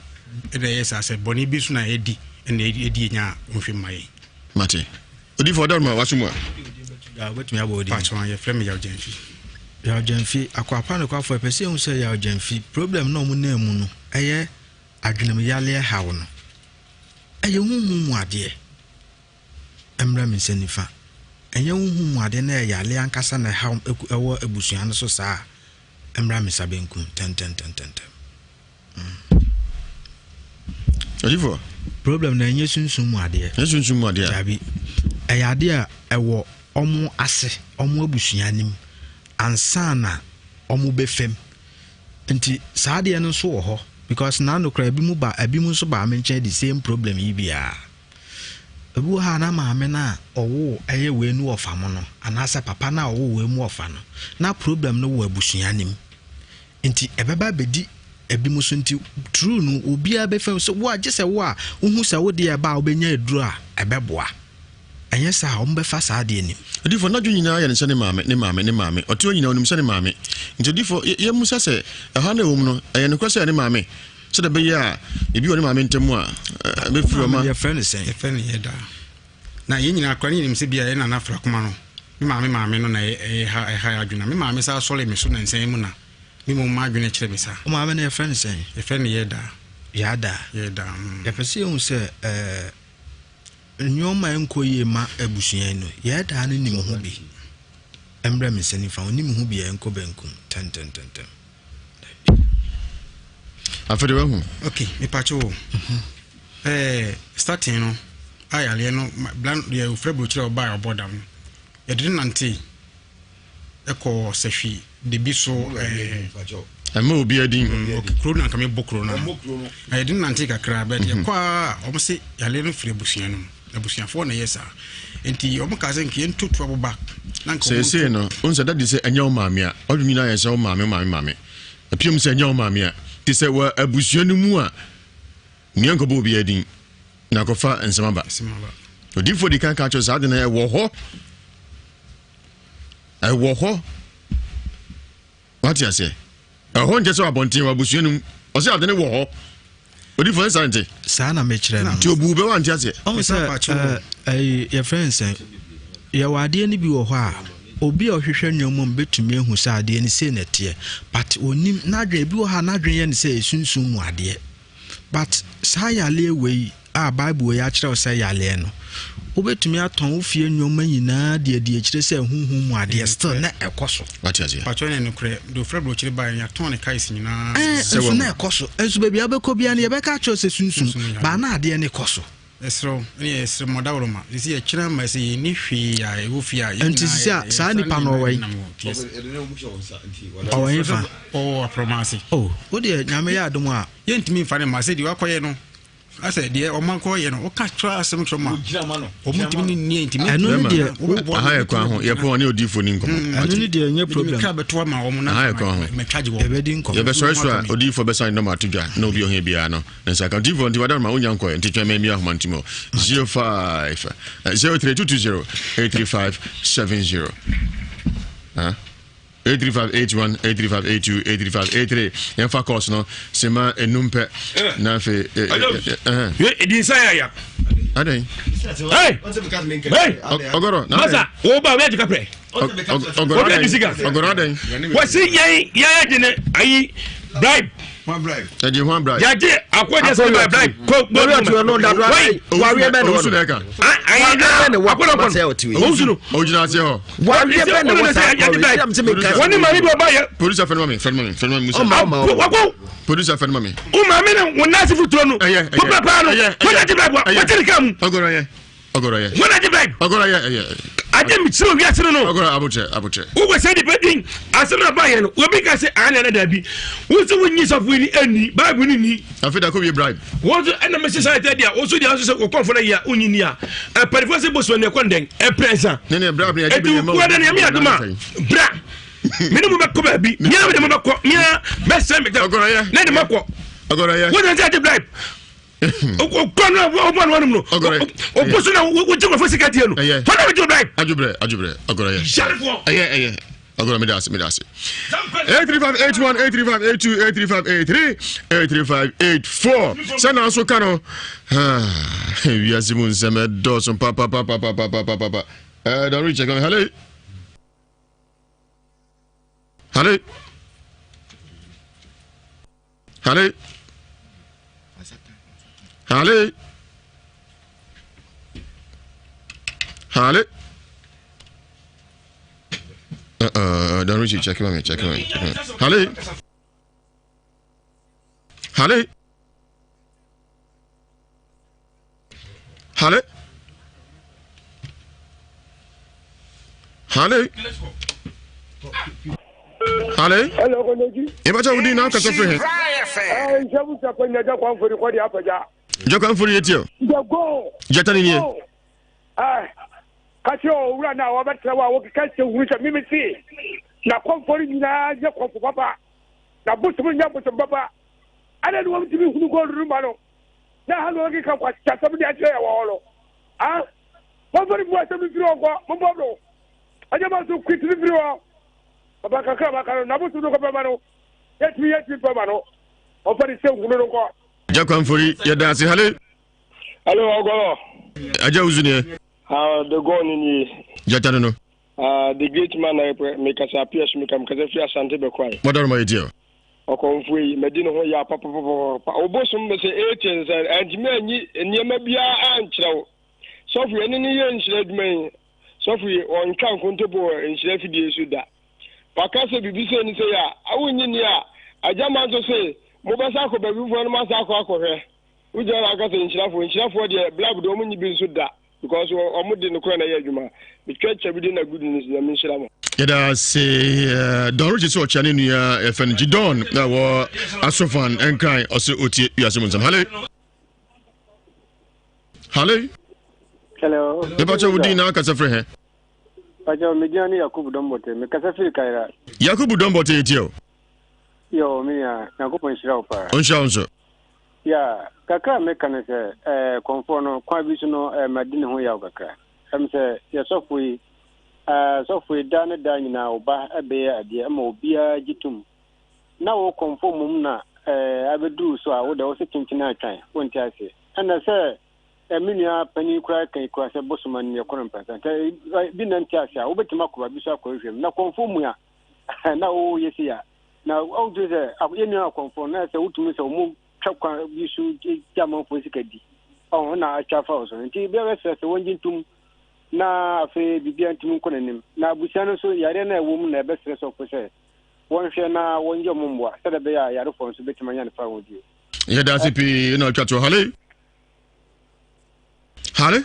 ɛna ɛyɛ saa sɛ bɔne bi so na ɛdi ɛna ɛdi yɛ nya a wɔn hwɛ ma yɛn. Mate. Odiifoɔ ɔdaworo ma waso mu a. Wobɛtumi abɔ odin. Pakyɛ wɔn yɛfrɛ me Yaw Gyamfi. Yaw Gyamfi, Akwapa nokwafo ɛpɛ sɛ ehu sɛ Yaw Gyamfi problem na ɔmo nam mu no ɛyɛ adwenem yaleɛ haw no. Ɛyɛ honhom mu adeɛ. Ɛmmra me nsa nifa. Ɛnyɛ honhom mu adeɛ na ɛyɛ yareɛ ankasa na ɛhaw ɛwɔ abusua no so saa a, ɛmmra me nsa benkum ntɛntɛntɛntɛntɛm. Mm. Odifoɔ. Problem na ɛnyɛ sunsum mu adeɛ. Ɛnyɛ sunsum mu adeɛ. Dabi. Ɛyɛ adeɛ a ɛwɔ ɔmo ase, ɔmo abusua nim ansa na ɔmo bɛfam. Nti saa adeɛ no nso wɔ hɔ because naano koraa ebi mu ba ebi mu nso baa me nkyɛn the same problem yi biara. Ebi wɔ hɔ a na maame no a ɔwoo ɛyɛ wei no ɔfa mo no anaasɛ papa no a ɔwoo wei mu ɔfa no na problem no wɔ abusua no mu. Nti ɛbɛba abɛdi ebi mu so nti true no obiara bɛfam sɛ wo a gye sɛ wo a wohu sɛ wo deɛ ɛba a wobɛnya aduro a ɛbɛboa. Ɛnyɛ saa a, wɔbɛfa saa adeɛ no mu. Odiyifoɔ, n'adwene nyinaa yɛ no sɛ ne maame, ne maame, ne maame. Ɔte hɔ nyinaa, ɔnim sɛ ne maame. Nti odiyifoɔ, yɛ, yɛmmisa sɛ, ɛhaw no a ɛwɔ mu no, ɛyɛ nokorɛ sɛ ɛyɛ ne maame? Sɛdeɛ ɛbɛyɛ a, ebi wɔ ne maame ntam a, ɛbɛfiri ɔma. Yɛfrɛ no sɛn? Yɛfrɛ no Yɛda. Na yɛn nyinaa koraa, ne yɛnim sɛ bia yɛn nana Frakoma no, me maame maame no na ɛha, ɛha yɛn adwene. Na me maame saa sɔre me so nansa yi mu na me mmom m'adwene kyerɛ me saa. Wo maame no yɛfrɛ no sɛn? Yɛfrɛ no Yɛda. Yɛada. Yɛda, mm. Yɛpɛ sɛ yɛhu sɛ, ɛɛ. Nnoɔma a ɛnkɔ yie ma abusua yi no, yɛɛ daa no nim ho bi. Ɛmbrɛ me nsa nifa, ɔnim ho bi a ɛnkɔ benkum tɛntɛntɛntɛm. Dabi. Afei de wahu. Ok, mepatwo o. Ɛɛ starting no, a yareɛ no, bla deɛ ofura burokyerɛ ɔbaa ɔbɔ dam no, yɛde no nantee. ɛkɔ sɛhwi debi so ɛɛ. Ɛmma obi adin. Mm, kuro no anka mebɔ kuro no na yɛde nante kakra bɛt mhm. yɛkɔ a wɔn se yale no firi abusua no mu abusuafoɔ na ɛyɛ saa nti wɔn kaa sɛ nka yɛnto tu aboba na nka wɔn seesei no wɔn sɛ dadi sɛ ɛnyɛ wo maame a ɔdwom nyinaa yɛ sɛ wo maame maame maame apiem sɛ ɛnyɛ wo maame a te sɛ wɔ abusua no mu a nea nkɔbɔ obi adin. Na akɔfa nsɛm aba. Odiyifoɔ di kan ka kyerɛ saa ade no ɛwɔ hɔ. Ɛwɔ hɔ. Wate aseɛ? Ɛhɔ nkyɛ sɛ abɔnten wɔ abusua no mu. Ɔsɛ ade no wɔ hɔ. Odiyifoɔ nsa nte. Saa na mekyerɛ no. Nti obu bɛ wante aseɛ. Ɔhu sɛ ɛyi yɛfrɛ no sɛ yɛwɔ adeɛ no bi wɔ hɔ a obi a ɔhwehwɛ nneɛma mu bɛtumi ahu sɛ adeɛ no sei na ɛteɛ but onim n'adwene ebi wɔ hɔ a n'adwene yɛ no sɛ esunsum mu adeɛ. But saa yareɛ wei a Bible yi akyerɛ wo sɛ yareɛ no, wobɛtumi atɔn wo fie nneɛma nyinaa de adi akyire sɛ honhom mu adeɛ still na ɛkɔ so. Wate aseɛ? Pakyɛ ne nokorɛ, deɛ ɔfiri aburokyire baeɛ no yɛatɔn ne cars nyinaa. Ɛɛ nso na ɛkɔ so. Nso baabi a wobɛkɔ biara no yɛbɛka akyerɛ wo sɛ sunsum, baa na adeɛ no kɔ so. Yɛsrɛ wo, ɛne yɛsrɛ mo adaworoma, sisi yɛkyerɛ ama sɛ yɛnni hwee a ɛwɔ fie a yɛn Nti sisi a saa nipa no ɔwɔ yi? Ɔwɔ he fa? Ɔwɔ aprɔma ase. Oh, wo deɛ Nyame yɛ adom a. Yɛntumi mfa no mma sɛ deɛ wakɔyɛ no asɛ deɛ ɔma kɔyɛ no woka kyerɛ asɛm kyerɛ ma ɔmo ntumi ne nni ntumi ɛno ne deɛ aha yɛ kwan ho yɛpɔn ne odiifo ni nkɔmmɔ hmm. ɛno ne deɛ nyɛ problem kra bɛto ama wɔn na aha yɛ kwan ho mɛtwagye wɔn yɛbɛdi nkɔmmɔ yɛbɛsɔre so a odiifo bɛsan nɔma ato dwa na obi ɔhia biara no Na sɛ akantifoɔ nti wada ma wonya nkɔɛ nti twɛn ma mi ahoma nti mɔ 05 03220 835 70 huh? 83581 83582 83583 yɛmfa course no sema enum pɛ na afei ɛdi nsa yɛ ya adɛn ɔgɔrɔ masa wo ba wobɛgye kaprɛ wobɛgye sika ɔgɔrɔ adɛn wɔsi yɛn yɛn agye ne ayi bribe ɛdi ho bribe yagye akɔgye sɛ bribe bribe kɔ gbɔdɔ ma wɔyi wareɛ bɛ ne wɔ no ayi akɔdɔ kɔn owusu no ogyina ase hɔ wareɛ bɛ ne wɔ saa kɔre wɔn ni maame bi ɔba yɛ producer fɛn ma mi fɛn ma mi fɛn ma mi musa wakɔ producer fɛn ma mi o maame na wɔn nase futuro no pɔpɛ paa no wɔn agye bribe wa wɔn ti ne kan mu ɔgɔrɔ yɛ Ɔgɔrɔ yɛ. Wɔn agye bɛn. Ɔgɔrɔ yɛ ɛyɛ. Agye mi kyerɛ owiase no no. Ɔgɔrɔ abokyɛ abokyɛ. Wowɔ sɛ nipa din asɛm na ba yɛ no obi ka sɛ ana na dabi wo nso wonyi sɔfo yi ni ɛnni baibu ni ni. Afei da ko wie bribe. Wɔn nso ɛna mesi saa ɛtɛ deɛ wɔn nso deɛ nso sɛ wɔkɔnfo na yia wonyi ni a ɛpɛrifo sɛ bosom ne ɛkɔ ndɛn ɛpɛrɛnsa. Ne ne bribe ne yɛgye bi ne ɛma wo. Etu kura dɛ ne ɛmi aduma bra mene mo bɛkɔ baabi mia mede mo bɛkɔ mia bɛsɛ me dɛ ne de makɔ. Ɔgɔrɔ yɛ. Wɔn sɛ ɛgye bribe. okɔ no ɔbɔ no wɔnom no ɔbɔ so na wogye nkurɔfoɔ sika die no hɔ na wogye brɛ adwobrɛ adwobrɛ ɔgɔrɔ yɛ yarefoɔ ɛyɛ ɛyɛ ɔgɔrɔ meda ase meda ase 83581 83582 83583 83584 sɛ na nso ka no wiase mu nsɛm ɛdɔɔso papapapapapapapa ɛɛ dɔn rekyɛ kan hello hello Hello. Hello. Hello. Uh, don't reach it. Check me. Check me. Hello. Hello. Hello. Hello. Hello. Hello, Koneji. Ebacha wudi na kasa firi he. Eh, nsebu sa kwenya jakwa mfori kwa di apaja. Jakwa mfori yetio. Jago. Jata ni nie. Eh. Kasi o wura na wabɛtena wa wokeka sɛ hunu sɛ meme se na kɔmfɔre nyinaa nyɛ kɔmfo papa na bosom nyɛ bosom papa ɛna ne wɔmtumi hunu gold no ma no na ha na ɔkeka nkwaseasɛm de akyerɛ yɛ wɔ hɔ no ah momfa no mu asɛm no mfiri hɔ nkɔ mombɔ no ɛnyɛ ma so kwit no mfiri hɔ papa kakra baka no nabosom no kɔpɛ ma no yɛtumi yɛtumi pɛ ma no ɔmfa ne sɛ hunu no nkɔ Agya Kwamfori, yɛda ase. Hale. Alo, ɔgɔrɔ. Agya wusu neɛ. Ah, the God ni nie. Gyata no no. Ah, the great man na mekasa apia so meka mekasa firi Asante bɛkwae. Mɔdɔrɔma yɛ tiɛ. Ɔkɔmfoɔ yi, madi ne ho yaw papapapapa. Wo bosom me sɛ eight nsa, antumi anyi nneɛma biara ankyerɛ wo. Sɔfo yi, ɛne ne yɛ nhyira adwuma yi. Sɔfo yi, ɔntwa nkontompo wɔ nhyira afidie so da. Waka sɛ biribi sei ne sei a, wonnye nni a, Agya Manso se, mobɛsan akɔ baabi foforɔ na moasan akɔ akɔhwɛ. Wogyina hɔ aka sɛ nhyirafoɔ, nhyirafoɔ deɛ, blab deɛ wɔn nnye bi nso da. Because wɔn de nokorɛ na ɛyɛ adwuma. Metwa kyɛ bi de na good news Nyame nhyira mo. Yɛda ase eh, Don Richie sɛ ɔkyea ne nua yɛfɛ no Gidon na wɔ Asofan Nkran ɔsɛ ɔtie wiase mu nsɛm. Hale. Hale. Hello. Mepakyɛ wo din na akasa firi he? Pakyɛ me din ne Yakubu Dɔmbɔte. Mekasa firi Kaira. Yakubu Dɔmbɔte yɛtie o. Yo, me nua, Nyankopɔn nhyira wo paa. Ɔnhyira wo nso. Yeah, kakra a meka ne sɛ, eh, kɔmfoɔ no, kwan bi so no, eh, madi ne ho yaw kakra. Ɛm sɛ, yɛ sɔfo yi, eh, sɔfo yi, daa ne daa nyinaa wo ba bɛyɛ adeɛ ma obiara gye tom. Na wo kɔmfoɔ mmom na, eh, abɛduru so a, wo deɛ wo se kyenkyen atwan, wonte aseɛ. Ɛna sɛ, eh, me nua panin koraa ka yi koraa sɛ bosom anim yɛkɔ no mprɛnsa. Nti, eh, bi na nte aseɛ a, wobɛtumi akɔ baabi so akɔhwehwɛ mu. Na kɔmfoɔ mu a, na woyɛ sei a, na wotumi sɛ yɛn nua akɔmfoɔ no na sɛ wotumi sɛ wɔn twa kwan bi so gye amanfoɔ sika di ɔho na atwa afa wo so nti bi bɛsrɛ sɛ wɔngye ntom na afei biribiara ntumi nkɔ n'anim na abusua no nso yareɛ no a ɛwɔ mu na ɛbɛsrɛ sɔfo sɛ wɔnhwɛ na wɔnyɛ wɔn mmoa sɛdeɛ ɛbɛyɛ a yarefoɔ nso bɛtumi anya ne fa ho die. Yɛda ase pii na atwa to hale hale.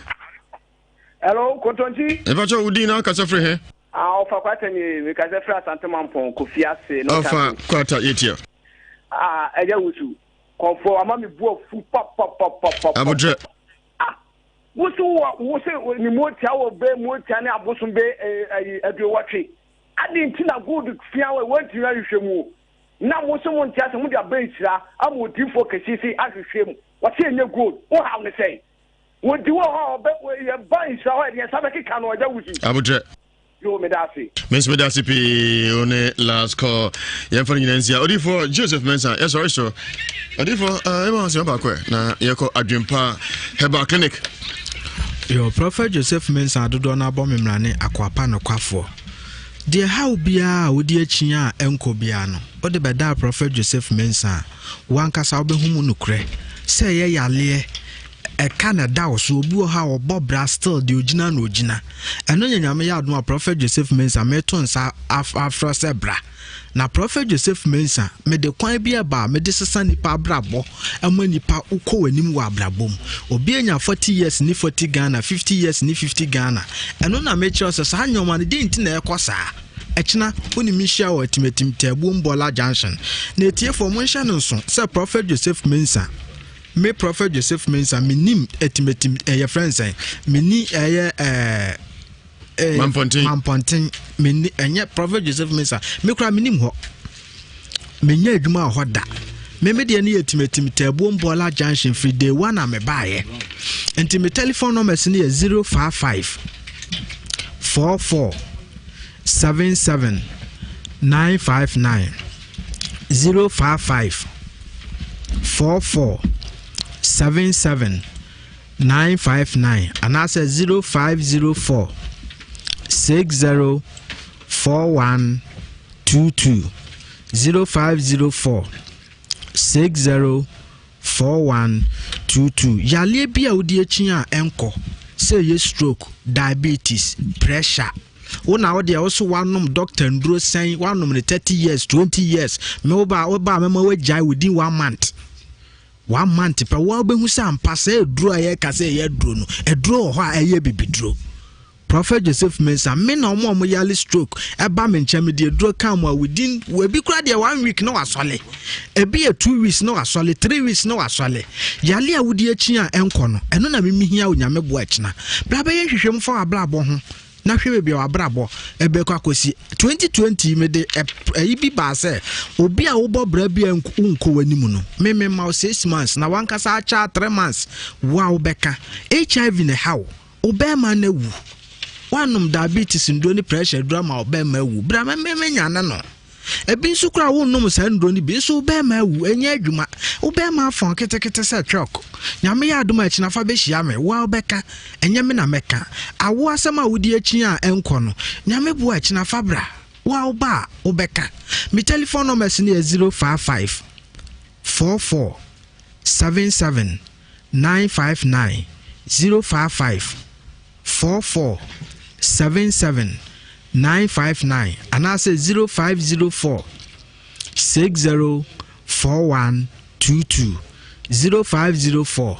Hello, Kontonti. Ɛfa kyɛ wo din na akasa firi he? Ah, ɔfa kwata ni, mekasa firi Asante Mampɔn, Kofi ase, no Ɔfa kwata yɛtia. Ah, ɛyɛ wusu. Kɔnfɔ ama me bu afu papapapapa. Abotrɛ. Ah, wusu wɔ wusu ne mu otia wɔ bɛ mu otia ne abosom bɛ ɛyi aduowɔtwe. Adi nti na gold fia wɔ wɔntumi ahwehwɛ mu. Na mo nso mo nte ase mo de abɛ nhyira ama odiifoɔ kɛseɛ sei ahwehwɛ mu. Wɔte ɛnyɛ gold. Wo haw ne sɛn? Wɔdi wɔ hɔ a ɔbɛ yɛba nhyira hɔ a yɛde yɛn nsa bɛkeka no ɔgya wusu. Abotrɛ. Yoo meda ase. Me nso meda ase pii wo ne last call yɛmfa no nyina nsia odifoɔ Joseph Mensah yɛsɔre so odifoɔ ɛma uh, baako ɛ na yɛkɔ adwempa herbal clinic. Yo, Prophet Joseph Mensah dodoɔ no abɔ me mmara ne akoapa nokwafoɔ. Deɛ haw biara a wodi akyi a ɛnkɔ biara no, wode bɛdaa Prophet Joseph Mensah a, wo ankasa wobɛhu mu nokorɛ sɛ ɛyɛ yaleɛ ɛka na ɛda wo so. Obi wɔ hɔ a ɔbɔ bra still deɛ ogyina na ogyina. Ɛno nyɛ Nyame yɛ adom a Prophet Joseph Mensah meto nsa afrɛ sɛ bra. Na Prophet Joseph Mensah mede kwan bi ɛba a mede sesa nipa abrabɔ ɛma nipa wokɔ w'anim wɔ abrabɔ mu. Obi anya 40 years ne 40 Ghana, 50 years ne 50 Ghana. Ɛno na mekyerɛ sɛ saa nneɛma no deɛ nti na ɛkɔ saa. Ɛkyena wo ne me nhyia wɔ Atimatim Taabuom Bɔla Junction. Na atiefoɔ monhyɛ no nso sɛ Prophet Joseph Mensah, me Prophet Joseph Mensah menim Atimatim ɛyɛ eh, frɛ nsɛn, menni ɛyɛ ɛɛ eh, Mampɔnten. Mampɔnten menni ɛnyɛ Prophet Joseph Mensah, me koraa menim hɔ. Menyɛ adwuma wɔ hɔ da. Me me deɛ no yɛ Timatim Taabuom Bɔla Junction firi day one a mebaeɛ. Nti me telephone numbers no yɛ 055 44 77 959 055 44 77 959 anaasɛ 0504 60 41 22 0504 60 4122 Yareɛ bi a wodi akyi a ɛnkɔ, sɛ ɛyɛ stroke, diabetes, pressure, wo na wo deɛ wo so wanom doctor nduro sɛn, wanom no 30 years, 20 years, me wo ba wo ba mɛma wagyae within one month. One month pɛ wo a wobɛhu sɛ ampa sɛ aduro a yɛka sɛ ɛyɛ aduro no, aduro wɔ hɔ a ɛyɛ bibiduro. Prophet Joseph Mensah, me na ɔmo a ɔmo yale stroke ɛba me nkyɛn mede aduro ka ɔmo a within ebi koraa deɛ one week na wasɔle, ebi yɛ 2 weeks na wasɔle, 3 weeks na wasɔle. Yale a wodi akyi a ɛnkɔ no, ɛno na mimi hia Onyame boa ɛkyena. Bra bɛyɛ nhwehwɛmu fa w'abrabɔ ho na hwɛ baabi a w'abrabɔ ɛbɛkɔ akɔsi. 2020 mede ɛyi bi baa sɛ obi a wobɔ bra bi a wonkɔ w'anim no, me me ma wo 6 months na wankasa akyɛ 3 months wo a wobɛka HIV na ɛha wo. Wo bɛɛma no awu. Woanom diabetes nduro ne pressure aduro ama wo bɛɛma awu. Bra ma me menya ne no. Ebi nso koraa wonnom saa nduro no bi nso wo bɛɛma awu. Ɛnyɛ adwuma. Wo bɛɛma afɔn ketekete sɛ truck. Nyame yɛ adom a akyina fa bɛhyia me. Wo a wobɛka. Ɛnyɛ me na mɛka. Awo asɛm a wodi akyi a ɛnkɔ no. Nyame boa akyina fa bra. Wo a woba a wobɛka. Me telephone numbers no yɛ 055 44 77 959 055 44 77 959 anaasɛ 0504 60 41 22 0504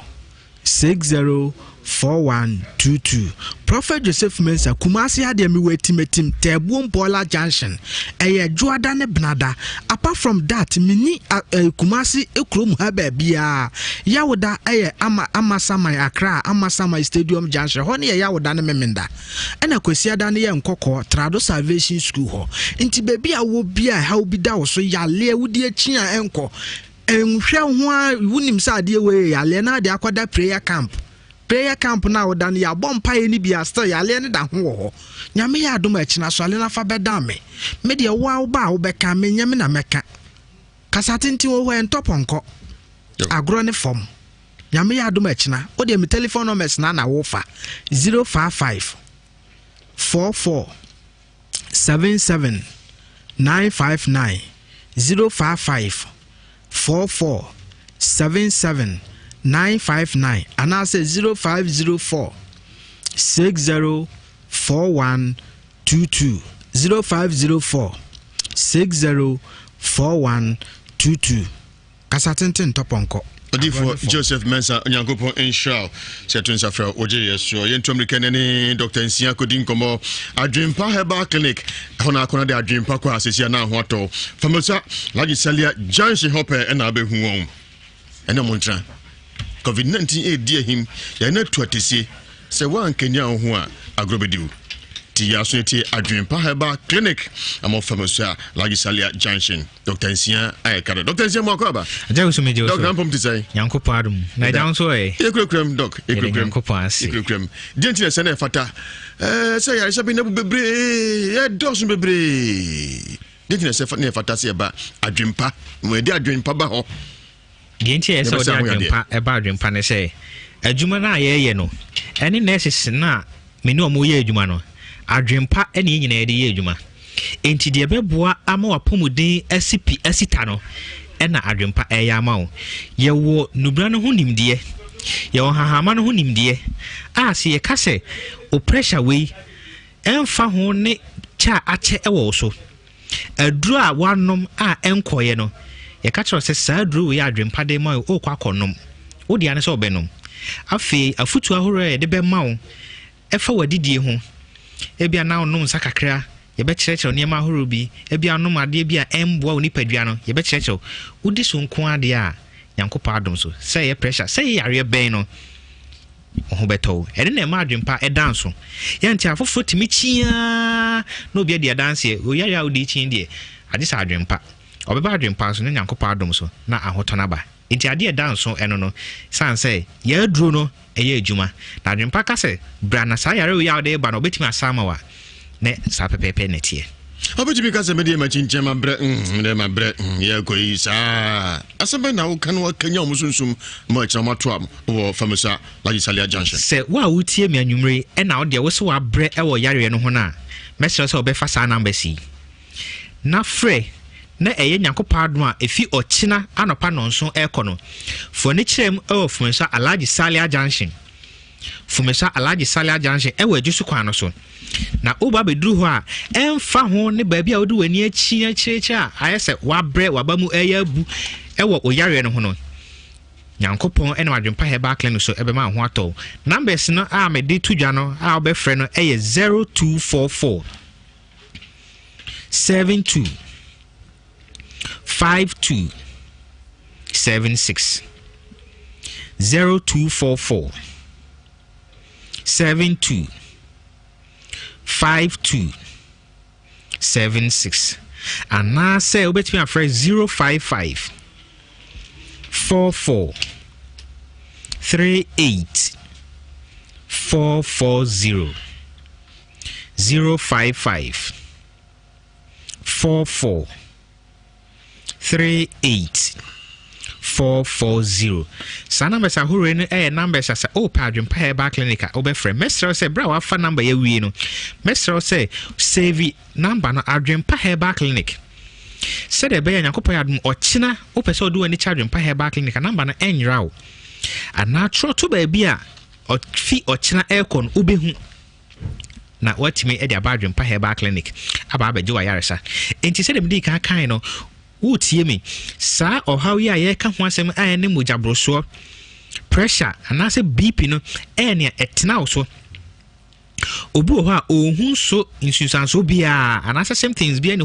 60 4122. Prophet Joseph Mensah, Kumasi adeɛ mewɔ Atimatim, Taabuom Bɔɔla Junction. Ɛyɛ Dwoada ne Benada. Apart from that, menni uh, Kumasi kurom ha baabiara. Yawoda ɛyɛ Ama Amasaman Accra, Amasaman Stadium Junction. Hɔ ne yɛ Yawoda ne Memenda. Ɛna Kwasiada ne yɛ Nkɔkɔɔ, Trado Salvation School hɔ. Nti baabi a wɔ bi a ɛhaw bi da wo so, yaleɛ, wodi akyi a ɛnkɔ. Nhwɛ ho a wonim sɛ adeɛ wei yɛ yareɛ na ade akɔda prayer camp. Prayer camp no a woda no yɛabɔ mpaeɛ no bi a still yareɛ no da ho wɔ hɔ. Nyame yɛ adom a ɛkyena sɔre na fa bɛdan me. Me deɛ wo a woba a wobɛka menyɛ me na mɛka. Kasa tenten wɔ hɔ ɛntɔ pɔnkɔ. Agorɔ ne fam. Nyame yɛ adom a ɛkyena wo deɛ me telephone numbers na na wofa 055 44 77 959 055 44 77 959 anaasɛ 0504 60 41 22 0504 60 41 22 Kasa tenten ntɔ pɔnkɔ. Odiyifoɔ Joseph Mensah Onyankopɔn nhyira wo sɛ ɛto nsa frɛ wogye yɛ soɔ. Yɛntu mmirika ne ne Dr. Nsia kɔdi nkɔmmɔ. Adwempa Herbal Clinic ɛhɔ na akɔna de adwempa kɔ a sɛsi a na ho atɔ. Famosa Laji Salia Junction hɔ pɛɛ ɛna abɛhu wɔn. Ɛne ɔmo ntena. COVID-19 ɛredi ahim yɛn atu atesie sɛ woankanya wo ho a agorɔ bɛdi wo. Ti yɛ aso tie Adwempa Herbal Clinic ɛmɔ Famosa Laji Salia Junction. Dr. Nsia ayɛ kada. Dr. Nsia mu akɔ aba. Agya wusu megye wo so. Dr. Mpom te sɛn? Nyankopɔn adom. Na agya nso ɛ? Yɛkurakura Doc. Yɛkurakura Nyankopɔn ase. Yɛkurakura Deɛ nti na ɛsɛ na ɛfata. Ɛɛ sɛ yaresɛ bi na bu bebree, ɛdɔɔso bebree. Deɛ nti na ɛsɛ na ɛfata sɛ ɛba adwempa. Wɔn ɛde adwempa ba hɔ. Deɛ nti a ɛsɛ sɛ ɔde adwempa ɛba adwempa ne sɛ adwuma no a yɛreyɛ no ɛne nurses no a me ne wɔn reyɛ adwuma no adwempa ɛne yɛn nyinaa yɛde yɛ adwuma. Enti deɛ ɛbɛboa ama w'apɔmuden asi pi asi ta no ɛna adwempa ɛyɛ ama wo. Yɛwɔ nnubra no ho nimdeɛ, yɛwɔ nhahamma no ho nimdeɛ a sɛ yɛka sɛ o pressure wei ɛmfa ho ne kyɛ a akyɛ ɛwɔ wo so. Aduro a woanom a ɛnkɔeɛ no, yɛka kyerɛ wo sɛ saa aduro wei a adwempa de rema wo yi, worekɔ akɔnom. Wo dea ne sɛ wobɛnom. Afei, afotuo ahoroɔ a yɛde bɛma wo ɛfa w'adidie ho, ebia na wonom nsa kakra, yɛbɛkyerɛkyerɛ wo nneɛma ahoroɔ bi, ebia wonom adeɛ bi a ɛmmoa wo nipadua no, yɛbɛkyerɛkyerɛ wo. Wodi so nko ara deɛ a, Nyankopɔn adom so, sɛ ɛyɛ pressure, sɛ ɛyɛ yareɛ bɛn no, wo ho bɛtɔ wo. Ɛno na ɛma adwempa da nso. Yɛ nti afoforɔ tumi kyi ara na obi adi adanseɛ, oyare a wode kyi deɛ, agye sɛ adwempa. Ɔbɛba adwempa nso na Nyankopɔn adom so na ahotɔ no aba. Nti adeɛ ɛda nso ɛno no, sane sɛ yɛn aduro no ɛyɛ adwuma. Na adwempa ka sɛ, bra na saa yare wei a wode reba no ɔbɛtumi asa ama wo a, na saa pɛpɛɛpɛ na ɛteɛ. Ɔbɛtumi ka sɛ medeɛ makyinkyɛn mabrɛ mm, medeɛ mabrɛ mm, yɛkɔ yi saa. Asɛm bɛn na woka no akanya wɔn sunsum ma akyina wɔn atoa wɔ Famusa Laji Salia Junction? Sɛ wo a wotie me anwummere yi na wo deɛ wo se wabrɛ wɔ yareɛ no ho no a, mɛsrɛ sɛ wobɛfa saa numbers yi na frɛ na ɛyɛ Nyankopɔn adom a ɛfi ɔkyena anɔpa nnɔnson ɛrekɔ no. Fa w'ani kyerɛ mu wɔ Fumesa Alhaji Salia Junction. Fumesa Alhaji Salia Junction ɛwɔ Adwo so kwan no so. Na woba abɛduru hɔ a, ɛmfa ho ne baabi a wode w'ani akyi akyirikyiri a ayɛ sɛ wabrɛ w'aba mu ɛyɛ abu ɛwɔ wo yareɛ no ho no, Nyankopɔn ɛnam Adwempa Herbal Clinic so ɛbɛma wo ho atɔ wo. Numbers no a mede to dwa no a wobɛfrɛ no ɛyɛ 0244 72 52 76 0244 72 52 76 anaasɛ wobɛtumi afrɛ 055 44 38 440 055 44 38 440. Saa numbers ahorow yi no yɛ numbers a sɛ wopɛ adwempa herbal clinic a wobɛfrɛ. Mɛsrɛ wo sɛ berɛ a wafa number yi awie no, mɛsrɛ wo sɛ save number no Adwempa Herbal Clinic. Sɛdeɛ ɛbɛyɛ Nyankopɔn yɛ adom ɔkyena wopɛ sɛ wode w'ani kyɛ Adwempa Herbal Clinic a number no ɛnyera wo. Anaa twerɛ to baabi a ɔfi ɔkyena ɛrekɔ no wobɛhu. na woatumi de aba Adwempa Herbal Clinic aba abɛgye w'ayaresa. Enti sɛdeɛ medii kan kae no, woretie me. Saa ɔhaw yi a yɛreka ho asɛm a ɛne mogyaborosoɔ, pressure anaasɛ BP no ɛyɛ nea ɛtena wo so. Obi wɔ hɔ a ɔnhu so nsunsuansoɔ biara anaasɛ symptoms biara ni hɔ.